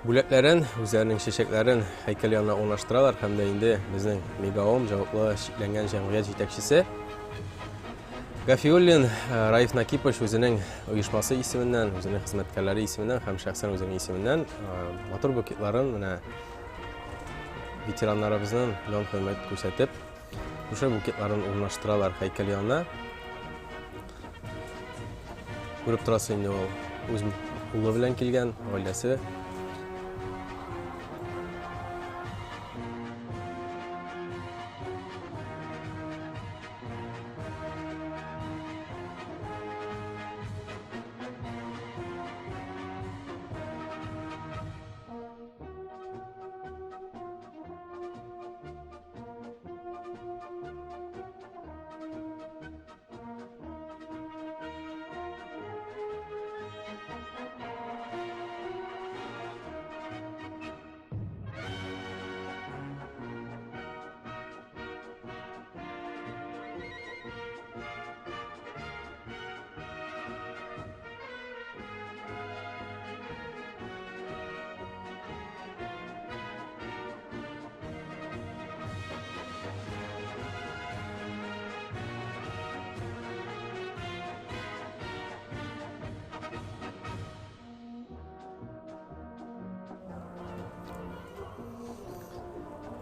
бүләкләрен, үзләренең чәчәкләрен һәйкәл янына урнаштыралар һәм дә инде безнең Мегаом җаваплы чикләнгән җәмгыять җитәкчесе Гафиуллин э, Раиф Накипович үзенең оешмасы исеменнән, үзенең хезмәткәрләре исеменнән һәм шәхсән үзенең исеменнән э, матур букетларын менә ветераннарыбызның дан хөрмәт күрсәтеп, шушы букетларын урнаштыралар һәйкәл янына. Күреп торасыз инде ул үз улы белән килгән, гаиләсе.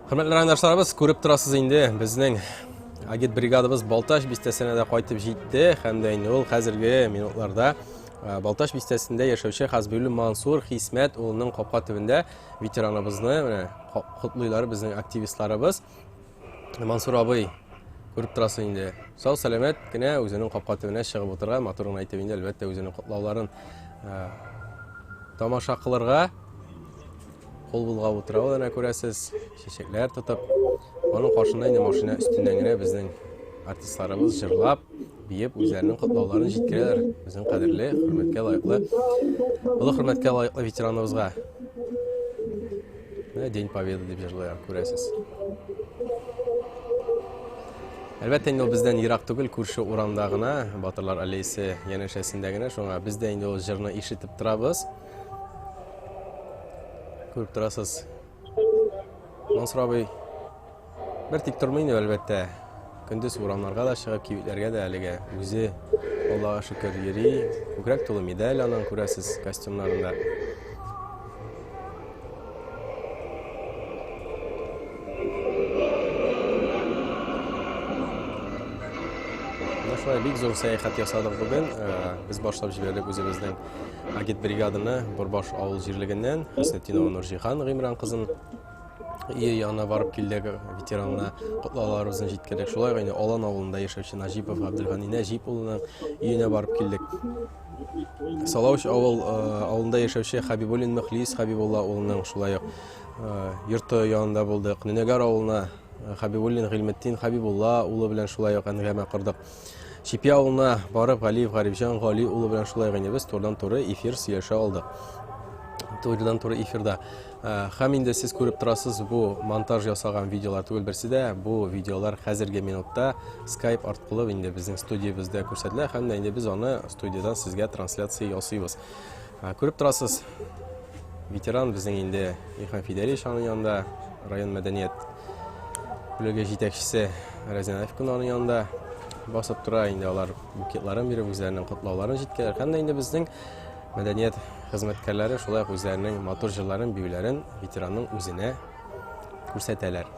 Хөрмәтле райондашларыбыз, күреп торасыз инде, безнең агит бригадабыз Балтач бистәсенә дә кайтып җитте һәм дә инде ул хәзерге минутларда э, Балтач бистәсендә яшәүче Хазбиуллин Мансур Хисмәт улының капка төбендә ветераныбызны менә котлыйлар безнең активистларыбыз. Мансур абый күреп торасың инде. Сау сәламәт кенә үзенең капка төбенә чыгып утырган, матур гына итеп инде әлбәттә үзенең котлауларын э, тамаша кылырга кул болгап утыра ул әнә күрәсез, чәчәкләр тотып. Аның каршында инде машина өстеннән генә безнең артистларыбыз җырлап, биеп үзләренең котлауларын җиткерәләр безнең кадерле, хөрмәткә лаеклы, олы хөрмәткә лаеклы ветераныбызга. Менә День Победы дип җырлыйлар, күрәсез. Әлбәттә, инде ул бездән ерак түгел, күрше урамда гына, Батырлар аллеясы янәшәсендә генә, шуңа без дә инде ул җырны ишетеп торабыз. Күреп торасыз. Мансур абый бер тик тормый инде, әлбәттә. Көндез урамнарга да чыгып, кибетләргә дә әлегә үзе Аллага шөкер йөри. Күкрәк тулы медаль аның, күрәсез, костюмнарында. Менә шулай бик зур сәяхәт ясадык бүген. Э, без башлап җибәрдек үзебезнең агитбригаданы Борбаш авыл җирлегеннән Хөснетдинова Нурҗиһан Гыймран кызын өе янына барып килдек, ветеранына котлауларыбызны җиткердек. Шулай ук инде Алан авылында яшәүче Наҗипов Габделгани Нәҗип улының өенә барып килдек. Салауч авыл э, авылында яшәүче Хабибуллин Мөхлис Хабибулла улының шулай ук э, йорты янында булдык. Нөнәгәр авылына э, Хабибуллин Гыйльметдин Хабибулла улы белән шулай ук әңгәмә кордык. Чипия авылына барып Галиев Гарифҗан Гали улы белән шулай ук инде без турыдан-туры эфир сөйләшә алдык. Турыдан-туры эфирда. Э, һәм инде сез күреп торасыз, бу монтаж ясалган видеолар түгел берсе дә. Бу видеолар хәзерге минутта Skype аркылы инде безнең студиябездә күрсәтелә һәм дә инде без аны студиядән сезгә трансляция ясыйбыз. Э, күреп торасыз, ветеран безнең инде Илһам Фидәлиевич аның янында, район мәдәният бүлеге җитәкчесе Разина Әфкун аның янында басып тора. Инде алар букетларын биреп үзләренең котлауларын җиткерәләр. Һәм дә инде безнең Мәдәният хезмәткәрләре шулай ук үзләренең матур җырларын, биюләрен ветеранның үзенә күрсәтәләр.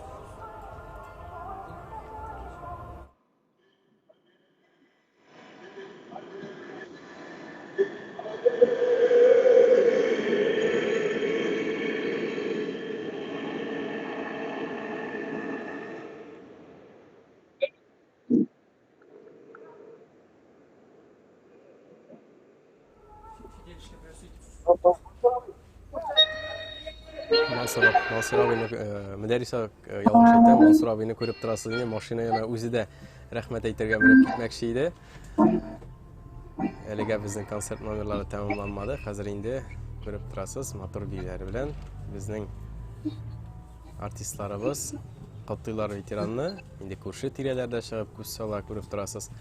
Мансур, Мансур абыйны, э, Мөдәррис э, ялгыш әйтәм, Мансур абыйны күреп торасыз инде, машина янына үзе дә рәхмәт әйтергә менеп китмәкче иде. Әлегә безнең концерт номерлары тәмамланмады. Хәзер инде күреп торасыз, матур биюләре белән безнең артистларыбыз. котлыйлар ветеранны. Инде күрше тирәләрдә чыгып күз сала, күреп торасыз.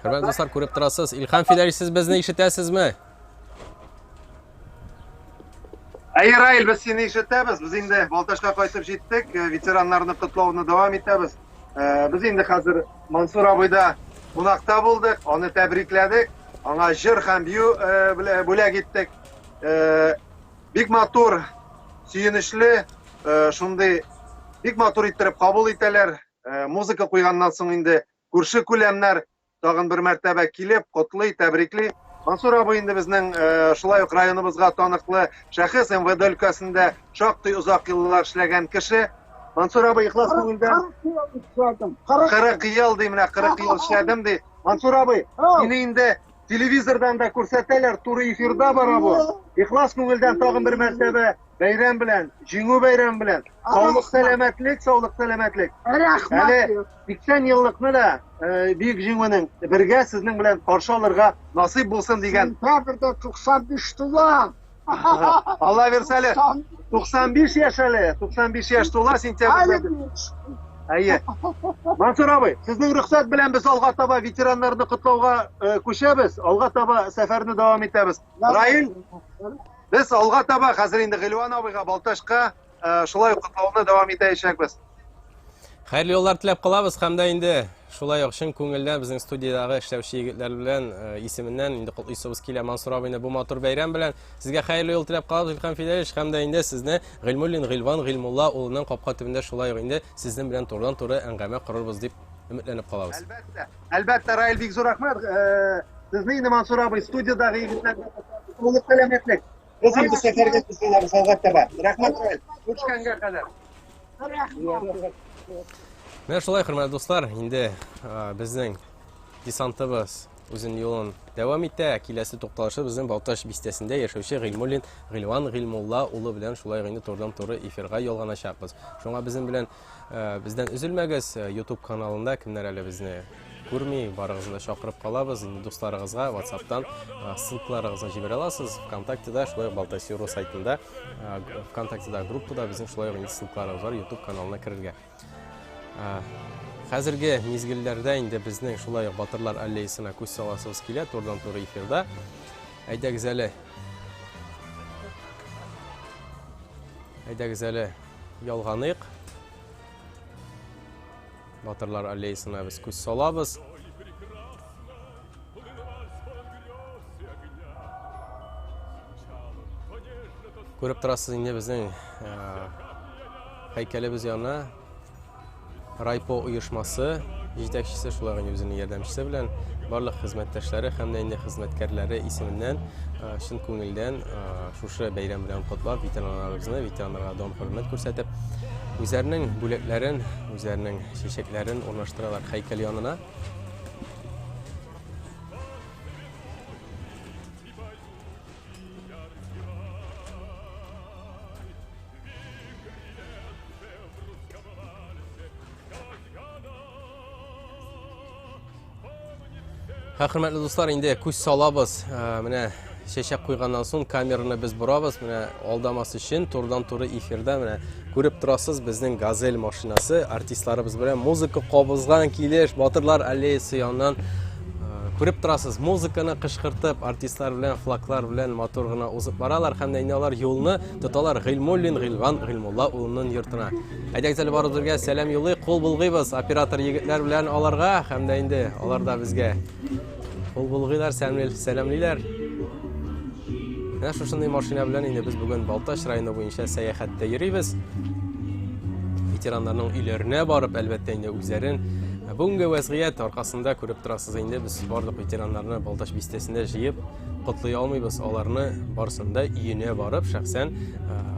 Хөрмәтле дуслар, күреп торасыз. Илһам Фидәлич, сез безне ишетәсезме?
Әйе, Раил, без сине ишетәбез. Без инде Балтачка кайтып җиттек. Э, ветераннарны котлауны дәвам итәбез. Э, без инде хәзер Мансур абыйда кунакта булдык, аны тәбрикләдек. Аңа җыр һәм бию э, бүләк иттек. Бик матур, сөенечле, шундый бик матур иттереп кабул итәләр. Музыка куйганнан соң инде күрше күләмнәр тагын бер мәртәбә килеп, котлый, тәбрикли. Мансур абый инде безнең шулай ук районыбызга таныклы шәхес, МВД өлкәсендә шактый озак еллар эшләгән кеше. Мансур абый ихлас күңелдән 40 ел ди, менә 40 ел эшләдем ди. Мансур абый, сине инде телевизордан да күрсәтәләр, туры эфирда бара бу. Ихлас күңелдән тагын бер мәртәбә бәйрәм белән, җиңү бәйрәме белән. Саулык, сәламәтлек, саулык, сәламәтлек.
Рәхмәт.
Әле 80 еллыкны да э, бөек җиңүнең бергә сезнең белән каршы алырга насыйп булсын дигән.
Сентябрьдә 95 тула.
Алла бирсә әле 95 яшь әле, 95 яшь тула сентябрьдә. Әйе. Мансур абый, сезнең рөхсәт белән без алга таба ветераннарны котлауга э, күчәбез, алга таба сәфәрне дәвам итәбез. Раил, без алга таба хәзер инде Гыйльван абыйга Балтачка э, шулай ук котлауны дәвам итәчәкбез.
Хәерле юллар теләп калабыз һәм дә инде шулай ук чын күңелдән безнең студиядәге эшләүче егетләр белән э, исеменнән инде котлыйсыбыз килә Мансур абыйны бу матур бәйрәм белән. Сезгә хәерле юл теләп калабыз, Илһам Фиделевич, һәм дә инде сезне Гыйльмуллин Гыйльван Гыйльмулла улының капка төбендә шулай ук инде сезнең белән турыдан-туры әңгәмә корырбыз дип өметләнеп калабыз.
Әлбәттә, әлбәттә, Раил, бик зур рәхмәт. Э, сезне инде Мансур абый студиядәге егетләр белән сәламәтлек. Без инде сәфәргә кузгалабыз алга таба. Рәхмәт, Раил. Күрешкәнгә кадәр.
Менә шулай, хөрмәтле дуслар, инде безнең десантыбыз үзенең юлын дәвам итә. Киләсе тукталышы безнең Балтач бистәсендә яшәүче Гыйльмуллин Гыйльван Гыйльмулла улы белән шулай инде турыдан-туры эфирга ялганачакбыз. Шуңа безнең белән бездән өзелмәгез. YouTube каналында кемнәр әле безне күрми, барыгызны да чакырып калабыз. Инде дусларыгызга WhatsApp-тан ссылкаларыгызны җибәрә аласыз. ВКонтактеда, шулай ук Балтач.ру сайтында, ВКонтактеда группада безнең шулай ук инде ссылкаларыбыз бар YouTube каналына керергә. Хәзерге мизгелләрдә инде безнең шулай ук Батырлар аллеясына күз саласыбыз килә, турыдан-туры эфирда. Әйдәгез әле. Әйдәгез әле, ялганыйк. Батырлар аллеясына без күз салабыз. Күреп торасыз инде безнең э, һәйкәлебез янына Райпо оешмасы җитәкчесе, шулай ук үзенең ярдәмчесе белән барлык хезмәттәшләре һәм дә инде хезмәткәрләре исеменнән э, чын күңелдән э, шушы бәйрәм белән котлап, ветераннарыбызны, ветераннарга дан хөрмәт күрсәтеп, үзләренең бүләкләрен, үзләренең чәчәкләрен урнаштыралар һәйкәл янына. Хөрмәтле дуслар, инде күз салабыз. Менә чәчәк куйганнан соң камераны без борабыз. Менә алдамас өчен турыдан-туры эфирда менә күреп торасыз, безнең Газель машинасы артистларыбыз белән музыка кабызган килеш Батырлар аллеясы яныннан күреп торасыз, музыканы кычкыртып, артистлар белән, флаглар белән матур гына узып баралар һәм дә инде алар юлны тоталар Гыйльмуллин Гыйльван Гыйльмулла улының йортына. Әйдәгез әле барыбыз бергә сәлам юллыйк, кул болгыйбыз оператор егетләр белән аларга һәм дә инде алар да безгә кул болгыйлар, сәламлиләр. Менә шушындый машина белән инде без бүген Балтач районы буенча сәяхәттә йөрибез. Ветераннарның өйләренә барып, әлбәттә инде үзләрен бүгенге вәзгыять аркасында күреп торасыз инде без барлык ветераннарны Балтач бистәсендә җыеп котлый алмыйбыз. Аларны барысын да өенә барып, шәхсән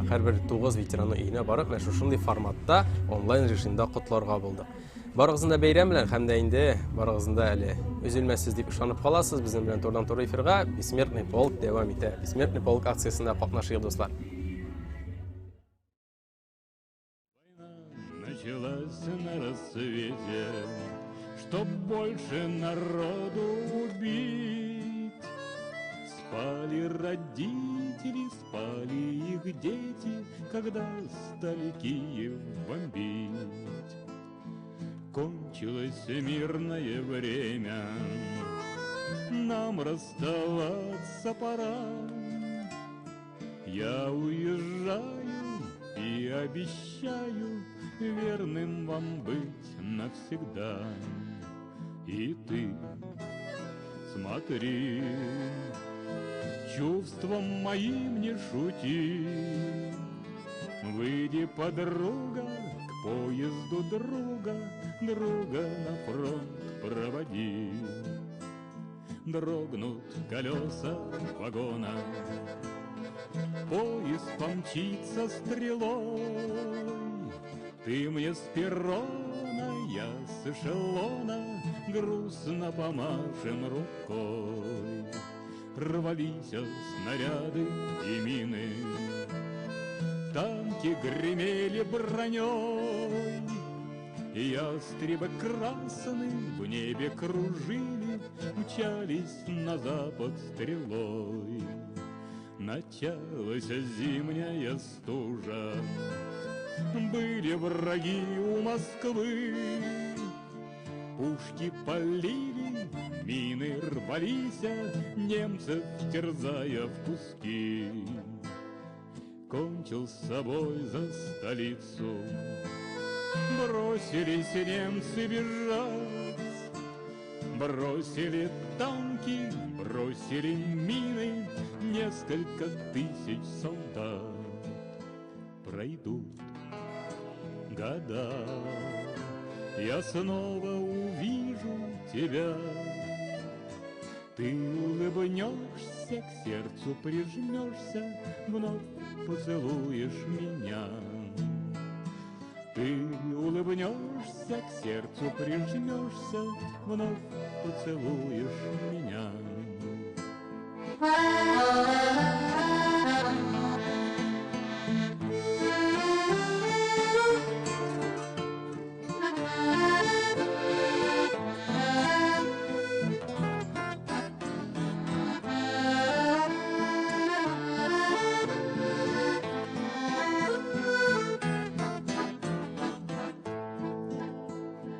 һәрбер 9 ветеранның өенә барып, менә шушындый форматта онлайн режимда котларга булдык. Барыгызны да бәйрәм белән һәм дә инде барыгызны да әле өзелмәссез дип ышанып каласыз. Безнең белән турыдан-туры эфирга Бессмертный полк дәвам итә. Бессмертный полк акциясендә катнашыгыз, дуслар.
Началась на рассвете, чтоб больше народу убить. Спали родители, спали их дети, когда стали Киев бомбить. Кончилось мирное время, нам расставаться пора. Я уезжаю и обещаю верным вам быть навсегда. И ты смотри, чувством моим не шути. Выйди, подруга, к поезду друга, друга на фронт проводи. Дрогнут колеса вагона, поезд помчится стрелой. Ты мне с перрона, я с эшелона, грустно помашем рукой. Рвались снаряды и мины, танки гремели броней, ястребы красны в небе кружили, мчались на запад стрелой. Началась зимняя стужа, были враги у Москвы, пушки палили, мины рвались, немцев терзая в куски. Кончил с собой за столицу, бросились немцы бежать, бросили танки, бросили мины, несколько тысяч солдат. Пройдут года, я снова увижу тебя. Ты улыбнешься, к сердцу прижмешься, вновь поцелуешь меня. Ты улыбнешься, к сердцу прижмешься, вновь поцелуешь меня.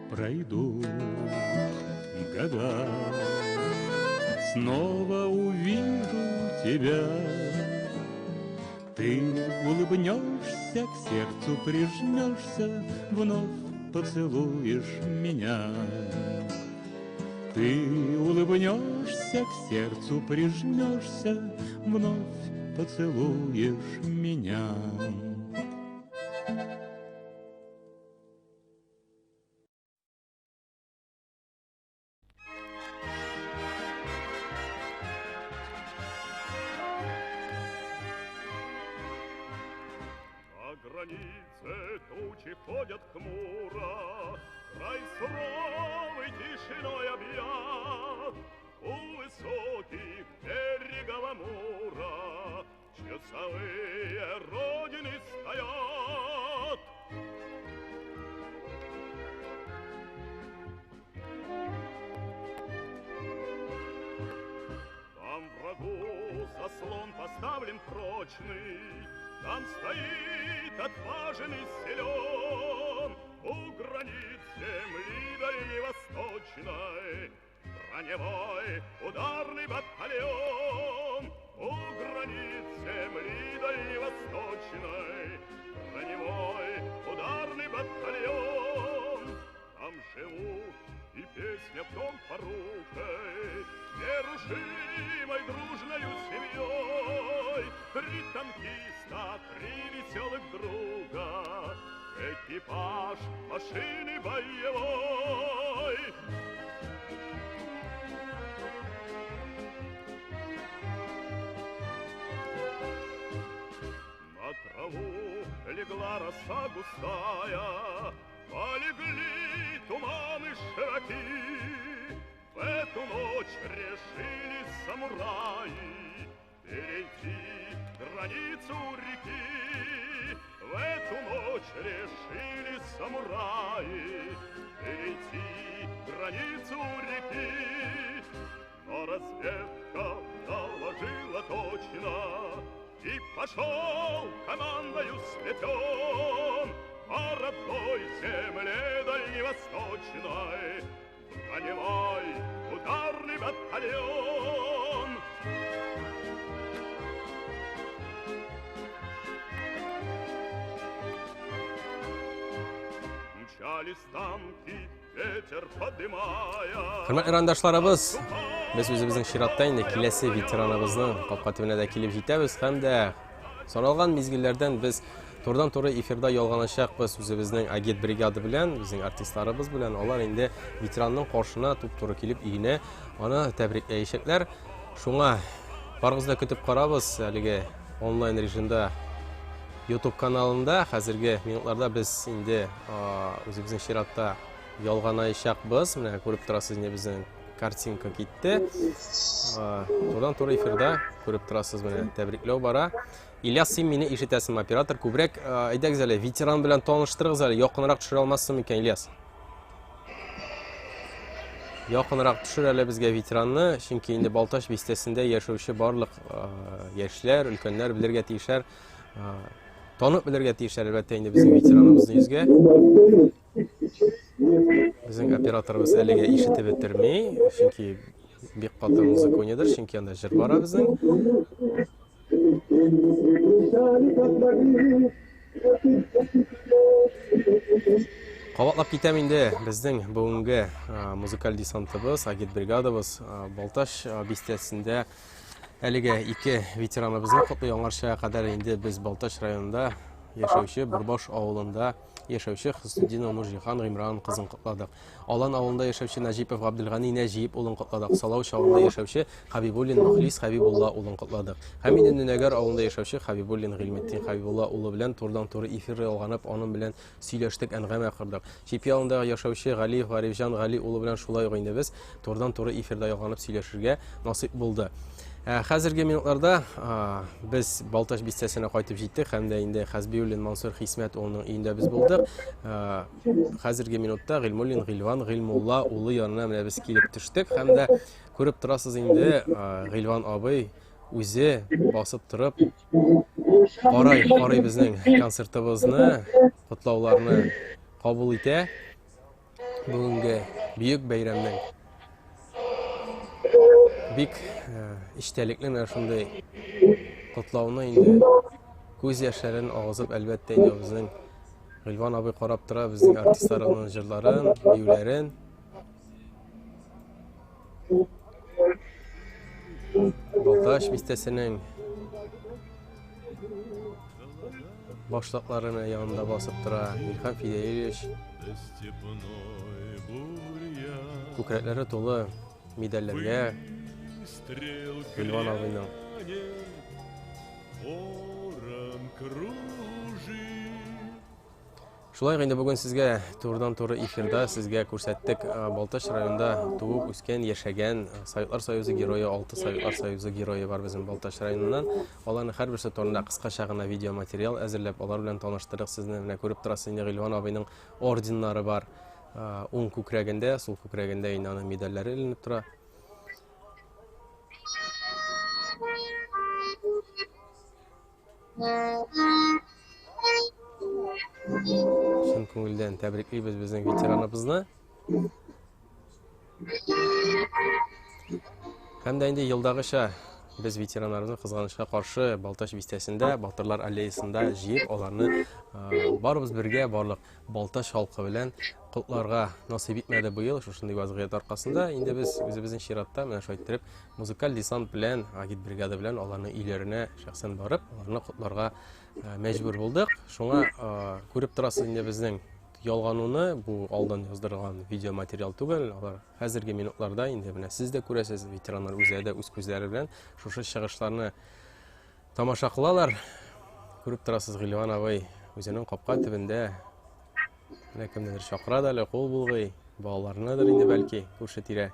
Пройдут года, снова увижу тебя. Ты улыбнешься, к сердцу прижмешься, вновь поцелуешь меня. Ты улыбнешься, к сердцу прижмешься, вновь поцелуешь меня.
Границе тучи ходят хмуро, край суровой тишиной объят. У высоких берегов Амура часовые родины стоят. камен прочный, Там стоит отважен и силен, У границ земли дальневосточной Броневой ударный батальон. У границ земли дальневосточной Броневой ударный батальон. Там живут и песня в том порукой, Нерушимой дружною семьей. Три танкиста, три веселых друга, Экипаж машины боевой. На траву легла роса густая, Полегли туманы широки. В эту ночь решили самураи Перейти границу реки. В эту ночь решили самураи Перейти границу реки. Но разведка доложила точно, И пошел командою сплетен По родной земле дальневосточной Броневой ударный батальон. Мчались танки, ветер подымая.
Хөрмәтле райондашларыбыз, без үзебезнең чиратта инде киләсе ветераныбызның капка төбенә дә килеп җитәбез һәм дә саналган мизгелләрдән без турыдан-туры эфирда ялганачакбыз үзебезнең агит бригада белән, безнең артистларыбыз белән. Алар инде ветеранның каршына туп-туры килеп өенә аны тәбрикләячәкләр. Шуңа барыгызны да көтеп карабыз әлеге онлайн режимда YouTube каналында. Хәзерге минутларда без инде үзебезнең чиратта ялганаячакбыз. Менә күреп торасыз инде безнең картинка китте. Турыдан-туры эфирда күреп торасыз, менә тәбрикләү бара. Ильяс, син мине ишетәсеңме, оператор? Күбрәк, әйдәгез әле, ветеран белән таныштырыгыз әле, якынрак төшерә алмассың микән, Ильяс? Якынрак төшер әле безгә ветеранны, чөнки инде Балтач бистәсендә яшәүче барлык яшьләр, өлкәннәр белергә тиешләр, танып белергә тиешләр, әлбәттә, инде безнең ветераныбызны йөзгә. Безнең операторыбыз әлегә ишетеп бетерми, чөнки бик каты музыка уйныйдыр, чөнки анда җыр бара безнең. Кабатлап китәм инде безнең бүгенге музыкаль десантыбыз, агит бригадабыз Балтач бистәсендә әлеге ике ветераныбызны котлый. Аңарча кадәр инде без Балтач районында яшәүче Борбаш авылында яшәүче Хөснетдинова Нурҗиһан Гыймран кызын котладык. Алан авылында яшәүче Нәҗипов Габделгани Нәҗип улын котладык. Салауч авылында яшәүче Хәбибуллин Мөхлис Хәбибулла улын котладык. Һәм инде Нөнәгәр авылында яшәүче Хәбибуллин Гыйльметдин Хәбибулла улы белән турыдан-туры эфир ялганып, аның белән сөйләштек, әңгәмә кордык. Чипи авылында яшәүче Галиев Гарифҗан Гали улы белән шулай ук инде без турыдан-туры эфирда ялганып сөйләшергә насыйп булды. Ә, хәзерге минутларда без Балтач бистәсенә кайтып җиттек һәм дә инде Хәсбиуллин Мансур Хисмәт улының өендә без булдык. Хәзерге минутта Гыйльмуллин Гыйльван Гыйльмулла улы янына менә без килеп төштек һәм дә күреп торасыз инде Гыйльван абый үзе басып торып карый, карый безнең концертыбызны, котлауларны кабул итә. Бүгенге бөек бәйрәмнең бик эчтәлекле менә шундый котлауны инде күз яшьләрен агызып, әлбәттә, инде безнең Гыйльван абый карап тора безнең артистларның җырларын, биюләрен. Балтач бистәсенең башлыклары менә янында басып тора Илһам Фидәилевич. Күкрәкләре тулы медальләргә Гөлван абыйның. Шулай инде бүген сезгә турыдан-туры эфирда сезгә күрсәттек Балтач районында туып үскән, яшәгән Советлар Союзы герое, 6 Советлар Союзы герое бар безнең Балтач районыннан. Аларның һәрберсе турында кыскача гына видеоматериал әзерләп, алар белән таныштырдык сезне. Менә күреп торасыз инде Гыйльван абыйның орденнары бар. Уң күкрәгендә, сул күкрәгендә инде аның медальләре эленеп тора. Чын күңелдән тәбриклибез безнең ветераныбызны. Һәм дә инде елдагыча без ветераннарыбызны кызганычка каршы Балтач бистәсендә Батырлар аллеясында җыеп, аларны барыбыз бергә барлык Балтач халкы белән котларга насыйп итмәде быел шушындый вазгыять аркасында. Инде без үзебезнең чиратта менә шулай иттереп музыкаль десант белән, агитбригада белән аларның өйләренә шәхсән барып, аларны котларга мәҗбүр булдык. Шуңа күреп торасыз инде безнең ялгануны, бу алдан яздырылган видеоматериал түгел, алар хәзерге минутларда инде менә сез дә күрәсез, ветераннар үзләре дә үз күзләре белән шушы чыгышларны тамаша кылалар. Күреп торасыз, Гыйльван абый үзенең капка төбендә менә кемнедер чакыра да әле, кул болгый, балаларныдыр инде бәлки, күрше тирә.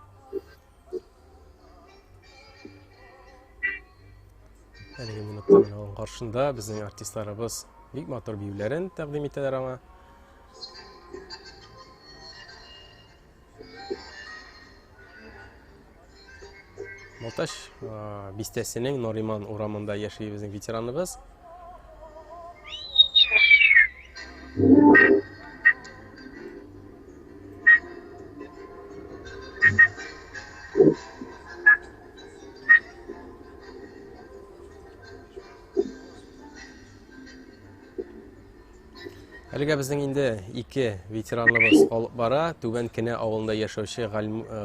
Әлеге минутта менә аның каршында безнең артистларыбыз бик матур биюләрен тәкъдим итәләр аңа. Балтач бистәсенең Нориман урамында яши безнең ветераныбыз. Әлегә безнең инде ике ветераныбыз алып бара. Түбән Кенә авылында яшәүче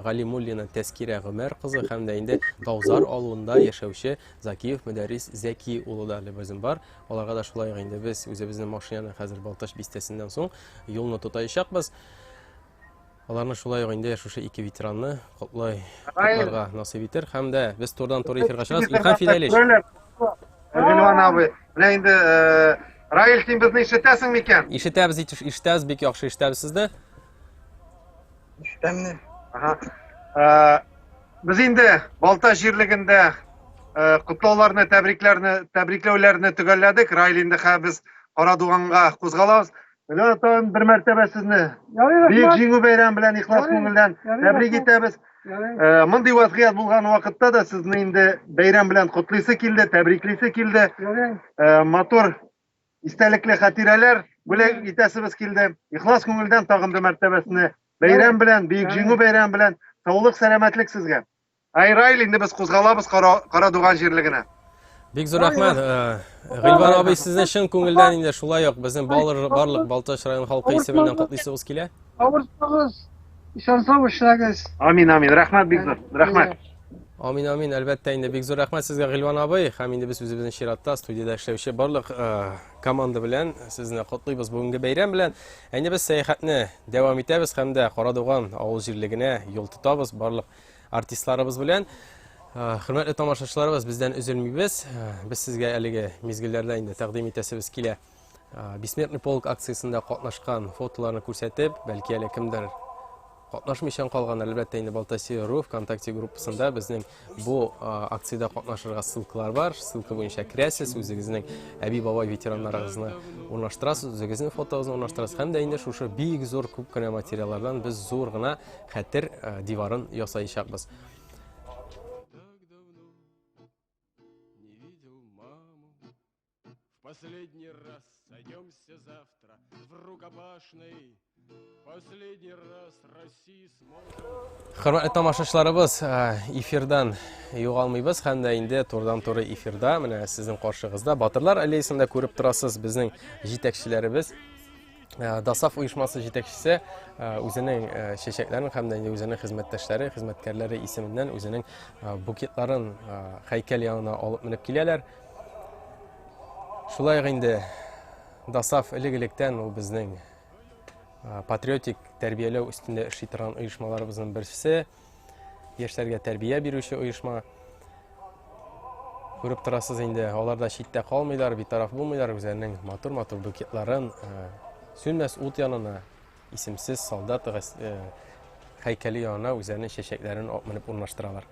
Галимуллина Тәскирә Гомәр кызы һәм дә инде Таузар авылында яшәүче Закиев Мөдәррис Зәки улы да әле безнең бар. Аларга да шулай ук инде без үзебезнең машинаны хәзер Балтач бистәсеннән соң юлны тотаячакбыз. Аларны шулай ук инде шушы ике ветеранны котлай котларга насыйп итер һәм дә без турыдан-туры эфирга чыгабыз. Илһам Фидәлевич.
Гөлван абый, менә инде э, Раил, син безне ишетәсең микән?
Ишетәбез, ишетәбез, бик яхшы ишетәбез сезне.
Ишетәмне. Ага. Э, без инде Балта җирлегендә э, котлауларны, тәбрикләрне, тәбрикләүләрне төгәлләдек. Раил инде хәзер без Карадуганга кузгалабыз. Менә тагын бер мәртәбә сезне Бөек Җиңү бәйрәме белән ихлас күңелдән тәбрик итәбез. Э, мондый вазгыять булган вакытта да сезне инде бәйрәм белән котлыйсы килде, тәбриклисе килде. Э, матур истәлекле хатирәләр бүләк итәсебез килде. Ихлас күңелдән тагын бер мәртәбә сезне бәйрәм белән, Бөек Җиңү бәйрәме белән саулык, сәламәтлек сезгә. Ай, Раил, инде без кузгалабыз Кара, Карадуган җирлегенә.
Бик зур рәхмәт. Э, Гыйльван абый, сезне чын күңелдән инде шулай ук безнең балыр, барлык Балтач район халкы исеменнән котлыйсыбыз килә.
Авыртмагыз, исән-сау эшләгез.
Амин, амин. Рәхмәт бик зур. Рәхмәт.
Амин, амин. Әлбәттә инде бик зур рәхмәт сезгә, Гыйльван абый. Һәм инде без үзебезнең чиратта студиядә эшләүче барлык э, команда белән сезне котлыйбыз бүгенге бәйрәм белән. Ә инде без сәяхәтне дәвам итәбез һәм дә Карадуган авыл җирлегенә юл тотабыз барлык артистларыбыз белән. Э, хөрмәтле тамашачыларыбыз, бездән өзелмибез. Э, без сезгә әлеге мизгелләрдә инде тәкъдим итәсебез килә. Э, Бессмертный полк акциясендә катнашкан фотоларны күрсәтеп, бәлки әле кемдер катнашмыйчан калган, әлбәттә инде Балтасия.ру ВКонтакте группасында безнең бу акциядә катнашырга ссылкалар бар. Ссылка буенча керәсез, үзегезнең әби-бабай ветераннарыгызны урнаштырасыз, үзегезнең фотогызны урнаштырасыз һәм дә инде шушы бик зур күп кенә материаллардан без зур гына хәтер э, диварын ясаячакбыз.
Последний раз сойдемся завтра в рукопашной. Последний раз России сможем...
Хөрмәтле тамашачыларыбыз, э, эфирдан югалмыйбыз һәм дә инде турыдан-туры эфирда менә сезнең каршыгызда Батырлар аллеясында күреп торасыз безнең җитәкчеләребез Э, ДОСАФ оешмасы җитәкчесе э, үзенең э, чәчәкләрен һәм дә инде үзенең хезмәттәшләре, хезмәткәрләре исеменнән үзенең букетларын һәйкәл янына алып менеп киләләр. Шулай ук инде ДОСАФ элек-электән ул безнең патриотик тәрбияләү өстендә эшли торган оешмаларыбызның берсе. Яшьләргә тәрбия бирүче оешма. Күреп торасыз инде, алар да читтә калмыйлар, битараф булмыйлар, үзләренең матур-матур букетларын э, сүнмәс ут янына, исемсез солдат э, һәйкәле янына үзләренең чәчәкләрен алып менеп урнаштыралар.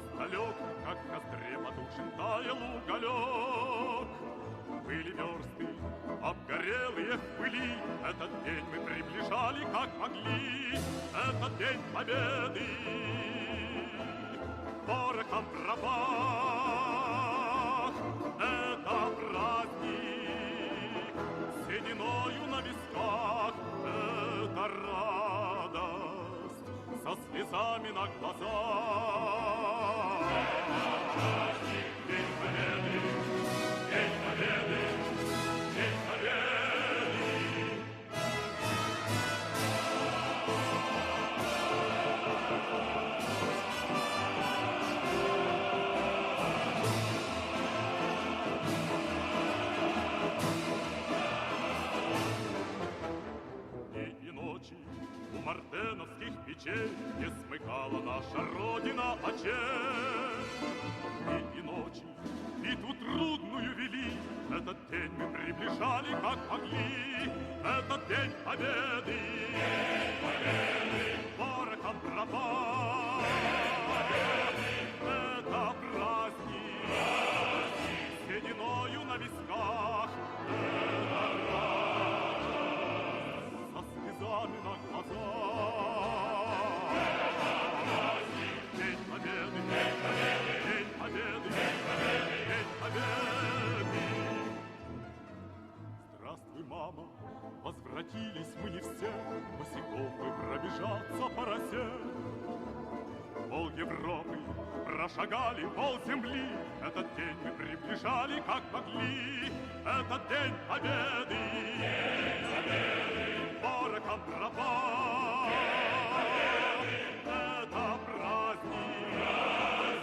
нас далек, как в костре потухшем таял уголек. Были версты, обгорелые в пыли, этот день мы приближали, как могли, этот день победы. Порохом пропах, это праздник, сединою на висках, это радость со слезами на глазах. Это праздник, День Победы, День Победы, День Победы. Дни и ночи у мартеновских печей не смыкала наша Родина очей. Дни и ночи битву трудную вели, этот день мы приближали, как могли, этот день победы. День победы. Порохом пропах. День победы. Это праздник, праздник. Сединою на висках, это радость со слезами на глазах. Это праздник. День Победы, День Победы, День Победы, День Победы, День Победы. Здравствуй, мама, возвратились мы не все, босиком мы пробежаться по росе. Пол Европы прошагали, пол земли, этот день мы приближали, как могли, этот день победы. День победы. Порохом пропах. День победы. Это праздник, праздник.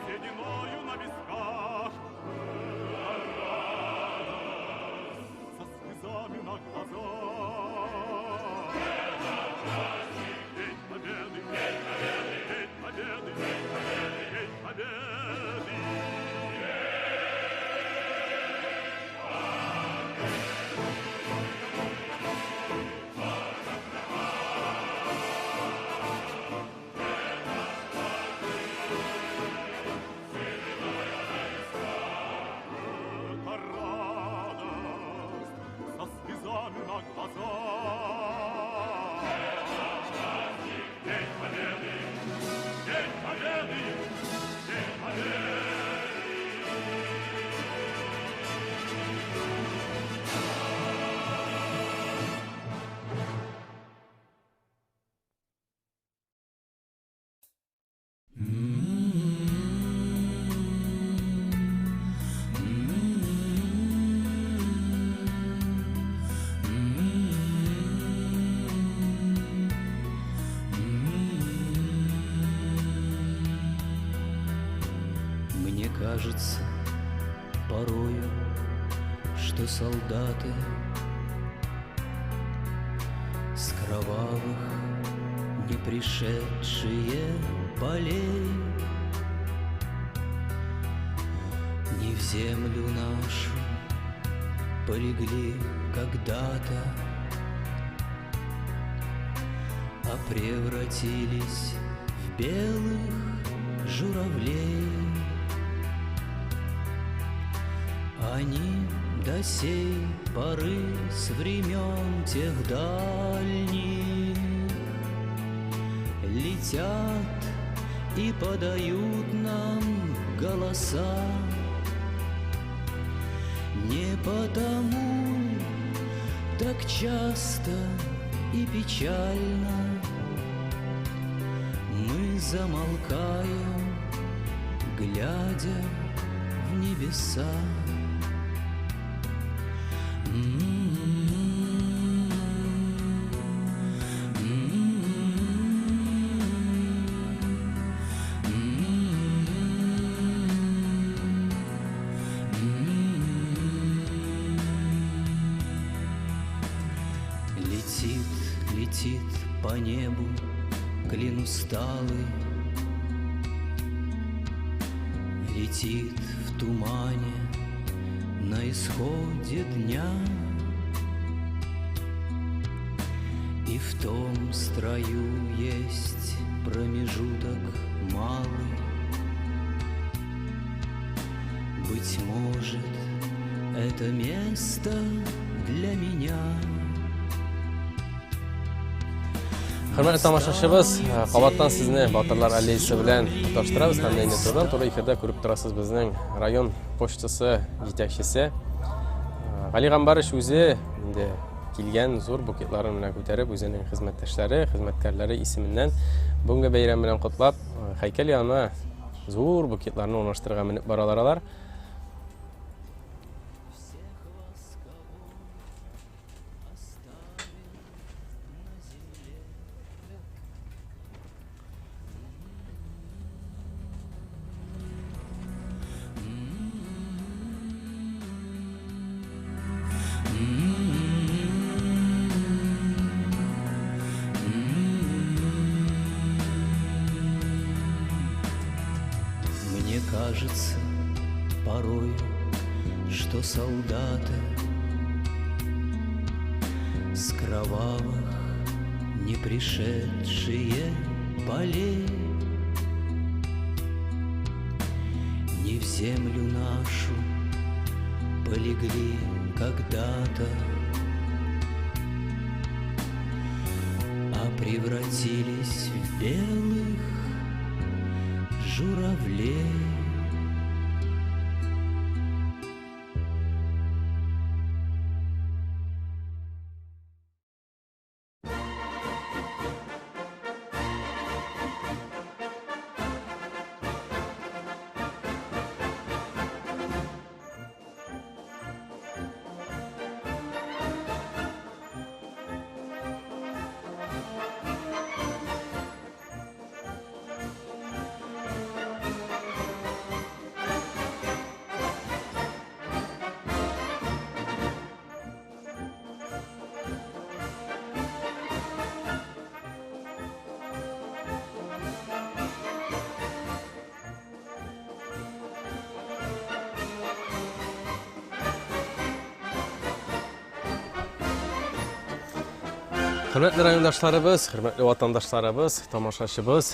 Сединою на висках, это радость со слезами на глазах. Это праздник. День Победы, День Победы, День Победы, День Победы, День Победы. Это радость со слезами на глазах. День Победы! День Победы! День Победы!
Мне кажется порою, что солдаты с кровавых не пришедшие полей не в землю нашу полегли когда-то, а превратились в белых журавлей. Они до сей поры с времен тех дальних летят и подают нам голоса. Не потому так часто и печально мы замолкаем, глядя в небеса. Летит, летит по небу клин усталый, летит в тумане на исходе дня, и в том строю есть промежуток малый, Быть может, это место для меня.
Хөрмәтле тамашачыбыз, э, кабаттан сезне Батырлар аллеясы белән тоташтырабыз һәм инде турыдан туры эфирда күреп торасыз безнең район почтасы җитәкчесе э, Гали Гамбарович үзе инде килгән зур букетларын менә күтәреп үзенең хезмәттәшләре, хезмәткәрләре исеменнән бүгенге бәйрәм белән котлап, э, һәйкәл янына зур букетларны урнаштырырга менеп баралар алар.
Мне кажется порой, что солдаты С кровавых не пришедшие полей Не в землю нашу полегли когда-то, А превратились в белых журавлей.
Хөрмәтле райондашларыбыз, хөрмәтле ватандашларыбыз, тамашачыбыз,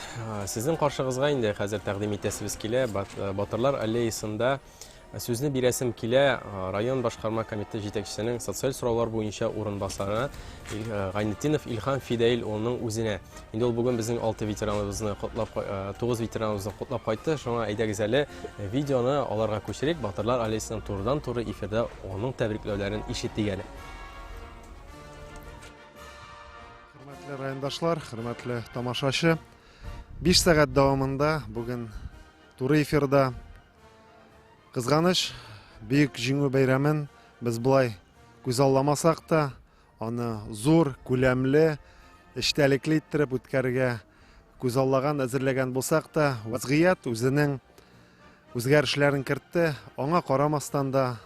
сезнең каршыгызга инде хәзер тәкъдим итәсебез килә Батырлар аллеясында сүзне бирәсем килә район башкарма комитеты җитәкчесенең социаль сораулар буенча урынбасары Гайнетдинов Илһам Фидәил улының үзенә. Инде ул бүген безнең 6 ветераныбызны котлап, 9 ветераныбызны котлап кайтты. Шуңа әйдәгез әле видеоны аларга күчерик. Батырлар аллеясыннан турыдан-туры эфирда аның тәбрикләүләрен ишетик әле.
Хөрмәтле райондашлар, хөрмәтле тамашачы, 5 сәгать дәвамында бүген туры эфирда Кызганыч, Бөек Җиңү бәйрәмен без болай күзалламасак та, аны зур, күләмле, эчтәлекле иттереп үткәрергә күзаллаган, әзерләгән булсак та, вазгыять үзенең үзгәрешләрен кертте. Аңа карамастан да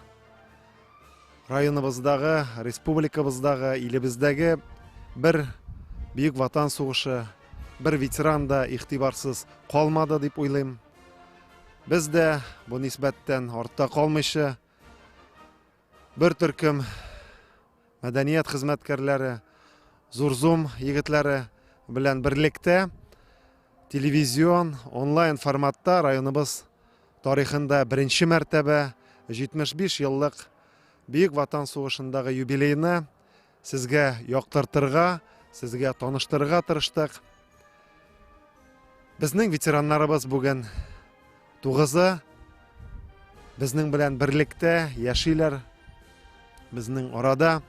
районыбыздагы, республикабыздагы, илебездәге бер Бөек Ватан сугышы, бер ветеран да игътибарсыз калмады дип уйлыйм. Без дә бу нисбәттән артта калмыйча, бер төркем мәдәният хезмәткәрләре, Зурзум егетләре белән берлектә телевизион, онлайн форматта районыбыз тарихында беренче мәртәбә 75 еллык Бөек Ватан сугышындагы юбилейны сезгә яктыртырга, сезгә таныштырырга тырыштык. Безнең ветераннарыбыз бүген тугызы безнең белән берлектә яшиләр. Безнең арада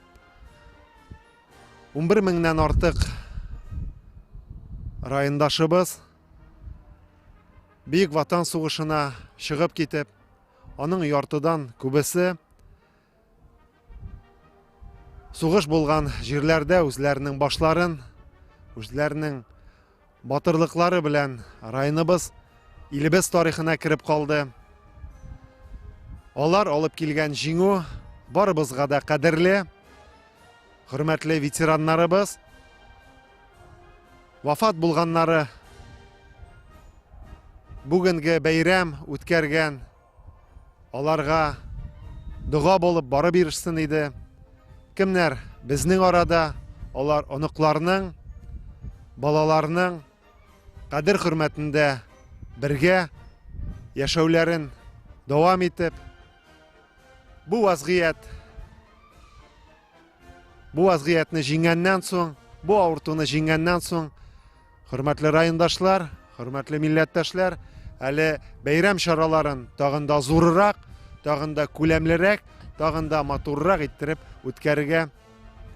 11 меңнән артык райондашыбыз Бөек Ватан сугышына чыгып китеп, аның яртыдан күбесе Сугыш булган җирләрдә үзләренең башларын, үзләренең батырлыклары белән районыбыз, илебез тарихына кереп калды. Алар алып килгән җиңү барыбызга да кадерле. Хөрмәтле ветераннарыбыз, вафат булганнары бүгенге бәйрәм үткәргән Аларга дога булып барып ирешсен иде. Кемнәр безнең арада, алар оныкларның, балаларның кадер-хөрмәтендә бергә яшәүләрен дәвам итеп, Бу вазгыять Бу вазгыятьне җиңгәннән соң, бу авыртуны җиңгәннән соң, хөрмәтле райондашлар, хөрмәтле милләттәшләр, әле бәйрәм чараларын тагын да зурырак, тагын да күләмлерәк, тагын да матуррак иттереп үткәрергә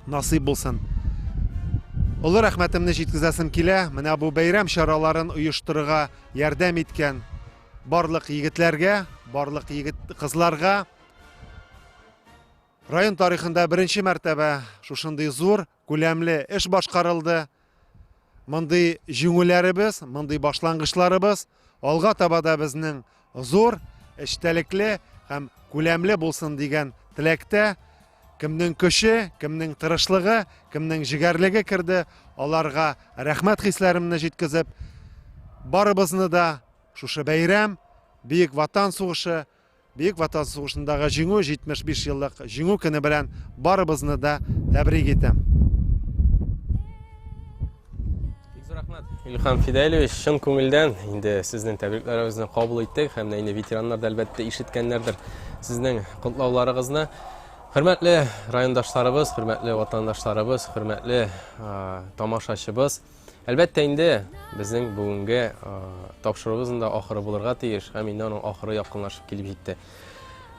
насыйп булсын. Олы рәхмәтемне җиткезәсем килә, менә бу бәйрәм чараларын оештырырга ярдәм иткән барлык егетләргә, барлык егет кызларга, Район тарихында беренче мәртәбә шушындый зур, күләмле эш башкарылды. Мондый җиңүләребез, мондый башлангычларыбыз алга таба да безнең зур, эчтәлекле һәм күләмле булсын дигән теләктә, кемнең көче, кемнең тырышлыгы, кемнең җегәрлеге керде, аларга рәхмәт хисләремне җиткезеп, барыбызны да шушы бәйрәм, Бөек Ватан сугышы, Бөек Ватан сугышындагы Җиңү 75 еллык Җиңү көне белән барыбызны да тәбрик итәм.
Бик зур рәхмәт, Илһам Фидәлевич, чын күңелдән инде сезнең тәбрикләрегезне кабул иттек һәм дә инде ветераннар да әлбәттә ишеткәннәрдер сезнең котлауларыгызны. Хөрмәтле райондашларыбыз, хөрмәтле ватандашларыбыз, хөрмәтле тамашачыбыз, Әлбәттә инде, безнең бүгенге тапшыруыбызның да ахыры булырга тиеш, һәм инде аның ахыры якынлашып килеп җитте.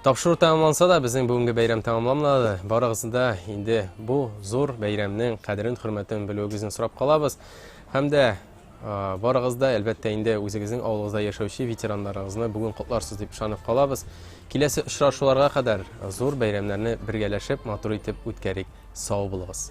Тапшыру тәмамланса да, безнең бүгенге бәйрәм тәмамланмады. Барыгызны да инде бу зур бәйрәмнең кадерен, хөрмәтен белүегезне сорап калабыз. Һәм дә барыгыз да, әлбәттә инде, үзегезнең авылыгызда яшәүче ветераннарыгызны бүген котларсыз дип ышанып калабыз. Киләсе очрашуларга кадәр зур бәйрәмнәрне бергәләшеп, матур итеп үткәрик. Сау булыгыз!